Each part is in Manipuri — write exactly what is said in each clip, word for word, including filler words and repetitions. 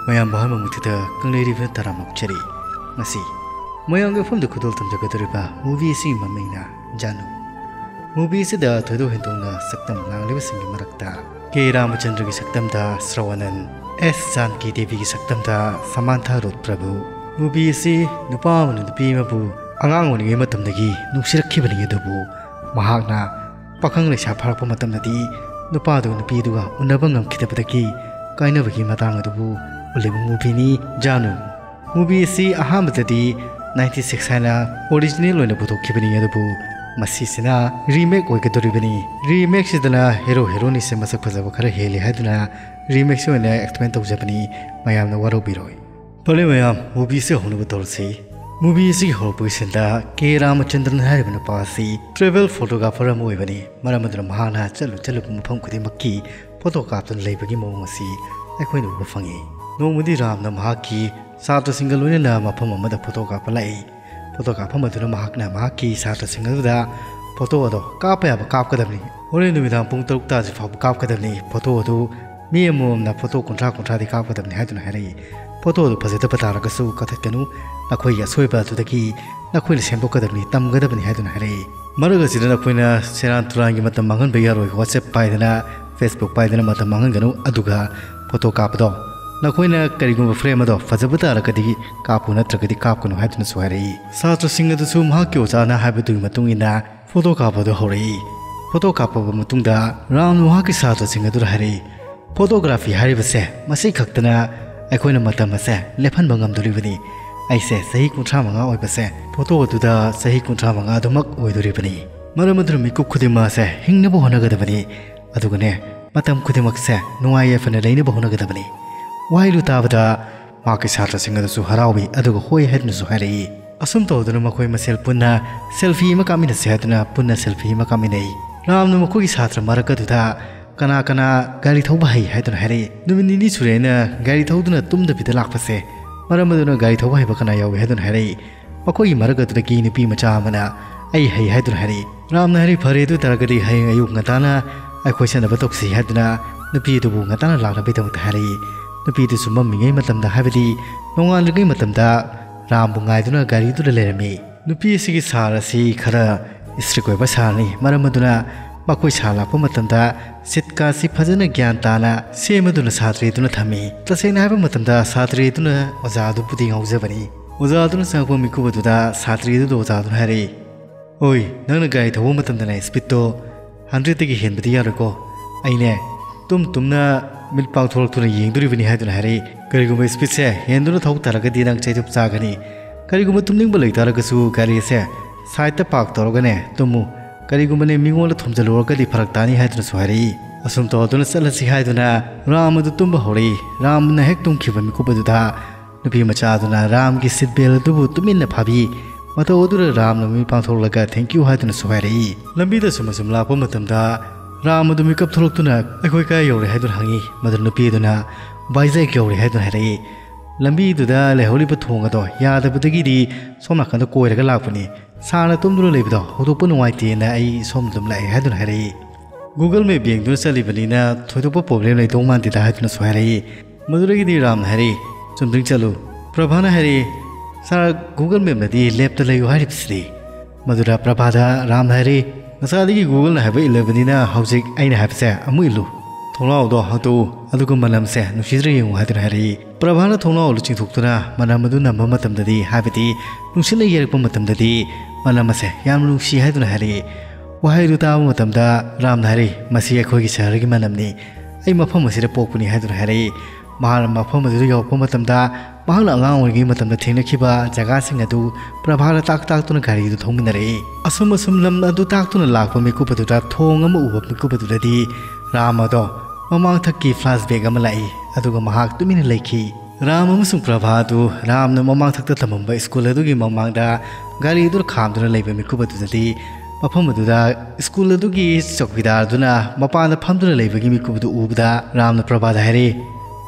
ꯃꯌꯥꯝꯕꯨ ꯑꯍꯥꯟꯕ ꯃꯛꯇꯗ ꯀꯪꯂꯩꯔꯤꯕ ꯇꯔꯥꯝꯅ ꯑꯣꯛꯆꯔꯤ꯫ ꯉꯁꯤ ꯃꯌꯥꯝꯒꯤ ꯃꯐꯝꯗ ꯈꯨꯗꯣꯜ ꯇꯝꯖꯒꯗꯧꯔꯤꯕ movie ꯑꯁꯤꯒꯤ ꯃꯃꯤꯡꯅ ꯖꯥꯅꯨ꯫ Movie ꯑꯁꯤꯗ ꯊꯣꯏꯗꯣꯛ ꯍꯦꯟꯗꯣꯛꯅ ꯁꯛꯇꯝ ꯂꯥꯡꯂꯤꯕꯁꯤꯡꯒꯤ ꯃꯔꯛꯇ ꯀꯦ ꯔꯥꯃꯆꯟꯗ꯭ꯔꯒꯤ ꯁꯛꯇꯝꯗ ꯁ꯭ꯔꯋꯥꯅꯟ, ꯑꯦꯁ ꯖꯥꯟꯀꯤ ꯗꯦꯕꯤꯒꯤ ꯁꯛꯇꯝꯗ ꯁꯃꯥꯟꯊꯥ ꯔꯣꯠ ꯄ꯭ꯔꯚꯨ꯫ Movie ꯑꯁꯤ ꯅꯨꯄꯥ ꯑꯃꯅ ꯅꯨꯄꯤ ꯑꯃꯕꯨ ꯑꯉꯥꯡ ꯑꯣꯏꯔꯤꯉꯩ ꯃꯇꯝꯗꯒꯤ ꯅꯨꯡꯁꯤꯔꯛꯈꯤꯕꯅꯤ, ꯑꯗꯨꯕꯨ ꯃꯍꯥꯛꯅ ꯄꯥꯈꯪ ꯂꯩꯁꯥ ꯐꯥꯔꯛꯄ ꯃꯇꯝꯗꯗꯤ ꯅꯨꯄꯥꯗꯨ ꯅꯨꯄꯤꯗꯨꯒ ꯎꯅꯕ ꯉꯝꯈꯤꯗꯕꯗꯒꯤ ꯀꯥꯏꯅꯕꯒꯤ ꯃꯇꯥꯡ ꯑꯗꯨꯕꯨ ꯎꯠꯂꯤꯕ movieꯅꯤ ꯖꯥꯅꯨ꯫ Movie ꯑꯁꯤ ꯑꯍꯥꯟꯕꯗꯗꯤ ninety six ꯍꯥꯏꯅ original ꯑꯣꯏꯅ ꯄꯨꯊꯣꯛꯈꯤꯕꯅꯤ, ꯑꯗꯨꯕꯨ ꯃꯁꯤꯁꯤꯅ remake ꯑꯣꯏꯒꯗꯧꯔꯤꯕꯅꯤ꯫ Remakeꯁꯤꯗꯅ hero heroineꯁꯦ ꯃꯁꯛ ꯐꯖꯕ ꯈꯔ ꯍꯦꯜꯂꯤ ꯍꯥꯏꯗꯨꯅ remakeꯁꯤ ꯑꯣꯏꯅ explain ꯇꯧꯖꯕꯅꯤ, ꯃꯌꯥꯝꯅ ꯋꯥꯔꯧꯕꯤꯔꯣꯏ꯫ ꯐꯔꯦ ꯃꯌꯥꯝ, movieꯁꯤ ꯍꯧꯅꯕ ꯇꯧꯔꯁꯤ꯫ Movie ꯑꯁꯤꯒꯤ ꯍꯧꯔꯛꯄꯒꯤ sceneꯗ ꯀꯦ ꯔꯥꯃꯆꯟꯗ꯭ꯔꯟ ꯍꯥꯏꯔꯤꯕ ꯅꯨꯄꯥ ꯑꯁꯤ travel photographer ꯑꯃ ꯑꯣꯏꯕꯅꯤ꯫ ꯃꯔꯝ ꯑꯗꯨꯅ ꯃꯍꯥꯛꯅ ꯆꯠꯂꯨ ꯆꯠꯂꯨꯕ ꯃꯐꯝ ꯈꯨꯗꯤꯡꯃꯛꯀꯤ photo ꯀꯥꯞꯇꯨꯅ ꯂꯩꯕꯒꯤ ꯃꯑꯣꯡ ꯑꯁꯤ ꯑꯩꯈꯣꯏꯅ ꯎꯕ ꯐꯪꯉꯤ꯫ ꯅꯣꯡꯃꯗꯤ ꯔꯥꯝꯅ ꯃꯍꯥꯛꯀꯤ ꯁꯥꯇ꯭ꯔꯁꯤꯡꯒ ꯂꯣꯏꯅꯅ ꯃꯐꯝ ꯑꯃꯗ photo ꯀꯥꯞꯄ ꯂꯥꯛꯏ꯫ Photo ꯀꯥꯞꯐꯝ ꯑꯗꯨꯅ ꯃꯍꯥꯛꯅ ꯃꯍꯥꯛꯀꯤ ꯁꯥꯇ꯭ꯔꯁꯤꯡ ꯑꯗꯨꯗ photo ꯑꯗꯣ ꯀꯥꯞꯄ ꯌꯥꯕ ꯀꯥꯞꯀꯗꯕꯅꯤ, ꯍꯣꯔꯦꯟ ꯅꯨꯃꯤꯗꯥꯡ ꯄꯨꯡ ꯇꯔꯨꯛ ꯇꯥꯗ꯭ꯔꯤ ꯐꯥꯎꯕ ꯀꯥꯞꯀꯗꯕꯅꯤ꯫ Photo ꯑꯗꯨ ꯃꯤ ꯑꯃꯃꯝꯅ photo ꯀꯨꯟꯊ꯭ꯔꯥ ꯀꯨꯟꯊ꯭ꯔꯥꯗꯤ ꯀꯥꯞꯀꯗꯕꯅꯤ ꯍꯥꯏꯗꯨꯅ ꯍꯥꯏꯔꯛꯏ꯫ Photo ꯑꯗꯨ ꯐꯖꯗꯕ ꯇꯥꯔꯒꯁꯨ ꯀꯛꯊꯠꯀꯅꯨ, ꯅꯈꯣꯏꯒꯤ ꯑꯁꯣꯏꯕ ꯑꯗꯨꯗꯒꯤ ꯅꯈꯣꯏꯅ ꯁꯦꯝꯗꯣꯛꯀꯗꯕꯅꯤ, ꯇꯝꯒꯗꯕꯅꯤ ꯍꯥꯏꯗꯨꯅ ꯍꯥꯏꯔꯛꯏ꯫ ꯃꯔꯛ ꯑꯁꯤꯗ ꯅꯈꯣꯏꯅ ꯁꯦꯔꯥꯟ ꯇꯨꯔꯥꯟꯒꯤ ꯃꯇꯝ ꯃꯥꯡꯍꯟꯕ ꯌꯥꯔꯣꯏ꯫ WhatsApp ꯄꯥꯏꯗꯅ, Facebook ꯄꯥꯏꯗꯅ ꯃꯇꯝ ꯃꯥꯡꯍꯟꯒꯅꯨ, ꯑꯗꯨꯒ photo ꯀꯥꯞꯄꯗꯣ ꯅꯈꯣꯏꯅ ꯀꯔꯤꯒꯨꯝꯕ frame ꯑꯗꯣ ꯐꯖꯕ ꯇꯥꯔꯒꯗꯤ ꯀꯥꯞꯄꯨ, ꯅꯠꯇ꯭ꯔꯒꯗꯤ ꯀꯥꯞꯀꯅꯨ ꯍꯥꯏꯗꯨꯅꯁꯨ ꯍꯥꯏꯔꯛꯏ꯫ ꯁꯥꯇ꯭ꯔꯁꯤꯡ ꯑꯗꯨꯁꯨ ꯃꯍꯥꯛꯀꯤ ꯑꯣꯖꯥꯅ ꯍꯥꯏꯕꯗꯨꯒꯤ ꯃꯇꯨꯡ ꯏꯟꯅ photo ꯀꯥꯞꯄꯗꯨ ꯍꯧꯔꯛꯏ꯫ Photo ꯀꯥꯞꯄꯕ ꯃꯇꯨꯡꯗ ꯔꯥꯝꯅ ꯃꯍꯥꯛꯀꯤ ꯁꯥꯇ꯭ꯔꯁꯤꯡ ꯑꯗꯨꯗ ꯍꯥꯏꯔꯛꯏ, "Photography ꯍꯥꯏꯔꯤꯕꯁꯦ ꯃꯁꯤ ꯈꯛꯇꯅ ꯑꯩꯈꯣꯏꯅ ꯃꯇꯝ ꯑꯁꯦ ꯂꯦꯞꯍꯟꯕ ꯉꯝꯗꯣꯔꯤꯕꯅꯤ꯫ ꯑꯩꯁꯦ ꯆꯍꯤ ꯀꯨꯟꯊ꯭ꯔꯥ ꯃꯉꯥ ꯑꯣꯏꯕꯁꯦ photo ꯑꯗꯨꯗ ꯆꯍꯤ ꯀꯨꯟꯊ꯭ꯔꯥ ꯃꯉꯥ ꯑꯗꯨꯃꯛ ꯑꯣꯏꯗꯣꯔꯤꯕꯅꯤ꯫ ꯃꯔꯝ ꯑꯗꯨꯅ ꯃꯤꯀꯨꯞ ꯈꯨꯗꯤꯡꯃꯛ ꯑꯁꯦ ꯍꯤꯡꯅꯕ ꯍꯣꯠꯅꯒꯗꯕꯅꯤ, ꯑꯗꯨꯒꯅꯦ ꯃꯇꯝ ꯈꯨꯗꯤꯡꯃꯛꯁꯦ ꯅꯨꯡꯉꯥꯏ ꯌꯥꯏꯐꯅ ꯂꯩꯅꯕ ꯍꯣꯠꯅꯒꯗꯕꯅꯤ꯫" ꯋꯥꯍꯩꯗꯨ ꯇꯥꯕꯗ ꯃꯍꯥꯛꯀꯤ ꯁꯥꯇ꯭ꯔꯁꯤꯡ ꯑꯗꯨꯁꯨ ꯍꯔꯥꯎꯏ, ꯑꯗꯨꯒ ꯍꯣꯏ ꯍꯥꯏꯗꯨꯅꯁꯨ ꯍꯥꯏꯔꯛꯏ꯫ ꯑꯁꯨꯝ ꯇꯧꯗꯨꯅ ꯃꯈꯣꯏ ꯃꯁꯦꯜ ꯄꯨꯟꯅ selfie ꯑꯃ ꯀꯥꯞꯃꯤꯟꯅꯁꯤ ꯍꯥꯏꯗꯨꯅ ꯄꯨꯟꯅ selfie ꯑꯃ ꯀꯥꯞꯃꯤꯟꯅꯩ꯫ ꯔꯥꯝꯅ ꯃꯈꯣꯏꯒꯤ ꯁꯥꯇ꯭ꯔ ꯃꯔꯛ ꯑꯗꯨꯗ ꯀꯅꯥ ꯀꯅꯥ ꯒꯥꯔꯤ ꯊꯧꯕ ꯍꯩ ꯍꯥꯏꯗꯨꯅ ꯍꯥꯏꯔꯛꯏ꯫ ꯅꯨꯃꯤꯠ ꯅꯤꯅꯤ ꯁꯨꯔꯦ ꯑꯩꯅ ꯒꯥꯔꯤ ꯊꯧꯗꯨꯅ ꯇꯨꯝꯗꯕꯤꯗ ꯂꯥꯛꯄꯁꯦ, ꯃꯔꯝ ꯑꯗꯨꯅ ꯒꯥꯔꯤ ꯊꯧꯕ ꯍꯩꯕ ꯀꯅꯥ ꯌꯥꯎꯏ ꯍꯥꯏꯗꯨꯅ ꯍꯥꯏꯔꯛꯏ꯫ ꯃꯈꯣꯏꯒꯤ ꯃꯔꯛ ꯑꯗꯨꯗꯒꯤ ꯅꯨꯄꯤ ꯃꯆꯥ ꯑꯃꯅ ꯑꯩ ꯍꯩ ꯍꯥꯏꯗꯨꯅ ꯍꯥꯏꯔꯛꯏ꯫ ꯔꯥꯝꯅ ꯍꯥꯏꯔꯛꯏ, "ꯐꯔꯦ, ꯑꯗꯨ ꯑꯣꯏ ꯇꯥꯔꯒꯗꯤ ꯍꯌꯦꯡ ꯑꯌꯨꯛ ꯉꯟꯇꯥꯅ ꯑꯩꯈꯣꯏ ꯆꯠꯅꯕ ꯇꯧꯁꯤ" ꯍꯥꯏꯗꯨꯅ ꯅꯨꯄꯤ ꯑꯗꯨꯕꯨ ꯉꯟꯇꯥꯅ ꯂꯥꯛꯅꯕꯒꯤꯗꯃꯛꯇ ꯍꯥꯏꯔꯛꯏ꯫ ꯅꯨꯄꯤꯗꯨꯁꯨ ꯃꯝꯃꯤꯉꯩ ꯃꯇꯝꯗ, ꯍꯥꯏꯕꯗꯤ ꯅꯣꯡꯉꯥꯟꯗ꯭ꯔꯤꯉꯩ ꯃꯇꯝꯗ, ꯔꯥꯝꯕꯨ ꯉꯥꯏꯗꯨꯅ ꯒꯥꯔꯤꯗꯨꯗ ꯂꯩꯔꯝꯃꯤ꯫ ꯅꯨꯄꯤ ꯑꯁꯤꯒꯤ ꯁꯥꯔ ꯑꯁꯤ ꯈꯔ ꯏꯁꯇ꯭ꯔꯤꯛ ꯑꯣꯏꯕ ꯁꯥꯔꯅꯤ, ꯃꯔꯝ ꯑꯗꯨꯅ ꯃꯈꯣꯏ ꯁꯥꯔ ꯂꯥꯛꯄ ꯃꯇꯝꯗ ꯁꯤꯠꯀꯥꯁꯤ ꯐꯖꯅ ꯒ꯭ꯌꯥꯟ ꯇꯥꯅ ꯁꯦꯝꯃꯗꯨꯅ ꯁꯥꯇ꯭ꯔꯤꯗꯨꯅ ꯊꯝꯃꯤ꯫ ꯇꯁꯦꯡꯅ ꯍꯥꯏꯕ ꯃꯇꯝꯗ ꯁꯥꯇ꯭ꯔꯤꯗꯨꯅ ꯑꯣꯖꯥꯗꯨꯕꯨꯗꯤ ꯉꯥꯎꯖꯕꯅꯤ꯫ ꯑꯣꯖꯥꯗꯨꯅ ꯆꯪꯉꯛꯄ ꯃꯤꯀꯨꯞ ꯑꯗꯨꯗ ꯁꯥꯇ꯭ꯔꯤꯗꯨꯗ ꯑꯣꯖꯥꯗꯨꯅ ꯍꯥꯏꯔꯛꯏ, "ꯑꯣꯏ, ꯅꯪꯅ ꯒꯥꯔꯤ ꯊꯧꯕ ꯃꯇꯝꯗꯅꯦ ꯁ꯭ꯄꯤꯠꯇꯣ ꯍꯟꯗ꯭ꯔꯦꯠꯇꯒꯤ ꯍꯦꯟꯕꯗꯤ ꯌꯥꯔꯣꯏꯀꯣ꯫ ꯑꯩꯅꯦ ꯇꯨꯝ ꯇꯨꯝꯅ ꯃꯤꯠ ꯄꯥꯡꯊꯣꯔꯛꯇꯨꯅ ꯌꯦꯡꯗꯣꯔꯤꯕꯅꯤ" ꯍꯥꯏꯗꯨꯅ ꯍꯥꯏꯔꯛꯏ꯫ "ꯀꯔꯤꯒꯨꯝꯕ ꯁ꯭ꯄꯤꯠꯁꯦ ꯍꯦꯟꯗꯨꯅ ꯊꯧ ꯇꯥꯔꯒꯗꯤ ꯅꯪ ꯆꯩꯊꯨꯞ ꯆꯥꯒꯅꯤ꯫ ꯀꯔꯤꯒꯨꯝꯕ ꯇꯨꯝꯅꯤꯡꯕ ꯂꯩꯇꯥꯔꯒꯁꯨ ꯒꯥꯔꯤꯁꯦ ꯁꯥꯏꯠꯇ ꯄꯥꯔꯛ ꯇꯧꯔꯒꯅꯦ ꯇꯨꯝꯃꯨ꯫ ꯀꯔꯤꯒꯨꯝꯕꯅꯦ ꯃꯤꯉꯣꯟꯗ ꯊꯣꯝꯖꯤꯜꯂꯨꯔꯒꯗꯤ ꯐꯔꯛ ꯇꯥꯅꯤ" ꯍꯥꯏꯗꯨꯅꯁꯨ ꯍꯥꯏꯔꯛꯏ꯫ ꯑꯁꯨꯝ ꯇꯧꯗꯨꯅ ꯆꯠꯂꯁꯤ ꯍꯥꯏꯗꯨꯅ ꯔꯥꯝ ꯑꯗꯨ ꯇꯨꯝꯕ ꯍꯧꯔꯛꯏ꯫ ꯔꯥꯝꯅ ꯍꯦꯛ ꯇꯨꯝꯈꯤꯕ ꯃꯤꯀꯨꯞ ꯑꯗꯨꯗ ꯅꯨꯄꯤ ꯃꯆꯥ ꯑꯗꯨꯅ ꯔꯥꯝꯒꯤ ꯁꯤꯠ ꯕꯦꯜ ꯑꯗꯨꯕꯨ ꯇꯨꯃꯤꯟꯅ ꯐꯥꯕꯤ꯫ ꯃꯇꯧ ꯑꯗꯨꯗ ꯔꯥꯝꯅ ꯃꯃꯤꯠ ꯄꯥꯡꯊꯣꯛꯂꯒ "Thank you" ꯍꯥꯏꯗꯨꯅꯁꯨ ꯍꯥꯏꯔꯛꯏ꯫ ꯂꯝꯕꯤꯗ ꯁꯨꯝ ꯑꯁꯨꯝ ꯂꯥꯛꯄ ꯃꯇꯝꯗ ꯔꯥꯝ ꯑꯗꯨ ꯃꯤꯀꯞ ꯊꯣꯛꯂꯛꯇꯨꯅ "ꯑꯩꯈꯣꯏ ꯀꯥꯏ ꯌꯧꯔꯦ?" ꯍꯥꯏꯗꯨꯅ ꯍꯪꯉꯤ꯫ ꯃꯗꯨ ꯅꯨꯄꯤ ꯑꯗꯨꯅ "ꯕꯥꯏꯖꯥꯏꯛ ꯌꯧꯔꯦ" ꯍꯥꯏꯗꯨꯅ ꯍꯥꯏꯔꯛꯏ꯫ "ꯂꯝꯕꯤꯗꯨꯗ ꯂꯩꯍꯧꯔꯤꯕ ꯊꯣꯡ ꯑꯗꯣ ꯌꯥꯗꯕꯗꯒꯤꯗꯤ ꯁꯣꯝ ꯅꯥꯀꯟꯗ ꯀꯣꯏꯔꯒ ꯂꯥꯛꯄꯅꯤ꯫ ꯁꯥꯔꯅ ꯇꯨꯝꯗꯨꯅ ꯂꯩꯕꯗꯣ ꯍꯧꯗꯣꯛꯄ ꯅꯨꯡꯉꯥꯏꯇꯦꯅ ꯑꯩ ꯁꯣꯝꯗ ꯑꯗꯨꯝ ꯂꯥꯛꯑꯦ" ꯍꯥꯏꯗꯨꯅ ꯍꯥꯏꯔꯛꯏ꯫ "Google Map ꯌꯦꯡꯗꯨꯅ ꯆꯠꯂꯤꯕꯅꯤꯅ ꯊꯣꯏꯗꯣꯛꯄ ꯄ꯭ꯔꯣꯕ꯭ꯂꯦꯝ ꯂꯩꯗꯧ ꯃꯥꯟꯗꯦꯗ" ꯍꯥꯏꯗꯨꯅꯁꯨ ꯍꯥꯏꯔꯛꯏ꯫ ꯃꯗꯨꯗꯒꯤꯗꯤ ꯔꯥꯝꯅ ꯍꯥꯏꯔꯛꯏ, "ꯆꯨꯝꯗ꯭ꯔꯤꯡ ꯆꯠꯂꯨ"꯫ ꯄ꯭ꯔꯚꯥꯅ ꯍꯥꯏꯔꯛꯏ, "ꯁꯥꯔ, Google Mapꯅꯗꯤ ꯂꯦꯞꯇ ꯂꯩꯌꯨ ꯍꯥꯏꯔꯤꯕꯁꯤꯗꯤ"꯫ ꯃꯗꯨꯗ ꯄ꯭ꯔꯚꯥꯗ ꯔꯥꯝꯅ ꯍꯥꯏꯔꯛꯏ, "ꯉꯁꯥꯏꯗꯒꯤ Googleꯅ ꯍꯥꯏꯕ ꯏꯜꯂꯕꯅꯤꯅ ꯍꯧꯖꯤꯛ ꯑꯩꯅ ꯍꯥꯏꯕꯁꯦ ꯑꯃꯨꯛ ꯏꯜꯂꯨ꯫ ꯊꯣꯡꯅꯥꯎꯗꯣ ꯍꯥꯡꯇꯣꯛꯎ, ꯑꯗꯨꯒ ꯃꯅꯝꯁꯦ ꯅꯨꯡꯁꯤꯗ꯭ꯔꯥ ꯌꯦꯡꯉꯨ" ꯍꯥꯏꯗꯨꯅ ꯍꯥꯏꯔꯛꯏ꯫ ꯄ꯭ꯔꯚꯥꯅ ꯊꯣꯡꯅꯥꯎ ꯑꯗꯨ ꯆꯤꯡꯊꯣꯛꯇꯨꯅ ꯃꯅꯝ ꯑꯗꯨ ꯅꯝꯕ ꯃꯇꯝꯗꯗꯤ, ꯍꯥꯏꯕꯗꯤ ꯅꯨꯡꯁꯤꯠꯅ ꯌꯩꯔꯛꯄ ꯃꯇꯝꯗꯗꯤ, ꯃꯅꯝ ꯑꯁꯦ ꯌꯥꯝꯅ ꯅꯨꯡꯁꯤ ꯍꯥꯏꯗꯨꯅ ꯍꯥꯏꯔꯛꯏ꯫ ꯋꯥꯍꯩ ꯑꯗꯨ ꯇꯥꯕ ꯃꯇꯝꯗ ꯔꯥꯝꯅ ꯍꯥꯏꯔꯛꯏ, "ꯃꯁꯤ ꯑꯩꯈꯣꯏꯒꯤ ꯁꯍꯔꯒꯤ ꯃꯅꯝꯅꯤ꯫ ꯑꯩ ꯃꯐꯝ ꯑꯁꯤꯗ ꯄꯣꯛꯄꯅꯤ" ꯍꯥꯏꯗꯨꯅ ꯍꯥꯏꯔꯛꯏ꯫ ꯃꯍꯥꯛꯅ ꯃꯐꯝ ꯑꯗꯨꯗ ꯌꯧꯔꯛꯄ ꯃꯇꯝꯗ ꯃꯍꯥꯛꯅ ꯑꯉꯥꯡ ꯑꯣꯏꯔꯤꯉꯩ ꯃꯇꯝꯗ ꯊꯦꯡꯅꯈꯤꯕ ꯖꯒꯥꯁꯤꯡ ꯑꯗꯨ ꯄ꯭ꯔꯚꯥꯗ ꯇꯥꯛ ꯇꯥꯛꯇꯨꯅ ꯒꯥꯔꯤꯗꯨ ꯊꯧꯃꯤꯟꯅꯔꯛꯏ꯫ ꯑꯁꯨꯝ ꯑꯁꯨꯝ ꯂꯝ ꯑꯗꯨ ꯇꯥꯛꯇꯨꯅ ꯂꯥꯛꯄ ꯃꯤꯀꯨꯞ ꯑꯗꯨꯗ ꯊꯣꯡ ꯑꯃ ꯎꯕ ꯃꯤꯀꯨꯞ ꯑꯗꯨꯗꯗꯤ ꯔꯥꯝ ꯑꯗꯣ ꯃꯃꯥꯡꯊꯛꯀꯤ flashback ꯑꯃ ꯂꯥꯛꯏ꯫ ꯑꯗꯨꯒ ꯃꯍꯥꯛ ꯇꯨꯃꯤꯟꯅ ꯂꯩꯈꯤ꯫ ꯔꯥꯝ ꯑꯃꯁꯨꯡ ꯄ꯭ꯔꯚꯥ ꯑꯗꯨ ꯔꯥꯝꯅ ꯃꯃꯥꯡꯊꯛꯇ ꯊꯝꯃꯝꯕ ꯁ꯭ꯀꯨꯜ ꯑꯗꯨꯒꯤ ꯃꯃꯥꯡꯗ ꯒꯥꯔꯤ ꯑꯗꯨꯗ ꯈꯥꯝꯗꯨꯅ ꯂꯩꯕ ꯃꯤꯀꯨꯞ ꯑꯗꯨꯗꯗꯤ ꯃꯐꯝ ꯑꯗꯨꯗ ꯁ꯭ꯀꯨꯜ ꯑꯗꯨꯒꯤ ꯆꯧꯀꯤꯗꯥꯔꯗꯨꯅ ꯃꯄꯥꯟꯗ ꯐꯝꯗꯨꯅ ꯂꯩꯕꯒꯤ ꯃꯤꯀꯨꯞ ꯑꯗꯨ ꯎꯕꯗ ꯔꯥꯝꯅ ꯄ꯭ꯔꯚꯥꯗ ꯍꯥꯏꯔꯛꯏ,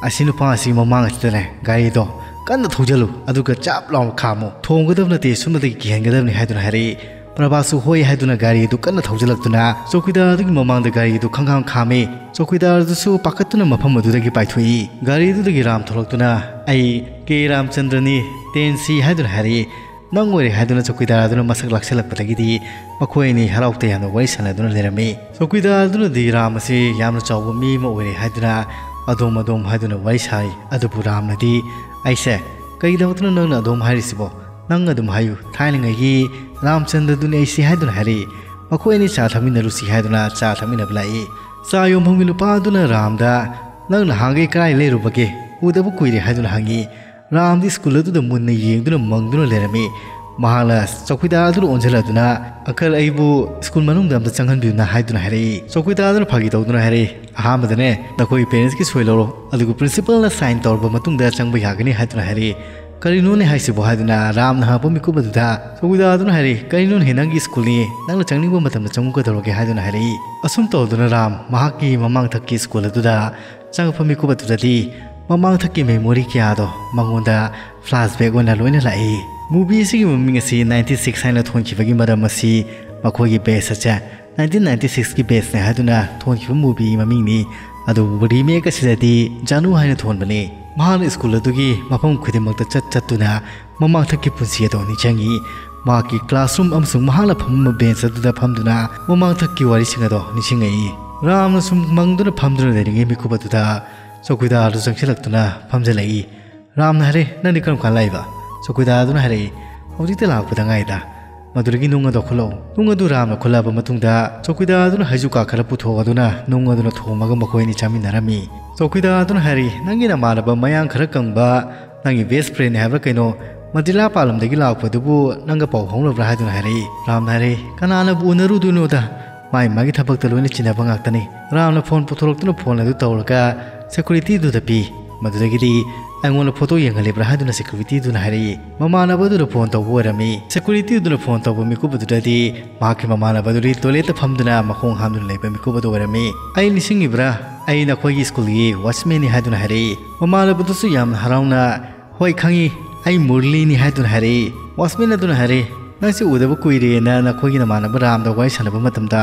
"ꯑꯁꯤ ꯅꯨꯄꯥ ꯑꯁꯤ ꯃꯃꯥꯡ ꯑꯁꯤꯗꯅꯦ ꯒꯥꯔꯤꯗꯣ ꯀꯟꯅ ꯊꯧꯖꯜꯂꯨ, ꯑꯗꯨꯒ ꯆꯞ ꯂꯥꯎꯅ ꯈꯥꯝꯃꯨ꯫ ꯊꯣꯡꯒꯗꯕ ꯅꯠꯇꯦ, ꯁꯨꯝꯅꯗꯒꯤ ꯀꯤꯍꯟꯒꯗꯕꯅꯤ" ꯍꯥꯏꯗꯨꯅ ꯍꯥꯏꯔꯛꯏ꯫ ꯄ꯭ꯔꯚꯥꯁꯨ ꯍꯣꯏ ꯍꯥꯏꯗꯨꯅ ꯒꯥꯔꯤ ꯑꯗꯨ ꯀꯟꯅ ꯊꯧꯖꯤꯜꯂꯛꯇꯨꯅ ꯆꯧꯀꯤꯗꯥꯔ ꯑꯗꯨꯒꯤ ꯃꯃꯥꯡꯗ ꯒꯥꯔꯤ ꯑꯗꯨ ꯈꯪꯈꯥꯡ ꯈꯥꯝꯃꯤ꯫ ꯆꯧꯀꯤꯗꯥꯔ ꯑꯗꯨꯁꯨ ꯄꯥꯈꯠꯇꯨꯅ ꯃꯐꯝ ꯑꯗꯨꯗꯒꯤ ꯄꯥꯏꯊꯣꯛꯏ꯫ ꯒꯥꯔꯤ ꯑꯗꯨꯗꯒꯤ ꯔꯥꯝ ꯊꯣꯛꯂꯛꯇꯨꯅ, "ꯑꯩ ꯀꯦ ꯔꯥꯝꯆꯟꯗ꯭ꯔꯅꯤ, ꯇꯦꯟ ꯁꯤ" ꯍꯥꯏꯗꯨꯅ ꯍꯥꯏꯔꯛꯏ꯫ "ꯅꯪ ꯑꯣꯏꯔꯦ" ꯍꯥꯏꯗꯨꯅ ꯆꯧꯀꯤꯗꯥꯔ ꯑꯗꯨꯅ ꯃꯁꯛ ꯂꯥꯛꯁꯤꯜꯂꯛꯄꯗꯒꯤꯗꯤ ꯃꯈꯣꯏ ꯑꯅꯤ ꯍꯔꯥꯎ ꯇꯌꯥꯝꯅ ꯋꯥꯔꯤ ꯁꯥꯟꯅꯗꯨꯅ ꯂꯩꯔꯝꯃꯤ꯫ ꯆꯧꯀꯤꯗꯥꯔ ꯑꯗꯨꯅꯗꯤ ꯔꯥꯝ ꯑꯁꯤ ꯌꯥꯝꯅ ꯆꯥꯎꯕ ꯃꯤ ꯑꯃ ꯑꯣꯏꯔꯦ ꯍꯥꯏꯗꯨꯅ ꯑꯗꯣꯝ ꯑꯗꯣꯝ ꯍꯥꯏꯗꯨꯅ ꯋꯥꯔꯤ ꯁꯥꯔꯤ꯫ ꯑꯗꯨꯕꯨ ꯔꯥꯝꯅꯗꯤ, "ꯑꯩꯁꯦ, ꯀꯩꯒꯤꯗꯃꯛꯇꯅꯣ ꯅꯪꯅ ꯑꯗꯣꯝ ꯍꯥꯏꯔꯤꯁꯤꯕꯣ? ꯅꯪ ꯑꯗꯨꯝ ꯍꯥꯏꯌꯨ, ꯊꯥꯏꯅꯉꯩꯒꯤ ꯔꯥꯝꯆꯟꯗ꯭ꯔꯗꯨꯅꯤ ꯑꯩꯁꯤ" ꯍꯥꯏꯗꯨꯅ ꯍꯥꯏꯔꯛꯏ꯫ ꯃꯈꯣꯏ ꯑꯅꯤ ꯆꯥ ꯊꯛꯃꯤꯟꯅꯔꯨꯁꯤ ꯍꯥꯏꯗꯨꯅ ꯆꯥ ꯊꯛꯃꯤꯟꯅꯕ ꯂꯥꯛꯏ꯫ ꯆꯥ ꯌꯣꯟꯐꯝꯒꯤ ꯅꯨꯄꯥ ꯑꯗꯨꯅ ꯔꯥꯝꯗ, "ꯅꯪ ꯅꯍꯥꯟꯈꯩ ꯀꯗꯥꯏ ꯂꯩꯔꯨꯕꯒꯦ? ꯎꯗꯕ ꯀꯨꯏꯔꯦ" ꯍꯥꯏꯗꯨꯅ ꯍꯪꯉꯤ꯫ ꯔꯥꯝꯗꯤ ꯁ꯭ꯀꯨꯜ ꯑꯗꯨꯗ ꯃꯨꯟꯅ ꯌꯦꯡꯗꯨꯅ ꯃꯪꯗꯨꯅ ꯂꯩꯔꯝꯃꯤ꯫ ꯃꯍꯥꯛꯅ ꯆꯧꯀꯤꯗꯥꯔ ꯑꯗꯨꯗ ꯑꯣꯟꯁꯤꯜꯂꯗꯨꯅ, "ꯑꯪꯀꯜ, ꯑꯩꯕꯨ ꯁ꯭ꯀꯨꯜ ꯃꯅꯨꯡꯗ ꯑꯝꯇ ꯆꯪꯍꯟꯕꯤꯌꯨꯅ" ꯍꯥꯏꯗꯨꯅ ꯍꯥꯏꯔꯛꯏ꯫ ꯆꯧꯀꯤꯗꯥꯔ ꯑꯗꯨꯅ ꯐꯥꯒꯤ ꯇꯧꯗꯨꯅ ꯍꯥꯏꯔꯛꯏ, "ꯑꯍꯥꯟꯕꯗꯅꯦ, ꯅꯈꯣꯏ ꯄꯦꯔꯦꯟꯁꯀꯤ ꯁꯣꯏ ꯂꯧꯔꯣ, ꯑꯗꯨꯒ ꯄ꯭ꯔꯤꯟꯁꯤꯄꯜꯅ ꯁꯥꯏꯟ ꯇꯧꯔꯕ ꯃꯇꯨꯡꯗ ꯆꯪꯕ ꯌꯥꯒꯅꯤ" ꯍꯥꯏꯗꯨꯅ ꯍꯥꯏꯔꯛꯏ꯫ "ꯀꯔꯤꯅꯣꯅꯦ ꯍꯥꯏꯁꯤꯕꯣ?" ꯍꯥꯏꯗꯨꯅ ꯔꯥꯝꯅ ꯍꯪꯉꯛꯄ ꯃꯤꯀꯨꯞ ꯑꯗꯨꯗ ꯆꯧꯀꯤꯗꯥꯔ ꯑꯗꯨꯅ ꯍꯥꯏꯔꯛꯏ, "ꯀꯔꯤꯅꯣꯅꯦ, ꯅꯪꯒꯤ ꯁ꯭ꯀꯨꯜꯅꯤ, ꯅꯪꯅ ꯆꯪꯅꯤꯡꯕ ꯃꯇꯝꯗ ꯆꯪꯉꯨ ꯀꯩꯗꯧꯔꯒꯦ?" ꯍꯥꯏꯗꯨꯅ ꯍꯥꯏꯔꯛꯏ꯫ ꯑꯁꯨꯝ ꯇꯧꯗꯨꯅ ꯔꯥꯝ ꯃꯍꯥꯛꯀꯤ ꯃꯃꯥꯡꯊꯛꯀꯤ ꯁ꯭ꯀꯨꯜ ꯑꯗꯨꯗ ꯆꯪꯉꯛꯄ ꯃꯤꯀꯨꯞ ꯑꯗꯨꯗꯗꯤ ꯃꯃꯥꯡꯊꯛꯀꯤ ꯃꯦꯃꯣꯔꯤ ꯀꯌꯥꯗꯣ ꯃꯉꯣꯟꯗ ꯐ꯭ꯂꯥꯁꯕꯦꯛ ꯑꯣꯏꯅ ꯂꯣꯏꯅ ꯂꯥꯛꯏ꯫ ꯃꯨꯚꯤ ꯑꯁꯤꯒꯤ ꯃꯃꯤꯡ ꯑꯁꯤ ꯅꯥꯏꯟꯇꯤ ꯁꯤꯛꯁ ꯍꯥꯏꯅ ꯊꯣꯟꯈꯤꯕꯒꯤ ꯃꯔꯝ ꯑꯁꯤ ꯃꯈꯣꯏꯒꯤ ꯕꯦꯁ ꯑꯁꯦ ꯅꯥꯏꯟꯇꯤꯟ ꯅꯥꯏꯟꯇꯤ ꯁꯤꯛꯁꯀꯤ ꯕꯦꯁꯅꯦ ꯍꯥꯏꯗꯨꯅ ꯊꯣꯟꯈꯤꯕ ꯃꯨꯚꯤ ꯃꯃꯤꯡꯅꯤ꯫ ꯑꯗꯨꯕꯨ ꯔꯤꯃꯦꯛ ꯑꯁꯤꯗꯗꯤ ꯖꯥꯅꯨ ꯍꯥꯏꯅ ꯊꯣꯟꯕꯅꯤ꯫ ꯃꯍꯥꯛꯅ ꯁ꯭ꯀꯨꯜ ꯑꯗꯨꯒꯤ ꯃꯐꯝ ꯈꯨꯗꯤꯡꯃꯛꯇ ꯆꯠ ꯆꯠꯇꯨꯅ ꯃꯃꯥꯡꯊꯛꯀꯤ ꯄꯨꯟꯁꯤ ꯑꯗꯣ ꯅꯤꯡꯁꯤꯡꯉꯤ꯫ ꯃꯍꯥꯛꯀꯤ ꯀ꯭ꯂꯥꯁꯔꯨꯝ ꯑꯃꯁꯨꯡ ꯃꯍꯥꯛꯅ ꯐꯝꯂꯝꯕ ꯕꯦꯟꯆ ꯑꯗꯨꯗ ꯐꯝꯗꯨꯅ ꯃꯃꯥꯡꯊꯛꯀꯤ ꯋꯥꯔꯤꯁꯤꯡ ꯑꯗꯣ ꯅꯤꯡꯁꯤꯡꯉꯛꯏ꯫ ꯔꯥꯝꯅ ꯁꯨꯝ ꯃꯪꯗꯨꯅ ꯐꯝꯗꯨꯅ ꯂꯩꯔꯤꯉꯩ ꯃꯤꯀꯨꯞ ꯑꯗꯨꯗ ꯆꯧꯀꯤꯗꯥꯔ ꯑꯗꯨ ꯆꯪꯁꯤꯜꯂꯛꯇꯨꯅ ꯐꯝꯖꯤꯜꯂꯛꯏ꯫ "ꯔꯥꯝꯅ ꯍꯥꯏꯔꯦ, ꯅꯪꯗꯤ ꯀꯔꯝ ꯀꯥꯟ ꯂꯥꯛꯏꯕ?" ꯆꯧꯀꯤꯗꯥꯔ ꯑꯗꯨꯅ ꯍꯥꯏꯔꯛꯏ, "ꯍꯧꯖꯤꯛꯇ ꯂꯥꯛꯄꯗ ꯉꯥꯏꯗ꯫ ꯃꯗꯨꯗꯒꯤ ꯅꯨꯡ ꯑꯗꯨ ꯈꯨꯜꯂꯛꯎ꯫" ꯅꯨꯡ ꯑꯗꯨ ꯔꯥꯝꯅ ꯈꯨꯜꯂꯛꯑꯕ ꯃꯇꯨꯡꯗ ꯆꯧꯀꯤꯗꯥꯔ ꯑꯗꯨꯅ ꯍꯩꯖꯨꯀꯥ ꯈꯔ ꯄꯨꯊꯣꯛꯑꯗꯨꯅ ꯅꯨꯡ ꯑꯗꯨꯅ ꯊꯣꯝꯃꯒ ꯃꯈꯣꯏ ꯑꯅꯤ ꯆꯥꯃꯤꯟꯅꯔꯝꯃꯤ꯫ ꯆꯧꯀꯤꯗꯥꯔ ꯑꯗꯨꯅ ꯍꯥꯏꯔꯛꯏ, "ꯅꯪꯒꯤ ꯅꯃꯥꯟꯅꯕ ꯃꯌꯥꯡ ꯈꯔ ꯀꯪꯕ, ꯅꯪꯒꯤ ꯕꯦꯁ ꯐ꯭ꯔꯦꯟꯅꯤ ꯍꯥꯏꯕ꯭ꯔꯥ ꯀꯩꯅꯣ, ꯃꯗ꯭ꯔꯤꯂꯥ ꯄꯥꯂꯝꯗꯒꯤ ꯂꯥꯛꯄꯗꯨꯕꯨ ꯅꯪꯒ ꯄꯥꯎ ꯐꯥꯎꯅꯕ꯭ꯔꯥ?" ꯍꯥꯏꯗꯨꯅ ꯍꯥꯏꯔꯛꯏ꯫ ꯔꯥꯝꯅ ꯍꯥꯏꯔꯛꯏ, "ꯀꯅꯥꯅꯕꯨ ꯎꯅꯔꯨꯗꯣꯏꯅꯣꯗ? ꯃꯥꯏ ꯃꯥꯒꯤ ꯊꯕꯛꯇ ꯂꯣꯏꯅ ꯆꯤꯟꯅꯕ ꯉꯥꯛꯇꯅꯤ꯫" ꯔꯥꯝꯅ ꯐꯣꯟ ꯄꯨꯊꯣꯔꯛꯇꯨꯅ ꯐꯣꯟ ꯑꯗꯨ ꯇꯧꯔꯒ ꯁꯦꯀꯨꯔꯤꯇꯤꯗꯨꯗ ꯄꯤ꯫ ꯃꯗꯨꯗꯒꯤꯗꯤ, "ꯑꯩꯉꯣꯟꯗ ꯐꯣꯇꯣ ꯌꯦꯡꯍꯜꯂꯤꯕ꯭ꯔꯥ?" ꯍꯥꯏꯗꯨꯅ ꯁꯦꯀꯨꯔꯤꯇꯤꯗꯨꯅ ꯍꯥꯏꯔꯛꯏ꯫ ꯃꯃꯥꯟꯅꯕꯗꯨꯗ ꯐꯣꯟ ꯇꯧꯕ ꯑꯣꯏꯔꯝꯃꯤ꯫ ꯁꯦꯀꯨꯔꯤꯇꯤꯗꯨꯅ ꯐꯣꯟ ꯇꯧꯕ ꯃꯤꯀꯨꯞ ꯑꯗꯨꯗꯗꯤ ꯃꯍꯥꯛꯀꯤ ꯃꯃꯥꯟꯅꯕꯗꯨꯗꯤ ꯇꯣꯏꯂꯦꯠꯇ ꯐꯝꯗꯨꯅ ꯃꯈꯣꯡ ꯍꯥꯝꯗꯨꯅ ꯂꯩꯕ ꯃꯤꯀꯨꯞ ꯑꯗꯨ ꯑꯣꯏꯔꯝꯃꯤ꯫ "ꯑꯩ ꯅꯤꯡꯁꯤꯡꯉꯤꯕ꯭ꯔꯥ? ꯑꯩ ꯅꯈꯣꯏꯒꯤ ꯁ꯭ꯀꯨꯜꯒꯤ ꯋꯥꯆꯃꯦꯟꯅꯤ" ꯍꯥꯏꯗꯨꯅ ꯍꯥꯏꯔꯛꯏ꯫ ꯃꯃꯥꯟꯅꯕꯗꯨꯁꯨ ꯌꯥꯝꯅ ꯍꯔꯥꯎꯅ, "ꯍꯣꯏ ꯈꯪꯉꯤ, ꯑꯩ ꯃꯨꯔꯂꯤꯅꯤ" ꯍꯥꯏꯗꯨꯅ ꯍꯥꯏꯔꯛꯏ꯫ ꯋꯥꯆꯃꯦꯟ ꯑꯗꯨꯅ ꯍꯥꯏꯔꯛꯏ, "ꯅꯪꯁꯦ ꯎꯗꯕ ꯀꯨꯏꯔꯦꯅ ꯅꯈꯣꯏꯒꯤ ꯅꯃꯥꯟꯅꯕ ꯔꯥꯝꯗ ꯋꯥꯔꯤ ꯁꯥꯟꯅꯕ ꯃꯇꯝꯗ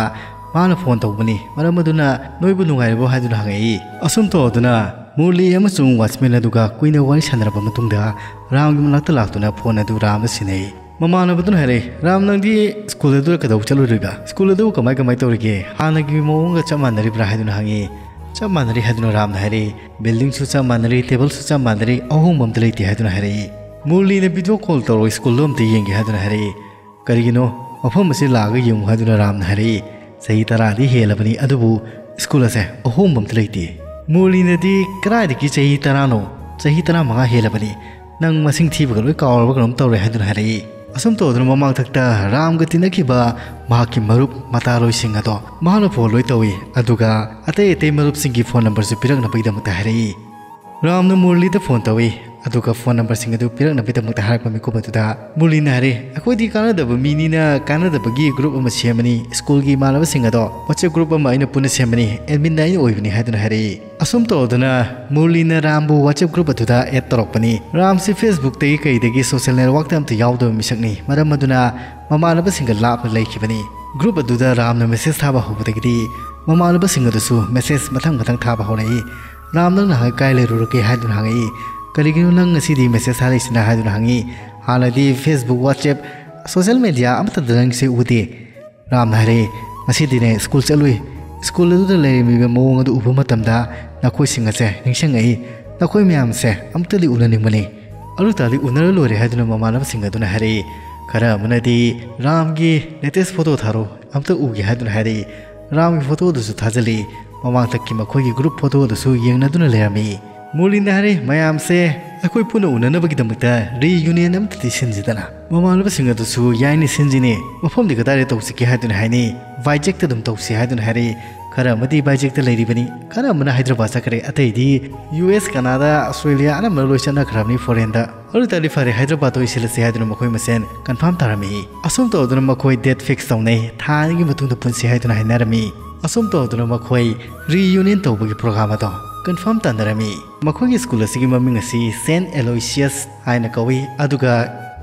ꯃꯥꯅ ꯐꯣꯟ ꯇꯧꯕꯅꯤ, ꯃꯔꯝ ꯑꯗꯨꯅ ꯅꯣꯏꯕꯨ ꯅꯨꯡꯉꯥꯏꯔꯤꯕꯣ?" ꯍꯥꯏꯗꯨꯅ ꯍꯪꯉꯛꯏ꯫ ꯑꯁꯨꯝ ꯇꯧꯗꯨꯅ ꯃꯨꯔꯂꯤ ꯑꯃꯁꯨꯡ ꯋꯥꯆꯃꯦꯟ ꯑꯗꯨꯒ ꯀꯨꯏꯅ ꯋꯥꯔꯤ ꯁꯥꯟꯅꯔꯕ ꯃꯇꯨꯡꯗ ꯔꯥꯝꯒꯤ ꯃꯅꯥꯛꯇ ꯂꯥꯛꯇꯨꯅ ꯐꯣꯟ ꯑꯗꯨ ꯔꯥꯝꯗ ꯁꯤꯟꯅꯩ꯫ ꯃꯃꯥꯟꯅꯕꯗꯨꯅ ꯍꯥꯏꯔꯛꯏ, "ꯔꯥꯝ, ꯅꯪꯗꯤ ꯁ꯭ꯀꯨꯜ ꯑꯗꯨꯗ ꯀꯩꯗꯧꯕ ꯆꯠꯂꯨꯗꯣꯏꯕ? ꯁ꯭ꯀꯨꯜ ꯑꯗꯨꯕꯨ ꯀꯃꯥꯏ ꯀꯃꯥꯏ ꯇꯧꯔꯤꯒꯦ? ꯍꯥꯟꯅꯒꯤ ꯃꯑꯣꯡꯒ ꯆꯞ ꯃꯥꯟꯅꯔꯤꯕ꯭ꯔꯥ?" ꯍꯥꯏꯗꯨꯅ ꯍꯪꯉꯤ꯫ "ꯆꯞ ꯃꯥꯟꯅꯔꯤ" ꯍꯥꯏꯗꯨꯅ ꯔꯥꯝꯅ ꯍꯥꯏꯔꯛꯏ꯫ "ꯕꯤꯜꯗꯤꯡꯁꯨ ꯆꯞ ꯃꯥꯟꯅꯔꯤ, ꯇꯦꯕꯜꯁꯨ ꯆꯞ ꯃꯥꯟꯅꯔꯤ, ꯑꯍꯣꯡꯕ ꯑꯝꯇ ꯂꯩꯇꯦ" ꯍꯥꯏꯗꯨꯅ ꯍꯥꯏꯔꯛꯏ꯫ ꯃꯨꯔꯂꯤꯅ "ꯚꯤꯗꯤꯑꯣ ꯀꯣꯜ ꯇꯧꯔꯒ ꯁ꯭ꯀꯨꯜꯗꯣ ꯑꯝꯇ ꯌꯦꯡꯒꯦ" ꯍꯥꯏꯗꯨꯅ ꯍꯥꯏꯔꯛꯏ꯫ "ꯀꯔꯤꯒꯤꯅꯣ? ꯃꯐꯝ ꯑꯁꯤ ꯂꯥꯛꯑꯒ ꯌꯦꯡꯉꯨ" ꯍꯥꯏꯗꯨꯅ ꯔꯥꯝꯅ ꯍꯥꯏꯔꯛꯏ꯫ "ꯆꯍꯤ ꯇꯔꯥꯗꯤ ꯍꯦꯜꯂꯕꯅꯤ, ꯑꯗꯨꯕꯨ ꯁ꯭ꯀꯨꯜ ꯑꯁꯦ ꯑꯍꯣꯡꯕ ꯑꯝꯇ ꯂꯩꯇꯦ꯫" ꯃꯨꯔꯂꯤꯅꯗꯤ, "ꯀꯗꯥꯏꯗꯒꯤ ꯆꯍꯤ ꯇꯔꯥꯅꯣ? ꯆꯍꯤ ꯇꯔꯥꯃꯉꯥ ꯍꯦꯜꯂꯕꯅꯤ꯫ ꯅꯪ ꯃꯁꯤꯡ ꯊꯤꯕꯒ ꯂꯣꯏ ꯀꯥꯎꯔꯕ ꯀꯩꯅꯣꯝ ꯇꯧꯔꯦ" ꯍꯥꯏꯗꯨꯅ ꯍꯥꯏꯔꯛꯏ꯫ ꯑꯁꯨꯝ ꯇꯧꯗꯨꯅ ꯃꯃꯥꯡꯊꯛꯇ ꯔꯥꯝꯒ ꯇꯤꯟꯅꯈꯤꯕ ꯃꯍꯥꯛꯀꯤ ꯃꯔꯨꯞ ꯃꯇꯥꯂꯣꯏꯁꯤꯡ ꯑꯗꯣ ꯃꯍꯥꯛꯅ ꯐꯣꯟ ꯂꯣꯏ ꯇꯧꯏ, ꯑꯗꯨꯒ ꯑꯇꯩ ꯑꯇꯩ ꯃꯔꯨꯞꯁꯤꯡꯒꯤ ꯐꯣꯟ ꯅꯝꯕꯔꯁꯨ ꯄꯤꯔꯛꯅꯕꯒꯤꯗꯃꯛꯇ ꯍꯥꯏꯔꯛꯏ꯫ ꯔꯥꯝꯅ ꯃꯨꯔꯂꯤꯗ ꯐꯣꯟ ꯇꯧꯏ, ꯑꯗꯨꯒ ꯐꯣꯟ ꯅꯝꯕꯔꯁꯤꯡ ꯑꯗꯨ ꯄꯤꯔꯛꯅꯕꯒꯤꯗꯃꯛꯇ ꯍꯥꯏꯔꯛꯄ ꯃꯤꯀꯨꯞ ꯑꯗꯨꯗ ꯃꯨꯔꯂꯤꯅ ꯍꯥꯏꯔꯛꯏ, "ꯑꯩꯈꯣꯏꯗꯤ ꯀꯥꯟꯅꯗꯕ ꯃꯤꯅꯤꯅ ꯀꯥꯟꯅꯗꯕꯒꯤ ꯒ꯭ꯔꯨꯞ ꯑꯃ ꯁꯦꯝꯕꯅꯤ, ꯁ꯭ꯀꯨꯜꯒꯤ ꯏꯃꯥꯟꯅꯕꯁꯤꯡ ꯑꯗꯣ ꯋꯥꯆꯦꯞ ꯒ꯭ꯔꯨꯞ ꯑꯃ ꯑꯩꯅ ꯄꯨꯟꯅ ꯁꯦꯝꯕꯅꯤ, ꯑꯦꯗꯃꯤꯟꯅ ꯑꯩꯅ ꯑꯣꯏꯕꯅꯤ" ꯍꯥꯏꯗꯨꯅ ꯍꯥꯏꯔꯛꯏ꯫ ꯑꯁꯨꯝ ꯇꯧꯗꯨꯅ ꯃꯨꯔꯂꯤꯅ ꯔꯥꯝꯕꯨ ꯋꯥꯆꯦꯞ ꯒ꯭ꯔꯨꯞ ꯑꯗꯨꯗ ꯑꯦꯗ ꯇꯧꯔꯛꯄꯅꯤ꯫ ꯔꯥꯝꯁꯤ ꯐꯦꯁꯕꯨꯛꯇꯒꯤ ꯀꯩꯗꯒꯤ ꯁꯣꯁꯤꯌꯦꯜ ꯅꯦꯠꯋꯥꯛꯇ ꯑꯝꯇ ꯌꯥꯎꯗꯕ ꯃꯤꯁꯛꯅꯤ, ꯃꯔꯝ ꯑꯗꯨꯅ ꯃꯃꯥꯟꯅꯕꯁꯤꯡꯒ ꯂꯥꯞꯅ ꯂꯩꯈꯤꯕꯅꯤ꯫ ꯒ꯭ꯔꯨꯞ ꯑꯗꯨꯗ ꯔꯥꯝꯅ ꯃꯦꯁꯦꯖ ꯊꯥꯕ ꯍꯧꯕꯗꯒꯤꯗꯤ ꯃꯃꯥꯟꯅꯕꯁꯤꯡ ꯑꯗꯨꯁꯨ ꯃꯦꯁꯦꯖ ꯃꯊꯪ ꯃꯊꯪ ꯊꯥꯕ ꯍꯧꯔꯛꯏ꯫ "ꯔꯥꯝ, ꯅꯪ ꯅꯍꯥꯟ ꯀꯥꯏ ꯂꯩꯔꯨꯔꯒꯦ?" ꯍꯥꯏꯗꯨꯅ ꯍꯪꯉꯛꯏ꯫ "ꯀꯔꯤꯒꯤꯅꯣ ꯅꯪ ꯉꯁꯤꯗꯤ ꯃꯦꯁꯦꯖ ꯊꯥꯔꯛꯏꯁꯤꯅ?" ꯍꯥꯏꯗꯨꯅ ꯍꯪꯉꯤ꯫ "ꯍꯥꯟꯅꯗꯤ ꯐꯦꯁꯕꯨꯛ, ꯋꯥꯆꯦꯞ, ꯁꯣꯁꯤꯌꯦꯜ ꯃꯦꯗꯤꯌꯥ ꯑꯃꯠꯇꯗ ꯅꯪꯁꯦ ꯎꯗꯦ꯫" ꯔꯥꯝꯅ ꯍꯥꯏꯔꯛꯏ, "ꯉꯁꯤꯗꯤꯅꯦ ꯁ꯭ꯀꯨꯜ ꯆꯠꯂꯨꯏ꯫ ꯁ꯭ꯀꯨꯜ ꯑꯗꯨꯗ ꯂꯩꯔꯝꯃꯤꯕ ꯃꯑꯣꯡ ꯑꯗꯨ ꯎꯕ ꯃꯇꯝꯗ ꯅꯈꯣꯏꯁꯤꯡ ꯑꯁꯦ ꯅꯤꯡꯁꯤꯡꯉꯛꯏ꯫ ꯅꯈꯣꯏ ꯃꯌꯥꯝꯁꯦ ꯑꯃꯨꯛꯇꯗꯤ ꯎꯅꯅꯤꯡꯕꯅꯤ꯫" "ꯑꯗꯨ ꯇꯥꯔꯗꯤ ꯎꯅꯔ ꯂꯣꯏꯔꯦ," ꯍꯥꯏꯗꯨꯅ ꯃꯃꯥꯟꯅꯕꯁꯤꯡ ꯑꯗꯨꯅ ꯍꯥꯏꯔꯛꯏ꯫ ꯈꯔ ꯑꯃꯅꯗꯤ, "ꯔꯥꯝꯒꯤ ꯂꯦꯇꯦꯁ ꯐꯣꯇꯣ ꯊꯥꯔꯣ, ꯑꯝꯇ ꯎꯒꯦ," ꯍꯥꯏꯗꯨꯅ ꯍꯥꯏꯔꯛꯏ꯫ ꯔꯥꯝꯒꯤ ꯐꯣꯇꯣ ꯑꯗꯨꯁꯨ ꯊꯥꯖꯤꯜꯂꯤ꯫ ꯃꯃꯥꯡꯊꯛꯀꯤ ꯃꯈꯣꯏꯒꯤ ꯒ꯭ꯔꯨꯞ ꯐꯣꯇꯣ ꯑꯗꯨꯁꯨ ꯌꯦꯡꯅꯗꯨꯅ ꯂꯩꯔꯝꯃꯤ꯫ ꯃꯨꯔꯂꯤꯟꯅ ꯍꯥꯏꯔꯦ, "ꯃꯌꯥꯝꯁꯦ ꯑꯩꯈꯣꯏ ꯄꯨꯟꯅ ꯎꯅꯅꯕꯒꯤꯗꯃꯛꯇ ꯔꯤꯌꯨꯅꯤꯌꯟ ꯑꯃꯇꯗꯤ ꯁꯤꯟꯁꯤꯗꯅ꯫" ꯃꯃꯥꯟꯅꯕꯁꯤꯡ ꯑꯗꯨꯁꯨ, "ꯌꯥꯏꯅꯦ, ꯁꯤꯟꯁꯤꯅꯦ꯫ ꯃꯐꯝꯗꯤ ꯀꯗꯥꯏꯗ ꯇꯧꯁꯤꯒꯦ?" ꯍꯥꯏꯗꯨꯅ ꯍꯥꯏꯅꯩ꯫ "ꯕꯥꯏꯖꯦꯛꯇ ꯑꯗꯨꯝ ꯇꯧꯁꯤ," ꯍꯥꯏꯗꯨꯅ ꯍꯥꯏꯔꯛꯏ꯫ ꯈꯔ ꯑꯃꯗꯤ ꯕꯥꯏꯖꯦꯛꯇ ꯂꯩꯔꯤꯕꯅꯤ, ꯈꯔ ꯑꯃꯅ ꯍꯥꯏꯗ꯭ꯔꯕꯥꯗ ꯆꯠꯈ꯭ꯔꯦ, ꯑꯇꯩꯗꯤ ꯌꯨ ꯑꯦꯁ, ꯀꯅꯥꯗꯥ, ꯑꯁꯇ꯭ꯔꯦꯂꯤꯌꯥ, ꯑꯅꯝꯕꯅ ꯂꯣꯏ ꯆꯠꯅꯈ꯭ꯔꯕꯅꯤ ꯐꯣꯔꯦꯟꯗ꯫ ꯑꯗꯨ ꯇꯥꯔꯗꯤ ꯐꯔꯦ, ꯍꯥꯏꯗ꯭ꯔꯕꯥꯗ ꯑꯣꯏ ꯁꯤꯜꯂꯁꯤ ꯍꯥꯏꯗꯨꯅ ꯃꯈꯣꯏ ꯃꯁꯦꯟ ꯀꯟꯐꯥꯔꯝ ꯇꯥꯔꯝꯃꯤ꯫ ꯑꯁꯨꯝ ꯇꯧꯗꯨꯅ ꯃꯈꯣꯏ ꯗꯦꯠ ꯐꯤꯛꯁ ꯇꯧꯅꯩ, ꯊꯥ ꯑꯅꯤꯒꯤ ꯃꯇꯨꯡꯗ ꯄꯨꯟꯁꯤ ꯍꯥꯏꯗꯨꯅ ꯍꯥꯏꯅꯔꯝꯃꯤ꯫ ꯑꯁꯨꯝ ꯇꯧꯗꯨꯅ ꯃꯈꯣꯏ ꯔꯤꯌꯨꯅꯤꯌꯟ ꯇꯧꯕꯒꯤ ꯄ꯭ꯔꯣꯒ꯭ꯔꯥꯝ ꯑꯗꯣ ꯀꯟꯐꯥꯔꯝ ꯇꯥꯅꯔꯝꯃꯤ꯫ ꯃꯈꯣꯏꯒꯤ ꯁ꯭ꯀꯨꯜ ꯑꯁꯤꯒꯤ ꯃꯃꯤꯡ ꯑꯁꯤ ꯁꯦꯟꯠ ꯑꯦꯂꯣꯏꯁꯤꯌꯁ ꯍꯥꯏꯅ ꯀꯧꯏ, ꯑꯗꯨꯒ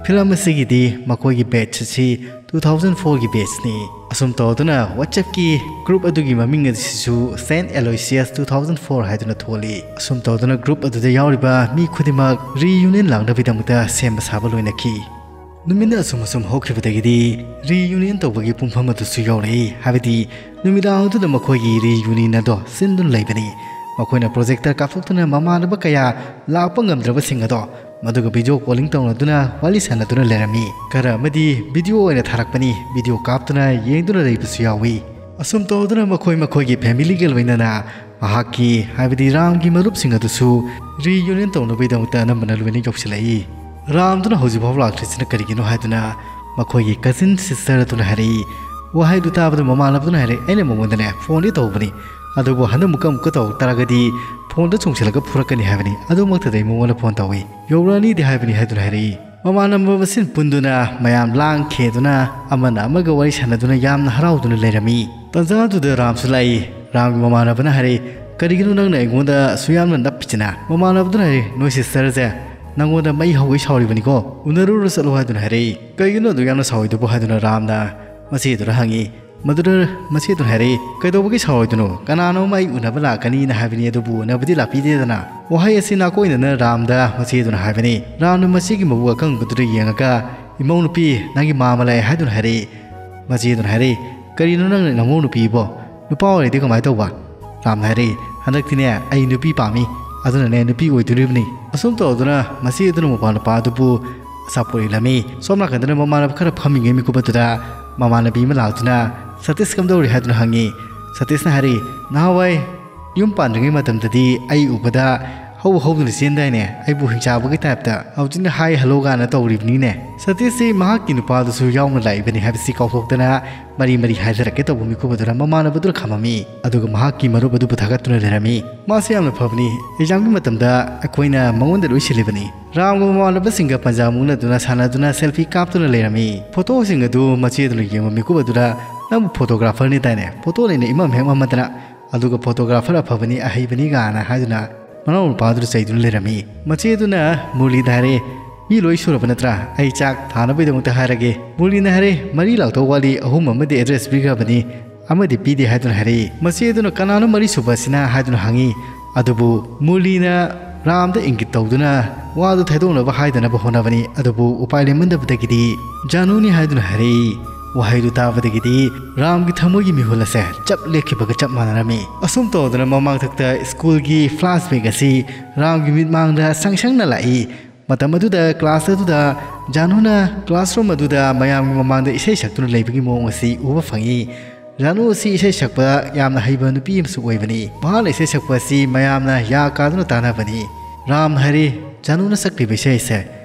ꯐꯤꯂꯝ ꯑꯁꯤꯒꯤꯗꯤ ꯃꯈꯣꯏꯒꯤ batch ꯑꯁꯤ two thousand four ꯒꯤ batch ꯅꯤ꯫ ꯑꯁꯨꯝ ꯇꯧꯗꯨꯅ WhatsApp ꯀꯤ group ꯑꯗꯨꯒꯤ ꯃꯃꯤꯡ ꯑꯁꯤꯁꯨ Saint Aloysius two thousand four ꯍꯥꯏꯗꯨꯅ ꯊꯣꯜꯂꯤ꯫ ꯑꯁꯨꯝ ꯇꯧꯗꯨꯅ group ꯑꯗꯨꯗ ꯌꯥꯎꯔꯤꯕ ꯃꯤ ꯈꯨꯗꯤꯡꯃꯛ reunion ꯂꯥꯛꯅꯕꯒꯤꯗꯃꯛꯇ ꯁꯦꯝꯕ ꯁꯥꯕ ꯂꯣꯏꯅꯈꯤ꯫ ꯅꯨꯃꯤꯠꯅ ꯑꯁꯨꯝ ꯑꯁꯨꯝ ꯍꯧꯈꯤꯕꯗꯒꯤꯗꯤ reunion ꯇꯧꯕꯒꯤ ꯄꯨꯡꯐꯝ ꯑꯗꯨꯁꯨ ꯌꯧꯔꯛꯏ꯫ ꯍꯥꯏꯕꯗꯤ ꯅꯨꯃꯤꯗꯥꯡ ꯑꯗꯨꯗ ꯃꯈꯣꯏꯒꯤ reunion ꯑꯗꯣ ꯁꯤꯟꯗꯨꯅ ꯂꯩꯕꯅꯤ꯫ ꯃꯈꯣꯏꯅ projector ꯀꯥꯞꯊꯣꯛꯇꯨꯅ ꯃꯃꯥꯟꯅꯕ ꯀꯌꯥ ꯂꯥꯛꯄ ꯉꯝꯗ꯭ꯔꯕꯁꯤꯡ ꯑꯗꯣ ꯃꯗꯨꯒ video calling ꯇꯧꯅꯗꯨꯅ ꯋꯥꯔꯤ ꯁꯥꯟꯅꯗꯨꯅ ꯂꯩꯔꯝꯃꯤ꯫ ꯈꯔ ꯑꯃꯗꯤ video ꯑꯣꯏꯅ ꯊꯥꯔꯛꯄꯅꯤ꯫ Video ꯀꯥꯞꯇꯨꯅ ꯌꯦꯡꯗꯨꯅ ꯂꯩꯕꯁꯨ ꯌꯥꯎꯏ꯫ ꯑꯁꯨꯝ ꯇꯧꯗꯨꯅ ꯃꯈꯣꯏ ꯃꯈꯣꯏꯒꯤ family ꯒ ꯂꯣꯏꯅꯅ ꯃꯍꯥꯛꯀꯤ, ꯍꯥꯏꯕꯗꯤ ꯔꯥꯝꯒꯤ ꯃꯔꯨꯞꯁꯤꯡ ꯑꯗꯨꯁꯨ reunion ꯇꯧꯅꯕꯒꯤꯗꯃꯛꯇ ꯑꯅꯝꯕꯅ ꯂꯣꯏꯅ ꯌꯧꯁꯤꯜꯂꯛꯏ꯫ ꯔꯥꯝꯗꯨꯅ ꯍꯧꯖꯤꯛꯐꯥꯎ ꯂꯥꯛꯇ꯭ꯔꯤꯁꯤꯅ ꯀꯔꯤꯒꯤꯅꯣ ꯍꯥꯏꯗꯨꯅ ꯃꯈꯣꯏꯒꯤ cousin sister ꯑꯗꯨꯅ ꯍꯥꯏꯔꯛꯏ꯫ ꯋꯥꯍꯩꯗꯨ ꯇꯥꯕꯗ ꯃꯃꯥꯟꯅꯕꯗꯨꯅ ꯍꯥꯏꯔꯛꯏ, "ꯑꯩꯅ ꯃꯉꯣꯟꯗꯅꯦ phoneꯗꯤ ꯇꯧꯕꯅꯤ, ꯑꯗꯨꯕꯨ ꯍꯟꯗꯛ ꯑꯃꯨꯛꯀ ꯑꯃꯨꯛꯀ ꯇꯧꯔꯛ ꯇꯥꯔꯒꯗꯤ phoneꯗ ꯆꯣꯡꯁꯤꯜꯂꯒ ꯐꯨꯔꯛꯀꯅꯤ ꯍꯥꯏꯕꯅꯤ, ꯑꯗꯨꯃꯛꯇꯗ ꯑꯩ ꯃꯉꯣꯟꯗ phone ꯇꯧꯏ, ꯌꯧꯔꯛꯑꯅꯤꯗꯤ ꯍꯥꯏꯕꯅꯤ" ꯍꯥꯏꯗꯨꯅ ꯍꯥꯏꯔꯛꯏ꯫ ꯃꯃꯥꯟꯅꯕ ꯃꯁꯦꯟ ꯄꯨꯟꯗꯨꯅ ꯃꯌꯥꯝ ꯂꯥꯡ ꯈꯦꯗꯨꯅ ꯑꯃꯅ ꯑꯃꯒ ꯋꯥꯔꯤ ꯁꯥꯟꯅꯗꯨꯅ ꯌꯥꯝꯅ ꯍꯔꯥꯎꯗꯨꯅ ꯂꯩꯔꯝꯃꯤ꯫ ꯇꯟꯖꯥꯗꯨꯗ ꯔꯥꯝꯁꯨ ꯂꯥꯛꯏ꯫ ꯔꯥꯝꯒꯤ ꯃꯃꯥꯟꯅꯕꯅ ꯍꯥꯏꯔꯛꯏ, "ꯀꯔꯤꯒꯤꯅꯣ ꯅꯪꯅ ꯑꯩꯉꯣꯟꯗ ꯑꯁꯨꯛ ꯌꯥꯝꯅ ꯅꯞꯄꯤꯁꯤꯅ?" ꯃꯃꯥꯟꯅꯕꯗꯨꯅ ꯍꯥꯏꯔꯛꯏ, "ꯅꯣꯏ sisterꯁꯦ ꯅꯪꯉꯣꯟꯗ ꯃꯩ ꯍꯧꯒꯩ ꯁꯥꯎꯔꯤꯕꯅꯤꯀꯣ, ꯎꯅꯔꯨꯔ ꯆꯠꯂꯣ" ꯍꯥꯏꯗꯨꯅ ꯍꯥꯏꯔꯛꯏ꯫ "ꯀꯩꯒꯤꯅꯣ ꯑꯗꯨꯛ ꯌꯥꯝꯅ ꯁꯥꯎꯏꯗꯨꯕꯨ?" ꯍꯥꯏꯗꯨꯅ ꯔꯥꯝꯅ ꯃꯆꯦꯗꯨꯗ ꯍꯪꯉꯤ꯫ ꯃꯗꯨꯗ ꯃꯆꯦꯗꯨꯅ ꯍꯥꯏꯔꯛꯏ, "ꯀꯩꯗꯧꯕꯒꯤ ꯁꯥꯎꯔꯣꯏꯗꯅꯣ? ꯀꯅꯥꯅꯣ ꯑꯃ ꯑꯩ ꯎꯅꯕ ꯂꯥꯛꯀꯅꯤꯅ ꯍꯥꯏꯕꯅꯤ, ꯑꯗꯨꯕꯨ ꯎꯅꯕꯗꯤ ꯂꯥꯛꯄꯤꯗꯦꯗꯅ?" ꯋꯥꯍꯩ ꯑꯁꯤ ꯅꯥꯀꯣꯏꯅꯅ ꯔꯥꯝꯗ ꯃꯆꯦꯗꯨꯅ ꯍꯥꯏꯕꯅꯤ꯫ ꯔꯥꯝꯅ ꯃꯆꯦꯒꯤ ꯃꯕꯨꯛ ꯑꯀꯪꯕꯗꯨꯗ ꯌꯦꯡꯉꯒ, "ꯏꯃꯧ ꯅꯨꯄꯤ, ꯅꯪꯒꯤ ꯃꯥꯃ ꯂꯥꯛꯑꯦ" ꯍꯥꯏꯗꯨꯅ ꯍꯥꯏꯔꯛꯏ꯫ ꯃꯆꯦꯗꯨꯅ ꯍꯥꯏꯔꯛꯏ, "ꯀꯔꯤꯅꯣ ꯅꯪꯅ ꯅꯃꯧ ꯅꯨꯄꯤꯕꯣ? ꯅꯨꯄꯥ ꯑꯣꯏꯔꯗꯤ ꯀꯃꯥꯏꯅ ꯇꯧꯕ?" ꯔꯥꯝꯅ ꯍꯥꯏꯔꯛꯏ, "ꯍꯟꯗꯛꯇꯤꯅꯦ ꯑꯩ ꯅꯨꯄꯤ ꯄꯥꯝꯃꯤ, ꯑꯗꯨꯅꯅꯦ ꯅꯨꯄꯤ ꯑꯣꯏꯗꯣꯔꯤꯕꯅꯤ"꯫ ꯑꯁꯨꯝ ꯇꯧꯗꯨꯅ ꯃꯆꯦꯗꯨꯅ ꯃꯄꯥ ꯅꯨꯄꯥ ꯑꯗꯨꯕꯨ ꯑꯆꯥꯄꯣꯠ ꯏꯜꯂꯝꯃꯤ꯫ ꯁꯣꯝ ꯅꯥꯀꯟꯗꯅ ꯃꯃꯥꯟꯅꯕ ꯈꯔ ꯐꯝꯃꯤꯉꯩ ꯃꯤꯀꯨꯞ ꯑꯗꯨꯗ ꯃꯃꯥꯟꯅꯕꯤ ꯑꯃ ꯂꯥꯛꯇꯨꯅ, "ꯁꯇꯤꯁ ꯀꯝꯗꯧꯔꯤ?" ꯍꯥꯏꯗꯨꯅ ꯍꯪꯉꯤ꯫ ꯁꯇꯤꯁꯅ ꯍꯥꯏꯔꯛꯏ, "ꯅꯍꯥꯟꯋꯥꯏ ꯌꯨꯝ ꯄꯥꯟꯗ꯭ꯔꯤꯉꯩ ꯃꯇꯝꯗꯗꯤ ꯑꯩ ꯎꯕꯗ ꯍꯧ ꯍꯧꯗꯨꯅ ꯆꯦꯟꯗꯥꯏꯅꯦ, ꯑꯩꯕꯨ ꯍꯤꯡꯆꯥꯕꯒꯤ typeꯇ, ꯍꯧꯖꯤꯛꯅ hi hello ꯒꯥꯅ ꯇꯧꯔꯤꯕꯅꯤꯅꯦ"꯫ ꯁꯇꯤꯁꯁꯤ ꯃꯍꯥꯛꯀꯤ ꯅꯨꯄꯥꯗꯨꯁꯨ ꯌꯥꯎꯅ ꯂꯥꯛꯏꯕꯅꯤ ꯍꯥꯏꯕꯁꯤ ꯀꯥꯎꯊꯣꯛꯇꯅ ꯃꯔꯤ ꯃꯔꯤ ꯍꯥꯏꯖꯔꯛꯀꯦ ꯇꯧꯕ ꯃꯤꯀꯨꯞ ꯑꯗꯨꯅ ꯃꯃꯥꯟꯅꯕꯗꯨꯅ ꯈꯝꯃꯝꯃꯤ꯫ ꯑꯗꯨꯒ ꯃꯍꯥꯛꯀꯤ ꯃꯔꯨꯞ ꯑꯗꯨꯕꯨ ꯊꯥꯒꯠꯇꯨꯅ ꯂꯩꯔꯝꯃꯤ꯫ "ꯃꯥꯁꯦ ꯌꯥꯝꯅ ꯐꯕꯅꯤ, examꯒꯤ ꯃꯇꯝꯗ ꯑꯩꯈꯣꯏꯅ ꯃꯉꯣꯟꯗ ꯂꯣꯏ ꯁꯤꯜꯂꯤꯕꯅꯤ"꯫ ꯔꯥꯝꯒ ꯃꯃꯥꯟꯅꯕꯁꯤꯡꯒ ꯄꯟꯖꯥ ꯃꯨꯛꯅꯗꯨꯅ ꯁꯥꯟꯅꯗꯨꯅ selfie ꯀꯥꯞꯇꯨꯅ ꯂꯩꯔꯝꯃꯤ꯫ Photoꯁꯤꯡ ꯑꯗꯨ ꯃꯆꯦꯗꯨꯅ ꯌꯦꯡꯕ ꯃꯤꯀꯨꯞ ꯑꯗꯨꯗ, "ꯅꯪꯕꯨ photographerꯅꯤ ꯗꯥꯏꯅꯦ? Photo ꯂꯩꯅ ꯏꯃꯝ ꯍꯦꯛ ꯃꯝꯃꯗꯅ, ꯑꯗꯨꯒ photographer ꯑꯐꯕꯅꯤ, ꯑꯍꯩꯕꯅꯤ" ꯒꯥꯅ ꯍꯥꯏꯗꯨꯅ ꯃꯅꯥꯎ ꯅꯨꯄꯥꯗꯨꯗ ꯆꯩꯗꯨꯅ ꯂꯩꯔꯝꯃꯤ꯫ ꯃꯆꯦꯗꯨꯅ ꯃꯨꯔꯂꯤꯗ ꯍꯥꯏꯔꯛꯏ, "ꯃꯤ ꯂꯣꯏ ꯁꯨꯔꯕ ꯅꯠꯇ꯭ꯔꯥ? ꯑꯩ ꯆꯥꯛ ꯊꯥꯅꯕꯒꯤꯗꯃꯛꯇ ꯍꯥꯏꯔꯒꯦ꯫" ꯃꯨꯔꯂꯤꯅ ꯍꯥꯏꯔꯦ, "ꯃꯔꯤ ꯂꯥꯛꯇꯧ ꯋꯥꯠꯂꯤ, ꯑꯍꯨꯝ ꯑꯃꯗꯤ ꯑꯦꯗ꯭ꯔꯦꯁ ꯄꯤꯈ꯭ꯔꯕꯅꯤ, ꯑꯃꯗꯤ ꯄꯤꯗꯦ" ꯍꯥꯏꯗꯨꯅ ꯍꯥꯏꯔꯛꯏ꯫ ꯃꯆꯦ ꯑꯗꯨꯅ "ꯀꯅꯥꯅꯣ ꯃꯔꯤ ꯁꯨꯕ ꯑꯁꯤꯅ?" ꯍꯥꯏꯗꯨꯅ ꯍꯪꯉꯤ꯫ ꯑꯗꯨꯕꯨ ꯃꯨꯔꯂꯤꯅ ꯔꯥꯝꯗ ꯏꯪꯒꯤꯠ ꯇꯧꯗꯨꯅ ꯋꯥꯗꯨ ꯊꯩꯗꯣꯛꯅꯕ ꯍꯥꯏꯗꯅꯕ ꯍꯣꯠꯅꯕꯅꯤ꯫ ꯑꯗꯨꯕꯨ ꯎꯄꯥꯏ ꯂꯩꯃꯟꯗꯕꯗꯒꯤꯗꯤ "ꯖꯥꯅꯨꯅꯤ" ꯍꯥꯏꯗꯨꯅ ꯍꯥꯏꯔꯛꯏ꯫ ꯋꯥꯍꯩꯗꯨ ꯇꯥꯕꯗꯒꯤꯗꯤ ꯔꯥꯝꯒꯤ ꯊꯃꯣꯏꯒꯤ ꯃꯤꯍꯨꯜ ꯑꯁꯦ ꯆꯞ ꯂꯦꯞꯈꯤꯕꯒ ꯆꯞ ꯃꯥꯟꯅꯔꯝꯃꯤ꯫ ꯑꯁꯨꯝ ꯇꯧꯗꯨꯅ ꯃꯃꯥꯡꯊꯛꯇ ꯁ꯭ꯀꯨꯜꯒꯤ ꯐ꯭ꯂꯥꯁ ꯕꯦꯛ ꯑꯁꯤ ꯔꯥꯝꯒꯤ ꯃꯤꯠꯃꯥꯡꯗ ꯁꯪ ꯁꯪꯅ ꯂꯥꯛꯏ꯫ ꯃꯇꯝ ꯑꯗꯨꯗ ꯀ꯭ꯂꯥꯁ ꯑꯗꯨꯗ ꯖꯥꯅꯨꯅ ꯀ꯭ꯂꯥꯁꯔꯨꯝ ꯑꯗꯨꯗ ꯃꯌꯥꯝꯒꯤ ꯃꯃꯥꯡꯗ ꯏꯁꯩ ꯁꯛꯇꯨꯅ ꯂꯩꯕꯒꯤ ꯃꯑꯣꯡ ꯑꯁꯤ ꯎꯕ ꯐꯪꯏ꯫ ꯖꯥꯅꯨ ꯑꯁꯤ ꯏꯁꯩ ꯁꯛꯄ ꯌꯥꯝꯅ ꯍꯩꯕ ꯅꯨꯄꯤ ꯑꯃꯁꯨ ꯑꯣꯏꯕꯅꯤ꯫ ꯃꯍꯥꯛꯅ ꯏꯁꯩ ꯁꯛꯄ ꯑꯁꯤ ꯃꯌꯥꯝꯅ ꯌꯥ ꯀꯥꯗꯨꯅ ꯇꯥꯅꯕꯅꯤ꯫ ꯔꯥꯝꯅ ꯍꯥꯏꯔꯤ, "ꯖꯥꯅꯨꯅ ꯁꯛꯂꯤꯕ ꯏꯁꯩ ꯑꯁꯦ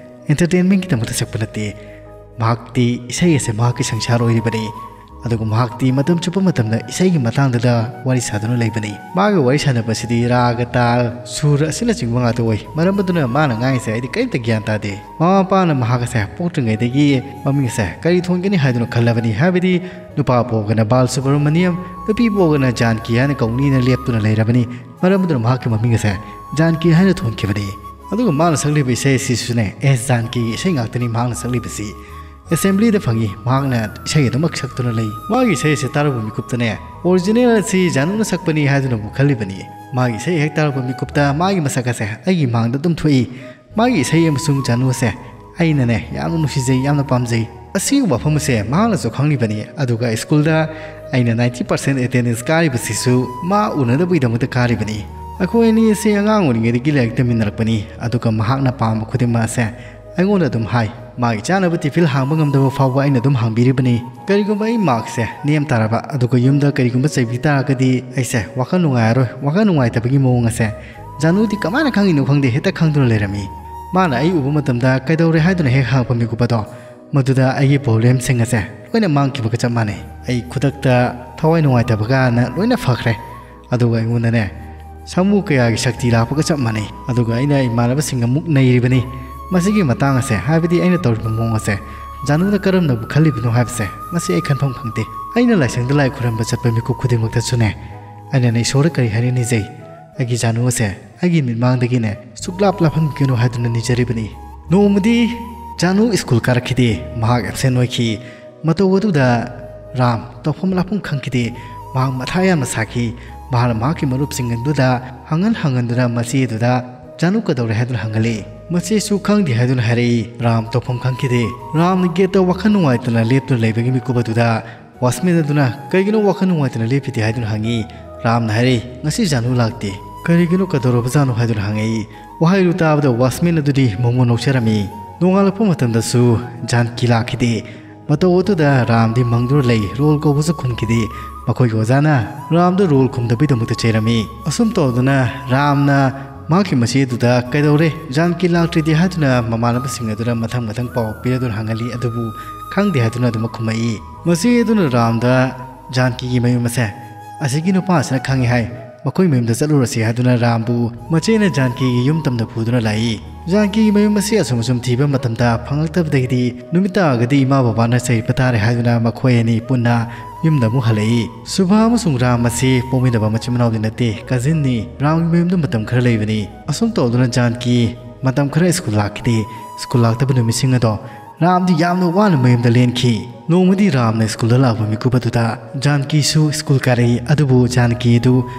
ꯑꯦꯟꯇꯔꯇꯦꯟꯃꯦꯟꯒꯤꯗꯃꯛꯇ ꯁꯛꯄ ꯅꯠꯇꯦ꯫ ꯃꯍꯥꯛꯇꯤ ꯏꯁꯩ ꯑꯁꯦ ꯃꯍꯥꯛꯀꯤ ꯁꯪꯁꯥꯔ ꯑꯣꯏꯔꯤꯕꯅꯤ꯫ ꯑꯗꯨꯒ ꯃꯍꯥꯛꯇꯤ ꯃꯇꯝ ꯆꯨꯞꯄ ꯃꯇꯝꯗ ꯏꯁꯩꯒꯤ ꯃꯇꯥꯡꯗꯗ ꯋꯥꯔꯤ ꯁꯥꯗꯨꯅ ꯂꯩꯕꯅꯤ꯫ ꯃꯥꯒ ꯋꯥꯔꯤ ꯁꯥꯟꯅꯕꯁꯤꯗꯤ ꯔꯥꯒ, ꯇꯥꯜ, ꯁꯨꯔ ꯑꯁꯤꯅꯆꯤꯡꯕ ꯉꯥꯛꯇ ꯑꯣꯏ꯫ ꯃꯔꯝ ꯑꯗꯨꯅ ꯃꯥꯅ ꯉꯥꯡꯉꯤꯁꯦ ꯑꯩꯗꯤ ꯀꯔꯤꯝꯇ ꯒ꯭ꯌꯥꯟ ꯇꯥꯗꯦ꯫" ꯃꯃꯥ ꯃꯄꯥꯅ ꯃꯍꯥꯛ ꯑꯁꯦ ꯄꯣꯛꯇ꯭ꯔꯤꯉꯩꯗꯒꯤ ꯃꯃꯤꯡ ꯑꯁꯦ ꯀꯔꯤ ꯊꯣꯟꯒꯅꯤ ꯍꯥꯏꯗꯨꯅ ꯈꯜꯂꯕꯅꯤ꯫ ꯍꯥꯏꯕꯗꯤ ꯅꯨꯄꯥ ꯄꯣꯛꯑꯒꯅ ꯕꯥꯜ ꯁꯨꯕ꯭ꯔꯃꯅꯤꯌꯝ, ꯅꯨꯄꯤ ꯄꯣꯛꯑꯒꯅ ꯖꯥꯟꯀꯤ ꯍꯥꯏꯅ ꯀꯧꯅꯤꯅ ꯂꯦꯞꯇꯨꯅ ꯂꯩꯔꯕꯅꯤ꯫ ꯃꯔꯝ ꯑꯗꯨꯅ ꯃꯍꯥꯛꯀꯤ ꯃꯃꯤꯡ ꯑꯁꯦ ꯖꯥꯟꯀꯤ ꯍꯥꯏꯅ ꯊꯣꯟꯈꯤꯕꯅꯤ꯫ ꯑꯗꯨꯒ ꯃꯥꯅ ꯁꯛꯂꯤꯕ ꯏꯁꯩ ꯑꯁꯤꯁꯨꯅꯦ, ꯑꯦꯁ ꯖꯥꯟꯀꯤꯒꯤ ꯏꯁꯩ ꯉꯥꯛꯇꯅꯤ ꯃꯍꯥꯛꯅ ꯁꯛꯂꯤꯕꯁꯤ꯫ ꯑꯦꯁꯦꯝꯕ꯭ꯂꯤꯗ ꯐꯪꯉꯤ꯫ ꯃꯍꯥꯛꯅ ꯏꯁꯩ ꯑꯗꯨꯃꯛ ꯁꯛꯇꯨꯅ ꯂꯩ꯫ ꯃꯥꯒꯤ ꯏꯁꯩ ꯑꯁꯤ ꯇꯥꯔꯨꯕ ꯃꯤꯀꯨꯞꯇꯅꯦ, ꯑꯣꯔꯤꯖꯤꯅꯦꯜ ꯑꯁꯤ ꯖꯥꯅꯨꯅ ꯁꯛꯄꯅꯤ ꯍꯥꯏꯗꯨꯅꯕꯨ ꯈꯜꯂꯤꯕꯅꯤ꯫ ꯃꯥꯒꯤ ꯏꯁꯩ ꯍꯦꯛ ꯇꯥꯔꯛꯄ ꯃꯤꯀꯨꯞꯇ ꯃꯥꯒꯤ ꯃꯁꯛ ꯑꯁꯦ ꯑꯩꯒꯤ ꯃꯥꯡꯗ ꯑꯗꯨꯝ ꯊꯣꯛꯏ꯫ ꯃꯥꯒꯤ ꯏꯁꯩ ꯑꯃꯁꯨꯡ ꯖꯥꯅꯨ ꯑꯁꯦ ꯑꯩꯅꯅꯦ ꯌꯥꯝꯅ ꯅꯨꯡꯁꯤꯖꯩ, ꯌꯥꯝꯅ ꯄꯥꯝꯖꯩ꯫ ꯑꯁꯤꯒꯨꯝꯕ ꯋꯥꯐꯝ ꯑꯁꯦ ꯃꯍꯥꯛꯅꯁꯨ ꯈꯪꯂꯤꯕꯅꯤ꯫ ꯑꯗꯨꯒ ꯁ꯭ꯀꯨꯜꯗ ꯑꯩꯅ ꯅꯥꯏꯟꯇꯤ ꯄꯥꯔꯁꯦꯟ ꯑꯦꯇꯦꯟꯗꯦꯟꯁ ꯀꯥꯔꯤꯕꯁꯤꯁꯨ ꯃꯥ ꯎꯅꯅꯕꯒꯤꯗꯃꯛꯇ ꯀꯥꯔꯤꯕꯅꯤ꯫ ꯑꯩꯈꯣꯏ ꯑꯅꯤ ꯑꯁꯤ ꯑꯉꯥꯡ ꯑꯣꯏꯔꯤꯉꯩꯗꯒꯤ ꯂꯥꯏꯔꯤꯛ ꯇꯝꯃꯤꯟꯅꯔꯛꯄꯅꯤ꯫ ꯑꯗꯨꯒ ꯃꯍꯥꯛꯅ ꯄꯥꯝꯕ ꯈꯨꯗꯤꯡꯃꯛ ꯑꯁꯦ ꯑꯩꯉꯣꯟꯗ ꯑꯗꯨꯝ ꯍꯥꯏ꯫ ꯃꯥꯒꯤ ꯆꯥꯅꯕ ꯇꯤꯐꯤꯜ ꯍꯥꯡꯕ ꯉꯝꯗꯕ ꯐꯥꯎꯕ ꯑꯩꯅ ꯑꯗꯨꯝ ꯍꯥꯡꯕꯤꯔꯤꯕꯅꯤ꯫ ꯀꯔꯤꯒꯨꯝꯕ ꯑꯩ ꯃꯥꯔꯛꯁꯦ ꯅꯦꯝ ꯇꯥꯔꯕ, ꯑꯗꯨꯒ ꯌꯨꯝꯗ ꯀꯔꯤꯒꯨꯝꯕ ꯆꯩꯕꯤ ꯇꯥꯔꯒꯗꯤ ꯑꯩꯁꯦ ꯋꯥꯈꯜ ꯅꯨꯡꯉꯥꯏꯔꯔꯣꯏ꯫ ꯋꯥꯈꯜ ꯅꯨꯡꯉꯥꯏꯇꯕꯒꯤ ꯃꯑꯣꯡ ꯑꯁꯦ ꯖꯥꯅꯨꯗꯤ ꯀꯃꯥꯏꯅ ꯈꯪꯉꯤꯅꯣ ꯈꯪꯗꯦ, ꯍꯦꯛꯇ ꯈꯪꯗꯨꯅ ꯂꯩꯔꯝꯃꯤ꯫ ꯃꯥꯅ ꯑꯩ ꯎꯕ ꯃꯇꯝꯗ "ꯀꯩꯗꯧꯔꯦ?" ꯍꯥꯏꯗꯨꯅ ꯍꯦꯛ ꯍꯪꯉꯛꯄ ꯃꯤꯀꯨꯞ ꯑꯗꯣ, ꯃꯗꯨꯗ ꯑꯩꯒꯤ ꯄ꯭ꯔꯣꯕ꯭ꯂꯦꯝꯁꯤꯡ ꯑꯁꯦ ꯂꯣꯏꯅ ꯃꯥꯡꯈꯤꯕꯒ ꯆꯞ ꯃꯥꯟꯅꯩ꯫ ꯑꯩ ꯈꯨꯗꯛꯇ ꯊꯋꯥꯏ ꯅꯨꯡꯉꯥꯏꯇꯕꯒꯅ ꯂꯣꯏꯅ ꯐꯈ꯭ꯔꯦ꯫ ꯑꯗꯨꯒ ꯑꯩꯉꯣꯟꯗꯅꯦ ꯁꯥꯃꯨ ꯀꯌꯥꯒꯤ ꯁꯛꯇꯤ ꯂꯥꯛꯄꯒ ꯆꯞ ꯃꯥꯟꯅꯩ꯫ ꯑꯗꯨꯒ ꯑꯩꯅ ꯏꯃꯥꯟꯅꯕꯁꯤꯡꯒ ꯃꯨꯛ ꯅꯩꯔꯤꯕꯅꯤ꯫ ꯃꯁꯤꯒꯤ ꯃꯇꯥꯡ ꯑꯁꯦ, ꯍꯥꯏꯕꯗꯤ ꯑꯩꯅ ꯇꯧꯔꯤꯕ ꯃꯑꯣꯡ ꯑꯁꯦ, ꯖꯥꯅꯨꯅ ꯀꯔꯝꯅꯕꯨ ꯈꯜꯂꯤꯕꯅꯣ ꯍꯥꯏꯕꯁꯦ, ꯃꯁꯤ ꯑꯩ ꯈꯟꯐꯝ ꯈꯪꯗꯦ꯫ ꯑꯩꯅ ꯂꯥꯏꯁꯪꯗ ꯂꯥꯏ ꯈꯨꯔꯨꯝꯕ ꯆꯠꯄ ꯃꯤꯀꯨꯞ ꯈꯨꯗꯤꯡꯃꯛꯇꯁꯨꯅꯦ, ꯑꯩꯅꯅꯦ ꯏꯁꯣꯔꯗ ꯀꯔꯤ ꯍꯥꯏꯅ ꯅꯤꯖꯩ? ꯑꯩꯒꯤ ꯖꯥꯅꯨ ꯑꯁꯦ ꯑꯩꯒꯤ ꯃꯤꯠꯃꯥꯡꯗꯒꯤꯅꯦ ꯁꯨꯛꯂꯥꯞ ꯂꯥꯞꯍꯟꯕꯤꯒꯅꯨ ꯍꯥꯏꯗꯨꯅ ꯅꯤꯖꯔꯤꯕꯅꯤ꯫ ꯅꯣꯡꯃꯗꯤ ꯖꯥꯅꯨ ꯁ꯭ꯀꯨꯜ ꯀꯥꯔꯛꯈꯤꯗꯦ꯫ ꯃꯍꯥꯛ ꯑꯦꯕꯁꯦꯟ ꯑꯣꯏꯈꯤ꯫ ꯃꯇꯧ ꯑꯗꯨꯗ ꯔꯥꯝ ꯇꯧꯐꯝ ꯂꯥꯛꯐꯝ ꯈꯪꯈꯤꯗꯦ꯫ ꯃꯍꯥꯛ ꯃꯊꯥ ꯌꯥꯝꯅ ꯁꯥꯈꯤ꯫ ꯃꯍꯥꯛꯅ ꯃꯍꯥꯛꯀꯤ ꯃꯔꯨꯞꯁꯤꯡ ꯑꯗꯨꯗ ꯍꯪꯍꯟ ꯍꯪꯍꯟꯗꯨꯅ ꯃꯆꯦ ꯑꯗꯨꯗ ꯖꯥꯅꯨ ꯀꯩꯗꯧꯔꯦ ꯍꯥꯏꯗꯨꯅ ꯍꯪꯍꯜꯂꯤ꯫ ꯃꯆꯦꯁꯨ ꯈꯪꯗꯦ ꯍꯥꯏꯗꯨꯅ ꯍꯥꯏꯔꯛꯏ꯫ ꯔꯥꯝ ꯇꯧꯐꯝ ꯈꯪꯈꯤꯗꯦ꯫ ꯔꯥꯝꯅ ꯒꯦꯠꯇ ꯋꯥꯈꯜ ꯅꯨꯡꯉꯥꯏꯇꯅ ꯂꯦꯞꯇꯨꯅ ꯂꯩꯕꯒꯤ ꯃꯤꯀꯨꯞ ꯑꯗꯨꯗ ꯋꯥꯁꯃꯦꯟ ꯑꯗꯨꯅ ꯀꯩꯒꯤꯅꯣ ꯋꯥꯈꯜ ꯅꯨꯡꯉꯥꯏꯇꯅ ꯂꯦꯞꯄꯤꯗꯦ ꯍꯥꯏꯗꯨꯅ ꯍꯪꯉꯤ꯫ ꯔꯥꯝꯅ ꯍꯥꯏꯔꯛꯏ, "ꯉꯁꯤ ꯖꯥꯅꯨ ꯂꯥꯛꯇꯦ꯫ ꯀꯔꯤꯒꯤꯅꯣ, ꯀꯩꯗꯧꯔꯕꯖꯥꯠꯅꯣ?" ꯍꯥꯏꯗꯨꯅ ꯍꯪꯉꯛꯏ꯫ ꯋꯥꯍꯩꯗꯨ ꯇꯥꯕꯗ ꯋꯥꯁꯃꯦꯟ ꯑꯗꯨꯗꯤ ꯃꯣꯃꯣꯟ ꯅꯣꯛꯆꯔꯝꯃꯤ꯫ ꯅꯣꯡꯉꯥꯜꯂꯛꯄ ꯃꯇꯝꯗꯁꯨ ꯖꯥꯟꯀꯤ ꯂꯥꯛꯈꯤꯗꯦ꯫ ꯃꯇꯧ ꯑꯗꯨꯗ ꯔꯥꯝꯗꯤ ꯃꯪꯗꯨꯅ ꯂꯩ, ꯔꯣꯜ ꯀꯧꯕꯁꯨ ꯈꯨꯝꯈꯤꯗꯦ꯫ ꯃꯈꯣꯏꯒꯤ ꯑꯣꯖꯥꯅ ꯔꯥꯝꯗ ꯔꯣꯜ ꯈꯨꯝꯗꯕꯒꯤꯗꯃꯛꯇ ꯆꯩꯔꯝꯃꯤ꯫ ꯑꯁꯨꯝ ꯇꯧꯗꯨꯅ ꯔꯥꯝꯅ ꯃꯍꯥꯛꯀꯤ ꯃꯆꯦ ꯑꯗꯨꯗ "ꯀꯩꯗꯧꯔꯦ? ꯖꯥꯟꯀꯤ ꯂꯥꯛꯇ꯭ꯔꯤꯗꯤ?" ꯍꯥꯏꯗꯨꯅ ꯃꯃꯥꯟꯅꯕꯁꯤꯡ ꯑꯗꯨꯅ ꯃꯊꯪ ꯃꯊꯪ ꯄꯥꯎ ꯄꯤꯔꯗꯨꯅ ꯍꯪꯍꯜꯂꯤ, ꯑꯗꯨꯕꯨ "ꯈꯪꯗꯦ" ꯍꯥꯏꯗꯨꯅ ꯑꯗꯨꯃꯛ ꯈꯨꯝꯃꯛꯏ꯫ ꯃꯆꯦ ꯑꯗꯨꯅ ꯔꯥꯝꯗ ꯖꯥꯟꯀꯤꯒꯤ ꯃꯌꯨꯝ ꯑꯁꯦ ꯑꯁꯤꯒꯤ ꯅꯨꯄꯥ ꯑꯁꯤꯅ ꯈꯪꯉꯤ ꯍꯥꯏ, ꯃꯈꯣꯏ ꯃꯌꯨꯝꯗ ꯆꯠꯂꯨꯔꯁꯤ ꯍꯥꯏꯗꯨꯅ ꯔꯥꯝꯕꯨ ꯃꯆꯦꯅ ꯖꯥꯟꯀꯤꯒꯤ ꯌꯨꯝ ꯇꯝꯗ ꯄꯨꯗꯨꯅ ꯂꯥꯛꯏ꯫ ꯖꯥꯟꯀꯤꯒꯤ ꯃꯌꯨꯝ ꯑꯁꯤ ꯑꯁꯨꯝ ꯑꯁꯨꯝ ꯊꯤꯕ ꯃꯇꯝꯗ ꯐꯪꯂꯛꯇꯕꯗꯒꯤꯗꯤ ꯅꯨꯃꯤꯠ ꯇꯥꯔꯒꯗꯤ ꯏꯃꯥ ꯕꯕꯥꯅ ꯆꯩꯔꯛꯄ ꯇꯥꯔꯦ ꯍꯥꯏꯗꯨꯅ ꯃꯈꯣꯏ ꯑꯅꯤ ꯄꯨꯟꯅ ꯌꯨꯝꯗ ꯑꯃꯨꯛ ꯍꯜꯂꯛꯏ꯫ ꯁꯨꯚꯥ ꯑꯃꯁꯨꯡ ꯔꯥꯝ ꯑꯁꯤ ꯄꯣꯛꯃꯤꯟꯅꯕ ꯃꯆꯤꯟ ꯃꯅꯥꯎꯗꯤ ꯅꯠꯇꯦ, ꯀꯖꯤꯟꯅꯤ꯫ ꯔꯥꯝꯒꯤ ꯃꯌꯨꯝꯗ ꯃꯇꯝ ꯈꯔ ꯂꯩꯕꯅꯤ꯫ ꯑꯁꯨꯝ ꯇꯧꯗꯨꯅ ꯖꯥꯟꯀꯤ ꯃꯇꯝ ꯈꯔ ꯁ꯭ꯀꯨꯜ ꯂꯥꯛꯈꯤꯗꯦ꯫ ꯁ꯭ꯀꯨꯜ ꯂꯥꯛꯇꯕ ꯅꯨꯃꯤꯠꯁꯤꯡ ꯑꯗꯣ ꯔꯥꯝꯗꯤ ꯌꯥꯝꯅ ꯋꯥꯅ ꯃꯌꯨꯝꯗ ꯂꯦꯟꯈꯤ꯫ ꯅꯣꯡꯃꯗꯤ ꯔꯥꯝꯅ ꯁ꯭ꯀꯨꯜꯗ ꯂꯥꯛꯄ ꯃꯤꯀꯨꯞ ꯑꯗꯨꯗ ꯖꯥꯟꯀꯤꯁꯨ ꯁ꯭ꯀꯨꯜ ꯀꯥꯔꯛꯏ, ꯑꯗꯨꯕꯨ ꯖꯥꯟꯀꯤ ꯑꯗꯨ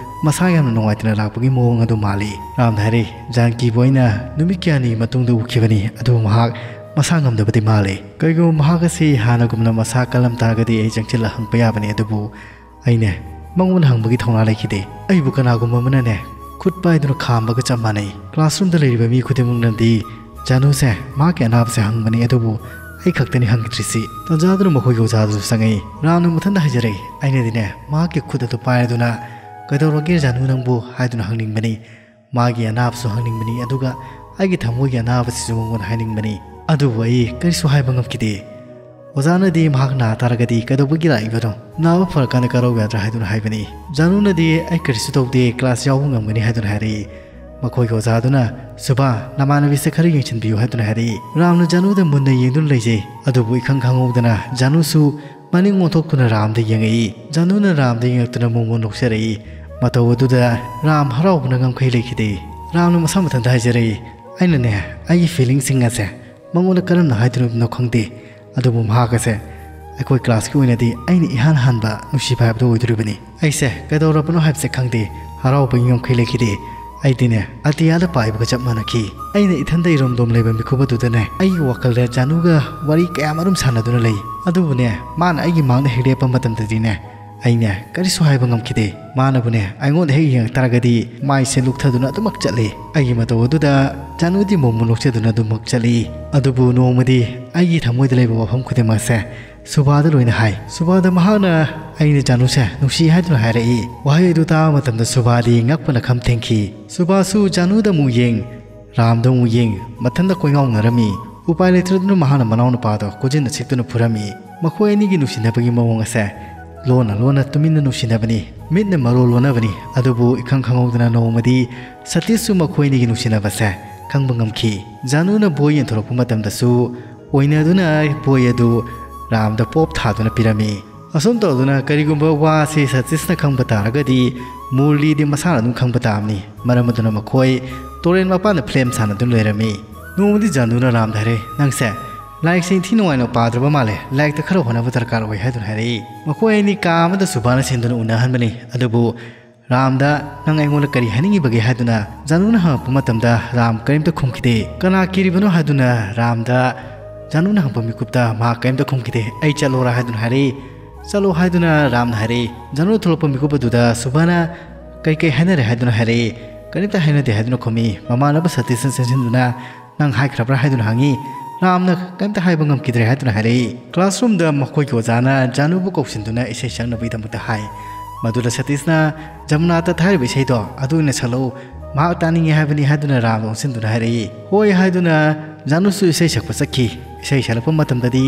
ꯃꯁꯥ ꯌꯥꯝꯅ ꯅꯨꯡꯉꯥꯏꯇꯅ ꯂꯥꯛꯄꯒꯤ ꯃꯑꯣꯡ ꯑꯗꯨ ꯃꯥꯜꯂꯤ꯫ ꯔꯥꯝꯅ ꯍꯥꯏꯔꯛꯏ, "ꯖꯥꯟꯀꯤꯕꯨ ꯑꯩꯅ ꯅꯨꯃꯤꯠ ꯀꯌꯥꯅꯤ ꯃꯇꯨꯡꯗ ꯎꯈꯤꯕꯅꯤ, ꯑꯗꯨꯕꯨ ꯃꯍꯥꯛ ꯃꯁꯥ ꯉꯝꯗꯕꯗꯤ ꯃꯥꯜꯂꯤ꯫ ꯀꯔꯤꯒꯨꯝꯕ ꯃꯍꯥꯛ ꯑꯁꯤ ꯍꯥꯟꯅꯒꯨꯝꯅ ꯃꯁꯥ ꯀꯜꯂꯝ ꯇꯥꯔꯒꯗꯤ ꯑꯩ ꯆꯪꯁꯤꯜꯂ ꯍꯪꯕ ꯌꯥꯕꯅꯤ, ꯑꯗꯨꯕꯨ ꯑꯩꯅꯦ, ꯃꯉꯣꯟꯗ ꯍꯪꯕꯒꯤ ꯊꯧꯅꯥ ꯂꯩꯈꯤꯗꯦ꯫ ꯑꯩꯕꯨ ꯀꯅꯥꯒꯨꯝꯕ ꯑꯃꯅꯅꯦ, ꯈꯨꯠ ꯄꯥꯏꯗꯨꯅ ꯈꯥꯝꯕꯒ ꯆꯞ ꯃꯥꯟꯅꯩ꯫ ꯀ꯭ꯂꯥꯁꯔꯨꯝꯗ ꯂꯩꯔꯤꯕ ꯃꯤ ꯈꯨꯗꯤꯡꯃꯛꯅꯗꯤ ꯖꯥꯅꯨꯁꯦ ꯃꯍꯥꯛꯀꯤ ꯑꯅꯥꯕꯁꯦ ꯍꯪꯕꯅꯤ, ꯑꯗꯨꯕꯨ ꯑꯩ ꯈꯛꯇꯅꯤ ꯍꯪꯈꯤꯗ꯭ꯔꯤꯁꯤ꯫" ꯇꯟꯖꯥꯗꯨꯅ ꯃꯈꯣꯏꯒꯤ ꯑꯣꯖꯥꯗꯨꯁꯨ ꯆꯪꯉꯛꯏ꯫ ꯔꯥꯝꯅ ꯃꯊꯟꯇ ꯍꯥꯏꯖꯔꯛꯏ, "ꯑꯩꯅꯗꯤꯅꯦ, ꯃꯍꯥꯛꯀꯤ ꯈꯨꯠ ꯑꯗꯨ ꯄꯥꯏꯔꯗꯨꯅ 'ꯀꯩꯗꯧꯔꯒꯦ ꯖꯥꯅꯨ ꯅꯪꯕꯨ?' ꯍꯥꯏꯗꯨꯅ ꯍꯪꯅꯤꯡꯕꯅꯤ꯫ ꯃꯥꯒꯤ ꯑꯅꯥꯕꯁꯨ ꯍꯪꯅꯤꯡꯕꯅꯤ, ꯑꯗꯨꯒ ꯑꯩꯒꯤ ꯊꯃꯣꯏꯒꯤ ꯑꯅꯥꯕꯁꯤꯁꯨ ꯃꯉꯣꯟꯗ ꯍꯥꯏꯅꯤꯡꯕꯅꯤ꯫ ꯑꯗꯨꯕꯨ ꯑꯩ ꯀꯔꯤꯁꯨ ꯍꯥꯏꯕ ꯉꯝꯈꯤꯗꯦ꯫ ꯑꯣꯖꯥꯅꯗꯤ ꯃꯍꯥꯛ ꯅꯥ ꯇꯥꯔꯒꯗꯤ ꯀꯩꯗꯧꯕꯒꯤ ꯂꯥꯛꯏꯕꯅꯣ? ꯅꯥꯕ ꯐꯔꯀꯥꯟꯗ ꯀꯥꯔꯧ ꯌꯥꯗ꯭ꯔꯥ?" ꯍꯥꯏꯗꯨꯅ ꯍꯥꯏꯕꯅꯤ꯫ ꯖꯥꯅꯨꯅꯗꯤ "ꯑꯩ ꯀꯔꯤꯁꯨ ꯇꯧꯗꯦ, ꯀ꯭ꯂꯥꯁ ꯌꯥꯎꯕ ꯉꯝꯒꯅꯤ" ꯍꯥꯏꯗꯨꯅ ꯍꯥꯏꯔꯛꯏ꯫ ꯃꯈꯣꯏꯒꯤ ꯑꯣꯖꯥꯗꯨꯅ "ꯁꯨꯚꯥ, ꯅꯃꯥꯟꯅꯕꯤꯁꯦ ꯈꯔ ꯌꯦꯡꯁꯤꯟꯕꯤꯌꯨ" ꯍꯥꯏꯗꯨꯅ ꯍꯥꯏꯔꯛꯏ꯫ ꯔꯥꯝꯅ ꯖꯥꯅꯨꯗ ꯃꯨꯟꯅ ꯌꯦꯡꯗꯨꯅ ꯂꯩꯖꯩ꯫ ꯑꯗꯨꯕꯨ ꯏꯈꯪ ꯈꯪꯍꯧꯗꯅ ꯖꯥꯅꯨꯁꯨ ꯃꯅꯤꯡ ꯑꯣꯟꯊꯣꯛꯇꯨꯅ ꯔꯥꯝꯗ ꯌꯦꯡꯉꯛꯏ꯫ ꯖꯥꯅꯨꯅ ꯔꯥꯝꯗ ꯌꯦꯡꯉꯛꯇꯨꯅ ꯃꯣꯃꯣꯟ ꯅꯣꯛꯆꯔꯛꯏ꯫ ꯃꯇꯧ ꯑꯗꯨꯗ ꯔꯥꯝ ꯍꯔꯥꯎꯕꯅ ꯉꯝꯈꯩ ꯂꯩꯈꯤꯗꯦ꯫ ꯔꯥꯝꯅ ꯃꯁꯥ ꯃꯊꯟꯇ ꯍꯥꯏꯖꯔꯛꯏ, ꯑꯩꯅꯅꯦ, ꯑꯩꯒꯤ ꯐꯤꯂꯤꯡꯁꯤꯡ ꯑꯁꯦ ꯃꯉꯣꯟꯗ ꯀꯔꯝꯅ ꯍꯥꯏꯗꯣꯏꯅꯣ ꯈꯪꯗꯦ꯫ ꯑꯗꯨꯕꯨ ꯃꯍꯥꯛ ꯑꯁꯦ ꯑꯩꯈꯣꯏ ꯀ꯭ꯂꯥꯁꯀꯤ ꯑꯣꯏꯅꯗꯤ ꯑꯩꯅ ꯏꯍꯥꯟ ꯍꯥꯟꯕ ꯅꯨꯡꯁꯤꯕ ꯍꯥꯏꯕꯗꯨ ꯑꯣꯏꯗꯣꯔꯤꯕꯅꯤ꯫ ꯑꯩꯁꯦ ꯀꯩꯗꯧꯔꯕꯅꯣ ꯍꯥꯏꯕꯁꯦ ꯈꯪꯗꯦ, ꯍꯔꯥꯎꯕꯒꯤ ꯉꯝꯈꯩ ꯂꯩꯈꯤꯗꯦ꯫ ꯑꯩꯗꯤꯅꯦ, ꯑꯇꯤꯌꯥꯗ ꯄꯥꯏꯕꯒ ꯆꯞ ꯃꯥꯟꯅꯈꯤ꯫ ꯑꯩꯅ ꯏꯊꯟꯗ ꯏꯔꯣꯝꯗꯣꯝ ꯂꯩꯕ ꯃꯤꯀꯨꯞ ꯑꯗꯨꯗꯅꯦ, ꯑꯩꯒꯤ ꯋꯥꯈꯜꯗ ꯖꯥꯅꯨꯒ ꯋꯥꯔꯤ ꯀꯌꯥꯃꯔꯨꯝ ꯁꯥꯟꯅꯗꯨꯅ ꯂꯩ꯫ ꯑꯗꯨꯕꯨꯅꯦ, ꯃꯥꯅ ꯑꯩꯒꯤ ꯃꯥꯡꯗ ꯍꯦꯛ ꯂꯦꯞꯄ ꯃꯇꯝꯗꯗꯤꯅꯦ, ꯑꯩꯅꯦ ꯀꯔꯤꯁꯨ ꯍꯥꯏꯕ ꯉꯝꯈꯤꯗꯦ꯫ ꯃꯥꯅꯕꯨꯅꯦ ꯑꯩꯉꯣꯟꯗ ꯍꯦꯛ ꯌꯦꯡꯉꯛ ꯇꯥꯔꯒꯗꯤ ꯃꯥꯏꯁꯦ ꯂꯨꯛꯊꯗꯨꯅ ꯑꯗꯨꯃꯛ ꯆꯠꯂꯤ꯫ ꯑꯩꯒꯤ ꯃꯇꯧ ꯑꯗꯨꯗ ꯖꯥꯅꯨꯗꯤ ꯃꯣꯃꯣ ꯅꯣꯛꯆꯗꯨꯅ ꯑꯗꯨꯃꯛ ꯆꯠꯂꯤ꯫ ꯑꯗꯨꯕꯨ ꯅꯣꯡꯃꯗꯤ ꯑꯩꯒꯤ ꯊꯃꯣꯏꯗ ꯂꯩꯕ ꯋꯥꯐꯝ ꯈꯨꯗꯤꯡꯃꯛꯁꯦ ꯁꯨꯕꯥꯗ ꯂꯣꯏꯅ ꯍꯥꯏ꯫ ꯁꯨꯕꯥꯗ ꯃꯍꯥꯛꯅ ꯑꯩꯅ ꯖꯥꯅꯨꯁꯦ ꯅꯨꯡꯁꯤ ꯍꯥꯏꯗꯨꯅ ꯍꯥꯏꯔꯛꯏ꯫ ꯋꯥꯍꯩ ꯑꯗꯨ ꯇꯥꯕ ꯃꯇꯝꯗ ꯁꯨꯕꯥꯗꯤ ꯉꯛꯄꯅ ꯈꯝ ꯊꯦꯡꯈꯤ꯫ ꯁꯨꯕꯥꯁꯨ ꯖꯥꯅꯨꯗ ꯑꯃꯨꯛ ꯌꯦꯡ, ꯔꯥꯝꯗ ꯑꯃꯨꯛ ꯌꯦꯡ, ꯃꯊꯟꯇ ꯀꯣꯏꯉꯥꯎꯅꯔꯝꯃꯤ꯫ ꯎꯄꯥꯏ ꯂꯩꯇꯗꯨꯅ ꯃꯍꯥꯛꯅ ꯃꯅꯥꯎꯅꯨꯄꯥꯗꯣ ꯀꯣꯏꯖꯤꯟꯅ ꯁꯤꯛꯇꯨꯅ ꯐꯨꯔꯝꯃꯤ꯫ ꯃꯈꯣꯏ ꯑꯅꯤꯒꯤ ꯅꯨꯡꯁꯤꯅꯕꯒꯤ ꯃꯑꯣꯡ ꯑꯁꯦ ꯂꯣꯟꯅ ꯂꯣꯟꯅ ꯇꯨꯃꯤꯟꯅ ꯅꯨꯡꯁꯤꯅꯕꯅꯤ꯫ ꯃꯤꯠꯅ ꯃꯔꯣꯜ ꯂꯣꯟꯅꯕꯅꯤ꯫ ꯑꯗꯨꯕꯨ ꯏꯈꯪ ꯈꯪꯍꯧꯗꯅ ꯅꯣꯡꯃꯗꯤ ꯁꯇꯤꯁꯁꯨ ꯃꯈꯣꯏ ꯑꯅꯤꯒꯤ ꯅꯨꯡꯁꯤꯅꯕꯁꯦ ꯈꯪꯕ ꯉꯝꯈꯤ꯫ ꯖꯥꯅꯨꯅ ꯕꯣꯏ ꯌꯦꯟꯊꯣꯔꯛꯄ ꯃꯇꯝꯗꯁꯨ ꯑꯣꯏꯅꯗꯨꯅ ꯕꯣꯏ ꯑꯗꯨ ꯔꯥꯝꯗ ꯄꯣꯞ ꯊꯥꯗꯨꯅ ꯄꯤꯔꯝꯃꯤ꯫ ꯑꯁꯨꯝ ꯇꯧꯗꯨꯅ ꯀꯔꯤꯒꯨꯝꯕ ꯋꯥꯁꯤ ꯁꯇꯤꯁꯅ ꯈꯪꯕ ꯇꯥꯔꯒꯗꯤ ꯃꯨꯔꯂꯤꯗꯤ ꯃꯁꯥꯅ ꯑꯗꯨꯝ ꯈꯪꯕ ꯇꯥꯕꯅꯤ꯫ ꯃꯔꯝ ꯑꯗꯨꯅ ꯃꯈꯣꯏ ꯇꯨꯔꯦꯜ ꯃꯄꯥꯟꯗ ꯐꯤꯂꯝ ꯁꯥꯟꯅꯗꯨꯅ ꯂꯩꯔꯝꯃꯤ꯫ ꯅꯣꯡꯃꯗꯤ ꯖꯥꯅꯨꯅ ꯔꯥꯝꯗ ꯍꯥꯏꯔꯦ, "ꯅꯪꯁꯦ ꯂꯥꯏꯔꯤꯛꯁꯦ ꯏꯟꯊꯤ ꯅꯨꯡꯉꯥꯏꯅ ꯄꯥꯗ꯭ꯔꯕ ꯃꯥꯜꯂꯦ, ꯂꯥꯏꯔꯤꯛꯇ ꯈꯔ ꯍꯣꯠꯅꯕ ꯗꯔꯀꯥꯔ ꯑꯣꯏ" ꯍꯥꯏꯗꯨꯅ ꯍꯥꯏꯔꯛꯏ꯫ ꯃꯈꯣꯏ ꯑꯅꯤ ꯀꯥ ꯑꯃꯗ ꯁꯨꯕꯥꯅ ꯁꯤꯟꯗꯨꯅ ꯎꯅꯍꯟꯕꯅꯤ꯫ ꯑꯗꯨꯕꯨ ꯔꯥꯝꯗ, "ꯅꯪ ꯑꯩꯉꯣꯟꯗ ꯀꯔꯤ ꯍꯥꯏꯅꯤꯡꯉꯤꯕꯒꯦ?" ꯍꯥꯏꯗꯨꯅ ꯖꯥꯅꯨꯅ ꯍꯪꯉꯛꯄ ꯃꯇꯝꯗ ꯔꯥꯝ ꯀꯔꯤꯝꯇ ꯈꯨꯝꯈꯤꯗꯦ꯫ "ꯀꯅꯥ ꯀꯤꯔꯤꯕꯅꯣ?" ꯍꯥꯏꯗꯨꯅ ꯔꯥꯝꯗ ꯖꯥꯅꯨꯅ ꯍꯪꯉꯛꯄ ꯃꯤꯀꯨꯞꯇ ꯃꯍꯥꯛ ꯀꯔꯤꯝꯇ ꯈꯨꯝꯈꯤꯗꯦ꯫ "ꯑꯩ ꯆꯠꯂꯣꯔꯥ?" ꯍꯥꯏꯗꯨꯅ ꯍꯥꯏꯔꯛꯏ꯫ "ꯆꯠꯂꯣ" ꯍꯥꯏꯗꯨꯅ ꯔꯥꯝꯅ ꯍꯥꯏꯔꯛꯏ꯫ ꯖꯥꯅꯨ ꯊꯣꯛꯂꯛꯄ ꯃꯤꯀꯨꯞ ꯑꯗꯨꯗ ꯁꯨꯕꯥꯅ ꯀꯩ ꯀꯩ ꯍꯥꯏꯅꯔꯦ ꯍꯥꯏꯗꯨꯅ ꯍꯥꯏꯔꯛꯏ꯫ "ꯀꯔꯤꯝꯇ ꯍꯥꯏꯅꯗꯦ" ꯍꯥꯏꯗꯨꯅ ꯈꯨꯝꯃꯤ꯫ ꯃꯃꯥꯟꯅꯕ ꯁꯇꯤꯁꯅ ꯆꯦꯟꯁꯤꯟꯗꯨꯅ, "ꯅꯪ ꯍꯥꯏꯈ꯭ꯔꯕ꯭ꯔꯥ?" ꯍꯥꯏꯗꯨꯅ ꯍꯪꯉꯤ꯫ ꯔꯥꯝꯅ ꯀꯔꯤꯝꯇ ꯍꯥꯏꯕ ꯉꯝꯈꯤꯗ꯭ꯔꯦ ꯍꯥꯏꯗꯨꯅ ꯍꯥꯏꯔꯛꯏ꯫ ꯀ꯭ꯂꯥꯁꯔꯨꯝꯗ ꯃꯈꯣꯏꯒꯤ ꯑꯣꯖꯥꯅ ꯖꯥꯅꯨꯕꯨ ꯀꯧꯁꯤꯟꯗꯨꯅ ꯏꯁꯩ ꯁꯛꯅꯕꯒꯤꯗꯃꯛꯇ ꯍꯥꯏ꯫ ꯃꯗꯨꯗ ꯁꯇꯤꯁꯅ "ꯖꯃꯨꯅꯥ ꯇꯠ" ꯍꯥꯏꯔꯤꯕ ꯏꯁꯩꯗꯣ ꯑꯗꯨ ꯑꯣꯏꯅ ꯁꯛꯂꯛꯎ, ꯃꯍꯥꯛ ꯇꯥꯅꯤꯡꯉꯤ ꯍꯥꯏꯕꯅꯤ ꯍꯥꯏꯗꯨꯅ ꯔꯥꯝꯗ ꯑꯣꯟꯁꯤꯟꯗꯨꯅ ꯍꯥꯏꯔꯛꯏ꯫ ꯍꯣꯏ ꯍꯥꯏꯗꯨꯅ ꯖꯥꯅꯨꯁꯨ ꯏꯁꯩ ꯁꯛꯄ ꯆꯠꯈꯤ꯫ ꯏꯁꯩ ꯁꯛꯂꯛꯄ ꯃꯇꯝꯗꯗꯤ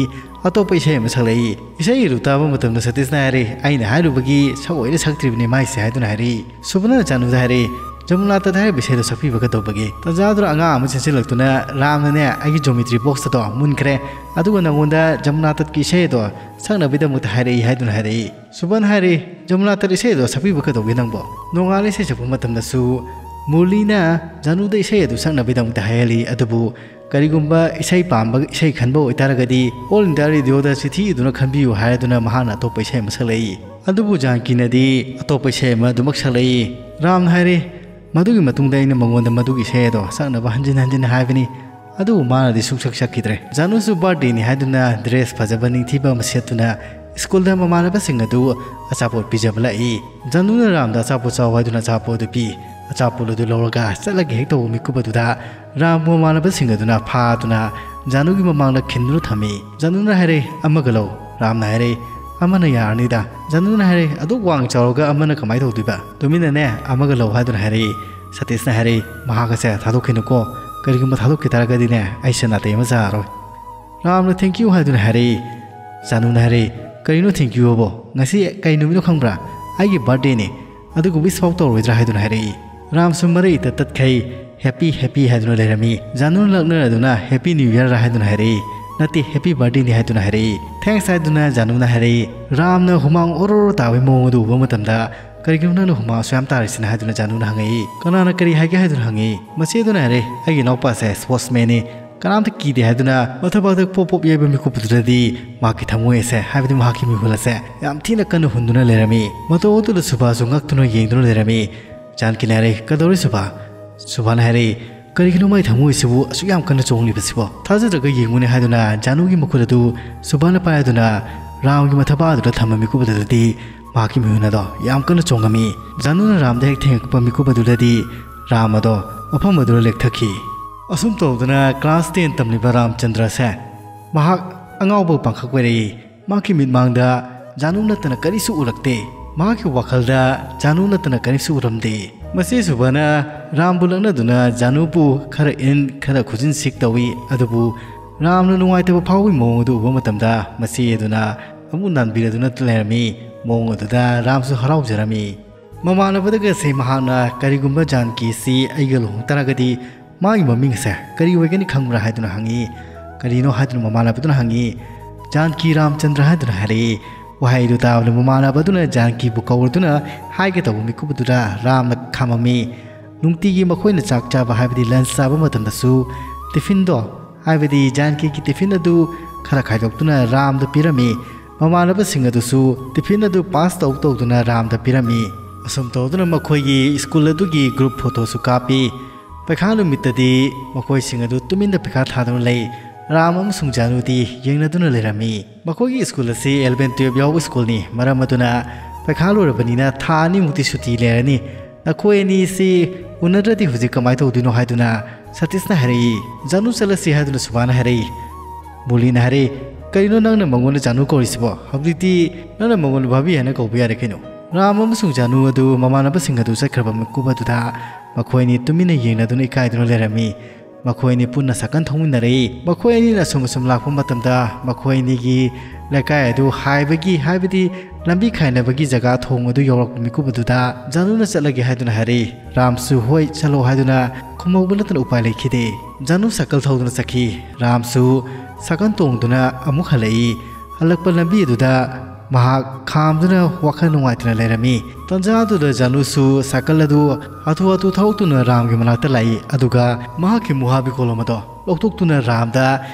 ꯑꯇꯣꯞꯄ ꯏꯁꯩ ꯑꯃ ꯁꯛꯂꯛꯏ꯫ ꯏꯁꯩ ꯑꯗꯨ ꯇꯥꯕ ꯃꯇꯝꯗ ꯁꯇꯤꯁꯅ ꯍꯥꯏꯔꯦ, "ꯑꯩꯅ ꯍꯥꯏꯔꯨꯕꯒꯤ ꯁꯛꯑꯣꯏꯅ ꯁꯛꯇ꯭ꯔꯤꯕꯅꯤ ꯃꯥꯏꯁꯦ" ꯍꯥꯏꯗꯨꯅ ꯍꯥꯏꯔꯛꯏ꯫ ꯁꯨꯕꯅ ꯖꯥꯅꯨꯗ ꯍꯥꯏꯔꯛꯏ, "ꯖꯃꯨꯅꯥ ꯇꯠ ꯍꯥꯏꯔꯤꯕ ꯏꯁꯩꯗꯣ ꯁꯛꯄꯤꯕ ꯀꯩꯗꯧꯕꯒꯦ?" ꯇꯟꯖꯥꯗꯨꯗ ꯑꯉꯥꯡ ꯑꯃ ꯆꯦꯟꯁꯤꯜꯂꯛꯇꯨꯅ, "ꯔꯥꯝꯅꯅꯦ ꯑꯩꯒꯤ ꯖꯣꯃꯤꯇ꯭ꯔꯤ ꯕꯣꯛꯁ ꯑꯗꯣ ꯃꯨꯟꯈ꯭ꯔꯦ, ꯑꯗꯨꯒ ꯅꯉꯣꯟꯗ ꯖꯃꯨꯅꯥ ꯇꯠꯀꯤ ꯏꯁꯩ ꯑꯗꯣ ꯁꯛꯅꯕꯒꯤꯗꯃꯛꯇ ꯍꯥꯏꯔꯛꯏ" ꯍꯥꯏꯗꯨꯅ ꯍꯥꯏꯔꯛꯏ꯫ ꯁꯨꯕꯟ ꯍꯥꯏꯔꯛꯏ, "ꯖꯃꯨꯅꯥ ꯇꯠ ꯏꯁꯩ ꯑꯗꯣ ꯁꯛꯄꯤꯕ ꯀꯩꯗꯧꯒꯦ ꯅꯪꯕꯣ?" ꯅꯣꯡꯉꯥꯜꯂ ꯏꯁꯩ ꯁꯛꯄ ꯃꯇꯝꯗꯁꯨ ꯃꯨꯔꯂꯤꯅ ꯖꯥꯅꯨꯗ ꯏꯁꯩ ꯑꯗꯨ ꯁꯛꯅꯕꯒꯤꯗꯃꯛꯇ ꯍꯥꯏꯍꯜꯂꯤ꯫ ꯑꯗꯨꯕꯨ ꯀꯔꯤꯒꯨꯝꯕ ꯏꯁꯩ ꯄꯥꯝꯕ ꯏꯁꯩ ꯈꯟꯕ ꯑꯣꯏꯇꯥꯔꯒꯗꯤ All India Radioꯗ ꯆꯤꯊꯤ ꯏꯗꯨꯅ ꯈꯟꯕꯤꯌꯨ ꯍꯥꯏꯗꯨꯅ ꯃꯍꯥꯛꯅ ꯑꯇꯣꯞꯄ ꯏꯁꯩ ꯑꯃ ꯁꯛꯂꯛꯏ꯫ ꯑꯗꯨꯕꯨ ꯖꯥꯟꯀꯤꯅꯗꯤ ꯑꯇꯣꯞꯄ ꯏꯁꯩ ꯑꯃ ꯑꯗꯨꯃꯛ ꯁꯛꯂꯛꯏ꯫ ꯔꯥꯝꯅ ꯍꯥꯏꯔꯤ, "ꯃꯗꯨꯒꯤ ꯃꯇꯨꯡꯗ ꯑꯩꯅ ꯃꯉꯣꯟꯗ ꯃꯗꯨꯒꯤ ꯏꯁꯩ ꯑꯗꯣ ꯁꯛꯅꯕ ꯍꯟꯖꯤꯟ ꯍꯟꯖꯤꯟ ꯍꯥꯏꯕꯅꯤ, ꯑꯗꯨꯕꯨ ꯃꯥꯅꯗꯤ ꯁꯨꯡꯁꯛ ꯁꯛꯈꯤꯗ꯭ꯔꯦ"꯫ ꯖꯥꯅꯨꯁꯨ birthdayꯅꯤ ꯍꯥꯏꯗꯨꯅ dress ꯐꯖꯕ ꯅꯤꯡꯊꯤꯕ ꯑꯃ ꯁꯦꯠꯇꯨꯅ ꯁ꯭ꯀꯨꯜꯗ ꯃꯃꯥꯟꯅꯕꯁꯤꯡ ꯑꯗꯨ ꯑꯆꯥꯄꯣꯠ ꯄꯤꯖꯕ ꯂꯥꯛꯏ꯫ ꯖꯥꯅꯨꯅ ꯔꯥꯝꯗ "ꯑꯆꯥꯄꯣꯠ ꯆꯥꯎ" ꯍꯥꯏꯗꯨꯅ ꯑꯆꯥꯄꯣꯠ ꯑꯗꯨ ꯄꯤ꯫ ꯑꯆꯥꯄꯣꯠ ꯑꯗꯨ ꯂꯧꯔꯒ ꯆꯠꯂꯒꯦ ꯍꯦꯛ ꯇꯧꯕ ꯃꯤꯀꯨꯞ ꯑꯗꯨꯗ ꯔꯥꯝꯕꯨ ꯃꯃꯥꯟꯅꯕꯁꯤꯡ ꯑꯗꯨꯅ ꯐꯥꯗꯨꯅ ꯖꯥꯅꯨꯒꯤ ꯃꯃꯥꯡꯗ ꯈꯤꯟꯗꯨꯅ ꯊꯝꯃꯤ꯫ ꯖꯥꯅꯨꯅ ꯍꯥꯏꯔꯦ, "ꯑꯃꯒ ꯂꯧ"꯫ ꯔꯥꯝꯅ ꯍꯥꯏꯔꯦ, "ꯑꯃꯅ ꯌꯥꯔꯅꯤꯗ"꯫ ꯖꯥꯅꯨꯅ ꯍꯥꯏꯔꯦ, "ꯑꯗꯨꯛ ꯋꯥꯡ ꯆꯥꯎꯔꯒ ꯑꯃꯅ ꯀꯃꯥꯏꯅ ꯇꯧꯗꯣꯏꯕ? ꯇꯨꯃꯤꯟꯅꯅꯦ ꯑꯃꯒ ꯂꯧ" ꯍꯥꯏꯗꯨꯅ ꯍꯥꯏꯔꯛꯏ꯫ ꯁꯇꯤꯁꯅ ꯍꯥꯏꯔꯛꯏ, "ꯃꯍꯥꯛ ꯑꯁꯦ ꯊꯥꯗꯣꯛꯈꯤꯅꯨꯀꯣ, ꯀꯔꯤꯒꯨꯝꯕ ꯊꯥꯗꯣꯛꯈꯤ ꯇꯥꯔꯒꯗꯤꯅꯦ ꯑꯩꯁꯦ ꯅꯥꯇꯩ ꯑꯃ ꯆꯥꯔꯔꯣꯏ"꯫ ꯔꯥꯝꯅ "Thank you" ꯍꯥꯏꯗꯨꯅ ꯍꯥꯏꯔꯛꯏ꯫ ꯖꯥꯅꯨꯅ ꯍꯥꯏꯔꯛꯏ, "ꯀꯔꯤꯅꯣ thank you ꯑꯕꯣ? ꯉꯁꯤ ꯀꯩ ꯅꯨꯃꯤꯠꯅꯣ ꯈꯪꯕ꯭ꯔꯥ? ꯑꯩꯒꯤ birthdayꯅꯤ, ꯑꯗꯨꯒ wish ꯐꯥꯎ ꯇꯧꯔꯣꯏꯗ꯭ꯔꯥ?" ꯍꯥꯏꯗꯨꯅ ꯍꯥꯏꯔꯛꯏ꯫ ꯔꯥꯝꯁꯨ ꯃꯔꯩ ꯏꯇꯠ ꯇꯠꯈꯩ "Happy, happy" ꯍꯥꯏꯗꯨꯅ ꯂꯩꯔꯝꯃꯤ꯫ ꯖꯥꯅꯨꯅ ꯂꯛꯅꯔꯗꯨꯅ "Happy New Year" ꯍꯥꯏꯗꯨꯅ ꯍꯥꯏꯔꯛꯏ꯫ "ꯅꯠꯇꯦ, Happy Birthdayꯅꯤ" ꯍꯥꯏꯗꯨꯅ ꯍꯥꯏꯔꯛꯏ꯫ "Thanks" ꯍꯥꯏꯗꯨꯅ ꯖꯥꯅꯨꯅ ꯍꯥꯏꯔꯛꯏ꯫ ꯔꯥꯝꯅ ꯍꯨꯃꯥꯡ ꯑꯣꯔꯣ ꯑꯣꯔꯣ ꯇꯥꯕꯒꯤ ꯃꯑꯣꯡ ꯑꯗꯨ ꯎꯕ ꯃꯇꯝꯗ, "ꯀꯔꯤꯒꯤꯅꯣ ꯅꯪꯅ ꯍꯨꯃꯥꯡ ꯑꯁꯨꯛ ꯌꯥꯝ ꯇꯥꯔꯤꯁꯤꯅ?" ꯍꯥꯏꯗꯨꯅ ꯖꯥꯅꯨꯅ ꯍꯪꯉꯛꯏ꯫ "ꯀꯅꯥꯅ ꯀꯔꯤ ꯍꯥꯏꯒꯦ?" ꯍꯥꯏꯗꯨꯅ ꯍꯪꯉꯛꯏ꯫ ꯃꯆꯦꯗꯨꯅ ꯍꯥꯏꯔꯦ, "ꯑꯩꯒꯤ ꯏꯅꯥꯎꯄꯥꯁꯦ sportsmanꯅꯤ, ꯀꯅꯥꯝꯇ ꯀꯤꯗꯦ" ꯍꯥꯏꯗꯨꯅ ꯃꯊꯕꯥꯛꯇ ꯄꯣꯞ ꯄꯣꯞ ꯌꯩꯕ ꯃꯤꯀꯨꯞ ꯑꯗꯨꯗꯗꯤ ꯃꯍꯥꯛꯀꯤ ꯊꯃꯣꯏ ꯑꯁꯦ, ꯍꯥꯏꯕꯗꯤ ꯃꯍꯥꯛꯀꯤ ꯃꯤꯍꯨꯜ ꯑꯁꯦ ꯌꯥꯝ ꯊꯤꯅ ꯀꯟꯅ ꯍꯨꯟꯗꯨꯅ ꯂꯩꯔꯝꯃꯤ꯫ ꯃꯇꯧ ꯑꯗꯨꯗ ꯁꯨꯕꯥꯁꯨ ꯉꯛꯇꯨꯅ ꯌꯦꯡꯗꯨꯅ ꯂꯩꯔꯝꯃꯤ꯫ ꯖꯥꯟꯀꯤꯅ ꯍꯥꯏꯔꯦ, "ꯀꯗꯧꯔꯦ ꯁꯨꯕꯥ?" ꯁꯨꯕꯥꯅ ꯍꯥꯏꯔꯦ, "ꯀꯔꯤꯒꯤꯅꯣ ꯃꯥꯒꯤ ꯊꯃꯣꯏꯁꯤꯕꯨ ꯑꯁꯨꯛ ꯌꯥꯝ ꯀꯟꯅ ꯆꯣꯡꯂꯤꯕꯁꯤꯕꯣ? ꯊꯥꯖꯗ꯭ꯔꯒ ꯌꯦꯡꯉꯨꯅꯦ" ꯍꯥꯏꯗꯨꯅ ꯖꯥꯅꯨꯒꯤ ꯃꯈꯨꯠ ꯑꯗꯨ ꯁꯨꯕꯥꯅ ꯄꯥꯏꯗꯨꯅ ꯔꯥꯝꯒꯤ ꯃꯊꯕꯥꯛ ꯑꯗꯨꯗ ꯊꯝꯕ ꯃꯤꯀꯨꯞ ꯑꯗꯨꯗꯗꯤ ꯃꯍꯥꯛꯀꯤ ꯃꯤꯍꯨꯟ ꯑꯗꯣ ꯌꯥꯝ ꯀꯟꯅ ꯆꯣꯡꯉꯝꯃꯤ꯫ ꯖꯥꯅꯨꯅ ꯔꯥꯝꯗ ꯍꯦꯛ ꯊꯦꯡꯉꯛꯄ ꯃꯤꯀꯨꯞ ꯑꯗꯨꯗꯗꯤ ꯔꯥꯝ ꯑꯗꯣ ꯃꯐꯝ ꯑꯗꯨꯗ ꯂꯦꯛꯊꯈꯤ꯫ ꯑꯁꯨꯝ ꯇꯧꯗꯅ class ten ꯇꯝꯂꯤꯕ ꯔꯥꯝꯆꯟꯗ꯭ꯔꯁꯦ ꯃꯍꯥꯛ ꯑꯉꯥꯎꯕ ꯄꯥꯡꯈꯛ ꯑꯣꯏꯔꯛꯏ꯫ ꯃꯍꯥꯛꯀꯤ ꯃꯤꯠꯃꯥꯡꯗ ꯖꯥꯅꯨ ꯅꯠꯇꯅ ꯀꯔꯤꯁꯨ ꯎꯔꯛꯇꯦ꯫ ꯃꯍꯥꯛꯀꯤ ꯋꯥꯈꯜꯗ ꯖꯥꯅꯨ ꯅꯠꯇꯅ ꯀꯔꯤꯁꯨ ꯎꯔꯝꯗꯦ꯫ ꯃꯆꯦ ꯁꯨꯕꯥꯅ ꯔꯥꯝꯕꯨ ꯂꯛꯅꯗꯨꯅ ꯖꯥꯅꯨꯕꯨ ꯈꯔ ꯏꯟ, ꯈꯔ ꯈꯨꯖꯤꯟ ꯁꯤꯛ ꯇꯧꯏ꯫ ꯑꯗꯨꯕꯨ ꯔꯥꯝꯅ ꯅꯨꯡꯉꯥꯏꯇꯕ ꯐꯥꯎꯕꯒꯤ ꯃꯑꯣꯡ ꯑꯗꯨ ꯎꯕ ꯃꯇꯝꯗ ꯃꯆꯦ ꯑꯗꯨꯅ ꯑꯃꯨꯛ ꯅꯥꯟꯕꯤꯔꯗꯨꯅ ꯂꯩꯔꯝꯃꯤ꯫ ꯃꯑꯣꯡ ꯑꯗꯨꯗ ꯔꯥꯝꯁꯨ ꯍꯔꯥꯎꯖꯔꯝꯃꯤ꯫ ꯃꯃꯥꯟꯅꯕꯗꯒꯁꯦ ꯃꯍꯥꯛꯅ "ꯀꯔꯤꯒꯨꯝꯕ ꯖꯥꯟꯀꯤꯁꯤ ꯑꯩꯒ ꯂꯨꯍꯣꯡ ꯇꯥꯔꯒꯗꯤ ꯃꯥꯒꯤ ꯃꯃꯤꯡ ꯑꯁꯦ ꯀꯔꯤ ꯑꯣꯏꯒꯅꯤ ꯈꯪꯕ꯭ꯔꯥ?" ꯍꯥꯏꯗꯨꯅ ꯍꯪꯉꯤ꯫ "ꯀꯔꯤꯅꯣ?" ꯍꯥꯏꯗꯨꯅ ꯃꯃꯥꯟꯅꯕꯗꯨꯅ ꯍꯪꯉꯤ꯫ "ꯖꯥꯟꯀꯤ ꯔꯥꯝꯆꯟꯗ꯭ꯔ" ꯍꯥꯏꯗꯨꯅ ꯍꯥꯏꯔꯛꯏ꯫ ꯋꯥꯍꯩ ꯑꯗꯨ ꯇꯥꯕꯗ ꯃꯃꯥꯟꯅꯕꯗꯨꯅ ꯖꯥꯟꯀꯤꯕꯨ ꯀꯧꯔꯗꯨꯅ ꯍꯥꯏꯒꯦ ꯇꯧꯕ ꯃꯤꯀꯨꯞ ꯑꯗꯨꯗ ꯔꯥꯝꯅ ꯈꯥꯝꯃꯝꯃꯤ꯫ ꯅꯨꯡꯇꯤꯒꯤ ꯃꯈꯣꯏꯅ ꯆꯥꯛ ꯆꯥꯕ, ꯍꯥꯏꯕꯗꯤ ꯂꯟꯁ ꯆꯥꯕ ꯃꯇꯝꯗꯁꯨ ꯇꯤꯐꯤꯟꯗꯣ, ꯍꯥꯏꯕꯗꯤ ꯖꯥꯟꯀꯤꯒꯤ ꯇꯤꯐꯤꯟ ꯑꯗꯨ ꯈꯔ ꯈꯥꯏꯗꯣꯛꯇꯨꯅ ꯔꯥꯝꯗ ꯄꯤꯔꯝꯃꯤ꯫ ꯃꯃꯥꯟꯅꯕꯁꯤꯡ ꯑꯗꯨꯁꯨ ꯇꯤꯐꯤꯟ ꯑꯗꯨ ꯄꯥꯁ ꯇꯧ ꯇꯧꯗꯨꯅ ꯔꯥꯝꯗ ꯄꯤꯔꯝꯃꯤ꯫ ꯑꯁꯨꯝ ꯇꯧꯗꯨꯅ ꯃꯈꯣꯏꯒꯤ ꯁ꯭ꯀꯨꯜ ꯑꯗꯨꯒꯤ ꯒ꯭ꯔꯨꯞ ꯐꯣꯇꯣꯁꯨ ꯀꯥꯞꯄꯤ꯫ ꯄꯩꯈꯥ ꯅꯨꯃꯤꯠꯇꯗꯤ ꯃꯈꯣꯏꯁꯤꯡ ꯑꯗꯨ ꯇꯨꯃꯤꯟꯅ ꯄꯩꯈꯥ ꯊꯥꯗꯨꯅ ꯂꯩ꯫ ꯔꯥꯝ ꯑꯃꯁꯨꯡ ꯖꯥꯅꯨꯗꯤ ꯌꯦꯡꯅꯗꯨꯅ ꯂꯩꯔꯝꯃꯤ꯫ ꯃꯈꯣꯏꯒꯤ ꯁ꯭ꯀꯨꯜ ꯑꯁꯤ ꯑꯦꯂꯚꯦꯟ ꯇꯨꯌꯦꯜꯞ ꯌꯥꯎꯕ ꯁ꯭ꯀꯨꯜꯅꯤ꯫ ꯃꯔꯝ ꯑꯗꯨꯅ ꯄꯩꯈꯥ ꯂꯣꯏꯔꯕꯅꯤꯅ ꯊꯥ ꯑꯅꯤꯃꯨꯛꯇꯤ ꯁꯨꯇꯤ ꯂꯩꯔꯅꯤ꯫ ꯅꯈꯣꯏ ꯑꯅꯤꯁꯤ ꯎꯅꯗ꯭ꯔꯗꯤ ꯍꯧꯖꯤꯛ ꯀꯃꯥꯏꯅ ꯇꯧꯗꯣꯏꯅꯣ ꯍꯥꯏꯗꯨꯅ ꯁꯇꯤꯁꯅ ꯍꯥꯏꯔꯛꯏ꯫ ꯖꯥꯅꯨ ꯆꯠꯂꯁꯤ ꯍꯥꯏꯗꯨꯅ ꯁꯨꯕꯥꯅ ꯍꯥꯏꯔꯛꯏ꯫ ꯃꯨꯔꯂꯤꯅ ꯍꯥꯏꯔꯛꯏ, "ꯀꯔꯤꯅꯣ ꯅꯪꯅ ꯃꯉꯣꯟꯗ ꯖꯥꯅꯨ ꯀꯧꯔꯤꯁꯤꯕꯣ? ꯍꯧꯖꯤꯛꯇꯤ ꯅꯪꯅ ꯃꯉꯣꯟꯗ ꯚꯥꯕꯤ ꯍꯥꯏꯅ ꯀꯧꯕ ꯌꯥꯔꯦ ꯀꯩꯅꯣ?" ꯔꯥꯝ ꯑꯃꯁꯨꯡ ꯖꯥꯅꯨ ꯑꯗꯨ ꯃꯃꯥꯟꯅꯕꯁꯤꯡ ꯑꯗꯨ ꯆꯠꯈ꯭ꯔꯕ ꯃꯤꯀꯨꯞ ꯑꯗꯨꯗ ꯃꯈꯣꯏ ꯑꯅꯤ ꯇꯨꯃꯤꯟꯅ ꯌꯦꯡꯅꯗꯨꯅ ꯏꯀꯥꯏꯗꯨꯅ ꯂꯩꯔꯝꯃꯤ꯫ ꯃꯈꯣꯏ ꯑꯅꯤ ꯄꯨꯟꯅ ꯁꯥꯏꯀꯜ ꯊꯧꯃꯤꯟꯅꯔꯛꯏ꯫ ꯃꯈꯣꯏ ꯑꯅꯤꯅ ꯑꯁꯨꯝ ꯑꯁꯨꯝ ꯂꯥꯛꯄ ꯃꯇꯝꯗ ꯃꯈꯣꯏ ꯑꯅꯤꯒꯤ ꯂꯩꯀꯥꯏ ꯑꯗꯨ ꯍꯥꯏꯕꯒꯤ, ꯍꯥꯏꯕꯗꯤ ꯂꯝꯕꯤ ꯈꯥꯏꯅꯕꯒꯤ ꯖꯒꯥ ꯊꯣꯡ ꯑꯗꯨ ꯌꯧꯔꯛꯄ ꯃꯤꯀꯨꯞ ꯑꯗꯨꯗ ꯖꯥꯅꯨꯅ ꯆꯠꯂꯒꯦ ꯍꯥꯏꯗꯨꯅ ꯍꯥꯏꯔꯛꯏ꯫ ꯔꯥꯝꯁꯨ "ꯍꯣꯏ, ꯆꯠꯂꯣ" ꯍꯥꯏꯗꯨꯅ ꯈꯨꯝꯍꯧꯕ ꯅꯠꯇꯅ ꯎꯄꯥꯏ ꯂꯩꯈꯤꯗꯦ꯫ ꯖꯥꯅꯨ ꯁꯥꯏꯀꯜ ꯊꯧꯗꯨꯅ ꯆꯠꯈꯤ꯫ ꯔꯥꯝꯁꯨ ꯁꯥꯏꯀꯜ ꯇꯣꯡꯗꯨꯅ ꯑꯃꯨꯛ ꯍꯜꯂꯛꯏ꯫ ꯍꯜꯂꯛꯄ ꯂꯝꯕꯤ ꯑꯗꯨꯗ ꯃꯍꯥꯛ ꯈꯥꯝꯗꯨꯅ ꯋꯥꯈꯜ ꯅꯨꯡꯉꯥꯏꯇꯅ ꯂꯩꯔꯝꯃꯤ꯫ ꯇꯟꯖꯥ ꯑꯗꯨꯗ ꯖꯥꯅꯨꯁꯨ ꯁꯥꯏꯀꯜ ꯑꯗꯨ ꯍꯥꯊꯨ ꯍꯥꯊꯨ ꯊꯧꯗꯨꯅ ꯔꯥꯝꯒꯤ ꯃꯅꯥꯛꯇ ꯂꯥꯛꯏ, ꯑꯗꯨꯒ ꯃꯍꯥꯛꯀꯤ ꯃꯨꯍꯥꯕꯤ ꯀꯣꯂꯣꯝ ꯑꯗꯣ ꯂꯧꯊꯣꯛꯇꯨꯅ ꯔꯥꯝꯗ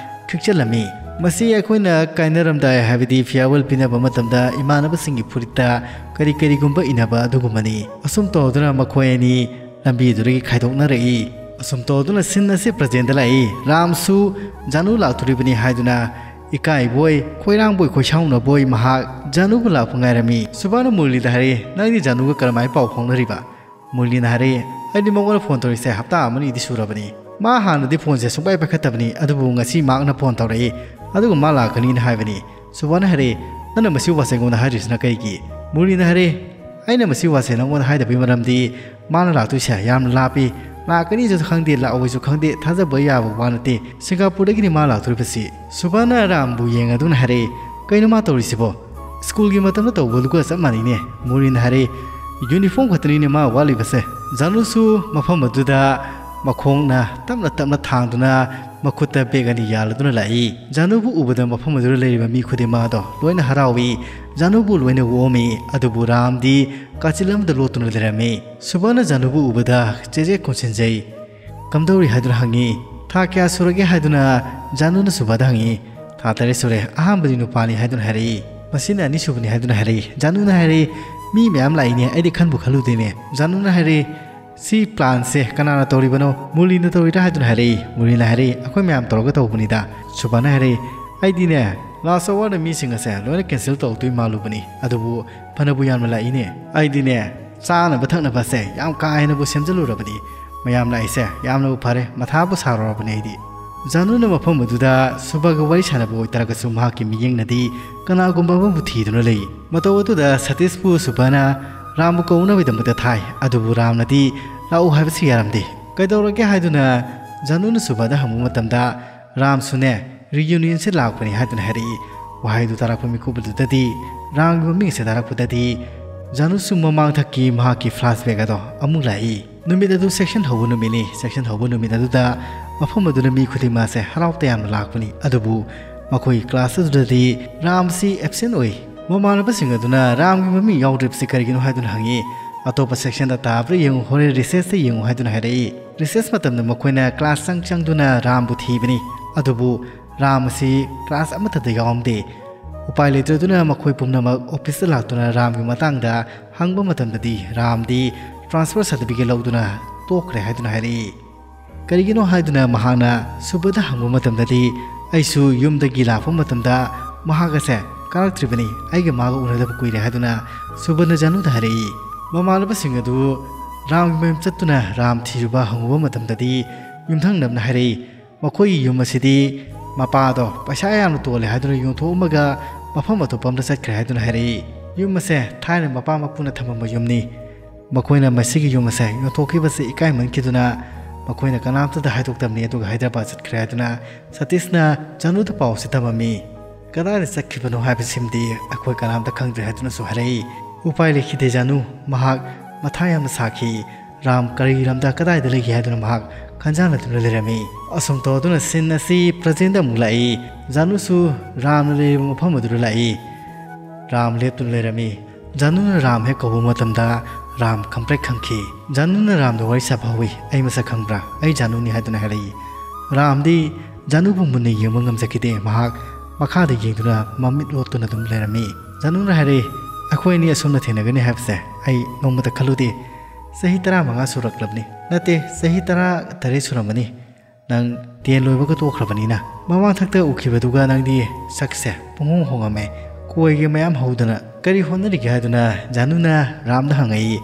ꯈꯤꯛꯆꯜꯂꯝꯃꯤ꯫ ꯃꯁꯤ ꯑꯩꯈꯣꯏꯅ ꯀꯥꯏꯅꯔꯝꯗꯥꯏ, ꯍꯥꯏꯕꯗꯤ ꯐꯤꯌꯥꯔꯋꯦꯜ ꯄꯤꯅꯕ ꯃꯇꯝꯗ ꯏꯃꯥꯟꯅꯕꯁꯤꯡꯒꯤ ꯐꯨꯔꯤꯠꯇ ꯀꯔꯤ ꯀꯔꯤꯒꯨꯝꯕ ꯏꯅꯕ ꯑꯗꯨꯒꯨꯝꯕꯅꯤ꯫ ꯑꯁꯨꯝ ꯇꯧꯗꯨꯅ ꯃꯈꯣꯏ ꯑꯅꯤ ꯂꯝꯕꯤꯗꯨꯗꯒꯤ ꯈꯥꯏꯗꯣꯛꯅꯔꯛꯏ꯫ ꯑꯁꯨꯝ ꯇꯧꯗꯨꯅ ꯁꯤꯟ ꯑꯁꯤ ꯄ꯭ꯔꯖꯦꯟꯗ ꯂꯥꯛꯏ꯫ ꯔꯥꯝꯁꯨ ꯖꯥꯅꯨ ꯂꯥꯛꯇꯣꯔꯤꯕꯅꯤ ꯍꯥꯏꯗꯨꯅ ꯏꯀꯥꯏꯕꯣꯏ, ꯈꯣꯏꯔꯥꯡꯕꯣꯏ, ꯈꯣꯏꯁꯥꯎꯅꯕꯣꯏ ꯃꯍꯥꯛ ꯖꯥꯅꯨꯕꯨ ꯂꯥꯛꯄ ꯉꯥꯏꯔꯝꯃꯤ꯫ ꯁꯨꯕꯥꯅ ꯃꯨꯔꯂꯤꯗ ꯍꯥꯏꯔꯛꯏ, "ꯅꯪꯗꯤ ꯖꯥꯅꯨꯒ ꯀꯔꯝꯍꯥꯏꯅ ꯄꯥꯎ ꯐꯥꯎꯅꯔꯤꯕ?" ꯃꯨꯔꯂꯤꯅ ꯍꯥꯏꯔꯛꯏ, "ꯑꯩꯗꯤ ꯃꯉꯣꯟꯗ ꯐꯣꯟ ꯇꯧꯔꯤꯁꯦ ꯍꯞꯇꯥ ꯑꯃꯅꯤꯗꯤ ꯁꯨꯔꯕꯅꯤ꯫ ꯃꯥ ꯍꯥꯟꯅꯗꯤ ꯐꯣꯟꯁꯦ ꯁꯨꯡꯄꯥꯏ ꯄꯥꯏꯈꯠꯇꯕꯅꯤ, ꯑꯗꯨꯕꯨ ꯉꯁꯤ ꯃꯍꯥꯛꯅ ꯐꯣꯟ ꯇꯧꯔꯛꯏ, ꯑꯗꯨꯒ ꯃꯥ ꯂꯥꯛꯀꯅꯤꯅ ꯍꯥꯏꯕꯅꯤ꯫" ꯁꯨꯕꯥꯅ ꯍꯥꯏꯔꯛꯏ, "ꯅꯪꯅ ꯃꯁꯤ ꯋꯥꯁꯦ ꯑꯩꯉꯣꯟꯗ ꯍꯥꯏꯗ꯭ꯔꯤꯁꯤꯅ ꯀꯩꯒꯤ?" ꯃꯨꯔꯂꯤꯅ ꯍꯥꯏꯔꯛꯏ, "ꯑꯩꯅ ꯃꯁꯤ ꯋꯥꯁꯦ ꯅꯪꯉꯣꯟꯗ ꯍꯥꯏꯗꯕꯒꯤ ꯃꯔꯝꯗꯤ ꯃꯥꯅ ꯂꯥꯛꯇꯣꯏꯁꯦ ꯌꯥꯝꯅ ꯂꯥꯞꯄꯤ꯫ ꯂꯥꯛꯀꯅꯤꯁꯨ ꯈꯪꯗꯦ, ꯂꯥꯛꯑꯣꯏꯁꯨ ꯈꯪꯗꯦ, ꯊꯥꯖꯕ ꯌꯥꯕ ꯋꯥ ꯅꯠꯇꯦ꯫ ꯁꯤꯡꯒꯥꯄꯨꯔꯗꯒꯤꯅꯤ ꯃꯥ ꯂꯥꯛꯇꯣꯔꯤꯕꯁꯤ꯫" ꯁꯨꯕꯥꯅ ꯔꯥꯝꯕꯨ ꯌꯦꯡꯉꯗꯨꯅ ꯍꯥꯏꯔꯛꯏ, "ꯀꯩꯅꯣ ꯃꯥ ꯇꯧꯔꯤꯁꯤꯕꯣ? ꯁ꯭ꯀꯨꯜꯒꯤ ꯃꯇꯝꯗ ꯇꯧꯕꯗꯨꯒ ꯆꯞ ꯃꯥꯟꯅꯩꯅꯦ꯫" ꯃꯨꯔꯂꯤꯅ ꯍꯥꯏꯔꯛꯏ, "ꯌꯨꯅꯤꯐꯣꯔꯝ ꯈꯛꯇꯅꯤꯅꯦ ꯃꯥ ꯋꯥꯠꯂꯤꯕꯁꯦ꯫" ꯖꯥꯅꯨꯁꯨ ꯃꯐꯝ ꯑꯗꯨꯗ ꯃꯈꯣꯡꯅ ꯇꯞꯅ ꯇꯞꯅ ꯊꯥꯡꯗꯨꯅ ꯃꯈꯨꯠꯇ ꯕꯦꯒ ꯑꯅꯤ ꯌꯥꯜꯂꯗꯨꯅ ꯂꯥꯛꯏ꯫ ꯖꯥꯅꯨꯕꯨ ꯎꯕꯗ ꯃꯐꯝ ꯑꯗꯨꯗ ꯂꯩꯔꯤꯕ ꯃꯤ ꯈꯨꯗꯤꯡꯃꯛ ꯑꯗꯣ ꯂꯣꯏꯅ ꯍꯔꯥꯎꯏ꯫ ꯖꯥꯅꯨꯕꯨ ꯂꯣꯏꯅ ꯑꯣꯝꯃꯤ꯫ ꯑꯗꯨꯕꯨ ꯔꯥꯝꯗꯤ ꯀꯥꯆꯤꯜ ꯑꯃꯗ ꯂꯣꯠꯇꯨꯅ ꯂꯩꯔꯝꯃꯤ꯫ ꯁꯨꯕꯥꯅ ꯖꯥꯅꯨꯕꯨ ꯎꯕꯗ ꯆꯦꯖꯦꯠ ꯈꯣꯟꯁꯤꯟꯖꯩ꯫ "ꯀꯝꯗꯧꯔꯤ?" ꯍꯥꯏꯗꯨꯅ ꯍꯪꯉꯤ꯫ "ꯊꯥ ꯀꯌꯥ ꯁꯨꯔꯒꯦ?" ꯍꯥꯏꯗꯨꯅ ꯖꯥꯅꯨꯅ ꯁꯨꯕꯥꯗ ꯍꯪꯉꯤ꯫ "ꯊꯥ ꯇꯔꯦꯠ ꯁꯨꯔꯦ꯫ ꯑꯍꯥꯟꯕꯗꯤ ꯅꯨꯄꯥꯅꯤ" ꯍꯥꯏꯗꯨꯅ ꯍꯥꯏꯔꯛꯏ꯫ "ꯃꯁꯤꯅ ꯑꯅꯤꯁꯨꯕꯅꯤ" ꯍꯥꯏꯗꯨꯅ ꯍꯥꯏꯔꯛꯏ꯫ ꯖꯥꯅꯨꯅ ꯍꯥꯏꯔꯛꯏ, "ꯃꯤ ꯃꯌꯥꯝ ꯂꯥꯛꯏꯅꯦ, ꯑꯩꯗꯤ ꯈꯟꯕꯨ ꯈꯜꯂꯨꯗꯦꯅꯦ"꯫ ꯖꯥꯅꯨꯅ ꯍꯥꯏꯔꯛꯏ, "ꯁꯤ ꯄ꯭ꯂꯥꯟꯁꯦ ꯀꯅꯥꯅ ꯇꯧꯔꯤꯕꯅꯣ? ꯃꯨꯔꯤꯅ ꯇꯧꯔꯤꯔꯥ?" ꯍꯥꯏꯗꯨꯅ ꯍꯥꯏꯔꯛꯏ꯫ ꯃꯨꯔꯤꯅ ꯍꯥꯏꯔꯛꯏ, "ꯑꯩꯈꯣꯏ ꯃꯌꯥꯝ ꯇꯧꯔꯒ ꯇꯧꯕꯅꯤꯗ"꯫ ꯁꯨꯕꯥꯅ ꯍꯥꯏꯔꯛꯏ, "ꯑꯩꯗꯤꯅꯦ, ꯂꯥꯁ ꯑꯋꯥꯔꯗ ꯃꯤꯁꯤꯡ ꯑꯁꯦ ꯂꯣꯏꯅ ꯀꯦꯟꯁꯦꯜ ꯇꯧꯔꯛꯇꯣꯏ ꯃꯥꯜꯂꯨꯕꯅꯤ, ꯑꯗꯨꯕꯨ ꯐꯅꯕꯨ ꯌꯥꯝꯅ ꯂꯥꯛꯏꯅꯦ꯫ ꯑꯩꯗꯤꯅꯦ, ꯆꯥꯅꯕ ꯊꯛꯅꯕꯁꯦ ꯌꯥꯝ ꯀꯥ ꯍꯦꯟꯅꯕꯨ ꯁꯦꯝꯖꯤꯜꯂꯨꯔꯕꯅꯤ꯫ ꯃꯌꯥꯝ ꯂꯥꯛꯏꯁꯦ ꯌꯥꯝꯅꯕꯨ ꯐꯔꯦ, ꯃꯊꯥꯕꯨ ꯁꯥꯔꯨꯔꯕꯅꯦ ꯑꯩꯗꯤ"꯫ ꯖꯥꯅꯨꯅ ꯃꯐꯝ ꯑꯗꯨꯗ ꯁꯨꯕꯥꯒ ꯋꯥꯔꯤ ꯁꯥꯟꯅꯕ ꯑꯣꯏꯇꯥꯔꯒꯁꯨ ꯃꯍꯥꯛꯀꯤ ꯃꯤꯠꯌꯦꯡꯅꯗꯤ ꯀꯅꯥꯒꯨꯝꯕ ꯑꯃꯕꯨ ꯊꯤꯗꯨꯅ ꯂꯩ꯫ ꯃꯇꯧ ꯑꯗꯨꯗ ꯁꯇꯤꯁꯄꯨ ꯁꯨꯕꯥꯅ ꯔꯥꯝꯕꯨ ꯀꯧꯅꯕꯒꯤꯗꯃꯛꯇ ꯊꯥꯏ, ꯑꯗꯨꯕꯨ ꯔꯥꯝꯅꯗꯤ ꯂꯥꯛꯎ ꯍꯥꯏꯕꯁꯨ ꯌꯥꯔꯝꯗꯦ꯫ "ꯀꯩꯗꯧꯔꯒꯦ?" ꯍꯥꯏꯗꯨꯅ ꯖꯥꯅꯨꯅ ꯁꯨꯕꯥꯗ ꯍꯪꯕ ꯃꯇꯝꯗ, ꯔꯥꯝꯁꯨꯅꯦ, ꯔꯤꯌꯨꯅꯤꯌꯟꯁꯦ ꯂꯥꯛꯄꯅꯤ ꯍꯥꯏꯗꯨꯅ ꯍꯥꯏꯔꯛꯏ꯫ ꯋꯥꯍꯩꯗꯨ ꯇꯥꯔꯛꯄ ꯃꯤꯀꯨꯞ ꯑꯗꯨꯗꯗꯤ, ꯔꯥꯝꯒꯤ ꯃꯃꯤꯡ ꯑꯁꯦ ꯇꯥꯔꯛꯄꯗꯗꯤ, ꯖꯥꯅꯨꯁꯨ ꯃꯃꯥꯡꯊꯛꯀꯤ ꯃꯍꯥꯛꯀꯤ ꯐ꯭ꯂꯥꯁꯕꯦꯛ ꯑꯗꯣ ꯑꯃꯨꯛ ꯂꯥꯛꯏ꯫ ꯅꯨꯃꯤꯠ ꯑꯗꯨ ꯁꯦꯛꯁꯟ ꯍꯧꯕ ꯅꯨꯃꯤꯠꯅꯤ꯫ ꯁꯦꯛꯁꯟ ꯍꯧꯕ ꯅꯨꯃꯤꯠ ꯑꯗꯨꯗ ꯃꯐꯝ ꯑꯗꯨꯗ ꯃꯤ ꯈꯨꯗꯤꯡꯃꯛ ꯑꯁꯦ ꯍꯔꯥꯎ ꯇꯌꯥꯝꯅ ꯂꯥꯛꯄꯅꯤ꯫ ꯑꯗꯨꯕꯨ ꯃꯈꯣꯏꯒꯤ ꯀ꯭ꯂꯥꯁ ꯑꯗꯨꯗꯗꯤ ꯔꯥꯝꯁꯤ ꯑꯦꯕꯁꯦꯟ ꯑꯣꯏ꯫ ꯃꯃꯥꯟꯅꯕꯁꯤꯡ ꯑꯗꯨꯅ ꯔꯥꯝꯒꯤ ꯃꯃꯤꯡ ꯌꯥꯎꯗ꯭ꯔꯤꯕꯁꯤ ꯀꯔꯤꯒꯤꯅꯣ ꯍꯥꯏꯗꯨꯅ ꯍꯪꯉꯤ꯫ "ꯑꯇꯣꯞꯄ ꯁꯦꯛꯁꯟꯗ ꯇꯥꯕ꯭ꯔꯥ ꯌꯦꯡꯉꯨ, ꯍꯣꯔꯦꯟ ꯔꯤꯁꯦꯁꯇ ꯌꯦꯡꯉꯨ" ꯍꯥꯏꯗꯨꯅ ꯍꯥꯏꯔꯛꯏ꯫ ꯔꯤꯁꯦꯁ ꯃꯇꯝꯗ ꯃꯈꯣꯏꯅ ꯀ꯭ꯂꯥꯁ ꯆꯪ ꯆꯪꯗꯨꯅ ꯔꯥꯝꯕꯨ ꯊꯤꯕꯅꯤ꯫ ꯑꯗꯨꯕꯨ ꯔꯥꯝ ꯑꯁꯤ ꯀ꯭ꯂꯥꯁ ꯑꯃꯠꯇꯗ ꯌꯥꯎꯔꯝꯗꯦ꯫ ꯎꯄꯥꯏ ꯂꯩꯇꯗꯨꯅ ꯃꯈꯣꯏ ꯄꯨꯝꯅꯃꯛ ꯑꯣꯐꯤꯁꯇ ꯂꯥꯛꯇꯨꯅ ꯔꯥꯝꯒꯤ ꯃꯇꯥꯡꯗ ꯍꯪꯕ ꯃꯇꯝꯗꯗꯤ ꯔꯥꯝꯗꯤ ꯇ꯭ꯔꯥꯟꯁꯐꯔ ꯁꯥꯔꯇꯤꯐꯤꯀꯦꯠ ꯂꯧꯗꯨꯅ ꯇꯣꯛꯈ꯭ꯔꯦ ꯍꯥꯏꯗꯨꯅ ꯍꯥꯏꯔꯛꯏ꯫ ꯀꯔꯤꯒꯤꯅꯣ ꯍꯥꯏꯗꯨꯅ ꯃꯍꯥꯛꯅ ꯁꯨꯕꯗ ꯍꯪꯕ ꯃꯇꯝꯗꯗꯤ, "ꯑꯩꯁꯨ ꯌꯨꯝꯗꯒꯤ ꯂꯥꯛꯄ ꯃꯇꯝꯗ ꯃꯍꯥꯛ ꯑꯁꯦ ꯀꯥꯔꯛꯇ꯭ꯔꯤꯕꯅꯤ, ꯑꯩꯒ ꯃꯥꯒ ꯎꯅꯗꯕ ꯀꯨꯏꯔꯦ" ꯍꯥꯏꯗꯨꯅ ꯁꯨꯕꯅ ꯖꯥꯅꯨꯗ ꯍꯥꯏꯔꯛꯏ꯫ ꯃꯃꯥꯟꯅꯕꯁꯤꯡ ꯑꯗꯨ ꯔꯥꯝꯒꯤ ꯃꯌꯨꯝ ꯆꯠꯇꯨꯅ ꯔꯥꯝ ꯊꯤꯔꯨꯕ ꯍꯪꯉꯨꯕ ꯃꯇꯝꯗꯗꯤ, ꯌꯨꯝꯊꯪꯅꯕꯅ ꯍꯥꯏꯔꯛꯏ, "ꯃꯈꯣꯏꯒꯤ ꯌꯨꯝ ꯑꯁꯤꯗꯤ ꯃꯄꯥꯗꯣ ꯄꯩꯁꯥ ꯌꯥꯝꯅ ꯇꯣꯜꯂꯦ ꯍꯥꯏꯗꯨꯅ ꯌꯣꯟꯊꯣꯛꯑꯝꯃꯒ ꯃꯐꯝ ꯑꯇꯣꯞꯄ ꯑꯃꯗ ꯆꯠꯈ꯭ꯔꯦ" ꯍꯥꯏꯗꯨꯅ ꯍꯥꯏꯔꯛꯏ꯫ ꯌꯨꯝ ꯑꯁꯦ ꯊꯥꯏꯅ ꯃꯄꯥ ꯃꯄꯨꯅ ꯊꯝꯃꯝꯕ ꯌꯨꯝꯅꯤ꯫ ꯃꯈꯣꯏꯅ ꯃꯁꯤꯒꯤ ꯌꯨꯝ ꯑꯁꯦ ꯌꯣꯟꯊꯣꯛꯈꯤꯕꯁꯦ ꯏꯀꯥꯏꯃꯟꯈꯤꯗꯨꯅ ꯃꯈꯣꯏꯅ ꯀꯅꯥꯝꯇꯗ ꯍꯥꯏꯗꯣꯛꯇꯕꯅꯤ, ꯑꯗꯨꯒ ꯍꯥꯏꯗ꯭ꯔꯕꯥꯗ ꯆꯠꯈ꯭ꯔꯦ ꯍꯥꯏꯗꯨꯅ ꯁꯇꯤꯁꯅ ꯖꯥꯅꯨꯗ ꯄꯥꯎ ꯑꯁꯤ ꯇꯝꯃꯝꯃꯤ꯫ ꯀꯗꯥꯏꯗ ꯆꯠꯈꯤꯕꯅꯣ ꯍꯥꯏꯕꯁꯤꯃꯗꯤ ꯑꯩꯈꯣꯏ ꯀꯅꯥꯝꯇ ꯈꯪꯗ꯭ꯔꯦ ꯍꯥꯏꯗꯨꯅꯁꯨ ꯍꯥꯏꯔꯛꯏ꯫ ꯎꯄꯥꯏ ꯂꯩꯈꯤꯗꯦ ꯖꯥꯅꯨ, ꯃꯍꯥꯛ ꯃꯊꯥ ꯌꯥꯝꯅ ꯁꯥꯈꯤ꯫ ꯔꯥꯝ ꯀꯔꯤ ꯂꯝꯗ ꯀꯗꯥꯏꯗ ꯂꯩꯒꯦ ꯍꯥꯏꯗꯨꯅ ꯃꯍꯥꯛ ꯈꯟꯖꯥꯟꯅꯗꯨꯅ ꯂꯩꯔꯝꯃꯤ꯫ ꯑꯁꯨꯝ ꯇꯧꯗꯨꯅ ꯁꯤꯟ ꯑꯁꯤ ꯄ꯭ꯔꯖꯦꯟꯗ ꯑꯃꯨꯛ ꯂꯥꯛꯏ꯫ ꯖꯥꯅꯨꯁꯨ ꯔꯥꯝꯅ ꯂꯩꯔꯤꯕ ꯃꯐꯝ ꯑꯗꯨꯗ ꯂꯥꯛꯏ꯫ ꯔꯥꯝ ꯂꯦꯞꯇꯨꯅ ꯂꯩꯔꯝꯃꯤ꯫ ꯖꯥꯅꯨꯅ ꯔꯥꯝ ꯍꯦꯛ ꯀꯧꯕ ꯃꯇꯝꯗ ꯔꯥꯝ ꯈꯪꯄ꯭ꯔꯦꯛ ꯈꯪꯈꯤ꯫ ꯖꯥꯅꯨꯅ ꯔꯥꯝꯗ ꯋꯥꯔꯤ ꯁꯥꯕ ꯍꯧꯏ꯫ "ꯑꯩ ꯃꯁꯛ ꯈꯪꯕ꯭ꯔꯥ? ꯑꯩ ꯖꯥꯅꯨꯅꯤ" ꯍꯥꯏꯗꯨꯅ ꯍꯥꯏꯔꯛꯏ꯫ ꯔꯥꯝꯗꯤ ꯖꯥꯅꯨꯕꯨ ꯃꯨꯟꯅ ꯌꯦꯡꯕ ꯉꯝꯖꯈꯤꯗꯦ꯫ ꯃꯍꯥꯛ ꯃꯈꯥꯗ ꯌꯦꯡꯗꯨꯅ ꯃꯃꯤꯠ ꯂꯣꯠꯇꯨꯅ ꯑꯗꯨꯝ ꯂꯩꯔꯝꯃꯤ꯫ ꯖꯥꯅꯨꯅ ꯍꯥꯏꯔꯛꯏ, "ꯑꯩꯈꯣꯏ ꯑꯅꯤ ꯑꯁꯨꯝꯅ ꯊꯦꯡꯅꯒꯅꯤ ꯍꯥꯏꯕꯁꯦ ꯑꯩ ꯅꯣꯡꯃꯇ ꯈꯜꯂꯨꯗꯦ꯫ ꯆꯍꯤ ꯇꯔꯥꯃꯉꯥ ꯁꯨꯔꯛꯂꯕꯅꯤ꯫ ꯅꯠꯇꯦ, ꯆꯍꯤ ꯇꯔꯥꯇꯔꯦꯠ ꯁꯨꯔꯝꯃꯅꯤ꯫ ꯅꯪ ꯇꯦꯟ ꯂꯣꯏꯕꯒ ꯇꯣꯛꯈ꯭ꯔꯕꯅꯤꯅ꯫ ꯃꯃꯥꯡ ꯊꯛꯇ ꯎꯈꯤꯕꯗꯨꯒ ꯅꯪꯗꯤ ꯁꯛꯁꯦ ꯄꯨꯡꯍꯣꯡ ꯍꯣꯡꯉꯝꯃꯦ꯫ ꯀꯣꯏꯒꯦ ꯃꯌꯥꯝ ꯍꯧꯗꯅ ꯀꯔꯤ ꯍꯣꯠꯅꯔꯤꯒꯦ?" ꯍꯥꯏꯗꯨꯅ ꯖꯥꯅꯨꯅ ꯔꯥꯝꯗ ꯍꯪꯉꯛꯏ꯫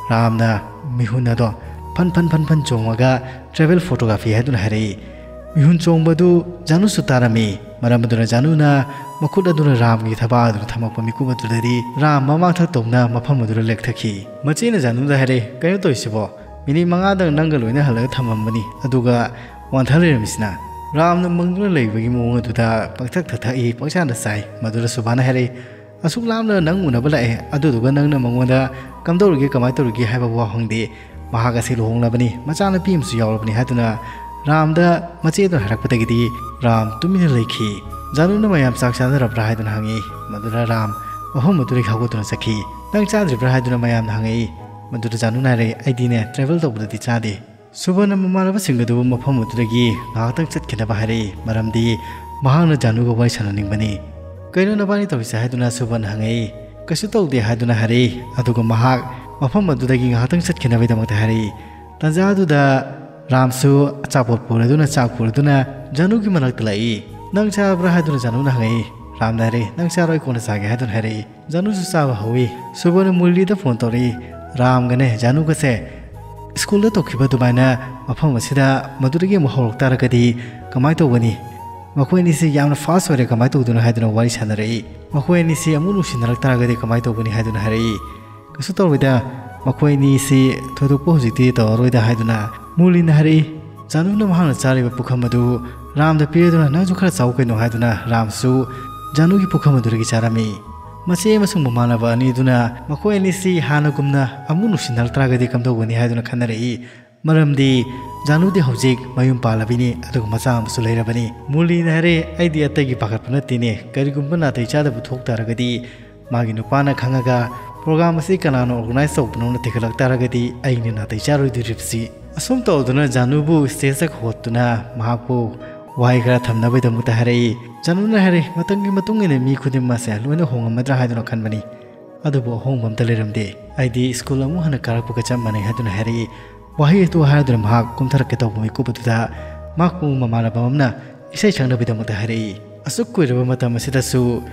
ꯔꯥꯝꯅ ꯃꯤꯍꯨꯟ ꯑꯗꯣ ꯐꯟ ꯐꯟ ꯐꯟ ꯐꯟ ꯆꯣꯡꯉꯒ travel photography ꯍꯥꯏꯗꯨꯅ ꯍꯥꯏꯔꯛꯏ꯫ ꯃꯤꯍꯨꯟ ꯆꯣꯡꯕꯗꯨ ꯖꯥꯅꯨꯁꯨ ꯇꯥꯔꯝꯃꯤ꯫ ꯃꯔꯝ ꯑꯗꯨꯅ ꯖꯥꯅꯨꯅ ꯃꯈꯨꯠ ꯑꯗꯨꯅ ꯔꯥꯝꯒꯤ ꯊꯕꯥꯛ ꯑꯗꯨꯗ ꯊꯝꯃꯛꯄ ꯃꯤꯀꯨꯞ ꯑꯗꯨꯗꯗꯤ ꯔꯥꯝ ꯃꯃꯥꯡ ꯊꯛ ꯇꯧꯅ ꯃꯐꯝ ꯑꯗꯨꯗ ꯂꯦꯛꯊꯈꯤ꯫ ꯃꯆꯦꯅ ꯖꯥꯅꯨꯗ ꯍꯥꯏꯔꯛꯏ, "ꯀꯩꯅꯣ ꯇꯧꯔꯤꯁꯤꯕꯣ? ꯃꯤꯅꯤꯠ ꯃꯉꯥꯗꯪ ꯅꯪꯒ ꯂꯣꯏꯅꯍꯜꯂꯒ ꯊꯝꯃꯝꯕꯅꯤ, ꯑꯗꯨꯒ ꯋꯥꯟꯊ ꯂꯩꯔꯝꯃꯤꯁꯤꯅ?" ꯔꯥꯝꯅ ꯃꯪꯗꯨꯅ ꯂꯩꯕꯒꯤ ꯃꯑꯣꯡ ꯑꯗꯨꯗ ꯄꯪꯊꯛꯇ ꯊꯛꯏ, ꯄꯪꯆꯥꯗ ꯆꯥꯏ꯫ ꯃꯗꯨꯗ ꯁꯨꯕꯥꯅ ꯍꯥꯏꯔꯛꯏ, "ꯑꯁꯨꯛ ꯂꯥꯞꯅ ꯅꯪ ꯎꯅꯕ ꯂꯥꯛꯑꯦ, ꯑꯗꯨꯗꯨꯒ ꯅꯪꯅ ꯃꯉꯣꯟꯗ ꯀꯝꯗꯧꯔꯤꯒꯦ, ꯀꯃꯥꯏꯅ ꯇꯧꯔꯤꯒꯦ ꯍꯥꯏꯕ ꯋꯥ ꯍꯪꯗꯦ꯫ ꯃꯍꯥꯛ ꯑꯁꯤ ꯂꯨꯍꯣꯡꯂꯕꯅꯤ, ꯃꯆꯥꯅꯨꯄꯤ ꯑꯃꯁꯨ ꯌꯥꯎꯔꯕꯅꯤ" ꯍꯥꯏꯗꯨꯅ ꯔꯥꯝꯗ ꯃꯆꯦꯗꯨꯅ ꯍꯥꯏꯔꯛꯄꯗꯒꯤꯗꯤ ꯔꯥꯝ ꯇꯨꯃꯤꯟꯅ ꯂꯩꯈꯤ꯫ ꯖꯥꯅꯨꯅ ꯃꯌꯥꯝ ꯆꯥꯛ ꯆꯥꯅꯔꯕ꯭ꯔꯥ ꯍꯥꯏꯗꯨꯅ ꯍꯪꯉꯤ꯫ ꯃꯗꯨꯗ ꯔꯥꯝ ꯃꯐꯝ ꯑꯗꯨꯗꯒꯤ ꯍꯧꯒꯠꯇꯨꯅ ꯆꯠꯈꯤ꯫ "ꯅꯪ ꯆꯥꯗ꯭ꯔꯤꯕ꯭ꯔꯥ?" ꯍꯥꯏꯗꯨꯅ ꯃꯌꯥꯝꯅ ꯍꯪꯉꯛꯏ꯫ ꯃꯗꯨꯗ ꯖꯥꯅꯨꯅ ꯍꯥꯏꯔꯛꯏ, "ꯑꯩꯗꯤꯅꯦ, travel ꯇꯧꯕꯗꯗꯤ ꯆꯥꯗꯦ꯫" ꯁꯨꯕꯅ ꯃꯃꯥꯟꯅꯕꯁꯤꯡ ꯑꯗꯨꯕꯨ ꯃꯐꯝ ꯑꯗꯨꯗꯒꯤ ꯉꯥꯏꯍꯥꯛꯇꯪ ꯆꯠꯈꯤꯅꯕ ꯍꯥꯏꯔꯛꯏ, ꯃꯔꯝꯗꯤ ꯃꯍꯥꯛꯅ ꯖꯥꯅꯨꯒ ꯋꯥꯔꯤ ꯁꯥꯟꯅꯅꯤꯡꯕꯅꯤ꯫ "ꯀꯩꯅꯣ ꯅꯕꯥꯅꯤ ꯇꯧꯔꯤꯁꯦ?" ꯍꯥꯏꯗꯨꯅ ꯁꯨꯕꯅ ꯍꯪꯉꯛꯏ꯫ "ꯀꯩꯁꯨ ꯇꯧꯗꯦ" ꯍꯥꯏꯗꯨꯅ ꯍꯥꯏꯔꯛꯏ꯫ ꯑꯗꯨꯒ ꯃꯍꯥꯛ ꯃꯐꯝ ꯑꯗꯨꯗꯒꯤ ꯉꯥꯏꯍꯥꯛꯇꯪ ꯆꯠꯈꯤꯅꯕꯒꯤꯗꯃꯛꯇ ꯍꯥꯏꯔꯛꯏ꯫ ꯇꯥꯟꯖꯥ ꯑꯗꯨꯗ ꯔꯥꯝꯁꯨ ꯑꯆꯥꯄꯣꯠ ꯄꯨꯔꯗꯨꯅ, ꯆꯥꯛ ꯄꯨꯔꯗꯨꯅ ꯖꯥꯅꯨꯒꯤ ꯃꯅꯥꯛꯇ ꯂꯥꯛꯏ꯫ "ꯅꯪ ꯆꯥꯕ꯭ꯔꯥ?" ꯍꯥꯏꯗꯨꯅ ꯖꯥꯅꯨꯅ ꯍꯪꯉꯛꯏ꯫ ꯔꯥꯝꯅ ꯍꯥꯏꯔꯛꯏ, "ꯅꯪ ꯆꯥꯔꯣ, ꯑꯩ ꯀꯣꯟꯅ ꯆꯥꯒꯦ" ꯍꯥꯏꯗꯨꯅ ꯍꯥꯏꯔꯛꯏ꯫ ꯖꯥꯅꯨꯁꯨ ꯆꯥꯕ ꯍꯧꯏ꯫ ꯁꯨꯕꯅ ꯃꯨꯔꯂꯤꯗ ꯐꯣꯟ ꯇꯧꯔꯛꯏ꯫ "ꯔꯥꯝꯒꯅꯦ ꯖꯥꯅꯨꯒꯁꯦ ꯁ꯭ꯀꯨꯜꯗ ꯇꯧꯈꯤꯕ ꯑꯗꯨꯃꯥꯏꯅ ꯃꯐꯝ ꯑꯁꯤꯗ ꯃꯗꯨꯗꯒꯤ ꯑꯃꯨꯛ ꯍꯧꯔꯛ ꯇꯥꯔꯒꯗꯤ ꯀꯃꯥꯏꯅ ꯇꯧꯒꯅꯤ? ꯃꯈꯣꯏ ꯑꯅꯤꯁꯤ ꯌꯥꯝꯅ ꯐꯥꯁ ꯑꯣꯏꯔꯦ, ꯀꯃꯥꯏꯅ ꯇꯧꯗꯣꯏꯅꯣ?" ꯍꯥꯏꯗꯨꯅ ꯋꯥꯔꯤ ꯁꯥꯟꯅꯔꯛꯏ꯫ "ꯃꯈꯣꯏ ꯑꯅꯤꯁꯤ ꯑꯃꯨꯛ ꯅꯨꯡꯁꯤꯅꯔꯛ ꯇꯥꯔꯒꯗꯤ ꯀꯃꯥꯏꯅ ꯇꯧꯒꯅꯤ?" ꯍꯥꯏꯗꯨꯅ ꯍꯥꯏꯔꯛꯏ꯫ "ꯀꯩꯁꯨ ꯇꯧꯔꯣꯏꯗ, ꯃꯈꯣꯏ ꯑꯅꯤꯁꯤ ꯊꯣꯏꯗꯣꯛꯄ ꯍꯧꯖꯤꯛꯇꯤ ꯇꯧꯔꯔꯣꯏꯗ" ꯍꯥꯏꯗꯨꯅ ꯃꯨꯔꯂꯤꯅ ꯍꯥꯏꯔꯛꯏ꯫ ꯖꯥꯅꯨꯅ ꯃꯍꯥꯛꯅ ꯆꯥꯔꯤꯕ ꯄꯨꯈꯝ ꯑꯗꯨ ꯔꯥꯝꯗ ꯄꯤꯔꯗꯨꯅ, "ꯅꯪꯁꯨ ꯈꯔ ꯆꯥꯎ ꯀꯩꯅꯣ" ꯍꯥꯏꯗꯨꯅ ꯔꯥꯝꯁꯨ ꯖꯥꯅꯨꯒꯤ ꯄꯨꯈꯝ ꯑꯗꯨꯗꯒꯤ ꯆꯥꯔꯝꯃꯤ꯫ ꯃꯆꯦ ꯑꯃꯁꯨꯡ ꯃꯃꯥꯟꯅꯕ ꯑꯅꯤꯗꯨꯅ ꯃꯈꯣꯏ ꯑꯅꯤꯁꯤ ꯍꯥꯟꯅꯒꯨꯝꯅ ꯑꯃꯨꯛ ꯅꯨꯡꯁꯤꯅꯔꯛ ꯇꯥꯔꯒꯗꯤ ꯀꯝꯗꯧꯒꯅꯤ ꯍꯥꯏꯗꯨꯅ ꯈꯟꯅꯔꯛꯏ꯫ ꯃꯔꯝꯗꯤ ꯖꯥꯅꯨꯗꯤ ꯍꯧꯖꯤꯛ ꯃꯌꯨꯝ ꯄꯥꯜꯂꯕꯤꯅꯤ, ꯑꯗꯨꯒ ꯃꯆꯥ ꯑꯃꯁꯨ ꯂꯩꯔꯕꯅꯤ꯫ ꯃꯨꯔꯂꯤꯅ ꯍꯥꯏꯔꯦ, "ꯑꯩꯗꯤ ꯑꯇꯩꯒꯤ ꯄꯥꯈꯠꯄ ꯅꯠꯇꯦꯅꯦ, ꯀꯔꯤꯒꯨꯝꯕ ꯅꯥꯇꯩ ꯆꯥꯗꯕ ꯊꯣꯛ ꯇꯥꯔꯒꯗꯤ ꯃꯥꯒꯤ ꯅꯨꯄꯥꯅ ꯈꯪꯉꯒ ꯄ꯭ꯔꯣꯒ꯭ꯔꯥꯝ ꯑꯁꯤ ꯀꯅꯥꯅ ꯑꯣꯔꯒꯅꯥꯏꯖ ꯇꯧꯕꯅꯣꯅ ꯊꯤꯒꯠꯂꯛ ꯇꯥꯔꯒꯗꯤ ꯑꯩꯅ ꯅꯥꯇꯩ ꯆꯥꯔꯣꯏꯗꯧꯔꯤꯕꯁꯤ?" ꯑꯁꯨꯝ ꯇꯧꯗꯨꯅ ꯖꯥꯅꯨꯕꯨ ꯁ꯭ꯇꯦꯖꯇ ꯍꯣꯠꯇꯨꯅ ꯃꯍꯥꯛꯄꯨ ꯋꯥꯍꯩ ꯈꯔ ꯊꯝꯅꯕꯒꯤꯗꯃꯛꯇ ꯍꯥꯏꯔꯛꯏ꯫ ꯖꯥꯅꯨꯅ ꯍꯥꯏꯔꯦ, "ꯃꯇꯝꯒꯤ ꯃꯇꯨꯡ ꯏꯟꯅ ꯃꯤ ꯈꯨꯗꯤꯡꯃꯛꯁꯦ ꯂꯣꯏꯅ ꯍꯣꯡꯉꯝꯃꯗ꯭ꯔꯥ ꯍꯥꯏꯗꯨꯅ ꯈꯟꯕꯅꯤ, ꯑꯗꯨꯕꯨ ꯑꯍꯣꯡꯕ ꯑꯝꯇ ꯂꯩꯔꯝꯗꯦ꯫ ꯑꯩꯗꯤ ꯁ꯭ꯀꯨꯜ ꯑꯃꯨꯛ ꯍꯟꯅ ꯀꯥꯔꯛꯄꯒ ꯆꯞ ꯃꯥꯟꯅꯩ" ꯍꯥꯏꯗꯨꯅ ꯍꯥꯏꯔꯛꯏ꯫ ꯋꯥꯍꯩ ꯑꯗꯨ ꯍꯥꯏꯗꯨꯅ ꯃꯍꯥꯛ ꯀꯨꯝꯊꯔꯛꯀꯦ ꯇꯧꯕ ꯃꯤꯀꯨꯞ ꯑꯗꯨꯗ ꯃꯍꯥꯛꯄꯨ ꯃꯃꯥꯟꯅꯕ ꯑꯃꯅ ꯏꯁꯩ ꯁꯛꯅꯕꯒꯤꯗꯃꯛꯇ ꯍꯥꯏꯔꯛꯏ꯫ ꯑꯁꯨꯛ ꯀꯨꯏꯔꯕ ꯃꯇꯝ ꯑꯁꯤꯗꯁꯨ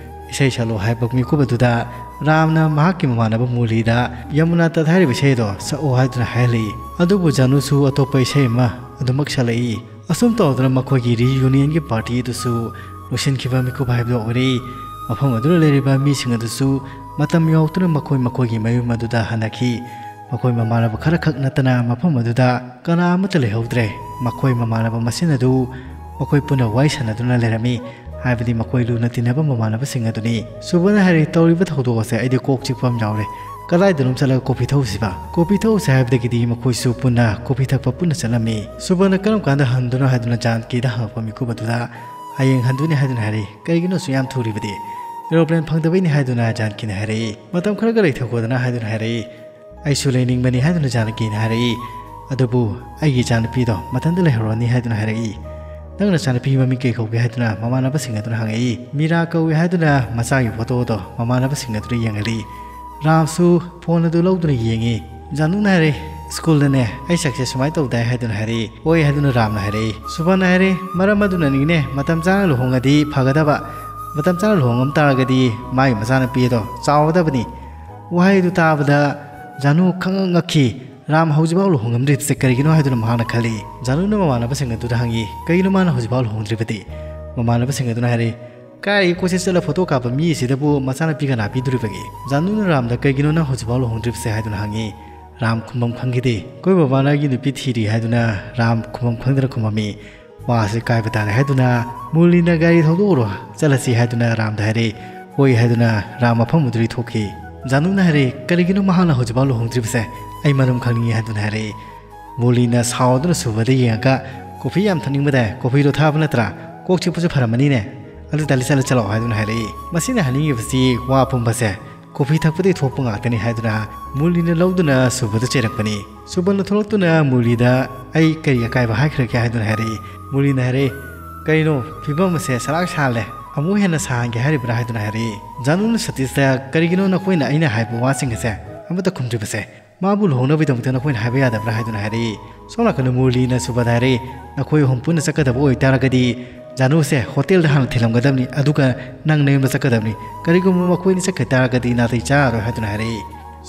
ꯏꯁꯩ ꯁꯛꯂꯣ ꯍꯥꯏꯕ ꯃꯤꯀꯨꯞ ꯑꯗꯨꯗ ꯔꯥꯝꯅ ꯃꯍꯥꯛꯀꯤ ꯃꯃꯥꯟꯅꯕ ꯃꯨꯔꯂꯤꯗ ꯌꯃꯨꯅꯥ ꯇꯠ ꯍꯥꯏꯔꯤꯕ ꯏꯁꯩ ꯑꯗꯣ ꯁꯛꯑꯣ ꯍꯥꯏꯗꯨꯅ ꯍꯥꯏꯍꯜꯂꯛꯏ꯫ ꯑꯗꯨꯕꯨ ꯖꯥꯅꯨꯁꯨ ꯑꯇꯣꯞꯄ ꯏꯁꯩ ꯑꯃ ꯑꯗꯨꯃꯛ ꯁꯛꯂꯛꯏ꯫ ꯑꯁꯨꯝ ꯇꯧꯗꯅ ꯃꯈꯣꯏꯒꯤ ꯔꯤꯌꯨꯅꯤꯌꯟꯒꯤ ꯄꯥꯔꯇꯤ ꯑꯗꯨꯁꯨ ꯂꯣꯏꯁꯤꯟꯈꯤꯕ ꯃꯤꯀꯨꯞ ꯍꯥꯏꯕꯗꯨ ꯑꯣꯏꯔꯛꯏ꯫ ꯃꯐꯝ ꯑꯗꯨꯗ ꯂꯩꯔꯤꯕ ꯃꯤꯁꯤꯡ ꯑꯗꯨꯁꯨ ꯃꯇꯝ ꯌꯧꯔꯛꯇꯨꯅ ꯃꯈꯣꯏ ꯃꯈꯣꯏꯒꯤ ꯃꯌꯨꯝ ꯑꯗꯨꯗ ꯍꯟꯅꯈꯤ꯫ ꯃꯈꯣꯏ ꯃꯃꯥꯟꯅꯕ ꯈꯔꯈꯛ ꯅꯠꯇꯅ ꯃꯐꯝ ꯑꯗꯨꯗ ꯀꯅꯥ ꯑꯃꯠꯇ ꯂꯩꯍꯧꯗ꯭ꯔꯦ꯫ ꯃꯈꯣꯏ ꯃꯃꯥꯟꯅꯕ ꯃꯁꯦꯟ ꯑꯗꯨ ꯃꯈꯣꯏ ꯄꯨꯟꯅ ꯋꯥꯔꯤ ꯁꯥꯟꯅꯗꯨꯅ ꯂꯩꯔꯝꯃꯤ, ꯍꯥꯏꯕꯗꯤ ꯃꯈꯣꯏ ꯂꯨꯅ ꯇꯤꯟꯅꯕ ꯃꯃꯥꯟꯅꯕꯁꯤꯡ ꯑꯗꯨꯅꯤ꯫ ꯁꯨꯕꯅ ꯍꯥꯏꯔꯤ, "ꯇꯧꯔꯤꯕ ꯊꯧꯗꯣꯛ ꯑꯁꯦ ꯑꯩꯗꯤ ꯀꯣꯛ ꯆꯤꯛꯄ ꯑꯃ ꯌꯥꯎꯔꯦ꯫ ꯀꯗꯥꯏꯗꯅꯣꯝ ꯆꯠꯂꯒ ꯀꯣꯐꯤ ꯊꯛꯎꯁꯤꯕ?" ꯀꯣꯐꯤ ꯊꯛꯎꯁꯦ ꯍꯥꯏꯕꯗꯒꯤꯗꯤ ꯃꯈꯣꯏꯁꯨ ꯄꯨꯟꯅ ꯀꯣꯐꯤ ꯊꯛꯄ ꯄꯨꯟꯅ ꯆꯠꯂꯝꯃꯤ꯫ ꯁꯨꯕꯅ ꯀꯔꯝ ꯀꯥꯟꯗ ꯍꯟꯗꯣꯏꯅꯣ ꯍꯥꯏꯗꯨꯅ ꯖꯥꯟꯀꯤꯗ ꯍꯪꯉꯛꯄ ꯃꯤꯀꯨꯞ ꯑꯗꯨꯗ, "ꯍꯌꯦꯡ ꯍꯟꯗꯣꯏꯅꯤ" ꯍꯥꯏꯗꯨꯅ ꯍꯥꯏꯔꯛꯏ꯫ "ꯀꯔꯤꯒꯤꯅꯣ ꯑꯁꯨꯛ ꯌꯥꯝ ꯊꯨꯔꯤꯕꯗꯤ?" "ꯑꯦꯔꯣꯄ꯭ꯂꯦꯟ ꯐꯪꯗꯕꯩꯅꯤ" ꯍꯥꯏꯗꯨꯅ ꯖꯥꯟꯀꯤꯅ ꯍꯥꯏꯔꯛꯏ꯫ "ꯃꯇꯝ ꯈꯔꯒ ꯂꯩꯊꯣꯛꯈꯣꯗꯅ" ꯍꯥꯏꯗꯨꯅ ꯍꯥꯏꯔꯛꯏ꯫ "ꯑꯩꯁꯨ ꯂꯩꯅꯤꯡꯕꯅꯤ" ꯍꯥꯏꯗꯨꯅ ꯖꯥꯅꯀꯤꯅ ꯍꯥꯏꯔꯛꯏ꯫ "ꯑꯗꯨꯕꯨ ꯑꯩꯒꯤ ꯏꯆꯥꯅꯨꯄꯤꯗꯣ ꯃꯊꯟꯇ ꯂꯩꯍꯧꯔꯅꯤ" ꯍꯥꯏꯗꯨꯅ ꯍꯥꯏꯔꯛꯏ꯫ "ꯅꯪ ꯅꯆꯥꯅꯨꯄꯤ ꯃꯃꯤꯡ ꯀꯩ ꯀꯧꯒꯦ?" ꯍꯥꯏꯗꯨꯅ ꯃꯃꯥꯟꯅꯕꯁꯤꯡ ꯑꯗꯨꯅ ꯍꯪꯉꯛꯏ꯫ "ꯃꯤꯔꯥ ꯀꯧꯏ" ꯍꯥꯏꯗꯨꯅ ꯃꯆꯥꯒꯤ ꯐꯣꯇꯣꯗꯣ ꯃꯃꯥꯟꯅꯕꯁꯤꯡ ꯑꯗꯨꯅ ꯌꯦꯡꯍꯜꯂꯤ꯫ ꯔꯥꯝꯁꯨ ꯐꯣꯟ ꯑꯗꯨ ꯂꯧꯗꯨꯅ ꯌꯦꯡꯉꯤ꯫ ꯖꯥꯅꯨꯅ ꯍꯥꯏꯔꯦ, "ꯁ꯭ꯀꯨꯜꯗꯅꯦ ꯑꯩ ꯁꯛꯁꯦ ꯁꯨꯃꯥꯏꯅ ꯇꯧꯗꯥꯏ" ꯍꯥꯏꯗꯨꯅ ꯍꯥꯏꯔꯛꯏ꯫ "ꯍꯣꯏ" ꯍꯥꯏꯗꯨꯅ ꯔꯥꯝꯅ ꯍꯥꯏꯔꯛꯏ꯫ ꯁꯨꯕꯥꯅ ꯍꯥꯏꯔꯦ, "ꯃꯔꯝ ꯑꯗꯨꯅꯅꯤꯅꯦ ꯃꯇꯝ ꯆꯥꯅ ꯂꯨꯍꯣꯡꯉꯗꯤ ꯐꯒꯗꯕ꯫ ꯃꯇꯝ ꯆꯥꯅ ꯂꯨꯍꯣꯡꯉꯝ ꯇꯥꯔꯒꯗꯤ ꯃꯥꯒꯤ ꯃꯆꯥꯅꯨꯄꯤ ꯑꯗꯣ ꯆꯥꯎꯔꯗꯕꯅꯤ"꯫ ꯋꯥꯍꯩꯗꯨ ꯇꯥꯕꯗ ꯖꯥꯅꯨ ꯈꯪꯉꯛ ꯉꯛꯈꯤ꯫ "ꯔꯥꯝ ꯍꯧꯖꯤꯛꯐꯥꯎ ꯂꯨꯍꯣꯡꯉꯝꯗ꯭ꯔꯤꯕꯁꯦ ꯀꯔꯤꯒꯤꯅꯣ?" ꯍꯥꯏꯗꯨꯅ ꯃꯍꯥꯛꯅ ꯈꯜꯂꯤ꯫ ꯖꯥꯅꯨꯅ ꯃꯃꯥꯟꯅꯕꯁꯤꯡ ꯑꯗꯨꯗ ꯍꯪꯉꯤ, "ꯀꯩꯒꯤꯅꯣ ꯃꯥꯅ ꯍꯧꯖꯤꯛꯐꯥꯎ ꯂꯨꯍꯣꯡꯗ꯭ꯔꯤꯕꯗꯤ?" ꯃꯃꯥꯟꯅꯕꯁꯤꯡ ꯑꯗꯨꯅ ꯍꯥꯏꯔꯤ, "ꯀꯥꯏꯗꯒꯤ ꯀꯣꯏꯆꯠ ꯆꯠꯂ ꯐꯣꯇꯣ ꯀꯥꯞꯄ ꯃꯤ ꯑꯁꯤꯗꯕꯨ ꯃꯆꯥꯅꯨꯄꯤ ꯀꯅꯥ ꯄꯤꯗꯣꯔꯤꯕꯒꯦ?" ꯖꯥꯅꯨꯅ ꯔꯥꯝꯗ, "ꯀꯩꯒꯤꯅꯣ ꯅꯪ ꯍꯧꯖꯤꯛꯐꯥꯎ ꯂꯨꯍꯣꯡꯗ꯭ꯔꯤꯕꯁꯦ?" ꯍꯥꯏꯗꯨꯅ ꯍꯪꯉꯤ꯫ ꯔꯥꯝ ꯈꯨꯝꯐꯝ ꯈꯪꯈꯤꯗꯦ꯫ "ꯑꯩꯈꯣꯏ ꯕꯕꯥꯅ ꯑꯩꯒꯤ ꯅꯨꯄꯤ ꯊꯤꯔꯤ" ꯍꯥꯏꯗꯨꯅ ꯔꯥꯝ ꯈꯨꯝꯐꯝ ꯈꯪꯗꯅ ꯈꯨꯝꯃꯝꯃꯤ꯫ ꯋꯥ ꯑꯁꯤ ꯀꯥꯏꯕ ꯇꯥꯔꯦ ꯍꯥꯏꯗꯨꯅ ꯃꯨꯔꯂꯤꯅ, "ꯒꯥꯔꯤ ꯊꯧꯗꯣꯛꯎꯔꯣ, ꯆꯠꯂꯁꯤ" ꯍꯥꯏꯗꯨꯅ ꯔꯥꯝꯗ ꯍꯥꯏꯔꯛꯏ꯫ "ꯍꯣꯏ" ꯍꯥꯏꯗꯨꯅ ꯔꯥꯝ ꯃꯐꯝ ꯑꯗꯨꯗꯒꯤ ꯊꯣꯛꯈꯤ꯫ ꯖꯥꯅꯨꯅ ꯍꯥꯏꯔꯛꯏ, "ꯀꯔꯤꯒꯤꯅꯣ ꯃꯍꯥꯛꯅ ꯍꯧꯖꯤꯛꯐꯥꯎ ꯂꯨꯍꯣꯡꯗ꯭ꯔꯤꯕꯁꯦ? ꯑꯩ ꯃꯔꯝ ꯈꯪꯅꯤꯡꯉꯤ" ꯍꯥꯏꯗꯨꯅ ꯍꯥꯏꯔꯛꯏ꯫ ꯃꯨꯔꯂꯤꯅ ꯁꯥꯎꯗꯨꯅ ꯁꯨꯕꯗ ꯌꯦꯡꯉꯒ, "ꯀꯣꯐꯤ ꯌꯥꯝ ꯊꯛꯅꯤꯡꯕꯗꯥꯏ? ꯀꯣꯐꯤꯗꯣ ꯊꯛꯑꯕ ꯅꯠꯇ꯭ꯔꯥ? ꯀꯣꯛ ꯆꯤꯛꯄꯁꯨ ꯐꯔꯝꯃꯅꯤꯅꯦ꯫ ꯑꯗꯨ ꯇꯥꯂꯤ ꯆꯠꯂ ꯆꯠꯂꯣ" ꯍꯥꯏꯗꯨꯅ ꯍꯥꯏꯔꯛꯏ꯫ ꯃꯁꯤꯅ ꯍꯥꯏꯅꯤꯡꯉꯤꯕꯁꯤ ꯋꯥ ꯄꯨꯝꯕꯁꯦ ꯀꯣꯐꯤ ꯊꯛꯄꯗꯒꯤ ꯊꯣꯛꯄ ꯉꯥꯛꯇꯅꯤ ꯍꯥꯏꯗꯨꯅ ꯃꯨꯔꯂꯤꯅ ꯂꯧꯗꯨꯅ ꯁꯨꯕꯗ ꯆꯩꯔꯛꯄꯅꯤ꯫ ꯁꯨꯕꯅ ꯊꯣꯛꯂꯛꯇꯨꯅ ꯃꯨꯔꯂꯤꯗ, "ꯑꯩ ꯀꯔꯤ ꯑꯀꯥꯏꯕ ꯍꯥꯏꯈ꯭ꯔꯒꯦ?" ꯍꯥꯏꯗꯨꯅ ꯍꯥꯏꯔꯛꯏ꯫ ꯃꯨꯔꯂꯤꯅ ꯍꯥꯏꯔꯛꯏ, "ꯀꯔꯤꯅꯣ ꯐꯤꯕꯝ ꯑꯁꯦ ꯁꯂꯥꯛ ꯁꯥꯍꯜꯂꯦ, ꯑꯃꯨꯛ ꯍꯦꯟꯅ ꯁꯥꯍꯟꯒꯦ ꯍꯥꯏꯔꯤꯕ꯭ꯔꯥ?" ꯍꯥꯏꯗꯨꯅ ꯍꯥꯏꯔꯛꯏ꯫ ꯖꯥꯅꯨꯅ ꯁꯇꯤꯁꯇ, "ꯀꯔꯤꯒꯤꯅꯣ ꯅꯈꯣꯏꯅ ꯑꯩꯅ ꯍꯥꯏꯕ ꯋꯥꯁꯤꯡ ꯑꯁꯦ ꯑꯃꯠꯇ ꯈꯨꯝꯗ꯭ꯔꯤꯕꯁꯦ? ꯃꯥꯕꯨ ꯂꯨꯍꯣꯡꯅꯕꯒꯤꯗꯃꯛꯇ ꯅꯈꯣꯏꯅ ꯍꯥꯏꯕ ꯌꯥꯗꯕ꯭ꯔꯥ?" ꯍꯥꯏꯗꯨꯅ ꯍꯥꯏꯔꯛꯏ꯫ ꯁꯣꯝ ꯅꯥꯀꯟꯗ ꯃꯨꯔꯂꯤꯅ ꯁꯨꯕꯗ ꯍꯥꯏꯔꯛꯏ, "ꯅꯈꯣꯏ ꯑꯍꯨꯝ ꯄꯨꯟꯅ ꯆꯠꯀꯗꯕ ꯑꯣꯏꯇꯥꯔꯒꯗꯤ ꯖꯥꯅꯨꯁꯦ ꯍꯣꯇꯦꯜꯗ ꯍꯥꯟꯅ ꯊꯤꯜꯂꯝꯒꯗꯕꯅꯤ, ꯑꯗꯨꯒ ꯅꯪ ꯅꯌꯨꯝꯗ ꯆꯠꯀꯗꯕꯅꯤ꯫ ꯀꯔꯤꯒꯨꯝꯕ ꯃꯈꯣꯏ ꯑꯅꯤ ꯆꯠꯈꯤ ꯇꯥꯔꯒꯗꯤ ꯅꯥꯇꯩ ꯆꯥꯔꯔꯣꯏ" ꯍꯥꯏꯗꯨꯅ ꯍꯥꯏꯔꯛꯏ꯫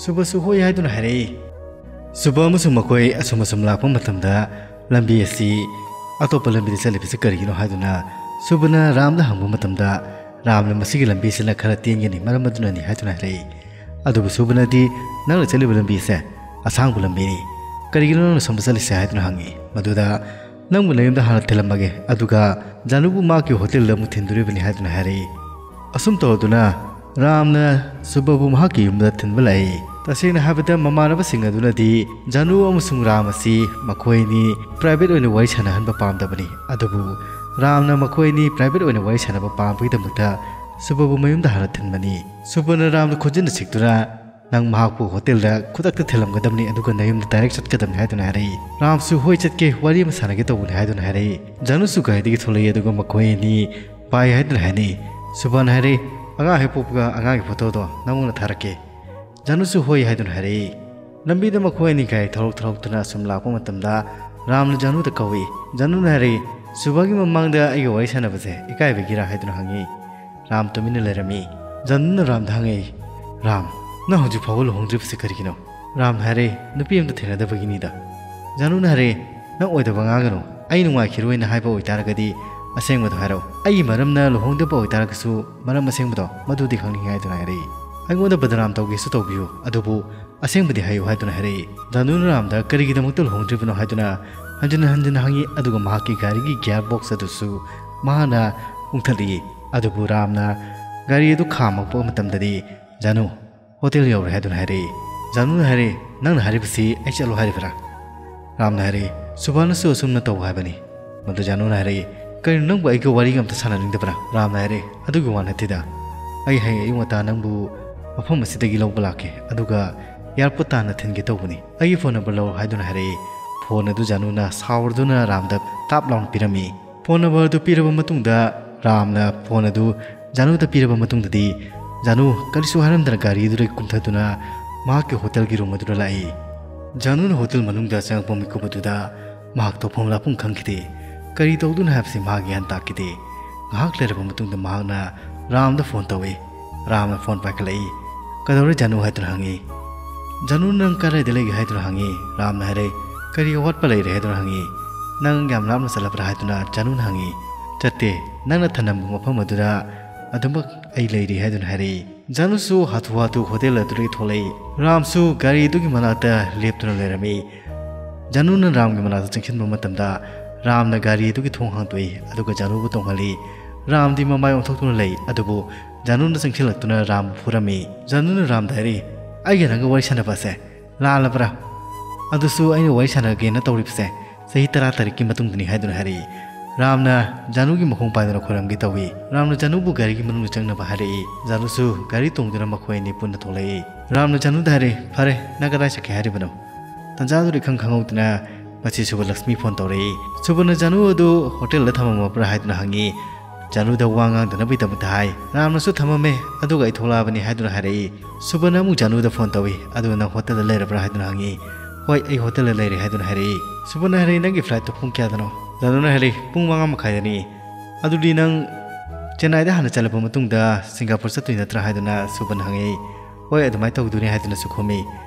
ꯁꯨꯕꯁꯨ ꯍꯣꯏ ꯍꯥꯏꯗꯨꯅ ꯍꯥꯏꯔꯛꯏ꯫ ꯁꯨꯕ ꯑꯃꯁꯨꯡ ꯃꯈꯣꯏ ꯑꯁꯨꯝ ꯑꯁꯨꯝ ꯂꯥꯛꯄ ꯃꯇꯝꯗ ꯂꯝꯕꯤ ꯑꯁꯤ ꯑꯇꯣꯞꯄ ꯂꯝꯕꯤꯗ ꯆꯠꯂꯤꯕꯁꯤ ꯀꯔꯤꯒꯤꯅꯣ ꯍꯥꯏꯗꯨꯅ ꯁꯨꯕꯅ ꯔꯥꯝꯗ ꯍꯪꯕ ꯃꯇꯝꯗ, ꯔꯥꯝꯅ "ꯃꯁꯤꯒꯤ ꯂꯝꯕꯤꯁꯤꯅ ꯈꯔ ꯇꯦꯟꯒꯅꯤ, ꯃꯔꯝ ꯑꯗꯨꯅꯅꯤ" ꯍꯥꯏꯗꯨꯅ ꯍꯥꯏꯔꯛꯏ꯫ ꯑꯗꯨꯕꯨ ꯁꯨꯕꯅꯗꯤ, "ꯅꯪꯅ ꯆꯠꯂꯤꯕ ꯂꯝꯕꯤꯁꯦ ꯑꯁꯥꯡꯕ ꯂꯝꯕꯤꯅꯤ, ꯀꯔꯤꯒꯤꯅꯣ ꯅꯪꯅ ꯁꯣꯝꯗ ꯆꯠꯂꯤꯁꯦ?" ꯍꯥꯏꯗꯨꯅ ꯍꯪꯉꯤ꯫ ꯃꯗꯨꯗ, "ꯅꯪꯕꯨ ꯅꯌꯨꯝꯗ ꯍꯥꯟꯅ ꯊꯤꯜꯂꯝꯃꯒꯦ, ꯑꯗꯨꯒ ꯖꯥꯅꯨꯕꯨ ꯃꯍꯥꯛꯀꯤ ꯍꯣꯇꯦꯜꯗ ꯑꯃꯨꯛ ꯊꯤꯟꯗꯣꯔꯤꯕꯅꯤ" ꯍꯥꯏꯗꯨꯅ ꯍꯥꯏꯔꯛꯏ꯫ ꯑꯁꯨꯝ ꯇꯧꯔꯗꯨꯅ ꯔꯥꯝꯅ ꯁꯨꯕꯕꯨ ꯃꯍꯥꯛꯀꯤ ꯌꯨꯝꯗ ꯊꯤꯟꯕ ꯂꯥꯛꯏ꯫ ꯇꯁꯦꯡꯅ ꯍꯥꯏꯕꯗ, ꯃꯃꯥꯟꯅꯕꯁꯤꯡ ꯑꯗꯨꯅꯗꯤ ꯖꯥꯅꯨ ꯑꯃꯁꯨꯡ ꯔꯥꯝ ꯑꯁꯤ ꯃꯈꯣꯏ ꯑꯅꯤ ꯄ꯭ꯔꯥꯏꯚꯦꯠ ꯑꯣꯏꯅ ꯋꯥꯔꯤ ꯁꯥꯟꯅꯍꯟꯕ ꯄꯥꯝꯗꯕꯅꯤ꯫ ꯑꯗꯨꯕꯨ ꯔꯥꯝꯅ ꯃꯈꯣꯏ ꯑꯅꯤ ꯄ꯭ꯔꯥꯏꯚꯦꯠ ꯑꯣꯏꯅ ꯋꯥꯔꯤ ꯁꯥꯟꯅꯕ ꯄꯥꯝꯕꯒꯤꯗꯃꯛꯇ ꯁꯨꯕꯕꯨ ꯃꯌꯨꯝꯗ ꯍꯥꯟꯅ ꯊꯤꯟꯕꯅꯤ꯫ ꯁꯨꯕꯅ ꯔꯥꯝꯗ ꯈꯨꯖꯤꯟꯅ ꯁꯤꯛꯇꯨꯅ, "ꯅꯪ ꯃꯍꯥꯛꯄꯨ ꯍꯣꯇꯦꯜꯗ ꯈꯨꯗꯛꯇ ꯊꯤꯜꯂꯝꯒꯗꯕꯅꯤ, ꯑꯗꯨꯒ ꯅꯌꯨꯝꯗ ꯗꯥꯏꯔꯦꯛ ꯆꯠꯀꯗꯕꯅꯤ" ꯍꯥꯏꯗꯨꯅ ꯍꯥꯏꯔꯛꯏ꯫ ꯔꯥꯝꯁꯨ, "ꯍꯣꯏ, ꯆꯠꯀꯦ, ꯋꯥꯔꯤ ꯑꯃ ꯁꯥꯟꯅꯒꯦ ꯇꯧꯕꯅꯤ" ꯍꯥꯏꯗꯨꯅ ꯍꯥꯏꯔꯛꯏ꯫ ꯖꯥꯅꯨꯁꯨ ꯒꯥꯔꯤꯗꯒꯤ ꯊꯣꯛꯂꯛꯏ, ꯑꯗꯨꯒ ꯃꯈꯣꯏ ꯑꯅꯤ ꯄꯥꯏ ꯍꯥꯏꯗꯨꯅ ꯍꯥꯏꯅꯩ꯫ ꯁꯨꯕꯥꯅ ꯍꯥꯏꯔꯛꯏ, "ꯑꯉꯥꯡ ꯍꯦꯛ ꯄꯣꯛꯄꯒ ꯑꯉꯥꯡꯒꯤ ꯐꯣꯇꯣꯗꯣ ꯅꯉꯣꯟꯗ ꯊꯥꯔꯛꯀꯦ"꯫ ꯖꯥꯅꯨꯁꯨ ꯍꯣꯏ ꯍꯥꯏꯗꯨꯅ ꯍꯥꯏꯔꯛꯏ꯫ ꯂꯝꯕꯤꯗ ꯃꯈꯣꯏ ꯑꯅꯤ ꯒꯥꯔꯤ ꯊꯧꯔꯛ ꯊꯧꯔꯛꯇꯨꯅ ꯑꯁꯨꯝ ꯂꯥꯛꯄ ꯃꯇꯝꯗ ꯔꯥꯝꯅ ꯖꯥꯅꯨꯗ ꯀꯧꯏ꯫ ꯖꯥꯅꯨꯅ ꯍꯥꯏꯔꯛꯏ, "ꯁꯨꯕꯥꯒꯤ ꯃꯃꯥꯡꯗ ꯑꯩꯒ ꯋꯥꯔꯤ ꯁꯥꯟꯅꯕꯁꯦ ꯏꯀꯥꯏꯕꯒꯤꯔꯥ?" ꯍꯥꯏꯗꯨꯅ ꯍꯪꯉꯤ꯫ ꯔꯥꯝ ꯇꯨꯃꯤꯟꯅ ꯂꯩꯔꯝꯃꯤ꯫ ꯖꯥꯅꯨꯅ ꯔꯥꯝꯗ ꯍꯪꯉꯛꯏ, "ꯔꯥꯝ, ꯅꯪ ꯍꯧꯖꯤꯛ ꯐꯥꯎꯕ ꯂꯨꯍꯣꯡꯗ꯭ꯔꯤꯕꯁꯤ ꯀꯔꯤꯒꯤꯅꯣ?" ꯔꯥꯝꯅ ꯍꯥꯏꯔꯛꯏ, "ꯅꯨꯄꯤ ꯑꯝꯇ ꯊꯦꯡꯅꯗꯕꯒꯤꯅꯤꯗ"꯫ ꯖꯥꯅꯨꯅ ꯍꯥꯏꯔꯛꯏ, "ꯅꯪ ꯑꯣꯏꯗꯕ ꯉꯥꯡꯒꯅꯨ꯫ ꯑꯩ ꯅꯨꯡꯉꯥꯏꯈꯤꯔꯣꯏꯅ ꯍꯥꯏꯕ ꯑꯣꯏꯇꯥꯔꯒꯗꯤ ꯑꯁꯦꯡꯕꯗꯣ ꯍꯥꯏꯔꯛꯎ꯫ ꯑꯩꯒꯤ ꯃꯔꯝꯅ ꯂꯨꯍꯣꯡꯗꯕ ꯑꯣꯏꯇꯥꯔꯒꯁꯨ ꯃꯔꯝ ꯑꯁꯦꯡꯕꯗꯣ ꯃꯗꯨꯗꯤ ꯈꯪꯅꯤꯡꯉꯦ" ꯍꯥꯏꯗꯨꯅ ꯍꯥꯏꯔꯛꯏ꯫ "ꯑꯩꯉꯣꯟꯗ ꯕꯗꯅꯥꯝ ꯇꯧꯒꯦꯁꯨ ꯇꯧꯕꯤꯌꯨ, ꯑꯗꯨꯕꯨ ꯑꯁꯦꯡꯕꯗꯤ ꯍꯥꯏꯌꯨ" ꯍꯥꯏꯗꯨꯅ ꯍꯥꯏꯔꯛꯏ꯫ ꯖꯥꯅꯨꯅ ꯔꯥꯝꯗ "ꯀꯔꯤꯒꯤꯗꯃꯛꯇ ꯂꯨꯍꯣꯡꯗ꯭ꯔꯤꯕꯅꯣ?" ꯍꯥꯏꯗꯨꯅ ꯍꯟꯖꯤꯟ ꯍꯟꯖꯤꯟ ꯍꯪꯉꯤ, ꯑꯗꯨꯒ ꯃꯍꯥꯛꯀꯤ ꯒꯥꯔꯤꯒꯤ ꯒꯤꯌꯥꯔ ꯕꯣꯛꯁ ꯑꯗꯨꯁꯨ ꯃꯍꯥꯛꯅ ꯎꯪꯊꯠꯂꯤ꯫ ꯑꯗꯨꯕꯨ ꯔꯥꯝꯅ ꯒꯥꯔꯤ ꯑꯗꯨ ꯈꯥꯝꯃꯛꯄ ꯃꯇꯝꯗꯗꯤ, "ꯖꯥꯅꯨ, ꯍꯣꯇꯦꯜ ꯌꯧꯔꯦ" ꯍꯥꯏꯗꯨꯅ ꯍꯥꯏꯔꯛꯏ꯫ ꯖꯥꯅꯨꯅ ꯍꯥꯏꯔꯛꯏ, "ꯅꯪꯅ ꯍꯥꯏꯔꯤꯕꯁꯤ ꯑꯩ ꯆꯠꯂꯣ ꯍꯥꯏꯔꯤꯕꯔꯥ?" ꯔꯥꯝꯅ ꯍꯥꯏꯔꯛꯏ, "ꯁꯨꯕꯥꯅꯁꯨ ꯑꯁꯨꯝꯅ ꯇꯧ ꯍꯥꯏꯕꯅꯤ꯫" ꯃꯗꯨ ꯖꯥꯅꯨꯅ ꯍꯥꯏꯔꯛꯏ, "ꯀꯔꯤꯅꯣ, ꯅꯪꯕꯨ ꯑꯩꯒ ꯋꯥꯔꯤꯒ ꯑꯝꯇ ꯁꯥꯟꯅꯅꯤꯡꯗꯕ꯭ꯔꯥ?" ꯔꯥꯝꯅ ꯍꯥꯏꯔꯛꯏ, "ꯑꯗꯨꯒꯤ ꯋꯥ ꯅꯠꯇꯦꯗ, ꯑꯩ ꯍꯌꯦꯡ ꯑꯌꯨꯛ ꯉꯟꯇꯥ ꯅꯪꯕꯨ ꯃꯐꯝ ꯑꯁꯤꯗꯒꯤ ꯂꯧꯕ ꯂꯥꯛꯀꯦ, ꯑꯗꯨꯒ ꯑꯦꯌꯥꯔꯄꯣꯔꯠ ꯇꯥꯟꯅ ꯊꯤꯟꯒꯦ ꯇꯧꯕꯅꯤ꯫ ꯑꯩꯒꯤ ꯐꯣꯟ ꯅꯝꯕꯔ ꯂꯧꯔꯣ" ꯍꯥꯏꯗꯨꯅ ꯍꯥꯏꯔꯛꯏ꯫ ꯐꯣꯟ ꯑꯗꯨ ꯖꯥꯅꯨꯅ ꯁꯥꯎꯔꯗꯨꯅ ꯔꯥꯝꯗ ꯇꯥꯞ ꯂꯥꯎꯅ ꯄꯤꯔꯝꯃꯤ꯫ ꯐꯣꯟ ꯅꯝꯕꯔ ꯑꯗꯨ ꯄꯤꯔꯕ ꯃꯇꯨꯡꯗ, ꯔꯥꯝꯅ ꯐꯣꯟ ꯑꯗꯨ ꯖꯥꯅꯨꯗ ꯄꯤꯔꯕ ꯃꯇꯨꯡꯗꯗꯤ, ꯖꯥꯅꯨ ꯀꯔꯤꯁꯨ ꯍꯥꯏꯔꯝꯗꯅ ꯒꯥꯔꯤ ꯑꯗꯨꯗꯒꯤ ꯀꯨꯝꯊꯗꯨꯅ ꯃꯍꯥꯛꯀꯤ ꯍꯣꯇꯦꯜꯒꯤ ꯔꯨꯝ ꯑꯗꯨꯗ ꯂꯥꯛꯏ꯫ ꯖꯥꯅꯨꯅ ꯍꯣꯇꯦꯜ ꯃꯅꯨꯡꯗ ꯆꯪꯉꯛꯄ ꯃꯤꯀꯨꯞ ꯑꯗꯨꯗ ꯃꯍꯥꯛ ꯇꯧꯐꯝ ꯂꯥꯛꯐꯝ ꯈꯪꯈꯤꯗꯦ꯫ ꯀꯔꯤ ꯇꯧꯗꯨꯅ ꯍꯥꯏꯕꯁꯤ ꯃꯍꯥꯛ ꯒ꯭ꯌꯥꯟ ꯇꯥꯈꯤꯗꯦ꯫ ꯉꯥꯏꯍꯥꯛ ꯂꯩꯔꯕ ꯃꯇꯨꯡꯗ ꯃꯍꯥꯛꯅ ꯔꯥꯝꯗ ꯐꯣꯟ ꯇꯧꯏ꯫ ꯔꯥꯝꯅ ꯐꯣꯟ ꯄꯥꯏꯈꯠꯂꯛꯏ꯫ "ꯀꯩꯗꯧꯔꯦ ꯖꯥꯅꯨ?" ꯍꯥꯏꯗꯨꯅ ꯍꯪꯉꯤ꯫ "ꯖꯥꯅꯨ, ꯅꯪ ꯀꯗꯥꯏꯗ ꯂꯩꯒꯦ?" ꯍꯥꯏꯗꯨꯅ ꯍꯪꯉꯤ꯫ ꯔꯥꯝꯅ ꯍꯥꯏꯔꯦ, "ꯀꯔꯤ ꯑꯋꯥꯠꯄ ꯂꯩꯔꯦ?" ꯍꯥꯏꯗꯨꯅ ꯍꯪꯉꯤ꯫ "ꯅꯪ ꯌꯥꯝ ꯂꯥꯞꯅ ꯆꯠꯂꯕ꯭ꯔꯥ?" ꯍꯥꯏꯗꯨꯅ ꯖꯥꯅꯨꯅ ꯍꯪꯉꯤ꯫ "ꯆꯠꯇꯦ, ꯅꯪꯅ ꯊꯅꯝꯕ ꯃꯐꯝ ꯑꯗꯨꯗ ꯑꯗꯨꯃꯛ ꯑꯩ ꯂꯩꯔꯤ" ꯍꯥꯏꯗꯨꯅ ꯍꯥꯏꯔꯛꯏ꯫ ꯖꯥꯅꯨꯁꯨ ꯍꯥꯊꯨ ꯍꯥꯊꯨ ꯍꯣꯇꯦꯜ ꯑꯗꯨꯗꯒꯤ ꯊꯣꯛꯂꯛꯏ꯫ ꯔꯥꯝꯁꯨ ꯒꯥꯔꯤ ꯑꯗꯨꯒꯤ ꯃꯅꯥꯛꯇ ꯂꯦꯞꯇꯨꯅ ꯂꯩꯔꯝꯃꯤ꯫ ꯖꯥꯅꯨꯅ ꯔꯥꯝꯒꯤ ꯃꯅꯥꯛꯇ ꯆꯪꯁꯤꯟꯕ ꯃꯇꯝꯗ, ꯔꯥꯝꯅ ꯒꯥꯔꯤ ꯑꯗꯨꯒꯤ ꯊꯣꯡ ꯍꯥꯡꯗꯣꯛꯏ, ꯑꯗꯨꯒ ꯖꯥꯅꯨꯕꯨ ꯇꯣꯡꯍꯜꯂꯤ꯫ ꯔꯥꯝꯗꯤ ꯃꯃꯥꯏ ꯑꯣꯟꯊꯣꯛꯇꯨꯅ ꯂꯩ, ꯑꯗꯨꯕꯨ ꯖꯥꯅꯨꯅ ꯆꯪꯁꯤꯜꯂꯛꯇꯨꯅ ꯔꯥꯝꯕꯨ ꯐꯨꯔꯝꯃꯤ꯫ ꯖꯥꯅꯨꯅ ꯔꯥꯝꯗ ꯍꯥꯏꯔꯛꯏ, "ꯑꯩꯒ ꯅꯪꯒ ꯋꯥꯔꯤ ꯁꯥꯟꯅꯕ ꯑꯁꯦ ꯂꯥꯜꯂꯕ꯭ꯔꯥ? ꯑꯗꯨꯁꯨ ꯑꯩꯅ ꯋꯥꯔꯤ ꯁꯥꯟꯅꯒꯦꯅ ꯇꯧꯔꯤꯕꯁꯦ ꯆꯍꯤ ꯇꯔꯥ ꯇꯔꯦꯠꯀꯤ ꯃꯇꯨꯡꯗꯅꯤ" ꯍꯥꯏꯗꯨꯅ ꯍꯥꯏꯔꯛꯏ꯫ ꯔꯥꯝꯅ ꯖꯥꯅꯨꯒꯤ ꯃꯈꯣꯡ ꯄꯥꯏꯗꯨꯅ ꯈꯣꯏꯔꯝꯒꯦ ꯇꯧꯏ꯫ ꯔꯥꯝꯅ ꯖꯥꯅꯨꯕꯨ ꯒꯥꯔꯤꯒꯤ ꯃꯅꯨꯡꯗ ꯆꯪꯅꯕ ꯍꯥꯏꯔꯛꯏ꯫ ꯖꯥꯅꯨꯁꯨ ꯒꯥꯔꯤ ꯇꯣꯡꯗꯨꯅ ꯃꯈꯣꯏ ꯑꯅꯤ ꯄꯨꯟꯅ ꯊꯣꯛꯂꯛꯏ꯫ ꯔꯥꯝꯅ ꯖꯥꯅꯨꯗ ꯍꯥꯏꯔꯛꯏ, "ꯐꯔꯦ, ꯅꯪ ꯀꯗꯥꯏ ꯆꯠꯀꯦ ꯍꯥꯏꯔꯤꯕꯅꯣ?" ꯇꯟꯖꯥꯗꯨꯗ ꯏꯈꯪ ꯈꯪꯍꯧꯗꯅ ꯃꯁꯤ ꯁꯨꯕꯂꯛꯁꯃꯤ ꯐꯣꯟ ꯇꯧꯔꯛꯏ꯫ ꯁꯨꯕꯅ ꯖꯥꯅꯨ ꯑꯗꯨ ꯍꯣꯇꯦꯜꯗ ꯊꯝꯃꯝꯃꯕ꯭ꯔꯥ ꯍꯥꯏꯗꯨꯅ ꯍꯪꯉꯤ꯫ ꯖꯥꯅꯨꯗ ꯋꯥ ꯉꯥꯡꯗꯅꯕꯒꯤꯗꯃꯛꯇ ꯍꯥꯏ꯫ "ꯔꯥꯝꯅꯁꯨ ꯊꯝꯃꯝꯃꯦ, ꯑꯗꯨꯒ ꯑꯩ ꯊꯣꯛꯂꯛꯑꯕꯅꯤ" ꯍꯥꯏꯗꯨꯅ ꯍꯥꯏꯔꯛꯏ꯫ ꯁꯨꯕꯅ ꯑꯃꯨꯛ ꯖꯥꯅꯨꯗ ꯐꯣꯟ ꯇꯧꯏ, ꯑꯗꯨꯒ "ꯅꯪ ꯍꯣꯇꯦꯜꯗ ꯂꯩꯔꯕ꯭ꯔꯥ?" ꯍꯥꯏꯗꯨꯅ ꯍꯪꯉꯤ꯫ "ꯍꯣꯏ, ꯑꯩ ꯍꯣꯇꯦꯜꯗ ꯂꯩꯔꯦ" ꯍꯥꯏꯗꯨꯅ ꯍꯥꯏꯔꯛꯏ꯫ ꯁꯨꯕꯅ ꯍꯥꯏꯔꯛꯏ, "ꯅꯪꯒꯤ ꯐ꯭ꯂꯥꯏꯠꯇꯣ ꯄꯨꯡ ꯀꯌꯥꯗꯅꯣ?" ꯖꯥꯅꯨꯅ ꯍꯥꯏꯔꯛꯏ, "ꯄꯨꯡ ꯃꯉꯥ ꯃꯈꯥꯏꯗꯅꯤ"꯫ "ꯑꯗꯨꯗꯤ ꯅꯪ ꯆꯦꯟꯅꯥꯏꯗ ꯍꯥꯟꯅ ꯆꯠꯂꯕ ꯃꯇꯨꯡꯗ ꯁꯤꯡꯒꯥꯄꯨꯔ ꯆꯠꯇꯣꯏ ꯅꯠꯇ꯭ꯔꯥ?" ꯍꯥꯏꯗꯨꯅ ꯁꯨꯕꯅ ꯍꯪꯉꯛꯏ꯫ "ꯍꯣꯏ, ꯑꯗꯨꯃꯥꯏꯅ ꯇꯧꯗꯣꯏꯅꯤ" ꯍꯥꯏꯗꯨꯅꯁꯨ ꯈꯨꯝꯃꯤ꯫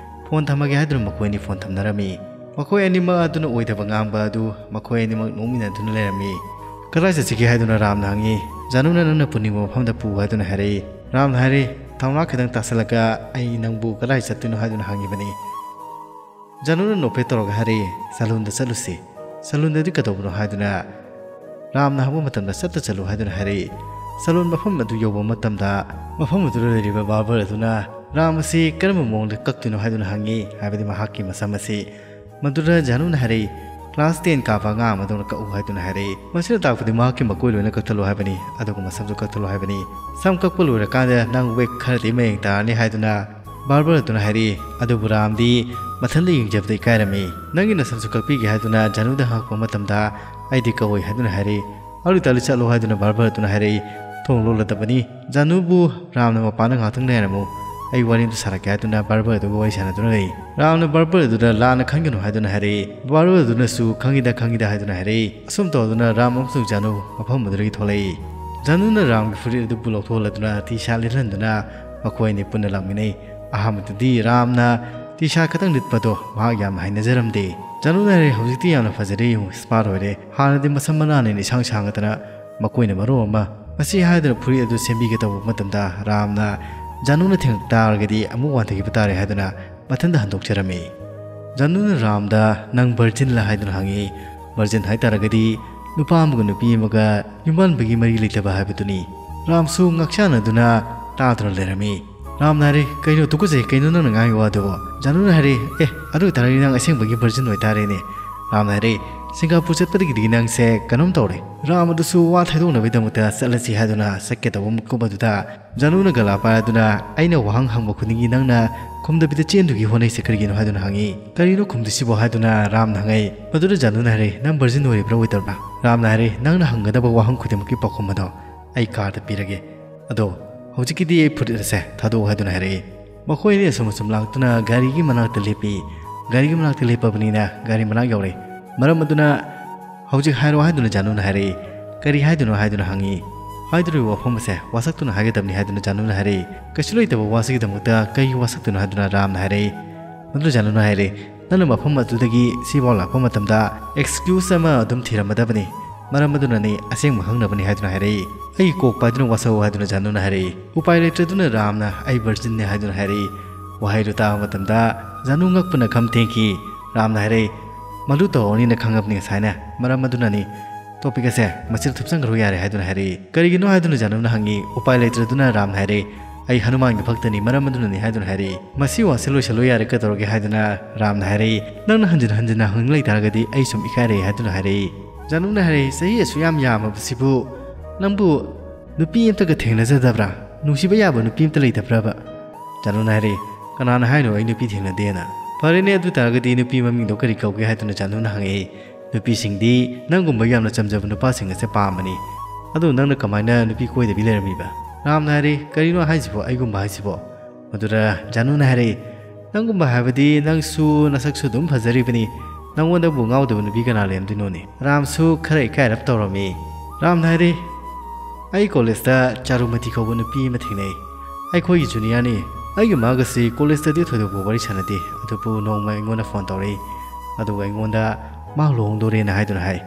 "ꯐꯣꯟ ꯊꯝꯃꯒꯦ" ꯍꯥꯏꯗꯨꯅ ꯃꯈꯣꯏ ꯑꯅꯤ ꯐꯣꯟ ꯊꯝꯅꯔꯝꯃꯤ꯫ ꯃꯈꯣꯏ ꯑꯅꯤꯃꯛ ꯑꯗꯨꯅ ꯑꯣꯏꯗꯕ ꯉꯥꯡꯕ ꯑꯗꯨ ꯃꯈꯣꯏ ꯑꯅꯤꯃꯛ ꯅꯣꯛꯃꯤꯟꯅꯗꯨꯅ ꯂꯩꯔꯝꯃꯤ꯫ "ꯀꯗꯥꯏ ꯆꯠꯁꯤꯒꯦ?" ꯍꯥꯏꯗꯨꯅ ꯔꯥꯝꯅ ꯍꯪꯉꯤ꯫ ꯖꯥꯅꯨꯅ "ꯅꯪꯅ ꯄꯨꯅꯤꯡꯕ ꯃꯐꯝꯗ ꯄꯨ" ꯍꯥꯏꯗꯨꯅ ꯍꯥꯏꯔꯛꯏ꯫ ꯔꯥꯝꯅ ꯍꯥꯏꯔꯤ, "ꯊꯧꯅꯥ ꯈꯤꯇꯪ ꯇꯥꯁꯜꯂꯒ ꯑꯩ ꯅꯪꯕꯨ ꯀꯗꯥꯏ ꯆꯠꯇꯣꯏꯅꯣ ꯍꯥꯏꯗꯨꯅ ꯍꯪꯉꯤꯕꯅꯤ"꯫ ꯖꯥꯅꯨꯅ ꯅꯣꯛꯐꯦꯠ ꯇꯧꯔꯒ ꯍꯥꯏꯔꯛꯏ, "ꯁꯂꯨꯟꯗ ꯆꯠꯂꯨꯁꯤ"꯫ "ꯁꯂꯨꯟꯗꯗꯤ ꯀꯩꯗꯧꯕꯅꯣ?" ꯍꯥꯏꯗꯨꯅ ꯔꯥꯝꯅ ꯍꯪꯕ ꯃꯇꯝꯗ, "ꯆꯠꯇ ꯆꯠꯂꯨ" ꯍꯥꯏꯗꯨꯅ ꯍꯥꯏꯔꯛꯏ꯫ ꯁꯂꯨꯟ ꯃꯐꯝ ꯑꯗꯨ ꯌꯧꯕ ꯃꯇꯝꯗ, ꯃꯐꯝ ꯑꯗꯨꯗ ꯂꯩꯔꯤꯕ ꯕꯥꯔꯕꯔ ꯑꯗꯨꯅ ꯔꯥꯝ ꯑꯁꯤ ꯀꯔꯝꯕ ꯃꯑꯣꯡꯗ ꯀꯛꯇꯣꯏꯅꯣ ꯍꯥꯏꯗꯨꯅ ꯍꯪꯉꯤ, ꯍꯥꯏꯕꯗꯤ ꯃꯍꯥꯛꯀꯤ ꯃꯁꯝ ꯑꯁꯤ ꯃꯗꯨꯗ ꯖꯥꯅꯨꯅ ꯍꯥꯏꯔꯛꯏ, "ꯀ꯭ꯂꯥꯁ ꯇꯦꯟ ꯀꯥꯕ ꯑꯉꯥꯡ ꯑꯃꯗꯧꯅ ꯀꯛꯎ" ꯍꯥꯏꯗꯨꯅ ꯍꯥꯏꯔꯛꯏ꯫ ꯃꯁꯤꯅ ꯇꯥꯛꯄꯗꯤ ꯃꯍꯥꯛꯀꯤ ꯃꯀꯣꯏ ꯂꯣꯏꯅ ꯀꯛꯊꯠꯂꯨ ꯍꯥꯏꯕꯅꯤ, ꯑꯗꯨꯒ ꯃꯁꯝꯁꯨ ꯀꯛꯊꯠꯂꯨ ꯍꯥꯏꯕꯅꯤ꯫ ꯁꯝ ꯀꯛꯄ ꯂꯣꯏꯔꯀꯥꯟꯗ ꯅꯪ ꯋꯦꯠ ꯈꯔꯗꯤ ꯃꯌꯦꯡ ꯇꯥꯔꯅꯤ ꯍꯥꯏꯗꯨꯅ ꯕꯥꯔꯕꯔ ꯑꯗꯨꯅ ꯍꯥꯏꯔꯛꯏ꯫ ꯑꯗꯨꯕꯨ ꯔꯥꯝꯗꯤ ꯃꯊꯟꯇ ꯌꯦꯡꯖꯕꯗ ꯏꯀꯥꯏꯔꯝꯃꯤ꯫ "ꯅꯪꯒꯤ ꯅꯁꯝꯁꯨ ꯀꯛꯄꯤꯒꯦ" ꯍꯥꯏꯗꯨꯅ ꯖꯥꯅꯨꯗ ꯍꯪꯉꯛꯄ ꯃꯇꯝꯗ, "ꯑꯩꯗꯤ ꯀꯛꯑꯣꯏ" ꯍꯥꯏꯗꯨꯅ ꯍꯥꯏꯔꯛꯏ꯫ "ꯑꯗꯨ ꯑꯣꯏꯇꯥꯔꯗꯤ ꯆꯠꯂꯣ" ꯍꯥꯏꯗꯨꯅ ꯕꯥꯔꯕꯔ ꯑꯗꯨꯅ ꯍꯥꯏꯔꯛꯏ꯫ "ꯊꯣꯡ ꯂꯣꯜꯂꯗꯕꯅꯤ꯫ ꯖꯥꯅꯨꯕꯨ ꯔꯥꯝꯅ ꯃꯄꯥꯟꯗ ꯉꯥꯏꯍꯥꯛꯇꯪ ꯂꯩꯔꯝꯃꯨ, ꯑꯩ ꯋꯥꯔꯤ ꯑꯃꯇ ꯁꯥꯔꯛꯀꯦ" ꯍꯥꯏꯗꯨꯅ ꯕꯥꯔꯕꯔ ꯑꯗꯨꯒ ꯋꯥꯔꯤ ꯁꯥꯟꯅꯗꯨꯅ ꯂꯩ꯫ ꯔꯥꯝꯅ ꯕꯥꯔꯕꯔ ꯑꯗꯨꯗ "ꯂꯥꯟꯅ ꯈꯟꯒꯅꯨ" ꯍꯥꯏꯗꯨꯅ ꯍꯥꯏꯔꯛꯏ꯫ ꯕꯥꯔꯕꯔ ꯑꯗꯨꯅꯁꯨ "ꯈꯪꯉꯤꯗ, ꯈꯪꯉꯤꯗ" ꯍꯥꯏꯗꯨꯅ ꯍꯥꯏꯔꯛꯏ꯫ ꯑꯁꯨꯝ ꯇꯧꯗꯨꯅ ꯔꯥꯝ ꯑꯃꯁꯨꯡ ꯖꯥꯅꯨ ꯃꯐꯝ ꯑꯗꯨꯗꯒꯤ ꯊꯣꯛꯂꯛꯏ꯫ ꯖꯥꯅꯨꯅ ꯔꯥꯝꯒꯤ ꯐꯨꯔꯤꯠ ꯑꯗꯨꯕꯨ ꯂꯧꯊꯣꯛꯍꯜꯂꯗꯨꯅ ꯇꯤ ꯁꯥꯔꯠ ꯂꯤꯠꯍꯟꯗꯨꯅ ꯃꯈꯣꯏ ꯑꯅꯤ ꯄꯨꯟꯅ ꯂꯥꯛꯃꯤꯟꯅꯩ꯫ ꯑꯍꯥꯟꯕꯗꯗꯤ ꯔꯥꯝꯅ ꯇꯤ ꯁꯥꯔꯠ ꯈꯛꯇꯪ ꯂꯤꯠꯄꯗꯣ ꯃꯍꯥꯛ ꯌꯥꯝꯅ ꯍꯩꯅꯖꯔꯝꯗꯦ꯫ ꯖꯥꯅꯨꯅ ꯍꯥꯏꯔꯦ, "ꯍꯧꯖꯤꯛꯇꯤ ꯌꯥꯝꯅ ꯐꯖꯔꯦ, ꯌꯦꯡꯉꯨ, ꯁ꯭ꯃꯥꯔꯠ ꯑꯣꯏꯔꯦ꯫ ꯍꯥꯟꯅꯗꯤ ꯃꯁꯝ ꯃꯅꯥꯅ ꯍꯦꯟꯅ ꯏꯁꯥꯡ ꯁꯥꯡꯉꯗꯅ ꯃꯈꯣꯏꯅ ꯃꯔꯣꯜ ꯑꯃ"꯫ ꯃꯁꯤ ꯍꯥꯏꯗꯨꯅ ꯐꯨꯔꯤꯠ ꯑꯗꯨ ꯁꯦꯝꯕꯤꯒꯦ ꯇꯧꯕ ꯃꯇꯝꯗ ꯔꯥꯝꯅ ꯖꯥꯅꯨꯅ ꯊꯦꯡꯂꯛ ꯇꯥꯔꯒꯗꯤ ꯑꯃꯨꯛ ꯋꯥꯟꯊꯈꯤꯕ ꯇꯥꯔꯦ ꯍꯥꯏꯗꯨꯅ ꯃꯊꯟꯇ ꯍꯟꯗꯣꯛꯆꯔꯝꯃꯤ꯫ ꯖꯥꯅꯨꯅ ꯔꯥꯝꯗ, "ꯅꯪ ꯚꯔꯖꯤꯟꯂ?" ꯍꯥꯏꯗꯨꯅ ꯍꯪꯉꯤ꯫ ꯚꯔꯖꯤꯟ ꯍꯥꯏꯇꯥꯔꯒꯗꯤ ꯅꯨꯄꯥ ꯑꯃꯒ ꯅꯨꯄꯤ ꯑꯃꯒ ꯌꯨꯝꯕꯥꯟꯕꯒꯤ ꯃꯔꯤ ꯂꯩꯇꯕ ꯍꯥꯏꯕꯗꯨꯅꯤ꯫ ꯔꯥꯝꯁꯨ ꯉꯛꯁꯥꯟꯅꯗꯨꯅ ꯇꯥꯗꯨꯅ ꯂꯩꯔꯝꯃꯤ꯫ ꯔꯥꯝꯅ ꯍꯥꯏꯔꯦ, "ꯀꯩꯅꯣ ꯇꯨꯀꯠꯆꯩ, ꯀꯩꯅꯣ ꯅꯪꯅ ꯉꯥꯡꯉꯤ ꯋꯥꯗꯨꯕꯣ?" ꯖꯥꯅꯨꯅ ꯍꯥꯏꯔꯦ, "ꯑꯦ, ꯑꯗꯨ ꯑꯣꯏꯇꯥꯔꯗꯤ ꯅꯪ ꯑꯁꯦꯡꯕꯒꯤ ꯚꯔꯖꯤꯟ ꯑꯣꯏꯇꯥꯔꯦꯅꯦ꯫" ꯔꯥꯝꯅ ꯍꯥꯏꯔꯦ, "ꯁꯤꯡꯒꯥꯄꯨꯔ ꯆꯠꯄꯗꯒꯤꯗꯤ ꯅꯪꯁꯦ ꯀꯩꯅꯣꯝ ꯇꯧꯔꯦ꯫" ꯔꯥꯝ ꯑꯗꯨꯁꯨ ꯋꯥ ꯊꯩꯗꯣꯛꯅꯕꯒꯤꯗꯃꯛꯇ ꯆꯠꯂꯁꯤ ꯍꯥꯏꯗꯨꯅ ꯆꯠꯀꯦ ꯇꯧꯕ ꯃꯤꯀꯨꯞ ꯑꯗꯨꯗ ꯖꯥꯅꯨꯅ ꯒꯂꯥ ꯄꯥꯏꯔꯗꯨꯅ, "ꯑꯩꯅ ꯋꯥꯍꯪ ꯍꯪꯕ ꯈꯨꯗꯤꯡꯒꯤ ꯅꯪꯅ ꯈꯨꯝꯗꯕꯤꯗ ꯆꯦꯟꯗꯨꯒꯤ ꯍꯣꯠꯅꯩꯁꯦ ꯀꯔꯤꯒꯤꯅꯣ?" ꯍꯥꯏꯗꯨꯅ ꯍꯪꯉꯤ꯫ "ꯀꯔꯤꯅꯣ ꯈꯨꯝꯗꯣꯏꯁꯤꯕꯣ?" ꯍꯥꯏꯗꯨꯅ ꯔꯥꯝꯅ ꯍꯪꯉꯛꯏ꯫ ꯃꯗꯨꯗ ꯖꯥꯅꯨꯅ ꯍꯥꯏꯔꯦ, "ꯅꯪ ꯚꯔꯖꯤꯟ ꯑꯣꯏꯔꯤꯕ꯭ꯔꯥ ꯑꯣꯏꯗꯕ꯭ꯔꯥ?" ꯔꯥꯝꯅ ꯍꯥꯏꯔꯦ, "ꯅꯪꯅ ꯍꯪꯒꯗꯕ ꯋꯥꯍꯪ ꯈꯨꯗꯤꯡꯃꯛꯀꯤ ꯄꯥꯎꯈꯨꯝ ꯑꯗꯣ ꯑꯩ ꯀꯥꯔꯗ ꯄꯤꯔꯒꯦ꯫ ꯑꯗꯣ ꯍꯧꯖꯤꯛꯀꯤꯗꯤ ꯑꯩ ꯐꯨꯔꯤꯠ ꯑꯁꯦ ꯊꯥꯗꯣꯛꯎ" ꯍꯥꯏꯗꯨꯅ ꯍꯥꯏꯔꯛꯏ꯫ ꯃꯈꯣꯏ ꯑꯅꯤ ꯑꯁꯨꯝ ꯑꯁꯨꯝ ꯂꯥꯛꯇꯨꯅ ꯒꯥꯔꯤꯒꯤ ꯃꯅꯥꯛꯇ ꯂꯦꯞꯄꯤ꯫ ꯒꯥꯔꯤꯒꯤ ꯃꯅꯥꯛꯇ ꯂꯦꯞꯄꯕꯅꯤꯅ ꯒꯥꯔꯤ ꯃꯅꯥꯛ ꯌꯧꯔꯦ꯫ ꯃꯔꯝ ꯑꯗꯨꯅ "ꯍꯧꯖꯤꯛ ꯍꯥꯏꯔꯣ" ꯍꯥꯏꯗꯨꯅ ꯖꯥꯅꯨꯅ ꯍꯥꯏꯔꯛꯏ꯫ "ꯀꯔꯤ ꯍꯥꯏꯗꯣꯏꯅꯣ?" ꯍꯥꯏꯗꯨꯅ ꯍꯪꯉꯤ꯫ "ꯍꯥꯏꯗꯣꯔꯤꯕ ꯋꯥꯐꯝ ꯑꯁꯦ ꯋꯥꯁꯛꯇꯨꯅ ꯍꯥꯏꯒꯗꯕꯅꯤ" ꯍꯥꯏꯗꯨꯅ ꯖꯥꯅꯨꯅ ꯍꯥꯏꯔꯛꯏ꯫ "ꯀꯩꯁꯨ ꯂꯩꯇꯕ ꯋꯥꯁꯤꯒꯤꯗꯃꯛꯇ ꯀꯩꯒꯤ ꯋꯥꯁꯛꯇꯣꯏꯅꯣ?" ꯍꯥꯏꯗꯨꯅ ꯔꯥꯝꯅ ꯍꯥꯏꯔꯛꯏ꯫ ꯃꯗꯨꯗ ꯖꯥꯅꯨꯅ ꯍꯥꯏꯔꯦ, "ꯅꯪꯅ ꯃꯐꯝ ꯑꯗꯨꯗꯒꯤ ꯁꯤꯐꯥꯎ ꯂꯥꯛꯄ ꯃꯇꯝꯗ ꯑꯦꯛꯁꯀ꯭ꯌꯨꯁ ꯑꯃ ꯑꯗꯨꯝ ꯊꯤꯔꯝꯃꯗꯕꯅꯤ꯫ ꯃꯔꯝ ꯑꯗꯨꯅꯅꯤ, ꯑꯁꯦꯡꯕ ꯈꯪꯅꯕꯅꯤ" ꯍꯥꯏꯗꯨꯅ ꯍꯥꯏꯔꯛꯏ꯫ "ꯑꯩꯒꯤ ꯀꯣꯛ ꯄꯥꯏꯗꯨꯅ ꯋꯥꯁꯛꯎ" ꯍꯥꯏꯗꯨꯅ ꯖꯥꯅꯨꯅ ꯍꯥꯏꯔꯛꯏ꯫ ꯎꯄꯥꯏ ꯂꯩꯇ꯭ꯔꯗꯨꯅ ꯔꯥꯝꯅ "ꯑꯩ ꯚꯔꯖꯤꯟꯅꯤ" ꯍꯥꯏꯗꯨꯅ ꯍꯥꯏꯔꯛꯏ꯫ ꯋꯥꯍꯩꯗꯨ ꯇꯥꯕ ꯃꯇꯝꯗ ꯖꯥꯅꯨ ꯉꯛꯄꯅ ꯈꯝ ꯊꯦꯡꯈꯤ꯫ ꯔꯥꯝꯅ ꯍꯥꯏꯔꯛꯏ, "ꯃꯗꯨ ꯇꯧꯔꯅꯤꯅ ꯈꯪꯉꯕꯅꯤ ꯉꯁꯥꯏꯅ꯫ ꯃꯔꯝ ꯑꯗꯨꯅꯅꯤ꯫ ꯇꯣꯄꯤꯛ ꯑꯁꯦ ꯃꯁꯤꯗ ꯊꯨꯞꯆꯟꯈ꯭ꯔꯣ ꯌꯥꯔꯦ" ꯍꯥꯏꯗꯨꯅ ꯍꯥꯏꯔꯛꯏ꯫ "ꯀꯔꯤꯒꯤꯅꯣ?" ꯍꯥꯏꯗꯨꯅ ꯖꯥꯅꯨꯅ ꯍꯪꯉꯤ꯫ ꯎꯄꯥꯏ ꯂꯩꯇ꯭ꯔꯗꯨꯅ ꯔꯥꯝꯅ ꯍꯥꯏꯔꯛꯏ, "ꯑꯩ ꯍꯅꯨꯃꯥꯟꯒꯤ ꯚꯛꯇꯅꯤ, ꯃꯔꯝ ꯑꯗꯨꯅꯅꯤ" ꯍꯥꯏꯗꯨꯅ ꯍꯥꯏꯔꯛꯏ꯫ "ꯃꯁꯤ ꯋꯥꯁꯦ ꯂꯣꯏꯁꯤꯜꯂꯨ ꯌꯥꯔꯦ, ꯀꯩꯗꯧꯔꯒꯦ?" ꯍꯥꯏꯗꯨꯅ ꯔꯥꯝꯅ ꯍꯥꯏꯔꯛꯏ꯫ "ꯅꯪꯅ ꯍꯟꯖꯤꯟ ꯍꯟꯖꯤꯟꯅ ꯍꯪꯅꯤꯡ ꯂꯩꯇꯥꯔꯒꯗꯤ ꯑꯩ ꯁꯨꯝ ꯏꯀꯥꯏꯔꯛꯏ" ꯍꯥꯏꯗꯨꯅ ꯍꯥꯏꯔꯛꯏ꯫ ꯖꯥꯅꯨꯅ ꯍꯥꯏꯔꯛꯏ, "ꯆꯍꯤ ꯑꯁꯨꯛ ꯌꯥꯝ ꯌꯥꯝꯃꯕꯁꯤꯕꯨ ꯅꯪꯕꯨ ꯅꯨꯄꯤ ꯑꯝꯇꯒ ꯊꯦꯡꯅꯖꯗꯕ꯭ꯔꯥ? ꯅꯨꯡꯁꯤꯕ ꯌꯥꯕ ꯅꯨꯄꯤ ꯑꯝꯇ ꯂꯩꯇꯕ꯭ꯔꯕ?" ꯖꯥꯅꯨꯅ ꯍꯥꯏꯔꯛꯏ, "ꯀꯅꯥꯅ ꯍꯥꯏꯅꯣ ꯑꯩ ꯅꯨꯄꯤ ꯊꯦꯡꯅꯗꯦꯅ?" "ꯐꯔꯦꯅꯦ, ꯑꯗꯨ ꯇꯥꯔꯒꯗꯤ ꯅꯨꯄꯤ ꯃꯃꯤꯡꯗꯣ ꯀꯔꯤ ꯀꯧꯒꯦ?" ꯍꯥꯏꯗꯨꯅ ꯖꯥꯅꯨꯅ ꯍꯪꯉꯛꯏ꯫ "ꯅꯨꯄꯤꯁꯤꯡꯗꯤ ꯅꯪꯒꯨꯝꯕ ꯌꯥꯝꯅ ꯆꯝꯖꯕ ꯅꯨꯄꯥꯁꯤꯡ ꯑꯁꯦ ꯄꯥꯝꯕꯅꯤ꯫ ꯑꯗꯣ ꯅꯪꯅ ꯀꯃꯥꯏꯅ ꯅꯨꯄꯤ ꯀꯣꯏꯗꯕꯤ ꯂꯩꯔꯝꯃꯤꯕ?" ꯔꯥꯝꯅ ꯍꯥꯏꯔꯤ, "ꯀꯔꯤꯅꯣ ꯍꯥꯏꯁꯤꯕꯣ, ꯑꯩꯒꯨꯝꯕ ꯍꯥꯏꯁꯤꯕꯣ?" ꯃꯗꯨꯗ ꯖꯥꯅꯨꯅ ꯍꯥꯏꯔꯛꯏ, "ꯅꯪꯒꯨꯝꯕ ꯍꯥꯏꯕꯗꯤ ꯅꯪꯁꯨ ꯅꯁꯛꯁꯨ ꯑꯗꯨꯝ ꯐꯖꯔꯤꯕꯅꯤ, ꯅꯪꯉꯣꯟꯗꯕꯨ ꯉꯥꯎꯗꯕ ꯅꯨꯄꯤ ꯀꯅꯥ ꯂꯩꯔꯝꯗꯣꯏꯅꯣꯅꯦ?" ꯔꯥꯝꯁꯨ ꯈꯔ ꯏꯀꯥꯏꯔꯞ ꯇꯧꯔꯝꯃꯤ꯫ ꯔꯥꯝꯅ ꯍꯥꯏꯔꯤ, "ꯑꯩ ꯀꯣꯂꯦꯖꯇ ꯆꯥꯔꯨꯃꯇꯤ ꯀꯧꯕ ꯅꯨꯄꯤ ꯑꯃ ꯊꯦꯡꯅꯩ꯫ ꯑꯩꯈꯣꯏꯒꯤ ꯖꯨꯅꯤꯌꯔꯅꯤ꯫ ꯑꯩꯒꯤ ꯃꯥꯒꯁꯤ ꯀꯣꯂꯦꯖꯇꯗꯤ ꯊꯣꯏꯗꯣꯛꯄ ꯋꯥꯔꯤ ꯁꯥꯟꯅꯗꯦ, ꯑꯗꯨꯕꯨ ꯅꯣꯡꯃ ꯑꯩꯉꯣꯟꯗ ꯐꯣꯟ ꯇꯧꯔꯛꯏ꯫ ꯑꯗꯨꯒ ꯑꯩꯉꯣꯟꯗ ꯃꯥ ꯂꯨꯍꯣꯡꯗꯣꯔꯦꯅ ꯍꯥꯏꯗꯨꯅ ꯍꯥꯏ꯫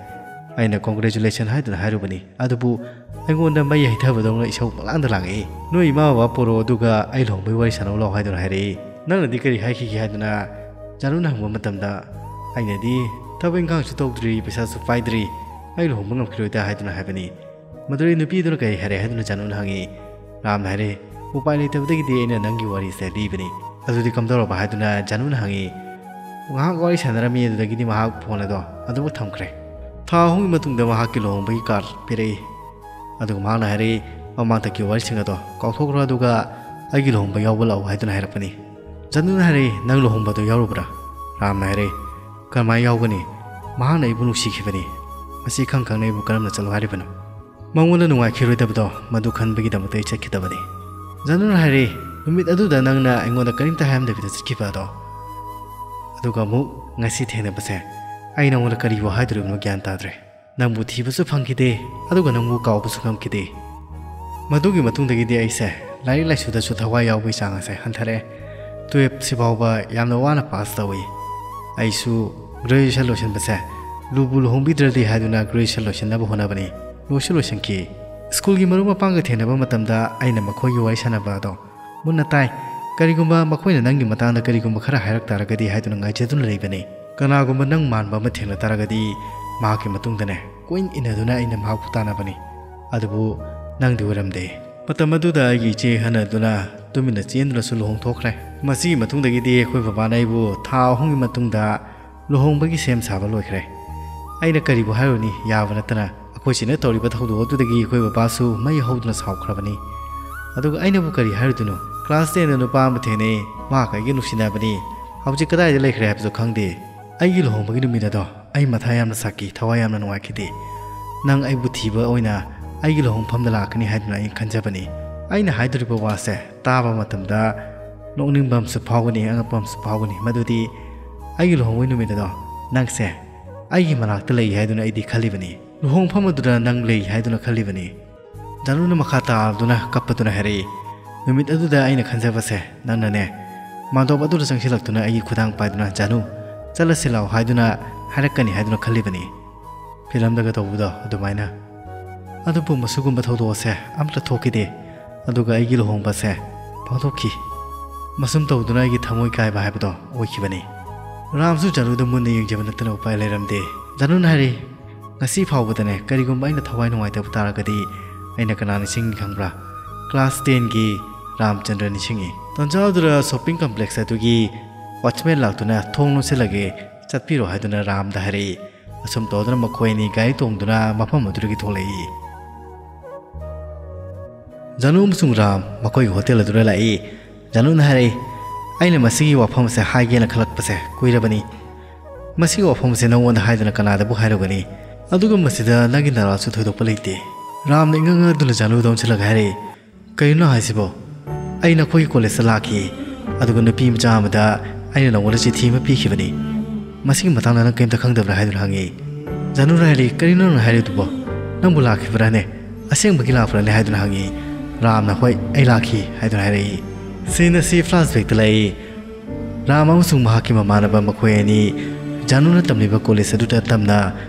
ꯑꯩꯅ congratulation ꯍꯥꯏꯗꯨꯅ ꯍꯥꯏꯔꯨꯕꯅꯤ, ꯑꯗꯨꯕꯨ ꯑꯩꯉꯣꯟꯗ ꯃꯩ ꯍꯩꯊꯕꯗꯧꯅ ꯏꯁꯧ ꯄꯪꯂꯥꯡꯗ ꯂꯥꯡꯉꯛꯏ꯫ 'ꯅꯣꯏ ꯏꯃꯥ ꯕꯕꯥ ꯄꯨꯔꯛꯑꯣ, ꯑꯗꯨꯒ ꯑꯩ ꯂꯨꯍꯣꯡꯕꯒꯤ ꯋꯥꯔꯤ ꯁꯥꯟꯅꯧ ꯂꯥꯛꯑꯣ' ꯍꯥꯏꯗꯨꯅ ꯍꯥꯏꯔꯛꯏ꯫ ꯅꯪꯅꯗꯤ ꯀꯔꯤ ꯍꯥꯏꯈꯤꯒꯦ?" ꯍꯥꯏꯗꯨꯅ ꯖꯥꯅꯨꯅ ꯍꯪꯕ ꯃꯇꯝꯗ, ꯑꯩꯅꯗꯤ, "ꯊꯕꯛ ꯏꯪꯈꯥꯡꯁꯨ ꯇꯧꯗ꯭ꯔꯤ, ꯄꯩꯁꯥꯁꯨ ꯄꯥꯏꯗ꯭ꯔꯤ, ꯑꯩ ꯂꯨꯍꯣꯡꯕ ꯉꯝꯈꯤꯔꯣꯏꯗ" ꯍꯥꯏꯗꯨꯅ ꯍꯥꯏꯕꯅꯤ꯫ ꯃꯗꯨꯗꯩ ꯅꯨꯄꯤꯗꯨꯅ ꯀꯔꯤ ꯍꯥꯏꯔꯦ ꯍꯥꯏꯗꯨꯅ ꯖꯥꯅꯨꯅ ꯍꯪꯉꯤ꯫ ꯔꯥꯝꯅ ꯍꯥꯏꯔꯦ, "ꯎꯄꯥꯏ ꯂꯩꯇꯕꯗꯒꯤꯗꯤ ꯑꯩꯅ ꯅꯪꯒꯤ ꯋꯥꯔꯤꯁꯦ ꯂꯤꯕꯅꯤ꯫ ꯑꯗꯨꯗꯤ ꯀꯝꯗꯧꯔꯕ?" ꯍꯥꯏꯗꯨꯅ ꯖꯥꯅꯨꯅ ꯍꯪꯉꯤ꯫ ꯉꯥꯏꯍꯥꯛ ꯋꯥꯔꯤ ꯁꯥꯟꯅꯔꯝꯃꯤ, ꯑꯗꯨꯗꯒꯤꯗꯤ ꯃꯍꯥꯛ ꯐꯣꯟ ꯑꯗꯣ ꯑꯗꯨꯃꯛ ꯊꯝꯈ꯭ꯔꯦ꯫ ꯊꯥ ꯑꯍꯨꯝꯒꯤ ꯃꯇꯨꯡꯗ ꯃꯍꯥꯛꯀꯤ ꯂꯨꯍꯣꯡꯕꯒꯤ ꯀꯥꯔꯗ ꯄꯤꯔꯛꯏ꯫ ꯑꯗꯨꯒ ꯃꯍꯥꯛꯅ ꯍꯥꯏꯔꯛꯏ, "ꯃꯃꯥꯡꯊꯛꯀꯤ ꯋꯥꯔꯤꯁꯤꯡ ꯑꯗꯣ ꯀꯥꯎꯊꯣꯛꯈ꯭ꯔꯣ, ꯑꯗꯨꯒ ꯑꯩꯒꯤ ꯂꯨꯍꯣꯡꯕ ꯌꯥꯎꯕ ꯂꯥꯛꯎ" ꯍꯥꯏꯗꯨꯅ ꯍꯥꯏꯔꯛꯄꯅꯤ꯫ ꯖꯥꯅꯨꯅ ꯍꯥꯏꯔꯛꯏ, "ꯅꯪ ꯂꯨꯍꯣꯡꯕꯗꯣ ꯌꯥꯎꯔꯨꯕ꯭ꯔꯥ?" ꯔꯥꯝꯅ ꯍꯥꯏꯔꯛꯏ, "ꯀꯃꯥꯏꯅ ꯌꯥꯎꯒꯅꯤ? ꯃꯍꯥꯛꯅ ꯑꯩꯕꯨ ꯅꯨꯡꯁꯤꯈꯤꯕꯅꯤ꯫ ꯃꯁꯤ ꯈꯪ ꯈꯪꯅ ꯑꯩꯕꯨ ꯀꯔꯝꯅ ꯆꯠꯂꯣ ꯍꯥꯏꯔꯤꯕꯅꯣ? ꯃꯉꯣꯟꯗ ꯅꯨꯡꯉꯥꯏꯈꯤꯔꯣꯏꯗꯕꯗꯣ ꯃꯗꯨ ꯈꯟꯕꯒꯤꯗꯃꯛꯇ ꯑꯩ ꯆꯠꯈꯤꯗꯕꯅꯤ"꯫ ꯖꯥꯅꯨꯅ ꯍꯥꯏꯔꯛꯏ, "ꯅꯨꯃꯤꯠ ꯑꯗꯨꯗ ꯅꯪꯅ ꯑꯩꯉꯣꯟꯗ ꯀꯔꯤꯝꯇ ꯍꯥꯏꯔꯝꯗꯕꯤꯗ ꯆꯠꯈꯤꯕ ꯑꯗꯣ, ꯑꯗꯨꯒ ꯑꯃꯨꯛ ꯉꯁꯤ ꯊꯦꯡꯅꯕꯁꯦ, ꯑꯩ ꯅꯉꯣꯟꯗ ꯀꯔꯤꯕꯨ ꯍꯥꯏꯗꯣꯔꯤꯕꯅꯣ ꯒ꯭ꯌꯥꯟ ꯇꯥꯗ꯭ꯔꯦ꯫ ꯅꯪꯕꯨ ꯊꯤꯕꯁꯨ ꯐꯪꯈꯤꯗꯦ, ꯑꯗꯨꯒ ꯅꯪꯕꯨ ꯀꯥꯎꯕꯁꯨ ꯉꯝꯈꯤꯗꯦ꯫ ꯃꯗꯨꯒꯤ ꯃꯇꯨꯡꯗꯒꯤꯗꯤ ꯑꯩꯁꯦ ꯂꯥꯏꯔꯤꯛ ꯂꯥꯏꯁꯨꯗꯁꯨ ꯊꯋꯥꯏ ꯌꯥꯎꯕꯒꯤ ꯆꯥꯡ ꯑꯁꯦ ꯍꯟꯊꯔꯛꯑꯦ꯫ ꯇꯨꯌꯦꯜꯞꯁꯤ ꯐꯥꯎꯕ ꯌꯥꯝꯅ ꯋꯥꯅ ꯄꯥꯁ ꯇꯧꯏ꯫ ꯑꯩꯁꯨ ꯒ꯭ꯔꯦꯖꯨꯑꯦꯁꯟ ꯂꯣꯏꯁꯤꯟꯕꯁꯦ ꯂꯨꯕꯨ ꯂꯨꯍꯣꯡꯕꯤꯗ꯭ꯔꯗꯤ ꯍꯥꯏꯗꯨꯅ ꯒ꯭ꯔꯦꯖꯨꯑꯦꯁꯟ ꯂꯣꯏꯁꯤꯟꯅꯕ ꯍꯣꯠꯅꯕꯅꯤ꯫ ꯂꯣꯏꯁꯨ ꯂꯣꯏꯁꯤꯟꯈꯤ꯫ ꯁ꯭ꯀꯨꯜꯒꯤ ꯃꯔꯨꯞ ꯃꯄꯥꯡꯒ ꯊꯦꯡꯅꯕ ꯃꯇꯝꯗ ꯑꯩꯅ ꯃꯈꯣꯏꯒꯤ ꯋꯥꯔꯤ ꯁꯥꯟꯅꯕ ꯑꯗꯣ ꯃꯨꯟꯅ ꯇꯥꯏ꯫ ꯀꯔꯤꯒꯨꯝꯕ ꯃꯈꯣꯏꯅ ꯅꯪꯒꯤ ꯃꯇꯥꯡꯗ ꯀꯔꯤꯒꯨꯝꯕ ꯈꯔ ꯍꯥꯏꯔꯛ ꯇꯥꯔꯒꯗꯤ ꯍꯥꯏꯗꯨꯅ ꯉꯥꯏꯖꯗꯨꯅ ꯂꯩꯕꯅꯤ꯫ ꯀꯅꯥꯒꯨꯝꯕ ꯅꯪ ꯃꯥꯟꯕ ꯑꯃ ꯊꯦꯡꯅ ꯇꯥꯔꯒꯗꯤ ꯃꯍꯥꯛꯀꯤ ꯃꯇꯨꯡꯗꯅꯦ ꯀꯣꯏꯏꯟ ꯏꯟꯅꯗꯨꯅ ꯑꯩꯅ ꯃꯍꯥꯛꯄꯨ ꯇꯥꯟꯅꯕꯅꯤ꯫ ꯑꯗꯨꯕꯨ ꯅꯪꯗꯤ ꯑꯣꯏꯔꯝꯗꯦ꯫ ꯃꯇꯝ ꯑꯗꯨꯗ ꯑꯩꯒꯤ ꯏꯆꯦ ꯍꯟꯅꯗꯨꯅ ꯇꯨꯃꯤꯟꯅ ꯆꯦꯟꯗꯨꯅꯁꯨ ꯂꯨꯍꯣꯡꯊꯣꯛꯈ꯭ꯔꯦ꯫ ꯃꯁꯤꯒꯤ ꯃꯇꯨꯡꯗꯒꯤꯗꯤ ꯑꯩꯈꯣꯏ ꯕꯕꯥꯅ ꯑꯩꯕꯨ ꯊꯥ ꯑꯍꯨꯝꯒꯤ ꯃꯇꯨꯡꯗ ꯂꯨꯍꯣꯡꯕꯒꯤ ꯁꯦꯝ ꯁꯥꯕ ꯂꯣꯏꯈ꯭ꯔꯦ꯫ ꯑꯩꯅ ꯀꯔꯤꯕꯨ ꯍꯥꯏꯔꯨꯅꯤ, ꯌꯥꯕ ꯅꯠꯇꯅ꯫ ꯑꯩꯈꯣꯏ ꯆꯦꯅ ꯇꯧꯔꯤꯕ ꯊꯧꯗꯣꯛ ꯑꯗꯨꯗꯒꯤ ꯑꯩꯈꯣꯏ ꯕꯕꯥꯁꯨ ꯃꯩ ꯍꯧꯗꯨꯅ ꯁꯥꯎꯈ꯭ꯔꯕꯅꯤ꯫ ꯑꯗꯨꯒ ꯑꯩꯅꯕꯨ ꯀꯔꯤ ꯍꯥꯏꯔꯨꯗꯣꯏꯅꯣ? ꯀ꯭ꯂꯥꯁ ꯇꯦꯟꯗ ꯅꯨꯄꯥ ꯑꯃ ꯊꯦꯡꯅꯩ, ꯃꯍꯥꯛꯀ ꯑꯩꯒ ꯅꯨꯡꯁꯤꯅꯕꯅꯤ꯫ ꯍꯧꯖꯤꯛ ꯀꯗꯥꯏꯗ ꯂꯩꯈ꯭ꯔꯦ ꯍꯥꯏꯕꯁꯨ ꯈꯪꯗꯦ꯫ ꯑꯩꯒꯤ ꯂꯨꯍꯣꯡꯕꯒꯤ ꯅꯨꯃꯤꯠ ꯑꯗꯣ ꯑꯩ ꯃꯊꯥ ꯌꯥꯝꯅ ꯁꯥꯈꯤ, ꯊꯋꯥꯏ ꯌꯥꯝꯅ ꯅꯨꯡꯉꯥꯏꯈꯤꯗꯦ꯫ ꯅꯪ ꯑꯩꯕꯨ ꯊꯤꯕ ꯑꯣꯏꯅ ꯑꯩꯒꯤ ꯂꯨꯍꯣꯡꯐꯝꯗ ꯂꯥꯛꯀꯅꯤ ꯍꯥꯏꯗꯨꯅ ꯑꯩꯅ ꯈꯟꯖꯕꯅꯤ꯫ ꯑꯩꯅ ꯍꯥꯏꯗꯣꯔꯤꯕ ꯋꯥꯁꯦ ꯇꯥꯕ ꯃꯇꯝꯗ ꯅꯣꯛꯅꯤꯡꯕ ꯑꯃꯁꯨ ꯐꯥꯎꯒꯅꯤ, ꯑꯉꯛꯄ ꯑꯃꯁꯨ ꯐꯥꯎꯒꯅꯤ꯫ ꯃꯗꯨꯗꯤ ꯑꯩꯒꯤ ꯂꯨꯍꯣꯡꯕꯒꯤ ꯅꯨꯃꯤꯠ ꯑꯗꯣ ꯅꯪꯁꯦ ꯑꯩꯒꯤ ꯃꯅꯥꯛꯇ ꯂꯩ ꯍꯥꯏꯗꯨꯅ ꯑꯩꯗꯤ ꯈꯜꯂꯤꯕꯅꯤ꯫ ꯂꯨꯍꯣꯡꯐꯝ ꯑꯗꯨꯗ ꯅꯪ ꯂꯩ ꯍꯥꯏꯗꯨꯅ ꯈꯜꯂꯤꯕꯅꯤ꯫ ꯖꯥꯅꯨꯅ ꯃꯈꯥ ꯇꯥꯗꯨꯅ ꯀꯞꯄꯗꯨꯅ ꯍꯥꯏꯔꯛꯏ, "ꯅꯨꯃꯤꯠ ꯑꯗꯨꯗ ꯑꯩꯅ ꯈꯟꯖꯕꯁꯦ ꯅꯪꯅꯅꯦ, ꯃꯥꯟꯗꯣꯞ ꯑꯗꯨꯗ ꯆꯪꯁꯤꯜꯂꯛꯇꯨꯅ ꯑꯩꯒꯤ ꯈꯨꯗꯥꯡ ꯄꯥꯏꯗꯨꯅ, 'ꯖꯥꯅꯨ, ꯆꯠꯂꯁꯤ ꯂꯥꯛꯑꯣ' ꯍꯥꯏꯗꯨꯅ ꯍꯥꯏꯔꯛꯀꯅꯤ ꯍꯥꯏꯗꯨꯅ ꯈꯜꯂꯤꯕꯅꯤ꯫ ꯐꯤꯂꯝꯗꯒ ꯇꯧꯕꯗꯣ ꯑꯗꯨꯃꯥꯏꯅ꯫ ꯑꯗꯨꯕꯨ ꯃꯁꯤꯒꯨꯝꯕ ꯊꯧꯗꯣꯛ ꯑꯁꯦ ꯑꯝꯇ ꯊꯣꯛꯈꯤꯗꯦ꯫ ꯑꯗꯨꯒ ꯑꯩꯒꯤ ꯂꯨꯍꯣꯡꯕꯁꯦ ꯄꯥꯡꯊꯣꯛꯈꯤ꯫ ꯃꯁꯨꯝ ꯇꯧꯗꯨꯅ ꯑꯩꯒꯤ ꯊꯃꯣꯏ ꯀꯥꯏꯕ ꯍꯥꯏꯕꯗꯣ ꯑꯣꯏꯈꯤꯕꯅꯤ"꯫ ꯔꯥꯝꯁꯨ ꯖꯥꯅꯨꯗ ꯃꯨꯟꯅ ꯌꯦꯡꯖꯕ ꯅꯠꯇꯅ ꯎꯄꯥꯏ ꯂꯩꯔꯝꯗꯦ꯫ ꯖꯥꯅꯨꯅ ꯍꯥꯏꯔꯤ, "ꯉꯁꯤ ꯐꯥꯎꯕꯗꯅꯦ, ꯀꯔꯤꯒꯨꯝꯕ ꯑꯩꯅ ꯊꯋꯥꯏ ꯅꯨꯡꯉꯥꯏꯇꯕ ꯇꯥꯔꯒꯗꯤ ꯑꯩꯅ ꯀꯅꯥ ꯅꯤꯡꯁꯤꯡꯉꯤ ꯈꯪꯕ꯭ꯔꯥ? ꯀ꯭ꯂꯥꯁ ꯇꯦꯟꯒꯤ ꯔꯥꯝꯆꯟꯗ꯭ꯔ ꯅꯤꯡꯁꯤꯡꯉꯤ"꯫ ꯇꯟꯖꯥ ꯑꯗꯨꯗ ꯁꯣꯞꯄꯤꯡ ꯀꯝꯄ꯭ꯂꯦꯛꯁ ꯑꯗꯨꯒꯤ ꯋꯥꯠꯆꯃꯦꯟ ꯂꯥꯛꯇꯨꯅ "ꯊꯣꯡ ꯂꯣꯟꯁꯤꯜꯂꯒꯦ, ꯆꯠꯄꯤꯔꯣ" ꯍꯥꯏꯗꯨꯅ ꯔꯥꯝꯗ ꯍꯥꯏꯔꯛꯏ꯫ ꯑꯁꯨꯝ ꯇꯧꯗꯨꯅ ꯃꯈꯣꯏ ꯑꯅꯤ ꯒꯥꯔꯤ ꯇꯣꯡꯗꯨꯅ ꯃꯐꯝ ꯑꯗꯨꯗꯒꯤ ꯊꯣꯛꯂꯛꯏ꯫ ꯖꯥꯅꯨ ꯑꯃꯁꯨꯡ ꯔꯥꯝ ꯃꯈꯣꯏꯒꯤ ꯍꯣꯇꯦꯜ ꯑꯗꯨꯗ ꯂꯥꯛꯏ꯫ ꯖꯥꯅꯨꯅ ꯍꯥꯏꯔꯛꯏ, "ꯑꯩꯅ ꯃꯁꯤꯒꯤ ꯋꯥꯐꯝ ꯑꯁꯦ ꯍꯥꯏꯒꯦꯅ ꯈꯜꯂꯛꯄꯁꯦ ꯀꯨꯏꯔꯕꯅꯤ꯫ ꯃꯁꯤꯒꯤ ꯋꯥꯐꯝ ꯑꯁꯦ ꯅꯉꯣꯟꯗ ꯍꯥꯏꯗꯅ ꯀꯅꯥꯗꯕꯨ ꯍꯥꯏꯔꯨꯒꯅꯤ? ꯑꯗꯨꯒ ꯃꯁꯤꯗ ꯅꯪꯒꯤ ꯅꯔꯥꯜꯁꯨ ꯊꯣꯏꯗꯣꯛꯄ ꯂꯩꯇꯦ"꯫ ꯔꯥꯝꯅ ꯏꯉꯛ ꯉꯛꯗꯨꯅ ꯖꯥꯅꯨꯗ ꯑꯣꯟꯁꯤꯜꯂꯒ ꯍꯥꯏꯔꯛꯏ, "ꯀꯔꯤꯅꯣ ꯍꯥꯏꯁꯤꯕꯣ? ꯑꯩ ꯅꯈꯣꯏꯒꯤ ꯀꯣꯂꯦꯖꯇ ꯂꯥꯛꯈꯤ, ꯑꯗꯨꯒ ꯅꯨꯄꯤ ꯃꯆꯥ ꯑꯃꯗ ꯑꯩꯅ ꯅꯉꯣꯟꯗ ꯆꯤꯊꯤ ꯑꯃ ꯄꯤꯈꯤꯕꯅꯤ꯫ ꯃꯁꯤꯒꯤ ꯃꯇꯥꯡꯗ ꯅꯪ ꯀꯔꯤꯝꯇ ꯈꯪꯗꯕ꯭ꯔꯥ?" ꯍꯥꯏꯗꯨꯅ ꯍꯪꯉꯤ꯫ ꯖꯥꯅꯨꯅ ꯍꯥꯏꯔꯛꯏ, "ꯀꯔꯤꯅꯣ ꯅꯪꯅ ꯍꯥꯏꯔꯤꯗꯨꯕꯣ? ꯅꯪꯕꯨ ꯂꯥꯛꯈꯤꯕ꯭ꯔꯥꯅꯦ? ꯑꯁꯦꯡꯕꯒꯤ ꯂꯥꯛꯄ꯭ꯔꯥꯅꯦ?" ꯍꯥꯏꯗꯨꯅ ꯍꯪꯉꯤ꯫ ꯔꯥꯝꯅ, "ꯍꯣꯏ, ꯑꯩ ꯂꯥꯛꯈꯤ" ꯍꯥꯏꯗꯨꯅ ꯍꯥꯏꯔꯛꯏ꯫ ꯁꯤꯟ ꯑꯁꯤ ꯐ꯭ꯂꯥꯁꯕꯦꯛꯇ ꯂꯩ꯫ ꯔꯥꯝ ꯑꯃꯁꯨꯡ ꯃꯍꯥꯛꯀꯤ ꯃꯃꯥꯟꯅꯕ ꯃꯈꯣꯏ ꯑꯅꯤ ꯖꯥꯅꯨꯅ ꯇꯝꯂꯤꯕ ꯀꯣꯂꯦꯖ ꯑꯗꯨꯗ ꯇꯝꯅ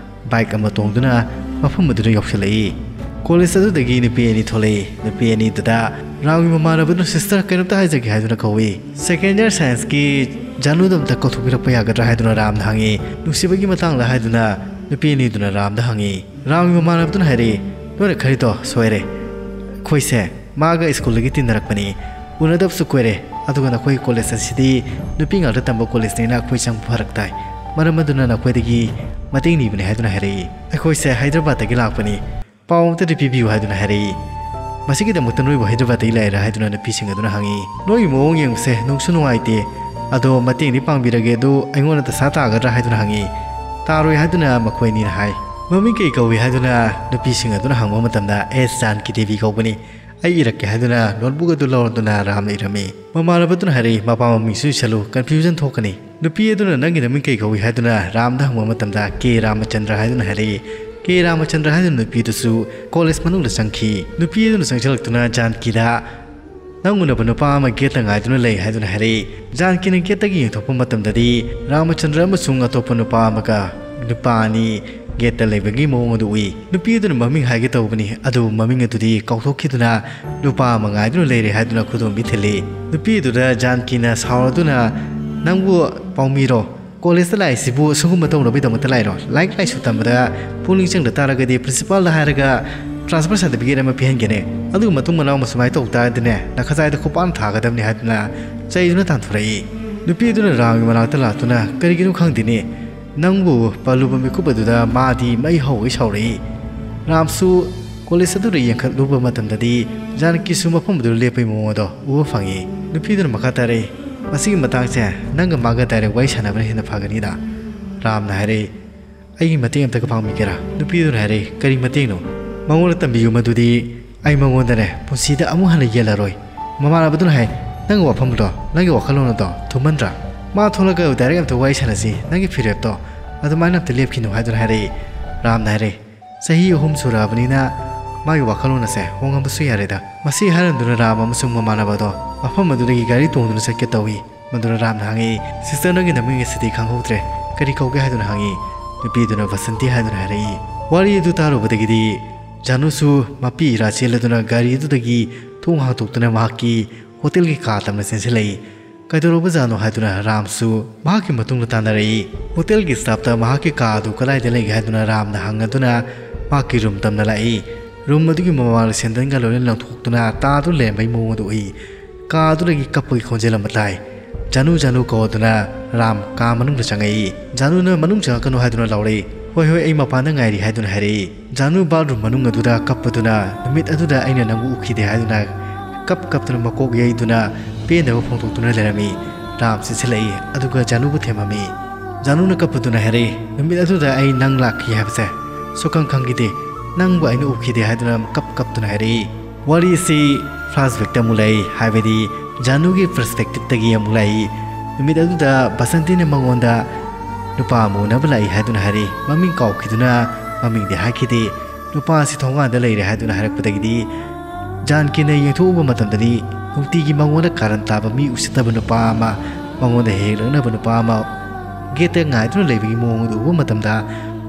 ꯕꯥꯏꯛ ꯑꯃ ꯇꯣꯡꯗꯨꯅ ꯃꯐꯝ ꯑꯗꯨꯗ ꯌꯧꯁꯤꯜꯂꯛꯏ꯫ ꯀꯣꯂꯦꯖ ꯑꯗꯨꯗꯒꯤ ꯅꯨꯄꯤ ꯑꯅꯤ ꯊꯣꯛꯂꯛꯏ꯫ ꯅꯨꯄꯤ ꯑꯅꯤꯗꯨꯗ ꯔꯥꯝꯒꯤ ꯃꯃꯥꯟꯅꯕꯗꯨꯅ, "ꯁꯤꯁꯇꯔ, ꯀꯩꯅꯣꯝꯇ ꯍꯥꯏꯖꯒꯦ" ꯍꯥꯏꯗꯨꯅ ꯀꯧꯏ꯫ ꯁꯦꯀꯦꯟ ꯏꯌꯔ ꯁꯥꯏꯟꯁꯀꯤ ꯖꯥꯅꯨꯗ ꯑꯝꯇ ꯀꯧꯊꯣꯛꯄꯤꯔꯛꯄ ꯌꯥꯒꯗ꯭ꯔꯥ ꯍꯥꯏꯗꯨꯅ ꯔꯥꯝꯗ ꯍꯪꯉꯤ꯫ ꯅꯨꯡꯁꯤꯕꯒꯤ ꯃꯇꯥꯡꯗ ꯍꯥꯏꯗꯨꯅ ꯅꯨꯄꯤ ꯑꯅꯤꯗꯨꯅ ꯔꯥꯝꯗ ꯍꯪꯉꯤ꯫ ꯔꯥꯝꯒꯤ ꯃꯃꯥꯟꯅꯕꯗꯨꯅ ꯍꯥꯏꯔꯛꯏ, "ꯅꯣꯏꯅ ꯈꯜꯂꯤꯗꯣ ꯁꯣꯏꯔꯦ꯫ ꯑꯩꯈꯣꯏꯁꯦ ꯃꯥꯒ ꯁ꯭ꯀꯨꯜꯗꯒꯤ ꯇꯤꯟꯅꯔꯛꯄꯅꯤ꯫ ꯎꯅꯗꯕꯁꯨ ꯀꯨꯏꯔꯦ꯫ ꯑꯗꯨꯒ ꯅꯈꯣꯏ ꯀꯣꯂꯦꯖ ꯑꯁꯤꯗꯤ ꯅꯨꯄꯤ ꯉꯥꯛꯇ ꯇꯝꯕ ꯀꯣꯂꯦꯖꯅꯤꯅ ꯑꯩꯈꯣꯏ ꯆꯪꯕ ꯐꯔꯛ ꯇꯥꯏ꯫ ꯃꯔꯝ ꯑꯗꯨꯅ ꯅꯈꯣꯏꯗꯒꯤ ꯃꯇꯦꯡ ꯅꯤꯕꯅꯤ ꯍꯥꯏꯗꯨꯅ ꯍꯥꯏꯔꯛꯏ꯫ ꯑꯩꯈꯣꯏꯁꯦ ꯍꯥꯏꯗ꯭ꯔꯕꯥꯗꯇꯒꯤ ꯂꯥꯛꯄꯅꯤ꯫ ꯄꯥꯎ ꯑꯝꯇꯗꯤ ꯄꯤꯕꯤꯌꯨ ꯍꯥꯏꯗꯨꯅ ꯍꯥꯏꯔꯛꯏ꯫ ꯃꯁꯤꯒꯤꯗꯃꯛꯇ ꯅꯣꯏꯕꯨ ꯍꯥꯏꯗ꯭ꯔꯕꯥꯗꯇꯒꯤ ꯂꯥꯛꯏꯔꯥ ꯍꯥꯏꯗꯨꯅ ꯅꯨꯄꯤꯁꯤꯡ ꯑꯗꯨꯅ ꯍꯪꯉꯤ꯫ ꯅꯣꯏꯒꯤ ꯃꯑꯣꯡ ꯌꯦꯡꯕꯁꯦ ꯅꯨꯡꯁꯨ ꯅꯨꯡꯉꯥꯏꯇꯦ꯫ ꯑꯗꯣ ꯃꯇꯦꯡꯗꯤ ꯄꯥꯡꯕꯤꯔꯒꯦ, ꯑꯗꯨ ꯑꯩꯉꯣꯟꯗ ꯗꯁꯥ ꯇꯥꯒꯗ꯭ꯔꯥ ꯍꯥꯏꯗꯨꯅ ꯍꯪꯉꯤ꯫ ꯇꯥꯔꯣꯏ ꯍꯥꯏꯗꯨꯅ ꯃꯈꯣꯏ ꯑꯅꯤꯅ ꯍꯥꯏ꯫ ꯃꯃꯤꯡ ꯀꯩ ꯀꯧꯏ ꯍꯥꯏꯗꯨꯅ ꯅꯨꯄꯤꯁꯤꯡ ꯑꯗꯨꯅ ꯍꯪꯕ ꯃꯇꯝꯗ, ꯑꯦꯁ ꯖꯥꯟꯀꯤ ꯗꯦꯕꯤ ꯀꯧꯕꯅꯤ꯫ ꯑꯩ ꯏꯔꯛꯀꯦ ꯍꯥꯏꯗꯨꯅ ꯅꯣꯠꯕꯨꯛ ꯑꯗꯨ ꯂꯧꯔꯗꯨꯅ ꯔꯥꯝꯅ ꯏꯔꯝꯃꯤ꯫ ꯃꯃꯥꯟꯅꯕꯗꯨꯅ ꯍꯥꯏꯔꯛꯏ, ꯃꯄꯥ ꯃꯃꯤꯡꯁꯨ ꯏꯁꯜꯂꯨ, ꯀꯟꯐ꯭ꯌꯨꯖꯟ ꯊꯣꯛꯀꯅꯤ꯫ ꯅꯨꯄꯤ ꯑꯗꯨꯅ ꯅꯪꯒꯤ ꯅꯃꯤꯡ ꯀꯩ ꯀꯧꯏ ꯍꯥꯏꯗꯨꯅ ꯔꯥꯝꯗ ꯍꯪꯕ ꯃꯇꯝꯗ ꯀꯦ ꯔꯥꯃꯆꯟꯗ꯭ꯔ ꯍꯥꯏꯗꯨꯅ ꯍꯥꯏꯔꯛꯏ꯫ ꯀꯦ ꯔꯥꯃꯆꯟꯗ꯭ꯔ ꯍꯥꯏꯗꯨꯅ ꯅꯨꯄꯤꯗꯨꯁꯨ ꯀꯣꯂꯦꯖ ꯃꯅꯨꯡꯗ ꯆꯪꯈꯤ꯫ ꯅꯨꯄꯤ ꯑꯗꯨꯅ ꯆꯪꯁꯤꯜꯂꯛꯇꯨꯅ ꯖꯥꯟꯀꯤꯗ ꯅꯪ ꯎꯅꯕ ꯅꯨꯄꯥ ꯑꯃ ꯒꯦꯠꯇ ꯉꯥꯏꯗꯨꯅ ꯂꯩ ꯍꯥꯏꯗꯨꯅ ꯍꯥꯏꯔꯛꯏ꯫ ꯖꯥꯟꯀꯤꯅ ꯒꯦꯠꯇꯒꯤ ꯌꯦꯡꯊꯣꯛꯄ ꯃꯇꯝꯗꯗꯤ ꯔꯥꯃꯆꯟꯗ꯭ꯔ ꯑꯃꯁꯨꯡ ꯑꯇꯣꯞꯄ ꯅꯨꯄꯥ ꯑꯃꯒ ꯅꯨꯄꯥ ꯑꯅꯤ ꯒꯦꯠꯇ ꯂꯩꯕꯒꯤ ꯃꯑꯣꯡ ꯑꯗꯨ ꯎꯏ꯫ ꯅꯨꯄꯤ ꯑꯗꯨꯅ ꯃꯃꯤꯡ ꯍꯥꯏꯒꯦ ꯇꯧꯕꯅꯤ, ꯑꯗꯨꯕꯨ ꯃꯃꯤꯡ ꯑꯗꯨꯗꯤ ꯀꯥꯎꯊꯣꯛꯈꯤꯗꯨꯅ ꯅꯨꯄꯥ ꯑꯃ ꯉꯥꯏꯗꯨꯅ ꯂꯩꯔꯦ ꯍꯥꯏꯗꯨꯅ ꯈꯨꯗꯣꯝꯕꯤ ꯊꯤꯜꯂꯤ꯫ ꯅꯨꯄꯤ ꯑꯗꯨꯗ ꯖꯥꯟꯀꯤꯅ ꯁꯥꯎꯔꯗꯨꯅ, ꯅꯪꯕꯨ ꯄꯥꯎꯃꯤꯔꯣ? ꯀꯣꯂꯦꯖꯇ ꯂꯥꯛꯏꯁꯤꯕꯨ ꯁꯤꯒꯨꯝꯕ ꯇꯧꯅꯕꯒꯤꯗꯃꯛꯇ ꯂꯥꯛꯏꯔꯣ? ꯂꯥꯏꯔꯤꯛ ꯂꯥꯏꯁꯨ ꯇꯝꯕꯗ ꯄꯨꯛꯅꯤꯡ ꯆꯪꯗ ꯇꯥꯔꯒꯗꯤ ꯄ꯭ꯔꯤꯟꯁꯤꯄꯥꯜꯗ ꯍꯥꯏꯔꯒ ꯇ꯭ꯔꯥꯟꯁꯐꯔ ꯁꯥꯔꯇꯤꯐꯤꯀꯦꯠ ꯑꯃ ꯄꯤꯍꯟꯒꯦꯅꯦ꯫ ꯑꯗꯨꯒ ꯃꯇꯨꯡ ꯃꯅꯥꯎ ꯑꯃ ꯁꯨꯃꯥꯏꯅ ꯇꯧ ꯇꯥꯔꯗꯤꯅꯦ, ꯅꯈꯖꯥꯏꯗ ꯈꯨꯄꯥꯛꯅ ꯊꯥꯒꯗꯕꯅꯤ ꯍꯥꯏꯗꯨꯅ ꯆꯩꯗꯨꯅ ꯇꯥꯟꯊꯣꯔꯛꯏ꯫ ꯅꯨꯄꯤ ꯑꯗꯨꯅ ꯔꯥꯝꯒꯤ ꯃꯅꯥꯛꯇ ꯂꯥꯛꯇꯨꯅ, ꯀꯔꯤꯒꯤꯅꯣ ꯈꯪꯗꯦꯅꯦ, ꯅꯪꯕꯨ ꯄꯜꯂꯨꯕ ꯃꯤꯀꯨꯞ ꯑꯗꯨꯗ ꯃꯥꯗꯤ ꯃꯩ ꯍꯧꯒꯩ ꯁꯥꯎꯔꯛꯏ꯫ ꯔꯥꯝꯁꯨ ꯀꯣꯂꯦꯖ ꯑꯗꯨꯗ ꯌꯦꯡꯈꯠꯂꯨꯕ ꯃꯇꯝꯗꯗꯤ ꯖꯥꯅꯀꯤꯁꯨ ꯃꯐꯝ ꯑꯗꯨꯗ ꯂꯦꯞꯄꯒꯤ ꯃꯑꯣꯡ ꯑꯗꯣ ꯎꯕ ꯐꯪꯉꯤ꯫ ꯅꯨꯄꯤꯗꯨꯅ ꯃꯈꯥ ꯇꯥꯔꯛꯏ, ꯃꯁꯤꯒꯤ ꯃꯇꯥꯡꯁꯦ ꯅꯪꯒ ꯃꯥꯒ ꯗꯥꯏꯔꯦꯛ ꯋꯥꯔꯤ ꯁꯥꯟꯅꯕꯅ ꯍꯦꯟꯅ ꯐꯒꯅꯤꯗ꯫ ꯔꯥꯝꯅ ꯍꯥꯏꯔꯛꯏ, ꯑꯩꯒꯤ ꯃꯇꯦꯡ ꯑꯝꯇꯒ ꯄꯥꯡꯕꯤꯒꯦꯔꯥ? ꯅꯨꯄꯤꯗꯨꯅ ꯍꯥꯏꯔꯛꯏ, ꯀꯔꯤ ꯃꯇꯦꯡꯅꯣ? ꯃꯉꯣꯟꯗ ꯇꯝꯕꯤꯌꯨ, ꯃꯗꯨꯗꯤ ꯑꯩ ꯃꯉꯣꯟꯗꯅꯦ ꯄꯨꯟꯁꯤꯗ ꯑꯃꯨꯛ ꯍꯟꯅ ꯌꯦꯜꯂꯔꯣꯏ꯫ ꯃꯃꯥꯟꯅꯕꯗꯨꯅ ꯍꯥꯏ, ꯅꯪꯒꯤ ꯋꯥꯐꯝꯗꯣ, ꯅꯪꯒꯤ ꯋꯥꯈꯜꯂꯣꯟ ꯑꯗꯣ ꯊꯨꯝꯍꯟꯗ꯭ꯔꯥ? ꯃꯥ ꯊꯣꯛꯂꯒ ꯗꯥꯏꯔꯦꯛ ꯑꯝꯇ ꯋꯥꯔꯤ ꯁꯥꯟꯅꯁꯤ, ꯅꯪꯒꯤ ꯐꯤꯔꯦꯞꯇꯣ ꯑꯗꯨꯃꯥꯏꯅ ꯑꯝꯇ ꯂꯦꯞꯈꯤꯅꯨ ꯍꯥꯏꯗꯨꯅ ꯍꯥꯏꯔꯛꯏ꯫ ꯔꯥꯝꯅ ꯍꯥꯏꯔꯛꯏ, ꯆꯍꯤ ꯑꯍꯨꯝ ꯁꯨꯔꯛꯑꯕꯅꯤꯅ ꯃꯥꯒꯤ ꯋꯥꯈꯜꯂꯣꯟ ꯑꯁꯦ ꯍꯣꯡꯉꯝꯕꯁꯨ ꯌꯥꯔꯦꯗ꯫ ꯃꯁꯤ ꯍꯥꯏꯔꯝꯗꯨꯅ ꯔꯥꯝ ꯑꯃꯁꯨꯡ ꯃꯃꯥꯟꯅꯕꯗꯣ ꯃꯐꯝ ꯑꯗꯨꯗꯒꯤ ꯒꯥꯔꯤ ꯇꯣꯡꯗꯨꯅ ꯆꯠꯀꯦ ꯇꯧꯏ꯫ ꯃꯗꯨꯅ ꯔꯥꯝꯅ ꯍꯪꯉꯤ, "ꯁꯤꯁꯇꯔ, ꯅꯪꯒꯤ ꯅꯃꯤꯡ ꯑꯁꯤꯗꯤ ꯈꯪꯍꯧꯗ꯭ꯔꯦ, ꯀꯔꯤ ꯀꯧꯒꯦ?" ꯍꯥꯏꯗꯨꯅ ꯍꯪꯉꯤ꯫ ꯅꯨꯄꯤꯗꯨꯅ ꯕꯁꯟꯇꯤ ꯍꯥꯏꯗꯨꯅ ꯍꯥꯏꯔꯛꯏ꯫ ꯋꯥꯔꯤ ꯑꯗꯨ ꯇꯥꯔꯨꯕꯗꯒꯤꯗꯤ ꯖꯥꯅꯨꯁꯨ ꯃꯄꯤ ꯏꯔꯥ ꯆꯦꯜꯂꯗꯨꯅ ꯒꯥꯔꯤ ꯑꯗꯨꯗꯒꯤ ꯊꯣꯡ ꯍꯥꯡꯗꯣꯛꯇꯨꯅ ꯃꯍꯥꯛꯀꯤ ꯍꯣꯇꯦꯜꯒꯤ ꯀꯥ ꯇꯝꯅ ꯆꯦꯟꯁꯤꯜꯂꯛꯏ꯫ ꯀꯩꯗꯧꯔꯕꯖꯥꯠꯅꯣ ꯍꯥꯏꯗꯨꯅ ꯔꯥꯝꯁꯨ ꯃꯍꯥꯛꯀꯤ ꯃꯇꯨꯡꯗ ꯇꯥꯟꯅꯔꯛꯏ꯫ ꯍꯣꯇꯦꯜꯒꯤ ꯁ꯭ꯇꯥꯐꯇ ꯃꯍꯥꯛꯀꯤ ꯀꯥ ꯑꯗꯨ ꯀꯗꯥꯏꯗ ꯂꯩꯒꯦ ꯍꯥꯏꯗꯨꯅ ꯔꯥꯝꯅ ꯍꯪꯉꯗꯨꯅ ꯃꯍꯥꯛꯀꯤ ꯔꯨꯝ ꯇꯝꯅ ꯂꯥꯛꯏ꯫ ꯔꯨꯝ ꯑꯗꯨꯒꯤ ꯃꯃꯥꯡꯗ ꯁꯦꯟꯗꯟꯒ ꯂꯣꯏꯅ ꯂꯪꯊꯣꯛꯇꯨꯅ ꯇꯥꯗꯨꯅ ꯂꯩꯔꯝꯕꯒꯤ ꯃꯑꯣꯡ ꯑꯗꯨ ꯎꯏ꯫ ꯀꯥ ꯑꯗꯨꯗꯒꯤ ꯀꯞꯄꯒꯤ ꯈꯣꯟꯖꯦꯜ ꯑꯃ ꯇꯥꯏ꯫ "ꯖꯥꯅꯨ, ꯖꯥꯅꯨ" ꯀꯧꯗꯨꯅ ꯔꯥꯝ ꯀꯥ ꯃꯅꯨꯡꯗ ꯆꯪꯉꯛꯏ꯫ ꯖꯥꯅꯨꯅ "ꯃꯅꯨꯡ ꯆꯪꯉꯛꯀꯅꯨ" ꯍꯥꯏꯗꯨꯅ ꯂꯥꯎꯔꯛꯏ꯫ "ꯍꯣꯏ, ꯍꯣꯏ, ꯑꯩ ꯃꯄꯥꯟꯗ ꯉꯥꯏꯔꯤ" ꯍꯥꯏꯗꯨꯅ ꯍꯥꯏꯔꯛꯏ꯫ ꯖꯥꯅꯨ ꯕꯥꯠꯔꯨꯝ ꯃꯅꯨꯡ ꯑꯗꯨꯗ ꯀꯞꯄꯗꯨꯅ "ꯅꯨꯃꯤꯠ ꯑꯗꯨꯗ ꯑꯩꯅ ꯅꯪꯕꯨ ꯎꯈꯤꯗꯦ" ꯍꯥꯏꯗꯨꯅ ꯀꯞ ꯀꯞꯇꯨꯅ ꯃꯀꯣꯛ ꯌꯩꯗꯨꯅ ꯄꯦꯟꯗꯕ ꯐꯣꯡꯗꯣꯛꯇꯨꯅ ꯂꯩꯔꯝꯃꯤ꯫ ꯔꯥꯝ ꯆꯦꯟꯁꯤꯜꯂꯛꯏ, ꯑꯗꯨꯒ ꯖꯥꯅꯨꯕꯨ ꯊꯦꯝꯃꯝꯃꯤ꯫ ꯖꯥꯅꯨꯅ ꯀꯞꯄꯗꯨꯅ ꯍꯥꯏꯔꯛꯏ, "ꯅꯨꯃꯤꯠ ꯑꯗꯨꯗ ꯑꯩ ꯅꯪ ꯂꯥꯛꯈꯤ ꯍꯥꯏꯕꯁꯦ ꯁꯨꯛꯈꯪ ꯈꯪꯈꯤꯗꯦ꯫ ꯅꯪꯕꯨ ꯑꯩꯅ ꯎꯈꯤꯗꯦ" ꯍꯥꯏꯗꯨꯅ ꯀꯞ ꯀꯞꯇꯨꯅ ꯍꯥꯏꯔꯛꯏ꯫ ꯋꯥꯔꯤ ꯑꯁꯤ flashbackꯇ ꯑꯃꯨꯛ ꯂꯥꯛꯏ, ꯍꯥꯏꯕꯗꯤ ꯖꯥꯅꯨꯒꯤ perspectiveꯇꯒꯤ ꯑꯃꯨꯛ ꯂꯥꯛꯏ꯫ ꯅꯨꯃꯤꯠ ꯑꯗꯨꯗ ꯕꯁꯟꯇꯤꯅ ꯃꯉꯣꯟꯗ ꯅꯨꯄꯥ ꯑꯃ ꯎꯅꯕ ꯂꯥꯛꯏ ꯍꯥꯏꯗꯨꯅ ꯍꯥꯏꯔꯛꯏ꯫ ꯃꯃꯤꯡ ꯀꯥꯎꯈꯤꯗꯨꯅ ꯃꯃꯤꯡꯗꯤ ꯍꯥꯏꯈꯤꯗꯦ꯫ ꯅꯨꯄꯥ ꯑꯁꯤ ꯊꯣꯡꯒꯥꯟꯗ ꯂꯩꯔꯦ ꯍꯥꯏꯗꯨꯅ ꯍꯥꯏꯔꯛꯄꯗꯒꯤꯗꯤ ꯖꯥꯟꯀꯤꯅ ꯌꯦꯡꯊꯣꯛꯎꯕ ꯃꯇꯝꯗꯗꯤ ꯅꯨꯡꯇꯤꯒꯤ ꯃꯉꯣꯟꯗ ꯀꯥꯔꯟ ꯇꯥꯕ, ꯃꯤ ꯎꯁꯤꯠꯇꯕ ꯅꯨꯄꯥ ꯑꯃ, ꯃꯉꯣꯟꯗ ꯍꯦꯛ ꯍꯦꯛ ꯂꯛꯅꯕ ꯅꯨꯄꯥ ꯑꯃ ꯒꯦꯠꯇ ꯉꯥꯏꯗꯨꯅ ꯂꯩꯕꯒꯤ ꯃꯑꯣꯡ ꯑꯗꯨ ꯎꯕ ꯃꯇꯝꯗ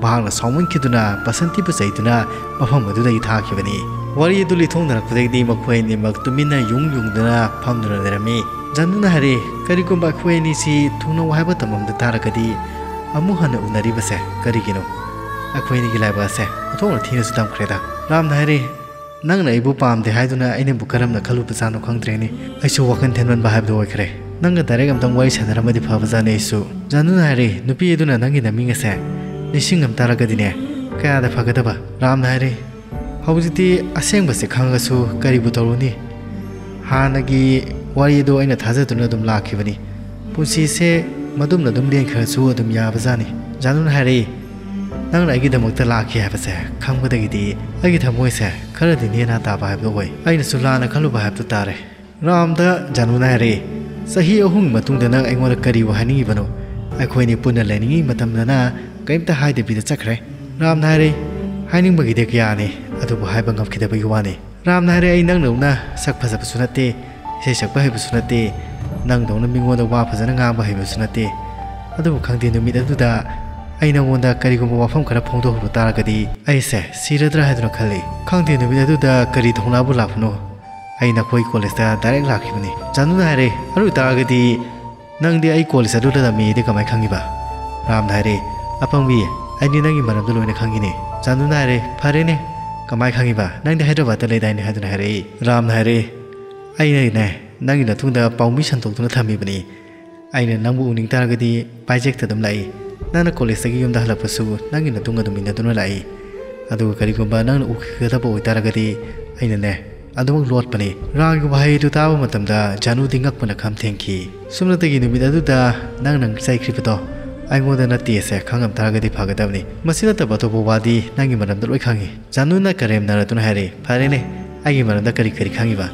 ꯃꯍꯥꯛꯅ ꯁꯥꯎꯃꯟꯈꯤꯗꯨꯅ ꯕꯁꯟꯇꯤꯕꯨ ꯆꯩꯗꯨꯅ ꯃꯐꯝ ꯑꯗꯨꯗꯒꯤ ꯊꯥꯈꯤꯕꯅꯤ꯫ ꯋꯥꯔꯤ ꯑꯗꯨ ꯂꯤꯊꯣꯛꯅꯔꯛꯄꯗꯒꯤꯗꯤ ꯃꯈꯣꯏ ꯑꯅꯤꯃꯛ ꯇꯨꯃꯤꯟꯅ ꯌꯨꯡ ꯌꯨꯡꯗꯨꯅ ꯐꯝꯗꯨꯅ ꯂꯩꯔꯝꯃꯤ꯫ ꯖꯥꯅꯨꯅ ꯍꯥꯏꯔꯦ, "ꯀꯔꯤꯒꯨꯝꯕ ꯑꯩꯈꯣꯏ ꯑꯅꯤꯁꯤ ꯊꯨꯡꯅꯧ ꯍꯥꯏꯕ ꯇꯝꯃꯝꯗ ꯇꯥꯔꯒꯗꯤ ꯑꯃꯨꯛ ꯍꯟꯅ ꯎꯅꯔꯤꯕꯁꯦ ꯀꯔꯤꯒꯤꯅꯣ? ꯑꯩꯈꯣꯏ ꯑꯅꯤꯒꯤ ꯂꯥꯏꯕꯛ ꯑꯁꯦ ꯑꯣꯟꯊꯣꯛꯅ ꯊꯤꯅꯁꯨ ꯇꯝꯈ꯭ꯔꯦꯗ꯫" ꯔꯥꯝꯅ ꯍꯥꯏꯔꯦ, "ꯅꯪꯅ ꯑꯩꯕꯨ ꯄꯥꯝꯗꯦ ꯍꯥꯏꯗꯨꯅ ꯑꯩꯅꯕꯨ ꯀꯔꯝꯅ ꯈꯜꯂꯨꯕꯖꯥꯠꯅꯣ ꯈꯪꯗ꯭ꯔꯦꯅꯦ꯫ ꯑꯩꯁꯨ ꯋꯥꯈꯜ ꯊꯦꯟꯃꯟꯕ ꯍꯥꯏꯕꯗꯨ ꯑꯣꯏꯈ꯭ꯔꯦ꯫ ꯅꯪꯒ direct ꯑꯝꯇꯪ ꯋꯥꯔꯤ ꯁꯥꯟꯅꯔꯝꯃꯗꯤ ꯐꯕꯖꯥꯠꯅꯤ ꯑꯩꯁꯨ꯫" ꯖꯥꯅꯨꯅ ꯍꯥꯏꯔꯦ, "ꯅꯨꯄꯤ ꯑꯗꯨꯅ ꯅꯪꯒꯤ ꯅꯃꯤꯡ ꯑꯁꯦ ꯅꯤꯡꯁꯤꯡꯉꯝ ꯇꯥꯔꯒꯗꯤꯅꯦ ꯀꯌꯥꯗ ꯐꯒꯗꯕ?" ꯔꯥꯝꯅ ꯍꯥꯏꯔꯦ, "ꯍꯧꯖꯤꯛꯇꯤ ꯑꯁꯦꯡꯕꯁꯦ ꯈꯪꯉꯒꯁꯨ ꯀꯔꯤꯕꯨ ꯇꯧꯔꯨꯅꯤ? ꯍꯥꯟꯅꯒꯤ ꯋꯥꯔꯤ ꯑꯗꯨ ꯑꯩꯅ ꯊꯥꯖꯗꯨꯅ ꯑꯗꯨꯝ ꯂꯥꯛꯈꯤꯕꯅꯤ꯫ ꯄꯨꯟꯁꯤꯁꯦ ꯃꯗꯨꯝꯅ ꯑꯗꯨꯝ ꯂꯦꯟꯈ꯭ꯔꯁꯨ ꯑꯗꯨꯝ ꯌꯥꯕꯖꯥꯠꯅꯤ꯫" ꯖꯥꯅꯨꯅ ꯍꯥꯏꯔꯛꯏ, "ꯅꯪꯅ ꯑꯩꯒꯤꯗꯃꯛꯇ ꯂꯥꯛꯈꯤ ꯍꯥꯏꯕꯁꯦ ꯈꯪꯕꯗꯒꯤꯗꯤ ꯑꯩꯒꯤ ꯊꯃꯣꯏꯁꯦ ꯈꯔꯗꯤ ꯅꯦꯅꯥ ꯇꯥꯕ ꯍꯥꯏꯕꯗꯨ ꯑꯣꯏ꯫ ꯑꯩꯅꯁꯨ ꯂꯥꯟꯅ ꯈꯜꯂꯨꯕ ꯍꯥꯏꯕꯗꯨ ꯇꯥꯔꯦ꯫" ꯔꯥꯝꯗ ꯖꯥꯅꯨꯅ ꯍꯥꯏꯔꯛꯏ, "ꯆꯍꯤ ꯑꯍꯨꯝꯒꯤ ꯃꯇꯨꯡꯗ ꯅꯪ ꯑꯩꯉꯣꯟꯗ ꯀꯔꯤꯕꯨ ꯍꯥꯏꯅꯤꯡꯉꯤꯕꯅꯣ? ꯑꯩꯈꯣꯏꯅꯤ ꯄꯨꯟꯅ ꯂꯩꯅꯤꯡꯉꯤ ꯃꯇꯝꯗꯅ ꯀꯔꯤꯝꯇ ꯍꯥꯏꯗꯕꯤꯗ ꯆꯠꯈ꯭ꯔꯦ꯫" ꯔꯥꯝꯅ ꯍꯥꯏꯔꯛꯏ, "ꯍꯥꯏꯅꯤꯡꯕꯒꯤꯗꯤ ꯀꯌꯥꯅꯤ, ꯑꯗꯨꯕꯨ ꯍꯥꯏꯕ ꯉꯝꯈꯤꯗꯕꯒꯤ ꯋꯥꯅꯤ꯫" ꯔꯥꯝꯅ ꯍꯥꯏꯔꯛꯏ, "ꯑꯩ ꯅꯪꯗꯧꯅ ꯁꯛ ꯐꯖꯕꯁꯨ ꯅꯠꯇꯦ, ꯏꯁꯩ ꯁꯛꯄ ꯍꯩꯕꯁꯨ ꯅꯠꯇꯦ, ꯅꯪꯗꯧꯅ ꯃꯤꯉꯣꯟꯗ ꯋꯥ ꯐꯖꯅ ꯉꯥꯡꯕ ꯍꯩꯕꯁꯨ ꯅꯠꯇꯦ꯫ ꯑꯗꯨꯕꯨ ꯈꯪꯗꯦ, ꯅꯨꯃꯤꯠ ꯑꯗꯨꯗ ꯑꯩ ꯅꯪꯉꯣꯟꯗ ꯀꯔꯤꯒꯨꯝꯕ ꯋꯥꯐꯝ ꯈꯔ ꯐꯣꯡꯗꯣꯛꯍꯧꯕ ꯇꯥꯔꯒꯗꯤ ꯑꯩꯁꯦ ꯁꯤꯔꯗ꯭ꯔꯥ ꯍꯥꯏꯗꯨꯅ ꯈꯜꯂꯤ꯫ ꯈꯪꯗꯦ, ꯅꯨꯃꯤꯠ ꯑꯗꯨꯗ ꯀꯔꯤ ꯊꯧꯅꯥꯕꯨ ꯂꯥꯛꯄꯅꯣ, ꯑꯩ ꯅꯈꯣꯏ ꯀꯣꯂꯦꯖꯇ direct ꯂꯥꯛꯈꯤꯕꯅꯤ꯫" ꯖꯥꯅꯨꯅ ꯍꯥꯏꯔꯦ, "ꯑꯗꯨ ꯑꯣꯏꯇꯥꯔꯒꯗꯤ ꯅꯪꯗꯤ ꯑꯩ ꯀꯣꯂꯦꯖ ꯑꯗꯨꯗ ꯇꯝꯃꯤꯗꯤ ꯀꯃꯥꯏ ꯈꯪꯉꯤꯕ?" ꯔꯥꯝꯅ ꯍꯥꯏꯔꯦ, "ꯑꯄꯪꯕꯤ, ꯑꯩꯗꯤ ꯅꯪꯒꯤ ꯃꯔꯝꯗ ꯂꯣꯏꯅ ꯈꯪꯉꯤꯅꯦ꯫" ꯖꯥꯅꯨꯅ ꯍꯥꯏꯔꯦ, "ꯐꯔꯦꯅꯦ, "ꯀꯃꯥꯏ ꯈꯪꯉꯤꯕ? ꯅꯪꯗꯤ ꯍꯥꯏꯗ꯭ꯔꯕꯥꯗꯇ ꯂꯩꯗꯥꯏꯅꯦ?" ꯍꯥꯏꯗꯨꯅ ꯍꯥꯏꯔꯛꯏ꯫ ꯔꯥꯝꯅ ꯍꯥꯏꯔꯛꯏ, "ꯑꯩꯅꯅꯦ, ꯅꯪꯒꯤ ꯅꯇꯨꯡꯗ ꯄꯥꯎꯃꯤ ꯁꯟꯗꯣꯛꯇꯨꯅ ꯊꯝꯃꯤꯕꯅꯤ꯫ ꯑꯩꯅ ꯅꯪꯕꯨ ꯎꯅꯤꯡ ꯇꯥꯔꯒꯗꯤ ꯄꯥꯏꯖꯦꯛꯇ ꯑꯗꯨꯝ ꯂꯥꯛꯏ꯫ ꯅꯪꯅ ꯀꯣꯂꯦꯖꯇꯒꯤ ꯌꯨꯝꯗ ꯍꯜꯂꯛꯄꯁꯨ ꯅꯪꯒꯤ ꯅꯇꯨꯡ ꯑꯗꯨꯝ ꯏꯟꯅꯗꯨꯅ ꯂꯥꯛꯏ꯫ ꯑꯗꯨꯒ ꯀꯔꯤꯒꯨꯝꯕ ꯅꯪꯅ ꯎꯈꯤꯒꯗꯕ ꯑꯣꯏꯇꯥꯔꯒꯗꯤ ꯑꯩꯅꯅꯦ, ꯑꯗꯨꯃꯛ ꯂꯣꯠꯄꯅꯤ꯫" ꯔꯥꯝꯒꯤ ꯋꯥꯍꯩ ꯑꯗꯨ ꯇꯥꯕ ꯃꯇꯝꯗ ꯖꯥꯅꯨꯗꯤ ꯉꯛꯄꯅ ꯈꯝ ꯊꯦꯡꯈꯤ꯫ ꯁꯨꯞꯅꯇꯒꯤ ꯅꯨꯃꯤꯠ ꯑꯗꯨꯗ ꯅꯪꯅ ꯆꯩꯈ꯭ꯔꯤꯕꯗꯣ ꯑꯩꯉꯣꯟꯗ ꯅꯠꯇꯦꯁꯦ ꯈꯪꯉꯝ ꯇꯥꯔꯒꯗꯤ ꯐꯒꯗꯕꯅꯤ꯫ ꯃꯁꯤ ꯅꯠꯇꯕ ꯑꯇꯣꯞꯄ ꯋꯥꯗꯤ ꯅꯪꯒꯤ ꯃꯔꯝꯗ ꯂꯣꯏ ꯈꯪꯉꯤ꯫ ꯖꯥꯅꯨꯅ ꯀꯔꯦꯝꯅꯔꯗꯨꯅ ꯍꯥꯏꯔꯛꯏ, "ꯐꯔꯦꯅꯦ, ꯑꯩꯒꯤ ꯃꯔꯝꯗ ꯀꯔꯤ ꯀꯔꯤ ꯈꯪꯉꯤꯕ?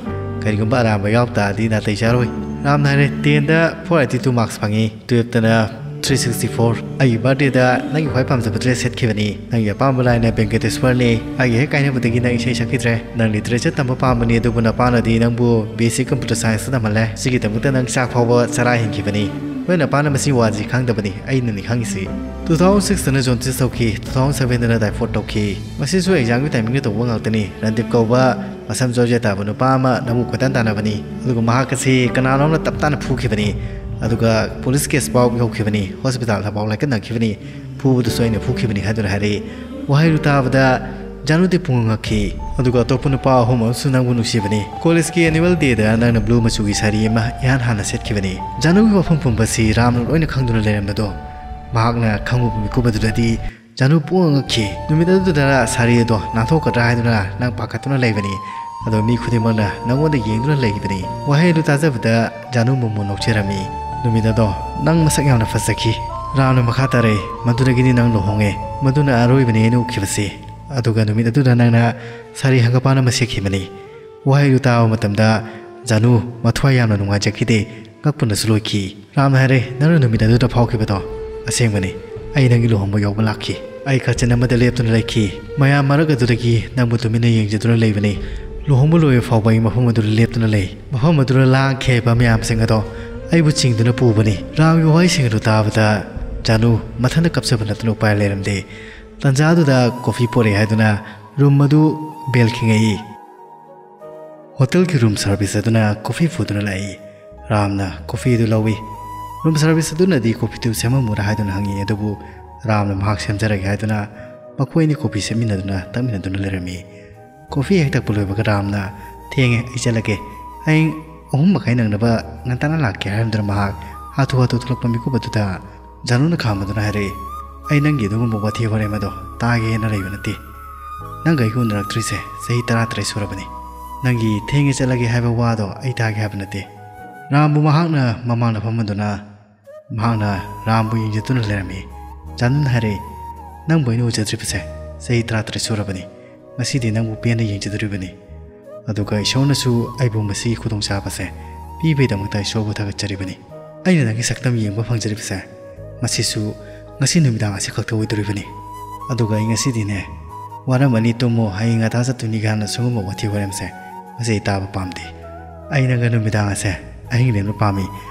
ꯀꯔꯤꯒꯨꯝꯕ ꯑꯔꯥꯟꯕ ꯌꯥꯎ ꯇꯥꯔꯗꯤ ꯅꯥꯇꯩ ꯆꯥꯔꯣꯏ꯫" ꯔꯥꯝꯅ ꯍꯥꯏꯔꯦ, "ꯇꯦꯟꯗ ꯐꯣꯔ ꯑꯩꯠꯇꯤ ꯇꯨ ꯃꯥꯔꯛꯁ ꯐꯪꯉꯤ, ꯇꯨꯌꯦꯜꯞꯇꯅ ꯊ꯭ꯔꯤ ꯁꯤꯛꯁꯇꯤ ꯐꯣꯔ꯫ ꯑꯩꯒꯤ ꯕꯥꯔꯗꯦꯗ ꯅꯪꯒꯤ ꯈ꯭ꯋꯥꯏ ꯄꯥꯝꯖꯕ ꯗ꯭ꯔꯦꯁ ꯁꯦꯠꯈꯤꯕꯅꯤ꯫ ꯅꯪꯒꯤ ꯑꯄꯥꯝꯕ ꯂꯥꯏꯟꯅ ꯚꯦꯡꯀꯇꯦꯁ꯭ꯋꯔꯅꯤ꯫ ꯑꯩꯒ ꯍꯦꯛ ꯀꯥꯏꯅꯕꯗꯒꯤ ꯅꯪ ꯏꯁꯩ ꯁꯛꯈꯤꯗ꯭ꯔꯦ꯫ ꯅꯪ ꯂꯤꯇꯔꯦꯆꯔ ꯇꯝꯕ ꯄꯥꯝꯕꯅꯤ, ꯑꯗꯨꯕꯨ ꯅꯄꯥꯅꯗꯤ ꯅꯪꯕꯨ ꯕꯤ ꯑꯦꯁ ꯁꯤ ꯀꯝꯄ꯭ꯌꯨꯇꯔ ꯁꯥꯏꯟꯁꯇ ꯇꯝꯍꯜꯂꯦ꯫ ꯁꯤꯒꯤꯗꯃꯛꯇ ꯅꯪ ꯆꯥꯛ ꯐꯥꯎꯕ ꯆꯔꯥ ꯍꯦꯟꯈꯤꯕꯅꯤ꯫ ꯅꯣꯏ ꯅꯄꯥꯅ ꯃꯁꯤ ꯋꯥꯁꯤ ꯈꯪꯗꯕꯅꯤ, ꯑꯩꯅꯅꯤ ꯈꯪꯉꯤꯁꯤ꯫" ꯇꯨ ꯊꯥꯎꯖꯟ ꯁꯤꯛꯁꯇꯅ ꯖꯣꯟꯇꯤꯁ ꯇꯧꯈꯤ, ꯇꯨ ꯊꯥꯎꯖꯟ ꯁꯚꯦꯟꯗꯅ ꯇꯥꯏꯐꯣꯏꯗ ꯇꯧꯈꯤ꯫ ꯃꯁꯤꯁꯨ ꯑꯦꯛꯖꯥꯝꯒꯤ ꯇꯥꯏꯃꯤꯡꯗ ꯇꯧꯕ ꯉꯥꯛꯇꯅꯤ꯫ ꯔꯟꯗꯤꯞ ꯀꯧꯕ ꯃꯁꯝ ꯖꯣꯔꯖꯦꯠ ꯇꯥꯕ ꯅꯨꯄꯥ ꯑꯃ ꯅꯪꯕꯨ ꯀꯣꯏꯇꯥꯟ ꯇꯥꯟꯅꯕꯅꯤ꯫ ꯑꯗꯨꯒ ꯃꯍꯥꯛ ꯑꯁꯤ ꯀꯅꯥꯅꯣꯝꯅ ꯇꯞ ꯇꯥꯅ ꯐꯨꯈꯤꯕꯅꯤ꯫ ꯑꯗꯨꯒ ꯄꯨꯂꯤꯁ ꯀꯦꯁ ꯐꯥꯎ ꯌꯧꯈꯤꯕꯅꯤ꯫ ꯍꯣꯁꯄꯤꯇꯥꯜꯗ ꯐꯥꯎ ꯂꯥꯏꯀꯠꯅꯈꯤꯕꯅꯤ꯫ "ꯐꯨꯕꯗꯨꯁꯨ ꯑꯩꯅ ꯐꯨꯈꯤꯕꯅꯤ" ꯍꯥꯏꯗꯨꯅ ꯍꯥꯏꯔꯛꯏ꯫ ꯋꯥꯍꯩꯗꯨ ꯇꯥꯕꯗ ꯖꯥꯅꯨꯗꯤ ꯄꯨꯡꯉꯛ ꯉꯛꯈꯤ꯫ ꯑꯗꯨꯒ ꯑꯇꯣꯞꯄ ꯅꯨꯄꯥ ꯑꯍꯨꯝ ꯑꯃꯁꯨ ꯅꯪꯕꯨ ꯅꯨꯡꯁꯤꯕꯅꯤ꯫ ꯀꯣꯂꯦꯖꯀꯤ ꯑꯦꯅꯨꯋꯦꯜ ꯗꯦꯗ ꯅꯪꯅ ꯕ꯭ꯂꯨ ꯃꯆꯨꯒꯤ ꯁꯥꯔꯤ ꯑꯃ ꯏꯍꯥꯟ ꯍꯥꯟꯅ ꯁꯦꯠꯈꯤꯕꯅꯤ꯫ ꯖꯥꯅꯨꯒꯤ ꯋꯥꯐꯝ ꯄꯨꯝꯕꯁꯤ ꯔꯥꯝꯅ ꯂꯣꯏꯅ ꯈꯪꯗꯨꯅ ꯂꯩꯔꯝꯕꯗꯣ ꯃꯍꯥꯛꯅ ꯈꯪꯉꯨꯕ ꯃꯤꯀꯨꯞ ꯑꯗꯨꯗꯗꯤ ꯖꯥꯅꯨ ꯄꯨꯡꯉꯛ ꯉꯛꯈꯤ꯫ ꯅꯨꯃꯤꯠ ꯑꯗꯨꯗ ꯁꯥꯔꯤ ꯑꯗꯣ ꯅꯥꯟꯊꯣꯛꯀꯗ꯭ꯔꯥ ꯍꯥꯏꯗꯨꯅ ꯅꯪ ꯄꯥꯈꯠꯇꯨꯅ ꯂꯩꯕꯅꯤ꯫ ꯑꯗꯣ ꯃꯤ ꯈꯨꯗꯤꯡꯃꯛꯅ ꯅꯪꯉꯣꯟꯗ ꯌꯦꯡꯗꯨꯅ ꯂꯩꯕꯅꯤ꯫ ꯋꯥꯍꯩ ꯑꯗꯨ ꯇꯥꯖꯕꯗ ꯖꯥꯅꯨ ꯃꯣꯃꯣꯟ ꯅꯣꯛꯆꯔꯝꯃꯤ꯫ "ꯅꯨꯃꯤꯠ ꯑꯗꯣ ꯅꯪ ꯃꯁꯛ ꯌꯥꯝꯅ ꯐꯖꯈꯤ꯫" ꯔꯥꯝꯅ ꯃꯈꯥ ꯇꯥꯔꯛꯏ, "ꯃꯗꯨꯗꯒꯤꯗꯤ ꯅꯪ ꯂꯨꯍꯣꯡꯉꯦ꯫ ꯃꯗꯨꯅ ꯑꯔꯣꯏꯕꯅꯤ ꯑꯩꯅ ꯎꯈꯤꯕꯁꯤ꯫ ꯑꯗꯨꯒ ꯅꯨꯃꯤꯠ ꯑꯗꯨꯗ ꯅꯪꯅ ꯁꯥꯔꯤ ꯍꯪꯒꯄꯥꯟ ꯑꯃ ꯁꯦꯠꯈꯤꯕꯅꯤ꯫" ꯋꯥꯍꯩ ꯑꯗꯨ ꯇꯥꯕ ꯃꯇꯝꯗ ꯖꯥꯅꯨ ꯃꯊ꯭ꯋꯥꯏ ꯌꯥꯝꯅ ꯅꯨꯡꯉꯥꯏꯖꯈꯤꯗꯦ꯫ ꯉꯛꯄꯅꯁꯨ ꯂꯣꯏꯈꯤ꯫ ꯔꯥꯝꯅ ꯍꯥꯏꯔꯦ, "ꯅꯪꯅ ꯅꯨꯃꯤꯠ ꯑꯗꯨꯗ ꯐꯥꯎꯈꯤꯕꯗꯣ ꯑꯁꯦꯡꯕꯅꯤ꯫ ꯑꯩ ꯅꯪꯒꯤ ꯂꯨꯍꯣꯡꯕ ꯌꯥꯎꯕ ꯂꯥꯛꯈꯤ꯫ ꯑꯩ ꯀꯥꯆꯤꯟ ꯑꯃꯗ ꯂꯦꯞꯇꯨꯅ ꯂꯩꯈꯤ꯫ ꯃꯌꯥꯝ ꯃꯔꯛ ꯑꯗꯨꯗꯒꯤ ꯅꯪꯕꯨ ꯇꯨꯃꯤꯟꯅ ꯌꯦꯡꯖꯗꯨꯅ ꯂꯩꯕꯅꯤ꯫ ꯂꯨꯍꯣꯡꯕ ꯂꯣꯏꯕ ꯐꯥꯎꯕ ꯑꯩ ꯃꯐꯝ ꯑꯗꯨꯗ ꯂꯦꯞꯇꯨꯅ ꯂꯩ꯫ ꯃꯐꯝ ꯑꯗꯨꯗ ꯂꯥꯡꯈꯤꯕ ꯃꯌꯥꯝꯁꯤꯡ ꯑꯗꯣ ꯑꯩꯕꯨ ꯆꯤꯡꯗꯨꯅ ꯄꯨꯕꯅꯤ꯫" ꯔꯥꯝꯒꯤ ꯋꯥꯍꯩꯁꯤꯡ ꯑꯗꯨ ꯇꯥꯕꯗ ꯖꯥꯅꯨ ꯃꯊꯟꯇ ꯀꯞꯆꯕ ꯅꯠꯇꯅ ꯎꯄꯥꯏ ꯂꯩꯔꯝꯗꯦ꯫ ꯇꯟꯖꯥ ꯑꯗꯨꯗ ꯀꯣꯐꯤ ꯄꯣꯔꯛꯑꯦ ꯍꯥꯏꯗꯨꯅ ꯔꯨꯝ ꯑꯗꯨ ꯕꯦꯜ ꯈꯤꯡꯉꯛꯏ꯫ ꯍꯣꯇꯦꯜꯒꯤ ꯔꯨꯝ ꯁꯥꯔꯚꯤꯁ ꯑꯗꯨꯅ ꯀꯣꯐꯤ ꯄꯨꯗꯨꯅ ꯂꯥꯛꯏ꯫ ꯔꯥꯝꯅ ꯀꯣꯐꯤ ꯑꯗꯨ ꯂꯧꯏ꯫ ꯔꯨꯝ ꯁꯥꯔꯚꯤꯁ ꯑꯗꯨꯅꯗꯤ ꯀꯣꯐꯤꯗꯨ ꯁꯦꯝꯃꯝꯃꯨꯔꯥ ꯍꯥꯏꯗꯨꯅ ꯍꯪꯉꯤ, ꯑꯗꯨꯕꯨ ꯔꯥꯝꯅ ꯃꯍꯥꯛ ꯁꯦꯝꯖꯔꯒꯦ ꯍꯥꯏꯗꯨꯅ ꯃꯈꯣꯏ ꯑꯅꯤ ꯀꯣꯐꯤ ꯁꯦꯝꯃꯤꯟꯅꯗꯨꯅ ꯊꯛꯃꯤꯟꯅꯗꯨꯅ ꯂꯩꯔꯝꯃꯤ꯫ ꯀꯣꯐꯤ ꯍꯦꯛ ꯊꯛꯄ ꯂꯣꯏꯕꯒ ꯔꯥꯝꯅ, "ꯊꯦꯡꯉꯦ, ꯑꯩ ꯆꯠꯂꯒꯦ, ꯍꯌꯦꯡ ꯑꯍꯨꯝ ꯃꯈꯥꯏ ꯅꯪꯅꯕ ꯉꯟꯇꯥꯅ ꯂꯥꯛꯀꯦ" ꯍꯥꯏꯔꯝꯗꯨꯅ ꯃꯍꯥꯛ ꯍꯥꯊꯨ ꯍꯥꯊꯨ ꯊꯣꯛꯂꯛꯄ ꯃꯤꯀꯨꯞ ꯑꯗꯨꯗ ꯖꯥꯅꯨꯅ ꯈꯥꯝꯕꯗꯨꯅ ꯍꯥꯏꯔꯛꯏ, "ꯑꯩ ꯅꯪꯒꯤ ꯑꯗꯨꯒꯨꯝꯕ ꯋꯥꯊꯤ ꯋꯥꯔꯦꯝ ꯑꯗꯣ ꯇꯥꯒꯦꯅ ꯂꯩꯕ ꯅꯠꯇꯦ꯫ ꯅꯪꯒ ꯑꯩꯒ ꯎꯅꯔꯛꯇ꯭ꯔꯤꯁꯦ ꯆꯍꯤ ꯇꯔꯥ ꯇꯔꯦꯠ ꯁꯨꯔꯕꯅꯤ꯫ ꯅꯪꯒꯤ ꯊꯦꯡꯉꯦ ꯆꯠꯂꯒꯦ ꯍꯥꯏꯕ ꯋꯥꯗꯣ ꯑꯩ ꯇꯥꯒꯦ ꯍꯥꯏꯕ ꯅꯠꯇꯦ"꯫ ꯔꯥꯝꯕꯨ ꯃꯍꯥꯛꯅ ꯃꯃꯥꯡꯗ ꯐꯝꯍꯟꯗꯨꯅ ꯃꯍꯥꯛꯅ ꯔꯥꯝꯕꯨ ꯌꯦꯡꯖꯗꯨꯅ ꯂꯩꯔꯝꯃꯤ꯫ ꯖꯥꯅꯨꯅ ꯍꯥꯏꯔꯛꯏ, "ꯅꯪꯕꯨ ꯑꯩꯅ ꯎꯖꯗ꯭ꯔꯤꯕꯁꯦ ꯆꯍꯤ ꯇꯔꯥ ꯇꯔꯦꯠ ꯁꯨꯔꯕꯅꯤ꯫ ꯉꯁꯤꯗꯤ ꯅꯪꯕꯨ ꯄꯦꯟꯅ ꯌꯦꯡꯖꯗꯣꯔꯤꯕꯅꯤ꯫ ꯑꯗꯨꯒ ꯏꯁꯣꯔꯅꯁꯨ ꯑꯩꯕꯨ ꯃꯁꯤꯒꯤ ꯈꯨꯗꯣꯡꯆꯥꯕꯁꯦ ꯄꯤꯕꯒꯤꯗꯃꯛꯇ ꯏꯁꯣꯔꯕꯨ ꯊꯥꯒꯠꯆꯔꯤꯕꯅꯤ꯫ ꯑꯩꯅ ꯅꯪꯒꯤ ꯁꯛꯇꯝ ꯌꯦꯡꯕ ꯐꯪꯖꯔꯤꯕꯁꯦ ꯃꯁꯤꯁꯨ ꯉꯁꯤ ꯅꯨꯃꯤꯗꯥꯡ ꯑꯁꯤ ꯈꯛꯇ ꯑꯣꯏꯗꯣꯔꯤꯕꯅꯤ꯫ ꯑꯗꯨꯒ ꯑꯩ ꯉꯁꯤꯗꯤꯅꯦ, ꯋꯥꯔꯝꯃꯅꯤ, ꯇꯨꯝꯃꯣ, ꯍꯌꯦꯡ ꯉꯟꯇꯥ ꯆꯠꯇꯣꯏꯅꯤ" ꯀꯥꯏꯅ ꯁꯨꯒꯨꯝꯕ ꯋꯥꯊꯤ ꯋꯥꯔꯦꯝꯁꯦ ꯃꯁꯤ ꯑꯩ ꯇꯥꯕ ꯄꯥꯝꯗꯦ꯫ ꯑꯩ ꯅꯪꯒ ꯅꯨꯃꯤꯗꯥꯡ ꯑꯁꯦ ꯑꯍꯤꯡ ꯂꯦꯟꯕ ꯄꯥꯝꯃꯤ꯫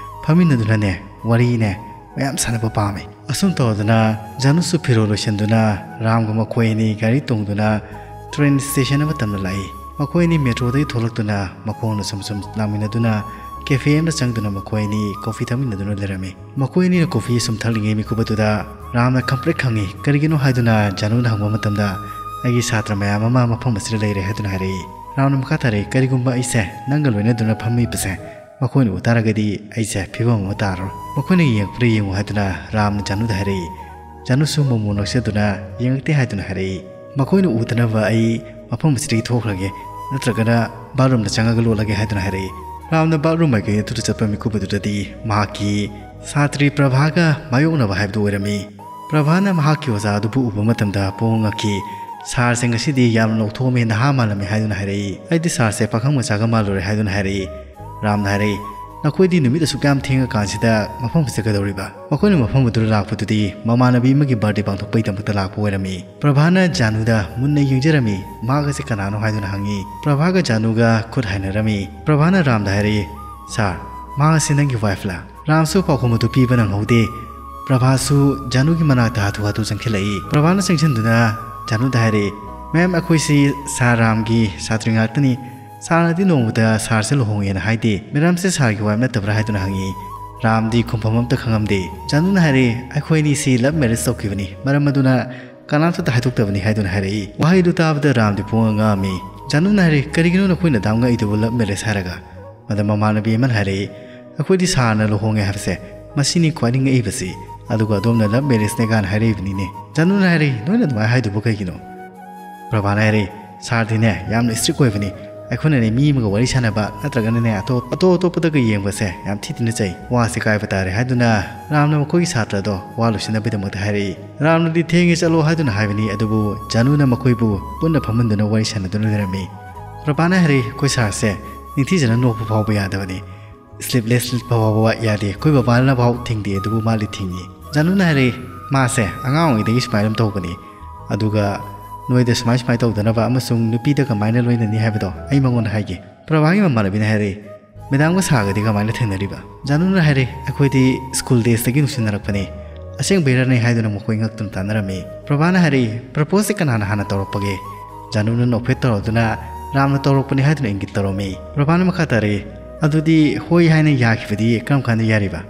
ꯐꯝꯃꯤꯟꯅꯗꯨꯅꯅꯦ, ꯋꯥꯔꯤꯅꯦ ꯃꯌꯥꯝ ꯁꯥꯟꯅꯕ ꯄꯥꯝꯃꯤ꯫ ꯑꯁꯨꯝ ꯇꯧꯗꯅ ꯖꯥꯅꯨꯁꯨ ꯐꯤꯔꯣꯜ ꯂꯣꯏꯁꯤꯟꯗꯨꯅ ꯔꯥꯝꯒ ꯃꯈꯣꯏ ꯑꯅꯤ ꯒꯥꯔꯤ ꯇꯣꯡꯗꯨꯅ ꯇ꯭ꯔꯦꯟ ꯁ꯭ꯇꯦꯁꯟ ꯑꯃ ꯇꯝꯅ ꯂꯥꯛꯏ꯫ ꯃꯈꯣꯏ ꯑꯅꯤ ꯃꯦꯇ꯭ꯔꯣꯗꯒꯤ ꯊꯣꯛꯂꯛꯇꯨꯅ ꯃꯈꯣꯡꯅ ꯁꯨꯝ ꯁꯨꯝ ꯂꯥꯛꯃꯤꯟꯅꯗꯨꯅ ꯀꯦꯐꯦ ꯑꯃꯗ ꯆꯪꯗꯨꯅ ꯃꯈꯣꯏ ꯑꯅꯤ ꯀꯣꯐꯤ ꯊꯛꯃꯤꯟꯅꯗꯨꯅ ꯂꯩꯔꯝꯃꯤ꯫ ꯃꯈꯣꯏ ꯑꯅꯤꯅ ꯀꯣꯐꯤ ꯁꯨꯝ ꯊꯛꯂꯤꯉꯩ ꯃꯤꯀꯨꯞ ꯑꯗꯨꯗ ꯔꯥꯝꯅ ꯈꯪꯄ꯭ꯔꯦꯛ ꯈꯪꯉꯤ꯫ ꯀꯔꯤꯒꯤꯅꯣ ꯍꯥꯏꯗꯨꯅ ꯖꯥꯅꯨꯅ ꯍꯪꯕ ꯃꯇꯝꯗ, "ꯑꯩꯒꯤ ꯁꯥꯇ꯭ꯔ ꯃꯌꯥꯝ ꯑꯃ ꯃꯐꯝ ꯑꯁꯤꯗ ꯂꯩꯔꯦ" ꯍꯥꯏꯗꯨꯅ ꯍꯥꯏꯔꯛꯏ꯫ ꯔꯥꯝꯅ ꯃꯈꯥ ꯇꯥꯔꯛꯏ, "ꯀꯔꯤꯒꯨꯝꯕ ꯑꯩꯁꯦ ꯅꯪꯒ ꯂꯣꯏꯅꯗꯨꯅ ꯐꯝꯃꯤꯕꯁꯦ ꯃꯈꯣꯏꯅ ꯎ ꯇꯥꯔꯒꯗꯤ ꯑꯩꯁꯦ ꯐꯤꯕꯝ ꯑꯃ ꯇꯥꯔꯔꯣꯏ꯫ ꯃꯈꯣꯏꯅ ꯌꯦꯡꯉꯛꯄ꯭ꯔꯥ ꯌꯦꯡꯉꯨ" ꯍꯥꯏꯗꯨꯅ ꯔꯥꯝꯅ ꯖꯥꯅꯨꯗ ꯍꯥꯏꯔꯛꯏ꯫ ꯖꯥꯅꯨꯁꯨ ꯃꯣꯃꯣ ꯅꯛꯁꯗꯨꯅ ꯌꯦꯡꯉꯛꯇꯦ ꯍꯥꯏꯗꯨꯅ ꯍꯥꯏꯔꯛꯏ꯫ "ꯃꯈꯣꯏꯅ ꯎꯗꯅꯕ ꯑꯩ ꯃꯐꯝ ꯑꯁꯤꯗꯒꯤ ꯊꯣꯛꯈ꯭ꯔꯒꯦ, ꯅꯠꯇ꯭ꯔꯒꯅ ꯕꯥꯠꯔꯨꯝꯗ ꯆꯪꯉꯒ ꯂꯣꯠꯂꯒꯦ" ꯍꯥꯏꯗꯨꯅ ꯍꯥꯏꯔꯛꯏ꯫ ꯔꯥꯝꯅ ꯕꯥꯠꯔꯨꯝ ꯃꯥꯏꯀꯩ ꯑꯗꯨꯗ ꯆꯠꯄ ꯃꯤꯀꯨꯞ ꯑꯗꯨꯗꯗꯤ ꯃꯍꯥꯛꯀꯤ ꯁꯥꯇ꯭ꯔꯤ ꯄ꯭ꯔꯚꯥꯒ ꯃꯥꯌꯣꯛꯅꯕ ꯍꯥꯏꯕꯗꯨ ꯑꯣꯏꯔꯝꯃꯤ꯫ ꯄ꯭ꯔꯚꯥꯅ ꯃꯍꯥꯛꯀꯤ ꯑꯣꯖꯥ ꯑꯗꯨꯕꯨ ꯎꯕ ꯃꯇꯝꯗ ꯄꯨꯡꯉꯛ ꯉꯛꯈꯤ꯫ "ꯁꯥꯔꯁꯦ ꯉꯁꯤꯗꯤ ꯌꯥꯝꯅ ꯅꯧꯊꯣꯛꯑꯝꯃꯤ, ꯅꯍꯥ ꯃꯥꯜꯂꯝꯃꯤ" ꯍꯥꯏꯗꯨꯅ ꯍꯥꯏꯔꯛꯏ꯫ "ꯑꯩꯗꯤ ꯁꯥꯔꯁꯦ ꯄꯥꯈꯪ ꯃꯆꯥꯒ ꯃꯥꯜꯂꯨꯔꯦ" ꯍꯥꯏꯗꯨꯅ ꯍꯥꯏꯔꯛꯏ꯫ ꯔꯥꯝꯅ ꯍꯥꯏꯔꯛꯏ, "ꯅꯈꯣꯏꯗꯤ ꯅꯨꯃꯤꯠ ꯑꯁꯨꯛ ꯌꯥꯝ ꯊꯦꯡꯉꯀꯥꯟꯁꯤꯗ ꯃꯐꯝ ꯑꯁꯤꯗ ꯀꯩꯗꯧꯔꯤꯕ?" ꯃꯈꯣꯏꯅ ꯃꯐꯝ ꯑꯗꯨꯗ ꯂꯥꯛꯄꯗꯨꯗꯤ ꯃꯃꯥꯟꯅꯕꯤ ꯑꯃꯒꯤ ꯕꯥꯔꯗꯦ ꯄꯥꯡꯊꯣꯛꯄꯒꯤꯗꯃꯛꯇ ꯂꯥꯛꯄ ꯑꯣꯏꯔꯝꯃꯤ꯫ ꯄ꯭ꯔꯚꯥꯅ ꯖꯥꯅꯨꯗ ꯃꯨꯟꯅ ꯌꯦꯡꯖꯔꯝꯃꯤ꯫ "ꯃꯍꯥꯛ ꯑꯁꯤ ꯀꯅꯥꯅꯣ?" ꯍꯥꯏꯗꯨꯅ ꯍꯪꯉꯤ꯫ ꯄ꯭ꯔꯚꯥꯒ ꯖꯥꯅꯨꯒ ꯈꯨꯠ ꯍꯥꯏꯅꯔꯝꯃꯤ꯫ ꯄ꯭ꯔꯚꯥꯅ ꯔꯥꯝꯗ ꯍꯥꯏꯔꯛꯏ, "ꯁꯥꯔ, ꯃꯍꯥꯛ ꯑꯁꯤ ꯅꯪꯒꯤ ꯋꯥꯏꯐꯂꯥ?" ꯔꯥꯝꯁꯨ ꯄꯥꯎꯈꯨꯝ ꯑꯗꯨ ꯄꯤꯕ ꯅꯪꯍꯧꯗꯦ꯫ ꯄ꯭ꯔꯚꯥꯁꯨ ꯖꯥꯅꯨꯒꯤ ꯃꯅꯥꯛꯇ ꯍꯥꯊꯨ ꯍꯥꯊꯨ ꯆꯪꯁꯤꯜꯂꯛꯏ꯫ ꯄ꯭ꯔꯚꯥꯅ ꯆꯪꯁꯤꯟꯗꯨꯅ ꯖꯥꯅꯨꯗ ꯍꯥꯏꯔꯛꯏ, "ꯃꯦꯝ, ꯑꯩꯈꯣꯏꯁꯤ ꯁꯥꯔ ꯔꯥꯝꯒꯤ ꯁꯥꯇ꯭ꯔꯤ ꯉꯥꯛꯇꯅꯤ꯫ ꯁꯥꯔꯅꯗꯤ ꯅꯣꯡꯃꯇ ꯁꯥꯔꯁꯦ ꯂꯨꯍꯣꯡꯉꯦꯅ ꯍꯥꯏꯗꯦ꯫ ꯃꯦꯗꯥꯝꯁꯦ ꯁꯥꯔꯒꯤ ꯋꯥꯏꯐ ꯅꯠꯇꯕ꯭ꯔꯥ?" ꯍꯥꯏꯗꯨꯅ ꯍꯪꯉꯤ꯫ ꯔꯥꯝꯗꯤ ꯈꯨꯝꯐꯝ ꯑꯝꯇ ꯈꯪꯉꯝꯗꯦ꯫ ꯖꯥꯅꯨꯅ ꯍꯥꯏꯔꯛꯏ, "ꯑꯩꯈꯣꯏ ꯑꯅꯤꯁꯤ ꯂꯚ ꯃꯦꯔꯦꯖ ꯇꯧꯈꯤꯕꯅꯤ꯫ ꯃꯔꯝ ꯑꯗꯨꯅ ꯀꯅꯥꯝꯇꯗ ꯍꯥꯏꯗꯣꯛꯇꯕꯅꯤ ꯍꯥꯏꯗꯨꯅ ꯍꯥꯏꯔꯛꯏ꯫ ꯋꯥꯍꯩꯗꯨ ꯇꯥꯕꯗ ꯔꯥꯝꯗꯤ ꯄꯨꯡꯉ ꯉꯛꯑꯝꯃꯤ꯫ ꯖꯥꯅꯨꯅ ꯍꯥꯏꯔꯛꯏ, "ꯀꯔꯤꯒꯤꯅꯣ ꯅꯈꯣꯏꯅ ꯑꯗꯥꯝ ꯉꯛꯏꯗꯨꯕꯨ? Love marriage ꯍꯥꯏꯔꯒ?" ꯃꯗ ꯃꯃꯥꯟꯅꯕꯤ ꯑꯃꯅ ꯍꯥꯏꯔꯛꯏ, "ꯑꯩꯈꯣꯏꯗꯤ ꯁꯥꯔꯅ ꯂꯨꯍꯣꯡꯉꯦ ꯍꯥꯏꯕꯁꯦ, ꯃꯁꯤꯅꯤ ꯈ꯭ꯋꯥꯏꯗꯒꯤ ꯉꯛꯏꯕꯁꯤ, ꯑꯗꯨꯒ ꯑꯗꯣꯝꯅ love marriage ꯅꯦ ꯀꯥꯏꯅ ꯍꯥꯏꯔꯛꯏꯕꯅꯤꯅꯦ꯫" ꯖꯥꯅꯨꯅ ꯍꯥꯏꯔꯛꯏ, "ꯅꯣꯏꯅ ꯑꯗꯨꯃꯥꯏꯅ ꯍꯥꯏꯗꯨꯕꯨ ꯀꯩꯒꯤꯅꯣ?" ꯄ꯭ꯔꯚꯥꯅ ꯍꯥꯏꯔꯛꯏ, "ꯁꯥꯔꯗꯤꯅꯦ ꯌꯥꯝꯅ strict ꯑꯣꯏꯕꯅꯤ, ꯑꯩꯈꯣꯏꯅꯅꯦ ꯃꯤ ꯑꯃꯒ ꯋꯥꯔꯤ ꯁꯥꯟꯅꯕ ꯅꯠꯇ꯭ꯔꯒꯅꯅꯦ ꯑꯇꯣꯞ ꯑꯇꯣꯞ ꯑꯇꯣꯞꯄꯗꯒ ꯌꯦꯡꯕꯁꯦ ꯌꯥꯝ ꯊꯤ ꯊꯤꯅ ꯆꯩ, ꯋꯥꯁꯦ ꯀꯥꯏꯕ ꯇꯥꯔꯦ" ꯍꯥꯏꯗꯨꯅ ꯔꯥꯝꯅ ꯃꯈꯣꯏꯒꯤ ꯁꯥꯇ꯭ꯔꯗꯣ ꯋꯥ ꯂꯣꯏꯁꯤꯟꯅꯕꯒꯤꯗꯃꯛꯇ ꯍꯥꯏꯔꯛꯏ꯫ ꯔꯥꯝꯅꯗꯤ "ꯊꯦꯡꯉꯦ, ꯆꯠꯂꯣ" ꯍꯥꯏꯗꯨꯅ ꯍꯥꯏꯕꯅꯤ, ꯑꯗꯨꯕꯨ ꯖꯥꯅꯨꯅ ꯃꯈꯣꯏꯕꯨ ꯄꯨꯟꯅ ꯐꯝꯍꯟꯗꯨꯅ ꯋꯥꯔꯤ ꯁꯥꯟꯅꯗꯨꯅ ꯂꯩꯔꯝꯃꯤ꯫ ꯄ꯭ꯔꯚꯥꯅ ꯍꯥꯏꯔꯛꯏ, "ꯑꯩꯈꯣꯏ ꯁꯥꯔꯁꯦ ꯅꯤꯡꯊꯤꯖꯅ ꯅꯣꯛꯄ ꯐꯥꯎꯕ ꯌꯥꯗꯕꯅꯤ, sleepless ꯐꯥꯎꯕ ꯌꯥꯗꯦ, ꯑꯩꯈꯣꯏ ꯕꯕꯥꯅ ꯐꯥꯎ ꯊꯤꯡꯗꯦ, ꯑꯗꯨꯕꯨ ꯃꯥꯗꯤ ꯊꯤꯡꯉꯤ꯫" ꯖꯥꯅꯨꯅ ꯍꯥꯏꯔꯛꯏ, "ꯃꯥꯁꯦ ꯑꯉꯥꯡ ꯑꯣꯏꯔꯤꯉꯩꯗꯒꯤ ꯁꯨꯃꯥꯏꯅ ꯑꯗꯨꯝ ꯇꯧꯕꯅꯤ, ꯑꯗꯨꯒ ꯅꯣꯏꯗ ꯁꯨꯃꯥꯏ ꯁꯨꯃꯥꯏ ꯇꯧꯗꯅꯕ ꯑꯃꯁꯨꯡ ꯅꯨꯄꯤꯗ ꯀꯃꯥꯏꯅ ꯂꯣꯏꯅꯅꯤ ꯍꯥꯏꯕꯗꯣ ꯑꯩ ꯃꯉꯣꯟꯗ ꯍꯥꯏꯒꯦ꯫" ꯄ꯭ꯔꯚꯥꯒꯤ ꯃꯃꯥꯟꯅꯕꯤꯅ ꯍꯥꯏꯔꯛꯏ, "ꯃꯦꯗꯥꯝꯒ ꯁꯥꯔꯒꯗꯤ ꯀꯃꯥꯏꯅ ꯊꯦꯡꯅꯔꯤꯕ?" ꯖꯥꯅꯨꯅ ꯍꯥꯏꯔꯛꯏ, "ꯑꯩꯈꯣꯏꯗꯤ school days ꯇꯒꯤ ꯅꯨꯡꯁꯤꯅꯔꯛꯄꯅꯤ, ꯑꯁꯦꯡꯕꯩꯔꯅꯦ?" ꯍꯥꯏꯗꯨꯅ ꯃꯈꯣꯏ ꯉꯛꯇꯨꯅ ꯇꯥꯟꯅꯔꯝꯃꯤ꯫ ꯄ꯭ꯔꯚꯥꯅ ꯍꯥꯏꯔꯛꯏ, "Propose ꯁꯦ ꯀꯅꯥꯅ ꯍꯥꯟꯅ ꯇꯧꯔꯛꯄꯒꯦ?" ꯖꯥꯅꯨꯅ ꯅꯣꯛꯐꯦꯠ ꯇꯧꯔꯗꯨꯅ ꯔꯥꯝꯅ ꯇꯧꯔꯛꯄꯅꯤ ꯍꯥꯏꯗꯨꯅ ꯏꯪꯒꯤꯠ ꯇꯧꯔꯝꯃꯤ꯫ ꯄ꯭ꯔꯚꯥꯅ ꯃꯈꯥ ꯇꯥꯔꯛꯏ, "ꯑꯗꯨꯗꯤ ꯍꯣꯏ ꯍꯥꯏꯅ ꯌꯥꯈꯤꯕꯗꯤ ꯀꯔꯝ ꯀꯥꯟꯗ ꯌꯥꯔꯤꯕ?"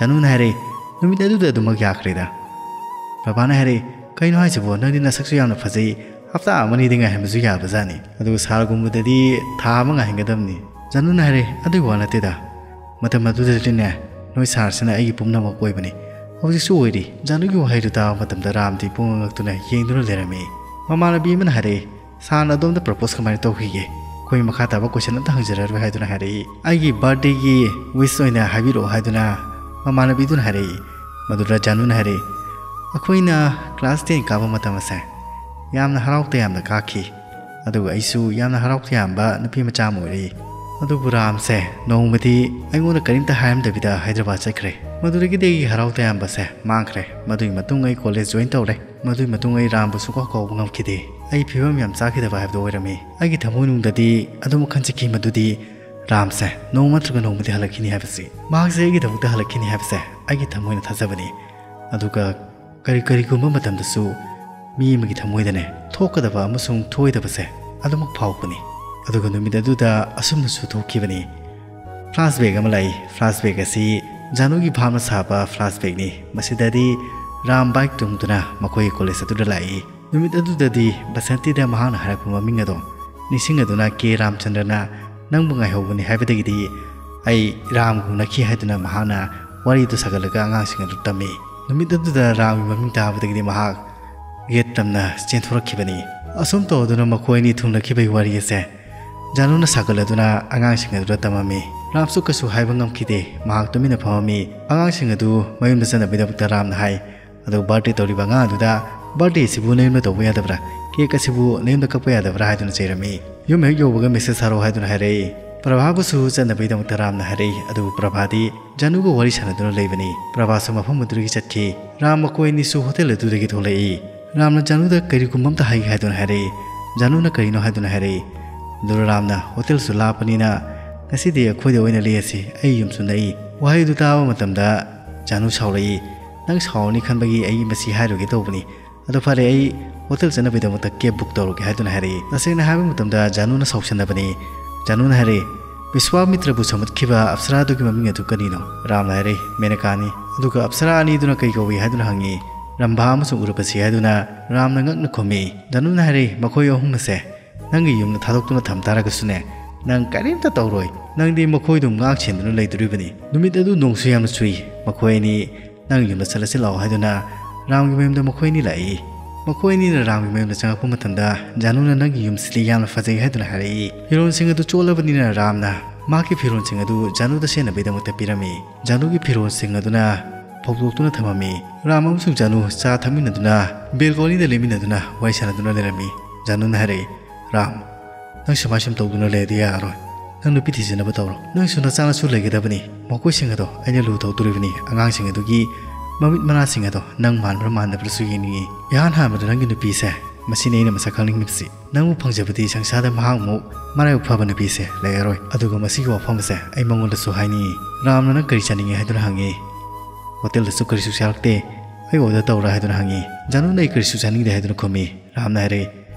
ꯖꯥꯅꯨꯅ ꯍꯥꯏꯔꯛꯏ, "ꯅꯨꯃꯤꯠ ꯑꯗꯨꯗ ꯑꯗꯨꯃꯛ ꯌꯥꯈ꯭ꯔꯦꯗ꯫" ꯄ꯭ꯔꯚꯥꯅ ꯍꯥꯏꯔꯛꯏ, "ꯀꯩꯅꯣ ꯍꯥꯏꯁꯤꯕꯣ? ꯅꯪꯗꯤ ꯅꯁꯛꯁꯨ ꯌꯥꯝꯅ ꯐꯖꯩ, ꯍꯞꯇꯥ ꯑꯃꯅꯤꯗꯤ ꯉꯥꯏꯍꯟꯕꯁꯨ ꯌꯥꯕꯖꯥꯠꯅꯤ, ꯑꯗꯨꯒ ꯁꯥꯔꯒꯨꯝꯕꯗꯗꯤ ꯊꯥ ꯑꯃ ꯉꯥꯏꯍꯟꯒꯗꯕꯅꯤ꯫" ꯖꯥꯅꯨꯅ ꯍꯥꯏꯔꯛꯏ, "ꯑꯗꯨꯒꯤ ꯋꯥ ꯅꯠꯇꯦꯗ, ꯃꯇꯝ ꯑꯗꯨꯗꯗꯤꯅꯦ ꯅꯣꯏ ꯁꯥꯔꯁꯤꯅ ꯑꯩꯒꯤ ꯄꯨꯝꯅꯃꯛ ꯑꯣꯏꯕꯅꯤ, ꯍꯧꯖꯤꯛꯁꯨ ꯑꯣꯏꯔꯤ꯫" ꯖꯥꯅꯨꯒꯤ ꯋꯥꯍꯩꯗꯨ ꯇꯥꯕ ꯃꯇꯝꯗ ꯔꯥꯝꯗꯤ ꯄꯨꯡꯉꯛ ꯉꯛꯇꯨꯅ ꯌꯦꯡꯗꯨꯅ ꯂꯩꯔꯝꯃꯤ꯫ ꯃꯃꯥꯟꯅꯕꯤ ꯑꯃꯅ ꯍꯥꯏꯔꯛꯏ, "ꯁꯥꯔꯅ ꯑꯗꯣꯝꯗ propose ꯀꯃꯥꯏꯅ ꯇꯧꯈꯤꯒꯦ? ꯑꯩꯈꯣꯏ ꯃꯈꯥ ꯇꯥꯕ question ꯑꯝꯇ ꯍꯪꯖꯔꯔꯣꯏ" ꯍꯥꯏꯗꯨꯅ ꯍꯥꯏꯔꯛꯏ꯫ "ꯑꯩꯒꯤ birthday ꯒꯤ wish ꯑꯣꯏꯅ ꯍꯥꯏꯕꯤꯔꯛꯑꯣ" ꯍꯥꯏꯗꯨꯅ ꯃꯃꯥꯟꯅꯕꯤꯗꯨꯅ ꯍꯥꯏꯔꯛꯏ꯫ ꯃꯗꯨꯗ ꯖꯥꯅꯨꯅ ꯍꯥꯏꯔꯛꯏ, "ꯑꯩꯈꯣꯏꯅ class ten ꯀꯥꯕ ꯃꯇꯝ ꯑꯁꯦ ꯌꯥꯝꯅ ꯍꯔꯥꯎ ꯇꯌꯥꯝꯅ ꯀꯥꯈꯤ, ꯑꯗꯨꯒ ꯑꯩꯁꯨ ꯌꯥꯝꯅ ꯍꯔꯥꯎ ꯇꯌꯥꯝꯕ ꯅꯨꯄꯤ ꯃꯆꯥ ꯑꯃ ꯑꯣꯏꯔꯛꯏ꯫ ꯑꯗꯨꯕꯨ ꯔꯥꯝꯁꯦ ꯅꯣꯡꯃꯗꯤ ꯑꯩꯉꯣꯟꯗ ꯀꯔꯤꯝꯇ ꯍꯥꯏꯔꯝꯗꯕꯤꯗ ꯍꯥꯏꯗ꯭ꯔꯕꯥꯗ ꯆꯠꯈ꯭ꯔꯦ꯫ ꯃꯗꯨꯗꯒꯤꯗꯤ ꯑꯩꯒꯤ ꯍꯔꯥꯎ ꯇꯌꯥꯝꯕꯁꯦ ꯃꯥꯡꯈ꯭ꯔꯦ꯫ ꯃꯗꯨꯒꯤ ꯃꯇꯨꯡ ꯑꯩ college join ꯇꯧꯔꯦ꯫ ꯃꯗꯨꯒꯤ ꯃꯇꯨꯡ ꯑꯩ ꯔꯥꯝꯕꯨ ꯁꯨꯡꯀꯥꯎ ꯀꯥꯎꯕ ꯉꯝꯈꯤꯗꯦ꯫ ꯑꯩꯒꯤ ꯐꯤꯕꯝ ꯌꯥꯝ ꯆꯥꯈꯤꯗꯕ ꯍꯥꯏꯕꯗꯨ ꯑꯣꯏꯔꯝꯃꯤ꯫ ꯑꯩꯒꯤ ꯊꯃꯣꯏꯅꯨꯡꯗꯗꯤ ꯑꯗꯨꯃꯛ ꯈꯟꯖꯈꯤ ꯃꯗꯨꯗꯤ ꯔꯥꯝꯁꯦ ꯅꯣꯡꯃ ꯅꯠꯇ꯭ꯔꯒ ꯅꯣꯡꯃꯗꯤ ꯍꯜꯂꯛꯈꯤꯅꯤ ꯍꯥꯏꯕꯁꯤ꯫ ꯃꯍꯥꯛꯁꯦ ꯑꯩꯒꯤꯗꯃꯛꯇ ꯍꯜꯂꯛꯈꯤꯅꯤ ꯍꯥꯏꯕꯁꯦ ꯑꯩꯒꯤ ꯊꯃꯣꯏꯅ ꯊꯥꯖꯕꯅꯤ꯫ ꯑꯗꯨꯒ ꯀꯔꯤ ꯀꯔꯤꯒꯨꯝꯕ ꯃꯇꯝꯗꯁꯨ ꯃꯤ ꯑꯃꯒꯤ ꯊꯃꯣꯏꯗꯅꯦ ꯊꯣꯛꯀꯗꯕ ꯑꯃꯁꯨꯡ ꯊꯣꯛꯑꯣꯏꯗꯕꯁꯦ ꯑꯗꯨꯃꯛ ꯐꯥꯎꯕꯅꯤ꯫" ꯑꯗꯨꯒ ꯅꯨꯃꯤꯠ ꯑꯗꯨꯗ ꯑꯁꯨꯝꯅꯁꯨ ꯊꯣꯛꯈꯤꯕꯅꯤ꯫ Flashback ꯑꯃ ꯂꯥꯛꯏ꯫ Flashback ꯑꯁꯤ ꯖꯥꯅꯨꯒꯤ ꯚꯥꯞꯅ ꯁꯥꯕ flashback ꯅꯤ꯫ ꯃꯁꯤꯗꯗꯤ ꯔꯥꯝ ꯕꯥꯏꯛ ꯇꯣꯡꯗꯨꯅ ꯃꯈꯣꯏꯒꯤ ꯀꯣꯂꯦꯖ ꯑꯗꯨꯗ ꯂꯥꯛꯏ꯫ ꯅꯨꯃꯤꯠ ꯑꯗꯨꯗꯗꯤ ꯕꯁꯟꯇꯤꯗ ꯃꯍꯥꯛꯅ ꯍꯥꯏꯔꯛꯄ ꯃꯃꯤꯡ ꯑꯗꯣ ꯅꯤꯡꯁꯤꯡꯂꯗꯨꯅ ꯀꯦ ꯔꯥꯝꯆꯟꯗ꯭ꯔꯅ ꯅꯪꯕꯨ ꯉꯥꯏꯍꯧꯕꯅꯤ ꯍꯥꯏꯕꯗꯒꯤꯗꯤ ꯑꯩ ꯔꯥꯝꯒ ꯎꯅꯈꯤ ꯍꯥꯏꯗꯨꯅ ꯃꯍꯥꯛꯅ ꯋꯥꯔꯤꯗꯨ ꯁꯥꯒꯠꯂꯒ ꯑꯉꯥꯡꯁꯤꯡ ꯑꯗꯨ ꯇꯝꯃꯤ꯫ ꯅꯨꯃꯤꯠ ꯑꯗꯨꯗ ꯔꯥꯝꯒꯤ ꯃꯃꯤꯡ ꯇꯥꯕꯗꯒꯤꯗꯤ ꯃꯍꯥꯛ ꯒꯦꯠ ꯇꯝꯅ ꯆꯦꯟꯊꯣꯔꯛꯈꯤꯕꯅꯤ꯫ ꯑꯁꯨꯝ ꯇꯧꯗꯨꯅ ꯃꯈꯣꯏ ꯑꯅꯤ ꯊꯨꯡꯅꯈꯤꯕꯒꯤ ꯋꯥꯔꯤ ꯑꯁꯦ ꯖꯥꯅꯨꯅ ꯁꯥꯒꯠꯂꯗꯨꯅ ꯑꯉꯥꯡꯁꯤꯡ ꯑꯗꯨꯗ ꯇꯝꯃꯝꯃꯤ꯫ ꯔꯥꯝꯁꯨ ꯀꯩꯁꯨ ꯍꯥꯏꯕ ꯉꯝꯈꯤꯗꯦ꯫ ꯃꯍꯥꯛ ꯇꯨꯃꯤꯟꯅ ꯐꯝꯃꯝꯃꯤ꯫ ꯑꯉꯥꯡꯁꯤꯡ ꯑꯗꯨ ꯃꯌꯨꯝꯗ ꯆꯠꯅꯕꯒꯤꯗꯃꯛꯇ ꯔꯥꯝꯅ ꯍꯥꯏ꯫ ꯑꯗꯨꯒ ꯕꯥꯔꯗꯦ ꯇꯧꯔꯤꯕ ꯑꯉꯥꯡ ꯑꯗꯨꯗ, "ꯕꯥꯔꯗꯦ ꯑꯁꯤꯕꯨ ꯅꯌꯨꯝꯗ ꯇꯧꯕ ꯌꯥꯗꯕ꯭ꯔꯥ? ꯀꯦꯛ ꯑꯁꯤꯕꯨ ꯅꯌꯨꯝꯗ ꯀꯛꯄ ꯌꯥꯗꯕ꯭ꯔꯥ?" ꯍꯥꯏꯗꯨꯅ ꯆꯩꯔꯝꯃꯤ꯫ ꯌꯨꯝ ꯍꯦꯛ ꯌꯧꯕꯒ ꯃꯦꯁꯦꯖ ꯊꯥꯔꯛꯑꯣ ꯍꯥꯏꯗꯨꯅ ꯍꯥꯏꯔꯛꯏ꯫ ꯄ꯭ꯔꯚꯥꯕꯨꯁꯨ ꯆꯠꯅꯕꯒꯤꯗꯃꯛꯇ ꯔꯥꯝꯅ ꯍꯥꯏꯔꯛꯏ꯫ ꯑꯗꯨꯕꯨ ꯄ꯭ꯔꯚꯥꯗꯤ ꯖꯥꯅꯨꯒ ꯋꯥꯔꯤ ꯁꯥꯟꯅꯗꯨꯅ ꯂꯩꯕꯅꯤ꯫ ꯄ꯭ꯔꯚꯥꯁꯨ ꯃꯐꯝ ꯑꯗꯨꯗꯒꯤ ꯆꯠꯈꯤ꯫ ꯔꯥꯝ ꯃꯈꯣꯏ ꯑꯅꯤꯁꯨ ꯍꯣꯇꯦꯜ ꯑꯗꯨꯗꯒꯤ ꯊꯣꯛꯂꯛꯏ꯫ ꯔꯥꯝꯅ ꯖꯥꯅꯨꯗ ꯀꯔꯤꯒꯨꯝꯕ ꯑꯝꯇ ꯍꯥꯏꯒꯦ ꯍꯥꯏꯗꯨꯅ ꯍꯥꯏꯔꯛꯏ꯫ ꯖꯥꯅꯨꯅ ꯀꯔꯤꯅꯣ ꯍꯥꯏꯗꯨꯅ ꯍꯥꯏꯔꯛꯏ꯫ ꯑꯗꯨ ꯔꯥꯝꯅ, "ꯍꯣꯇꯦꯜꯁꯨ ꯂꯥꯞꯄꯅꯤꯅ ꯉꯁꯤꯗꯤ ꯑꯩꯈꯣꯏꯗ ꯑꯣꯏꯅ ꯂꯦꯛꯑꯁꯤ, ꯑꯩ ꯌꯨꯝꯁꯨ ꯅꯛꯏ꯫" ꯋꯥꯍꯩꯗꯨ ꯇꯥꯕ ꯃꯇꯝꯗ ꯖꯥꯅꯨ ꯁꯥꯎꯔꯛꯏ꯫ "ꯅꯪ ꯁꯥꯎꯔꯅꯤ ꯈꯟꯕꯒꯤ ꯑꯩ ꯃꯁꯤ ꯍꯥꯏꯔꯨꯒꯦ ꯇꯧꯕꯅꯤ꯫ ꯑꯗꯣ ꯐꯔꯦ, ꯑꯩ ꯍꯣꯇꯦꯜ ꯆꯠꯅꯕꯒꯤꯗꯃꯛꯇ ꯀꯦꯕ ꯕꯨꯛ ꯇꯧꯔꯒꯦ" ꯍꯥꯏꯗꯨꯅ ꯍꯥꯏꯔꯛꯏ꯫ ꯇꯁꯦꯡꯅ ꯍꯥꯏꯕ ꯃꯇꯝꯗ ꯖꯥꯅꯨꯅ ꯁꯥꯎꯁꯟꯅꯕꯅꯤ꯫ ꯖꯥꯅꯨꯅ ꯍꯥꯏꯔꯛꯏ, "ꯕꯤꯁ꯭ꯋꯥꯃꯤꯇ꯭ꯔꯕꯨ ꯁꯃꯨꯠꯈꯤꯕ ꯑꯞꯁꯔꯥꯗꯨꯒꯤ ꯃꯃꯤꯡ ꯑꯗꯨ ꯀꯔꯤꯅꯣ?" ꯔꯥꯝꯅ ꯍꯥꯏꯔꯛꯏ, "ꯃꯦꯅꯀꯥꯅꯤ꯫" ꯑꯗꯨꯒ ꯑꯞꯁꯔꯥ ꯑꯅꯤꯗꯨꯅ ꯀꯩ ꯀꯧꯏ ꯍꯥꯏꯗꯨꯅ ꯍꯪꯉꯤ꯫ "ꯔꯝꯚꯥ ꯑꯃꯁꯨꯡ ꯎꯔꯕꯁꯤ" ꯍꯥꯏꯗꯨꯅ ꯔꯥꯝꯅ ꯉꯛꯅ ꯈꯨꯝꯃꯤ꯫ ꯖꯥꯅꯨꯅ ꯍꯥꯏꯔꯛꯏ, "ꯃꯈꯣꯏ ꯑꯍꯨꯝ ꯑꯁꯦ ꯅꯪꯒꯤ ꯌꯨꯝꯗ ꯊꯥꯗꯣꯛꯇꯨꯅ ꯊꯝ ꯇꯥꯔꯒꯁꯨꯅꯦ, ꯅꯪ ꯀꯔꯤꯝꯇ ꯇꯧꯔꯣꯏ꯫ ꯅꯪꯗꯤ ꯃꯈꯣꯏꯗꯨ ꯉꯥꯛ ꯁꯦꯟꯗꯨꯅ ꯂꯩꯗꯣꯔꯤꯕꯅꯤ꯫ ꯅꯨꯃꯤꯠ ꯑꯗꯨ ꯅꯣꯡꯁꯨ ꯌꯥꯝꯅ ꯆꯨꯏ꯫ ꯃꯈꯣꯏ ꯑꯅꯤ ꯅꯪ ꯌꯨꯝꯗ ꯆꯠꯂꯁꯤ ꯂꯥꯛꯑꯣ" ꯍꯥꯏꯗꯨꯅ ꯔꯥꯝꯒꯤ ꯃꯌꯨꯝꯗ ꯃꯈꯣꯏ ꯑꯅꯤ ꯂꯥꯛꯏ꯫ ꯃꯈꯣꯏ ꯑꯅꯤꯅ ꯔꯥꯝꯒꯤ ꯃꯌꯨꯝꯗ ꯆꯪꯉꯛꯄ ꯃꯇꯝꯗ ꯖꯥꯅꯨꯅ "ꯅꯪꯒꯤ ꯌꯨꯝꯁꯤꯗꯤ ꯌꯥꯝꯅ ꯐꯖꯩ" ꯍꯥꯏꯗꯨꯅ ꯍꯥꯏꯔꯛꯏ꯫ ꯐꯤꯔꯣꯜꯁꯤꯡ ꯑꯗꯨ ꯆꯣꯠꯂꯕꯅꯤꯅ ꯔꯥꯝꯅ ꯃꯍꯥꯛꯀꯤ ꯐꯤꯔꯣꯜꯁꯤꯡ ꯑꯗꯨ ꯖꯥꯅꯨꯗ ꯁꯦꯠꯅꯕꯒꯤꯗꯃꯛꯇ ꯄꯤꯔꯝꯃꯤ꯫ ꯖꯥꯅꯨꯒꯤ ꯐꯤꯔꯣꯜꯁꯤꯡ ꯑꯗꯨꯅ ꯐꯧꯗꯣꯛꯇꯨꯅ ꯊꯝꯃꯝꯃꯤ꯫ ꯔꯥꯝ ꯑꯃꯁꯨꯡ ꯖꯥꯅꯨ ꯆꯥ ꯊꯛꯃꯤꯟꯅꯗꯨꯅ ꯕꯦꯜꯀꯣꯅꯤꯗ ꯂꯦꯞꯃꯤꯟꯅꯗꯨꯅ ꯋꯥꯔꯤ ꯁꯥꯟꯅꯗꯨꯅ ꯂꯩꯔꯝꯃꯤ꯫ ꯖꯥꯅꯨꯅ ꯍꯥꯏꯔꯛꯏ, "ꯔꯥꯝ, ꯅꯪ ꯁꯨꯃꯥꯏ ꯁꯨꯝ ꯇꯧꯗꯨꯅ ꯂꯩꯔꯗꯤ ꯌꯥꯔꯔꯣꯏ꯫ ꯅꯪ ꯅꯨꯄꯤ ꯊꯤꯖꯤꯟꯅꯕ ꯇꯧꯔꯣ꯫ ꯅꯪꯁꯨ ꯅꯆꯥ ꯅꯁꯨ ꯂꯩꯒꯗꯕꯅꯤ꯫ ꯃꯈꯣꯏꯁꯤꯡ ꯑꯗꯣ ꯑꯩꯅ ꯂꯨ ꯇꯧꯗꯣꯔꯤꯕꯅꯤ꯫ ꯑꯉꯥꯡꯁꯤꯡ ꯑꯗꯨꯒꯤ ꯃꯃꯤꯠ ꯃꯅꯥꯁꯤꯡ ꯑꯗꯣ ꯅꯪ ꯃꯥꯟꯕ꯭ꯔꯥ ꯃꯥꯟꯗꯕ꯭ꯔꯥꯁꯨ ꯌꯦꯡꯅꯤꯡꯏ꯫ ꯏꯍꯥꯟ ꯍꯥꯟꯕꯗ ꯅꯪꯒꯤ ꯅꯨꯄꯤꯁꯦ, ꯃꯁꯤꯅꯤ ꯑꯩꯅ ꯃꯁꯛ ꯈꯪꯅꯤꯡꯂꯤꯕꯁꯤ꯫ ꯅꯪꯕꯨ ꯐꯪꯖꯕꯗꯤ ꯁꯪꯁꯥꯔꯗ ꯃꯍꯥꯛꯃꯨꯛ ꯃꯔꯥꯏꯕꯛ ꯐꯕ ꯅꯨꯄꯤꯁꯦ ꯂꯩꯔꯔꯣꯏ꯫ ꯑꯗꯨꯒ ꯃꯁꯤꯒꯤ ꯋꯥꯐꯝ ꯑꯁꯦ ꯑꯩ ꯃꯉꯣꯟꯗꯁꯨ ꯍꯥꯏꯅꯤꯡꯏ꯫" "ꯔꯥꯝꯅ ꯅꯪ ꯀꯔꯤ ꯆꯥꯅꯤꯡꯏ?" ꯍꯥꯏꯗꯨꯅ ꯍꯪꯉꯤ꯫ "ꯍꯣꯇꯦꯜꯗꯁꯨ ꯀꯔꯤꯁꯨ ꯆꯥꯔꯛꯇꯦ꯫ ꯑꯩ ꯑꯣꯔꯗꯔ ꯇꯧꯔꯥ?" ꯍꯥꯏꯗꯨꯅ ꯍꯪꯉꯤ꯫ ꯖꯥꯅꯨꯅ "ꯑꯩ ꯀꯔꯤꯁꯨ ꯆꯥꯅꯤꯡꯗꯦ" ꯍꯥꯏꯗꯨꯅ ꯈꯨꯝꯃꯤ꯫ ꯔꯥꯝꯅ ꯍꯥꯏꯔꯛꯏ,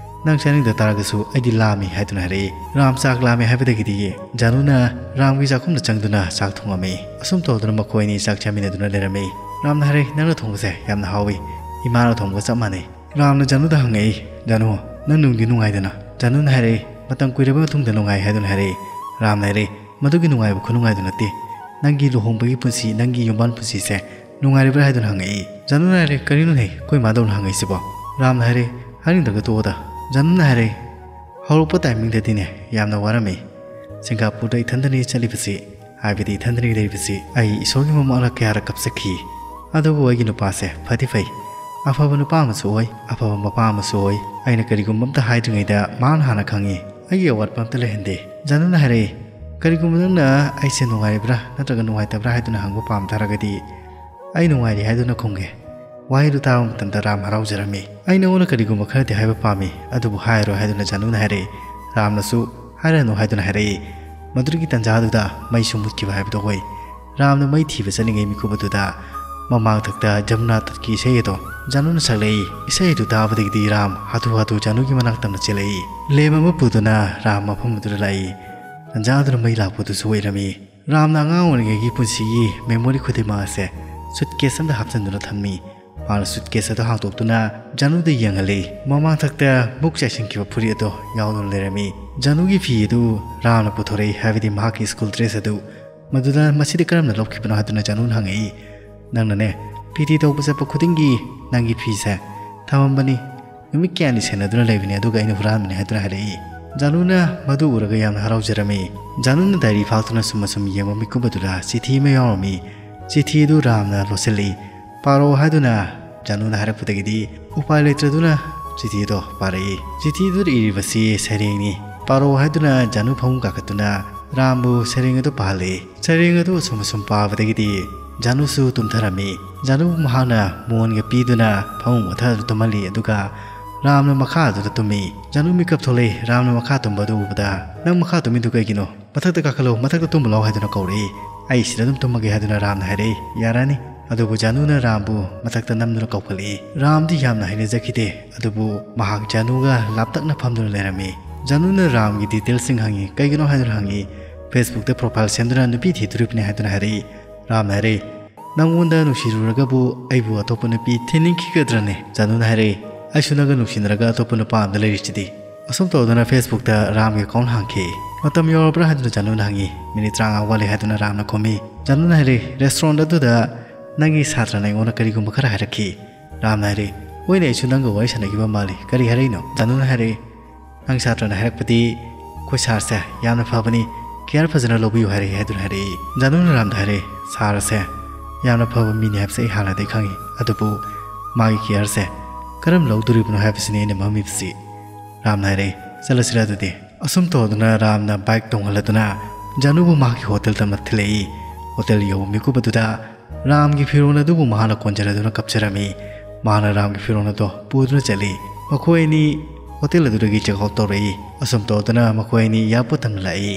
"ꯅꯪ ꯆꯥꯅꯤꯡꯗ ꯇꯥꯔꯒꯁꯨ ꯑꯩꯗꯤ ꯂꯥꯝꯃꯤ" ꯍꯥꯏꯗꯨꯅ ꯍꯥꯏꯔꯛꯏ꯫ ꯔꯥꯝ ꯆꯥꯛ ꯂꯥꯝꯃꯤ ꯍꯥꯏꯕꯗꯒꯤꯗꯤ ꯖꯥꯅꯨꯅ ꯔꯥꯝꯒꯤ ꯆꯥꯛꯈꯨꯝꯗ ꯆꯪꯗꯨꯅ ꯆꯥꯛ ꯊꯣꯡꯉꯝꯃꯤ꯫ ꯑꯁꯨꯝ ꯇꯧꯗꯨꯅ ꯃꯈꯣꯏ ꯑꯅꯤ ꯆꯥꯛ ꯆꯥꯃꯤꯟꯅꯗꯨꯅ ꯂꯩꯔꯝꯃꯤ꯫ ꯔꯥꯝꯅ ꯍꯥꯏꯔꯛꯏ, "ꯅꯪꯅ ꯊꯣꯡꯕꯁꯦ ꯌꯥꯝꯅ ꯍꯥꯎꯏ, ꯏꯃꯥꯅ ꯊꯣꯡꯕꯒ ꯆꯞ ꯃꯥꯟꯅꯩ"꯫ ꯔꯥꯝꯅ ꯖꯥꯅꯨꯗ ꯍꯪꯉꯛꯏ, "ꯖꯥꯅꯨ, ꯅꯪ ꯅꯨꯡꯗꯤ ꯅꯨꯡꯉꯥꯏꯗꯅ?" ꯖꯥꯅꯨꯅ ꯍꯥꯏꯔꯛꯏ, "ꯃꯇꯝ ꯀꯨꯏꯔꯕ ꯃꯇꯨꯡꯗ ꯅꯨꯡꯉꯥꯏ" ꯍꯥꯏꯗꯨꯅ ꯍꯥꯏꯔꯛꯏ꯫ ꯔꯥꯝꯅ ꯍꯥꯏꯔꯛꯏ, "ꯃꯗꯨꯒꯤ ꯅꯨꯡꯉꯥꯏꯕ ꯈꯨꯅꯨꯡꯉꯥꯏꯗꯨ ꯅꯠꯇꯦ, ꯅꯪꯒꯤ ꯂꯨꯍꯣꯡꯕꯒꯤ ꯄꯨꯟꯁꯤ, ꯅꯪꯒꯤ ꯌꯨꯝꯕꯥꯜ ꯄꯨꯟꯁꯤꯁꯦ ꯅꯨꯡꯉꯥꯏꯔꯤꯕ꯭ꯔꯥ?" ꯍꯥꯏꯗꯨꯅ ꯍꯪꯉꯛꯏ꯫ ꯖꯥꯅꯨꯅ ꯍꯥꯏꯔꯛꯏ, "ꯀꯔꯤꯅꯣꯅꯦ, ꯑꯩꯈꯣꯏ ꯃꯥꯗꯧꯅ ꯍꯪꯉꯛꯏꯁꯤꯕꯣ?" ꯔꯥꯝꯅ ꯍꯥꯏꯔꯛꯏ, "ꯍꯥꯏꯅꯤꯡꯗ꯭ꯔꯒ ꯇꯣꯛꯑꯣꯗ"꯫ ꯖꯥꯅꯨꯅ ꯍꯥꯏꯔꯛꯏ, "ꯍꯧꯔꯛꯄ ꯇꯥꯏꯃꯤꯡꯗꯗꯤꯅꯦ ꯌꯥꯝꯅ ꯋꯥꯔꯝꯃꯤ꯫ ꯁꯤꯡꯒꯥꯄꯨꯔꯗ ꯏꯊꯟꯗꯅꯤ ꯆꯠꯂꯤꯕꯁꯤ, ꯍꯥꯏꯕꯗꯤ ꯏꯊꯟꯗꯅꯤ ꯂꯩꯔꯤꯕꯁꯤ꯫ ꯑꯩ ꯏꯁꯣꯔꯒꯤ ꯃꯃꯥꯡꯗ ꯀꯌꯥꯔꯛ ꯀꯞꯆꯈꯤ꯫ ꯑꯗꯨꯕꯨ ꯑꯩꯒꯤ ꯅꯨꯄꯥꯁꯦ ꯐꯗꯤ ꯐꯩ, ꯑꯐꯕ ꯅꯨꯄꯥ ꯑꯃꯁꯨ ꯑꯣꯏ, ꯑꯐꯕ ꯃꯄꯥ ꯑꯃꯁꯨ ꯑꯣꯏ꯫ ꯑꯩꯅ ꯀꯔꯤꯒꯨꯝꯕ ꯑꯝꯇ ꯍꯥꯏꯗ꯭ꯔꯤꯉꯩꯗ ꯃꯥꯅ ꯍꯥꯟꯅ ꯈꯪꯉꯤ, ꯑꯩꯒꯤ ꯑꯋꯥꯠꯄ ꯑꯝꯇ ꯂꯩꯍꯟꯗꯦ"꯫ ꯖꯥꯅꯨꯅ ꯍꯥꯏꯔꯛꯏ, "ꯀꯔꯤꯒꯨꯝꯕ ꯅꯪꯅ ꯑꯩꯁꯦ ꯅꯨꯡꯉꯥꯏꯔꯤꯕ꯭ꯔꯥ ꯅꯠꯇ꯭ꯔꯒ ꯅꯨꯡꯉꯥꯏꯇꯕ꯭ꯔꯥ ꯍꯥꯏꯗꯨꯅ ꯍꯪꯕ ꯄꯥꯝ ꯇꯥꯔꯒꯗꯤ, ꯑꯩ ꯅꯨꯡꯉꯥꯏꯔꯤ ꯍꯥꯏꯗꯨꯅ ꯈꯨꯝꯒꯦ"꯫ ꯋꯥꯍꯩꯗꯨ ꯇꯥꯕ ꯃꯇꯝꯗ ꯔꯥꯝ ꯍꯔꯥꯎꯖꯔꯝꯃꯤ꯫ "ꯑꯩ ꯅꯉꯣꯟꯗ ꯀꯔꯤꯒꯨꯝꯕ ꯈꯔꯗꯤ ꯍꯥꯏꯕ ꯄꯥꯝꯃꯤ, ꯑꯗꯨꯕꯨ ꯍꯥꯏꯔꯣꯏ" ꯍꯥꯏꯗꯨꯅ ꯖꯥꯅꯨꯅ ꯍꯥꯏꯔꯛꯏ꯫ ꯔꯥꯝꯅꯁꯨ "ꯍꯥꯏꯔꯅꯨ" ꯍꯥꯏꯗꯨꯅ ꯍꯥꯏꯔꯛꯏ꯫ ꯃꯗꯨꯒꯤ ꯇꯥꯟꯖꯥꯗꯨꯗ ꯃꯩꯁꯨ ꯃꯨꯠꯈꯤꯕ ꯍꯥꯏꯕꯗꯨ ꯑꯣꯏ꯫ ꯔꯥꯝꯅ ꯃꯩ ꯊꯤꯕ ꯆꯠꯂꯤꯉꯩ ꯃꯤꯀꯨꯞ ꯑꯗꯨꯗ ꯃꯃꯥꯡꯊꯛꯇ ꯖꯃꯨꯅꯥ ꯇꯠꯀꯤ ꯏꯁꯩ ꯑꯗꯣ ꯖꯥꯅꯨꯅ ꯁꯛꯂꯛꯏ꯫ ꯏꯁꯩ ꯑꯗꯨ ꯇꯥꯕꯗꯒꯤꯗꯤ ꯔꯥꯝ ꯍꯥꯊꯨ ꯍꯥꯊꯨ ꯖꯥꯅꯨꯒꯤ ꯃꯅꯥꯛ ꯇꯝꯅ ꯆꯦꯜꯂꯛꯏ꯫ ꯂꯦꯝ ꯑꯃ ꯄꯨꯗꯨꯅ ꯔꯥꯝ ꯃꯐꯝ ꯑꯗꯨꯗ ꯂꯥꯛꯏ꯫ ꯇꯥꯟꯖꯥ ꯑꯗꯨꯅ ꯃꯩ ꯂꯥꯛꯄꯗꯨꯁꯨ ꯑꯣꯏꯔꯝꯃꯤ꯫ ꯔꯥꯝꯅ ꯑꯉꯥꯡ ꯑꯣꯏꯔꯤꯉꯩꯒꯤ ꯄꯨꯟꯁꯤꯒꯤ memory ꯈꯨꯗꯤꯡꯃꯛ ꯑꯁꯦ suitcase ꯑꯃꯗ ꯍꯥꯞꯆꯤꯟꯗꯨꯅ ꯊꯝꯃꯤ꯫ ꯃꯥꯅ suitcase ꯑꯗꯨ ꯍꯥꯡꯗꯣꯛꯇꯨꯅ ꯖꯥꯅꯨꯗ ꯌꯦꯡꯍꯜꯂꯤ꯫ ꯃꯃꯥꯡꯊꯛꯇ ꯃꯨꯛ ꯆꯥꯏꯁꯤꯟꯈꯤꯕ ꯐꯨꯔꯤꯠ ꯑꯗꯣ ꯌꯥꯎꯗꯨꯅ ꯂꯩꯔꯝꯃꯤ꯫ ꯖꯥꯅꯨꯒꯤ ꯐꯤ ꯑꯗꯨ ꯔꯥꯝꯅ ꯄꯨꯊꯣꯔꯛꯏ, ꯍꯥꯏꯕꯗꯤ ꯃꯍꯥꯛꯀꯤ school dress ꯑꯗꯨ꯫ ꯃꯗꯨꯗ "ꯃꯁꯤꯗꯤ ꯀꯔꯝꯅ ꯂꯧꯈꯤꯕꯅꯣ?" ꯍꯥꯏꯗꯨꯅ ꯖꯥꯅꯨꯅ ꯍꯪꯉꯛꯏ꯫ "ꯅꯪꯅꯅꯦ, PT ꯇꯧꯕ ꯆꯠꯄ ꯈꯨꯗꯤꯡꯒꯤ ꯅꯪꯒꯤ ꯐꯤꯁꯦ ꯊꯝꯃꯝꯕꯅꯤ꯫ ꯅꯨꯃꯤꯠ ꯀꯌꯥꯅꯤ ꯁꯦꯟꯅꯗꯨꯅ ꯂꯩꯕꯅꯤ, ꯑꯗꯨꯒ ꯑꯩꯅ ꯍꯨꯔꯥꯟꯕꯅꯤ" ꯍꯥꯏꯗꯨꯅ ꯍꯥꯏꯔꯛꯏ꯫ ꯖꯥꯅꯨꯅ ꯃꯗꯨ ꯎꯔꯒ ꯌꯥꯝꯅ ꯍꯔꯥꯎꯖꯔꯝꯃꯤ꯫ ꯖꯥꯅꯨꯅ diary ꯐꯥꯛꯇꯨꯅ ꯁꯨꯝ ꯑꯁꯨꯝ ꯌꯦꯡꯕ ꯃꯤꯀꯨꯞ ꯑꯗꯨꯗ ꯆꯤꯊꯤ ꯑꯃ ꯌꯥꯎꯔꯝꯃꯤ꯫ ꯆꯤꯊꯤ ꯑꯗꯨ ꯔꯥꯝꯅ ꯂꯣꯠꯁꯤꯜꯂꯤ꯫ "ꯄꯥꯔꯣ" ꯍꯥꯏꯗꯨꯅ ꯖꯥꯅꯨꯅ ꯍꯥꯏꯔꯛꯄꯗꯒꯤꯗꯤ ꯎꯄꯥꯏ ꯂꯩꯇ꯭ꯔꯗꯨꯅ ꯆꯤꯊꯤ ꯑꯗꯨ ꯄꯥꯔꯛꯏ꯫ ꯆꯤꯊꯤ ꯑꯗꯨꯗ ꯏꯔꯤꯕꯁꯤ ꯁꯩꯔꯦꯡꯅꯤ꯫ "ꯄꯥꯔꯣ" ꯍꯥꯏꯗꯨꯅ ꯖꯥꯅꯨ ꯐꯃꯨꯡ ꯀꯥꯈꯠꯇꯨꯅ ꯔꯥꯝꯕꯨ ꯁꯩꯔꯦꯡ ꯑꯗꯨ ꯄꯥꯍꯜꯂꯤ꯫ ꯁꯩꯔꯦꯡ ꯑꯗꯨ ꯑꯁꯨꯝ ꯑꯁꯨꯝ ꯄꯥꯕꯗꯒꯤꯗꯤ ꯖꯥꯅꯨꯁꯨ ꯇꯨꯝꯊꯔꯝꯃꯤ꯫ ꯖꯥꯅꯨꯕꯨ ꯃꯍꯥꯛꯅ ꯃꯣꯟꯒ ꯄꯤꯗꯨꯅ ꯐꯃꯨꯡ ꯃꯊꯛ ꯑꯗꯨ ꯇꯨꯝꯍꯜꯂꯤ, ꯑꯗꯨꯒ ꯔꯥꯝꯅ ꯃꯈꯥ ꯑꯗꯨꯗ ꯇꯨꯝꯃꯤ꯫ ꯖꯥꯅꯨ ꯃꯤꯀꯞ ꯊꯣꯛꯂꯛꯏ꯫ ꯔꯥꯝꯅ ꯃꯈꯥ ꯇꯨꯝꯕ ꯑꯗꯨ ꯎꯕꯗ, "ꯅꯪ ꯃꯈꯥ ꯇꯨꯝꯃꯤꯗꯨ ꯀꯩꯒꯤꯅꯣ? ꯃꯊꯛꯇ ꯀꯥꯈꯠꯂꯣ, ꯃꯊꯛꯇ ꯇꯨꯝꯕ ꯂꯥꯎ" ꯍꯥꯏꯗꯨꯅ ꯀꯧꯔꯛꯏ꯫ "ꯑꯩ ꯁꯤꯗ ꯑꯗꯨꯝ ꯇꯨꯝꯃꯒꯦ" ꯍꯥꯏꯗꯨꯅ ꯔꯥꯝꯅ ꯍꯥꯏꯔꯛꯏ꯫ "ꯌꯥꯔꯅꯤ"꯫ ꯑꯗꯨꯕꯨ ꯖꯥꯅꯨꯅ ꯔꯥꯝꯕꯨ ꯃꯊꯛꯇ ꯅꯝꯗꯨꯅ ꯀꯧꯈꯠꯂꯛꯏ꯫ ꯔꯥꯝꯗꯤ ꯌꯥꯝꯅ ꯍꯩꯅꯖꯈꯤꯗꯦ, ꯑꯗꯨꯕꯨ ꯃꯍꯥꯛ ꯖꯥꯅꯨꯒ ꯂꯥꯞꯇꯛꯅ ꯐꯝꯗꯨꯅ ꯂꯩꯔꯝꯃꯤ꯫ ꯖꯥꯅꯨꯅ ꯔꯥꯝꯒꯤ detailꯁꯤꯡ ꯍꯪꯉꯤ꯫ "ꯀꯩꯒꯤꯅꯣ?" ꯍꯥꯏꯗꯨꯅ ꯍꯪꯉꯤ꯫ "Facebook ꯇ profile ꯁꯦꯝꯗꯨꯅ ꯅꯨꯄꯤ ꯊꯤꯗꯣꯔꯤꯕꯅꯤ" ꯍꯥꯏꯗꯨꯅ ꯍꯥꯏꯔꯛꯏ꯫ ꯔꯥꯝꯅ ꯍꯥꯏꯔꯛꯏ, "ꯅꯪꯉꯣꯟꯗ ꯅꯨꯡꯁꯤꯔꯨꯔꯒꯕꯨ ꯑꯩꯕꯨ ꯑꯇꯣꯞꯄ ꯅꯨꯄꯤ ꯊꯤꯅꯤꯡꯈꯤꯒꯗ꯭ꯔꯅꯦ?" ꯖꯥꯅꯨꯅ ꯍꯥꯏꯔꯛꯏ꯫ "ꯑꯩꯁꯨ ꯅꯪꯒ ꯅꯨꯡꯁꯤꯅꯔꯒ ꯑꯇꯣꯞꯄ ꯅꯨꯄꯥ ꯑꯃꯗ ꯂꯩꯔꯤꯁꯤꯗꯤ?" ꯑꯁꯨꯝ ꯇꯧꯗꯅ Facebookꯇ ꯔꯥꯝꯒꯤ account ꯍꯥꯡꯈꯤ꯫ "ꯃꯇꯝ ꯌꯧꯔꯕ꯭ꯔꯥ?" ꯍꯥꯏꯗꯨꯅ ꯖꯥꯅꯨꯅ ꯍꯪꯉꯤ꯫ "ꯃꯤꯅꯤꯠ ꯇꯔꯥꯃꯉꯥ ꯋꯥꯠꯂꯤ," ꯍꯥꯏꯗꯨꯅ ꯔꯥꯝꯅ ꯈꯨꯝꯃꯤ꯫ ꯖꯥꯅꯨꯅ ꯍꯥꯏꯔꯛꯏ, "Restaurant ꯑꯗꯨꯗ ꯅꯪꯒꯤ ꯁꯥꯇ꯭ꯔꯅ ꯑꯩꯉꯣꯟꯗ ꯀꯔꯤꯒꯨꯝꯕ ꯈꯔ ꯍꯥꯏꯔꯛꯈꯤ?" ꯔꯥꯝꯅ ꯍꯥꯏꯔꯛꯏ, "ꯍꯣꯏꯅꯦ, ꯑꯩꯁꯨ ꯅꯪꯒ ꯋꯥꯔꯤ ꯁꯥꯟꯅꯈꯤꯕ ꯃꯥꯜꯂꯤ꯫ ꯀꯔꯤ ꯍꯥꯏꯔꯛꯏꯅꯣ?" ꯖꯥꯅꯨꯅ ꯍꯥꯏꯔꯛꯏ, "ꯅꯪ ꯁꯥꯇ꯭ꯔꯅ ꯍꯥꯏꯔꯛꯄꯗꯤ ꯑꯩꯈꯣꯏ sirꯁꯦ ꯌꯥꯝꯅ ꯐꯕꯅꯤ, care ꯐꯖꯅ ꯂꯧꯕꯤꯌꯨ ꯍꯥꯏꯔꯛꯏ," ꯍꯥꯏꯗꯨꯅ ꯍꯥꯏꯔꯛꯏ꯫ ꯖꯥꯅꯨꯅ ꯔꯥꯝꯗ ꯍꯥꯏꯔꯛꯏ, "Sirꯁꯦ ꯌꯥꯝꯅ ꯐꯕ ꯃꯤꯅꯤ ꯍꯥꯏꯕꯁꯦ ꯑꯩ ꯍꯥꯟꯅꯗꯒꯤ ꯈꯪꯉꯤ, ꯑꯗꯨꯕꯨ ꯃꯥꯒꯤ careꯁꯦ ꯀꯔꯝ ꯂꯧꯗꯣꯔꯤꯕꯅꯣ ꯍꯥꯏꯕꯁꯤꯅꯤ ꯑꯩꯅ ꯃꯝꯃꯤꯕꯁꯤ꯫" ꯔꯥꯝꯅ ꯍꯥꯏꯔꯛꯏ, "ꯆꯠꯂꯁꯤꯔ ꯑꯗꯨꯗꯤ?" ꯑꯁꯨꯝ ꯇꯧꯗꯨꯅ ꯔꯥꯝꯅ bike ꯇꯣꯡꯍꯜꯂꯗꯨꯅ ꯖꯥꯅꯨꯕꯨ ꯃꯍꯥꯛꯀꯤ hotel ꯇꯝꯅ ꯊꯤꯜꯂꯛꯏ꯫ Hotel ꯌꯧꯕ ꯃꯤꯀꯨꯞ ꯑꯗꯨꯗ ꯔꯥꯝꯒꯤ ꯐꯤꯔꯣꯜ ꯑꯗꯨꯕꯨ ꯃꯍꯥꯛꯅ ꯀꯣꯟꯖꯔꯗꯨꯅ ꯀꯞꯆꯔꯝꯃꯤ꯫ ꯃꯍꯥꯛꯅ ꯔꯥꯝꯒꯤ ꯐꯤꯔꯣꯜ ꯑꯗꯨ ꯄꯨꯗꯨꯅ ꯆꯠꯂꯤ꯫ ꯃꯈꯣꯏ ꯑꯅꯤ hotel ꯑꯗꯨꯗꯒꯤ check out ꯇꯧꯔꯛꯏ꯫ ꯑꯁꯨꯝ ꯇꯧꯗꯨꯅ ꯃꯈꯣꯏ ꯑꯅꯤ airport ꯇꯝꯅ ꯂꯥꯛꯏ꯫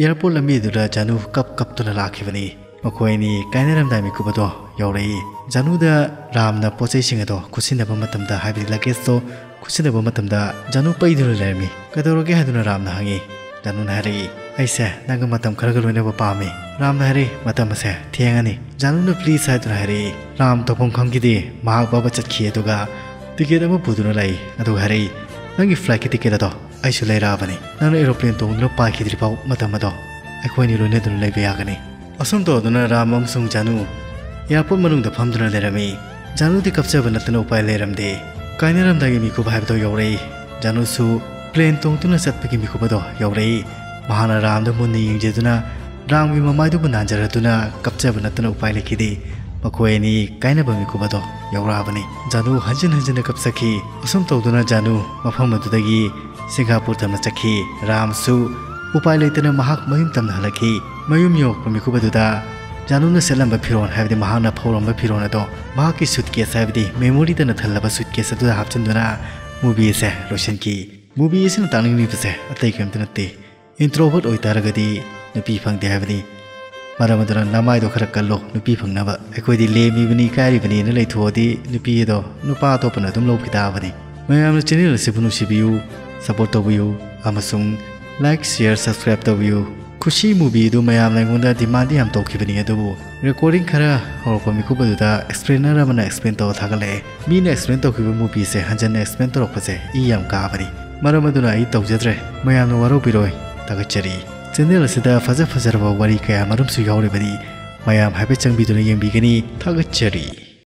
Airport ꯂꯝꯕꯤ ꯑꯗꯨꯗ ꯖꯥꯅꯨ ꯀꯞ ꯀꯞꯇꯨꯅ ꯂꯥꯛꯈꯤꯕꯅꯤ꯫ ꯃꯈꯣꯏ ꯑꯅꯤ ꯀꯥꯏꯅꯔꯝꯗꯥꯏ ꯃꯤꯀꯨꯞ ꯑꯗꯣ ꯌꯧꯔꯛꯏ꯫ ꯖꯥꯅꯨꯗ ꯔꯥꯝꯅ ꯄꯣꯠ ꯆꯩꯁꯤꯡ ꯑꯗꯣ ꯈꯨꯠꯁꯤꯟꯅꯕ ꯃꯇꯝꯗ, ꯍꯥꯏꯕꯗꯤ luggageꯇꯣ ꯈꯨꯠꯁꯤꯟꯅꯕ ꯃꯇꯝꯗ ꯖꯥꯅꯨ ꯄꯩꯗꯨꯅ ꯂꯩꯔꯝꯃꯤ꯫ "ꯀꯩꯗꯧꯔꯒꯦ?" ꯍꯥꯏꯗꯨꯅ ꯔꯥꯝꯅ ꯍꯪꯉꯤ꯫ ꯖꯥꯅꯨꯅ ꯍꯥꯏꯔꯛꯏ, "ꯑꯩꯁꯦ ꯅꯪꯒ ꯃꯇꯝ ꯈꯔꯒ ꯂꯣꯏꯅꯕ ꯄꯥꯝꯃꯤ꯫" ꯔꯥꯝꯅ ꯍꯥꯏꯔꯛꯏ, "ꯃꯇꯝ ꯑꯁꯦ ꯊꯦꯡꯉꯅꯤ꯫" ꯖꯥꯅꯨꯅ please ꯍꯥꯏꯗꯨꯅ ꯍꯥꯏꯔꯛꯏ꯫ ꯔꯥꯝ ꯇꯧꯐꯝ ꯈꯪꯈꯤꯗꯦ꯫ ꯃꯍꯥꯛ ꯕꯕ ꯆꯠꯈꯤ, ꯑꯗꯨꯒ ticket ꯑꯃ ꯄꯨꯗꯨꯅ ꯂꯥꯛꯏ꯫ ꯑꯗꯨꯒ ꯍꯥꯏꯔꯛꯏ, "ꯅꯪꯒꯤ flightꯀꯤ ticket ꯑꯗꯣ ꯑꯩꯁꯨ ꯂꯩꯔꯛꯑꯕꯅꯤ꯫ ꯅꯪꯅ aeroplane ꯇꯣꯡꯗꯨꯅ ꯄꯥꯏꯈꯤꯗ꯭ꯔꯤ ꯐꯥꯎ ꯃꯇꯝ ꯑꯗꯣ ꯑꯩꯈꯣꯏ ꯑꯅꯤ ꯂꯣꯏꯅꯗꯨꯅ ꯂꯩꯕ ꯌꯥꯒꯅꯤ꯫" ꯑꯁꯨꯝ ꯇꯧꯗꯨꯅ ꯔꯥꯝ ꯑꯃꯁꯨꯡ ꯖꯥꯅꯨ airport ꯃꯅꯨꯡꯗ ꯐꯝꯗꯨꯅ ꯂꯩꯔꯝꯃꯤ꯫ ꯖꯥꯅꯨꯗꯤ ꯀꯞꯆꯕ ꯅꯠꯇꯅ ꯎꯄꯥꯏ ꯂꯩꯔꯝꯗꯦ꯫ ꯀꯥꯏꯅꯔꯝꯗꯥꯏꯒꯤ ꯃꯤꯀꯨꯞ ꯍꯥꯏꯕꯗꯣ ꯌꯧꯔꯛꯏ꯫ ꯖꯥꯅꯨꯁꯨ plane ꯇꯣꯡꯗꯨꯅ ꯆꯠꯄꯒꯤ ꯃꯤꯀꯨꯞ ꯑꯗꯣ ꯌꯧꯔꯛꯏ꯫ ꯃꯍꯥꯛꯅ ꯔꯥꯝꯗ ꯃꯨꯟꯅ ꯌꯦꯡꯖꯗꯨꯅ ꯔꯥꯝꯒꯤ ꯃꯃꯥꯏꯗꯨꯕꯨ ꯅꯥꯟꯖꯔꯗꯨꯅ ꯀꯞꯆꯕ ꯅꯠꯇꯅ ꯎꯄꯥꯏ ꯂꯩꯈꯤꯗꯦ꯫ ꯃꯈꯣꯏ ꯑꯅꯤ ꯀꯥꯏꯅꯕ ꯃꯤꯀꯨꯞ ꯑꯗꯣ ꯌꯧꯔꯛꯑꯕꯅꯤ꯫ ꯖꯥꯅꯨ ꯍꯟꯖꯤꯟ ꯍꯟꯖꯤꯟꯅ ꯀꯞꯆꯈꯤ꯫ ꯑꯁꯨꯝ ꯇꯧꯗꯨꯅ ꯖꯥꯅꯨ ꯃꯐꯝ ꯑꯗꯨꯗꯒꯤ ꯁꯤꯡꯒꯥꯄꯨꯔ ꯇꯝꯅ ꯆꯠꯈꯤ꯫ ꯔꯥꯝꯁꯨ ꯎꯄꯥꯏ ꯂꯩꯇꯅ ꯃꯍꯥꯛ ꯃꯌꯨꯝ ꯇꯝꯅ ꯍꯜꯂꯛꯈꯤ꯫ ꯃꯌꯨꯝ ꯌꯧꯔꯛꯄ ꯃꯤꯀꯨꯞ ꯑꯗꯨꯗ ꯖꯥꯅꯨꯅ ꯁꯦꯠꯂꯝꯕ ꯐꯤꯔꯣꯜ, ꯍꯥꯏꯕꯗꯤ ꯃꯍꯥꯛꯅ ꯐꯧꯔꯝꯕ ꯐꯤꯔꯣꯜ ꯑꯗꯣ ꯃꯍꯥꯛꯀꯤ suitcase, ꯍꯥꯏꯕꯗꯤ memoryꯗꯅ ꯊꯜꯂꯕ suitcase ꯑꯗꯨꯗ ꯍꯥꯞꯆꯤꯟꯗꯨꯅ movie ꯑꯁꯦ ꯂꯣꯏꯁꯤꯟꯈꯤ꯫ Movie ꯑꯁꯤꯅ ꯇꯥꯛꯅꯤꯡꯂꯤꯕꯁꯦ ꯑꯇꯩ ꯀꯔꯤꯝꯇ ꯅꯠꯇꯦ꯫ Introvert ꯑꯣꯏꯇꯥꯔꯒꯗꯤ ꯅꯨꯄꯤ ꯐꯪꯗꯦ ꯍꯥꯏꯕꯅꯤ꯫ ꯃꯔꯝ ꯑꯗꯨꯅ ꯅꯃꯥꯏꯗꯣ ꯈꯔ ꯀꯜꯂꯣ, ꯅꯨꯄꯤ ꯐꯪꯅꯕ꯫ ꯑꯩꯈꯣꯏꯗꯤ ꯂꯦꯝꯃꯤꯕꯅꯤ, ꯏꯀꯥꯏꯔꯤꯕꯅꯤꯅ ꯂꯩꯊꯣꯛꯑꯗꯤ ꯅꯨꯄꯤ ꯑꯗꯣ ꯅꯨꯄꯥ ꯑꯇꯣꯞꯄꯅ ꯑꯗꯨꯝ ꯂꯧꯈꯤ ꯇꯥꯕꯅꯤ꯫ ꯃꯌꯥꯝꯅ channel ꯑꯁꯤꯕꯨ ꯅꯨꯡꯁꯤꯕꯤꯌꯨ, support ꯇꯧꯕꯤꯌꯨ ꯑꯃꯁꯨꯡ like, share, subscribe ꯇꯧꯕꯤꯌꯨ꯫ ꯈꯨꯁꯤ movie ꯑꯗꯨ ꯃꯌꯥꯝꯅ ꯑꯩꯉꯣꯟꯗ demandꯗꯤ ꯌꯥꯝ ꯇꯧꯈꯤꯕꯅꯤ, ꯑꯗꯨꯕꯨ recording ꯈꯔ ꯍꯧꯔꯛꯄ ꯃꯤꯀꯨꯞ ꯑꯗꯨꯗ explainer ꯑꯃꯅ explain ꯇꯧꯔ ꯊꯥꯒꯠꯂꯛꯑꯦ꯫ ꯃꯤꯅ explain ꯇꯧꯈꯤꯕ movieꯁꯦ ꯍꯟꯖꯟꯅ explain ꯇꯧꯔꯛꯄꯁꯦ ꯏ ꯌꯥꯝ ꯀꯥꯕꯅꯤ꯫ ꯃꯔꯝ ꯑꯗꯨꯅ ꯑꯩ ꯇꯧꯖꯗ꯭ꯔꯦ꯫ ꯃꯌꯥꯝꯅ ꯋꯥꯔꯧꯕꯤꯔꯣꯏ꯫ ꯊꯥꯒꯠꯆꯔꯤ꯫ Channel ꯑꯁꯤꯗ ꯐꯖ ꯐꯖꯔꯕ ꯋꯥꯔꯤ ꯀꯌꯥ ꯃꯔꯨꯝꯁꯨ ꯌꯥꯎꯔꯤꯕꯅꯤ꯫ ꯃꯌꯥꯝ ꯍꯥꯏꯐꯦꯠ ꯆꯪꯕꯤꯗꯨꯅ ꯌꯦꯡꯕꯤꯒꯅꯤ꯫ ꯊꯥꯒꯠꯆꯔꯤ꯫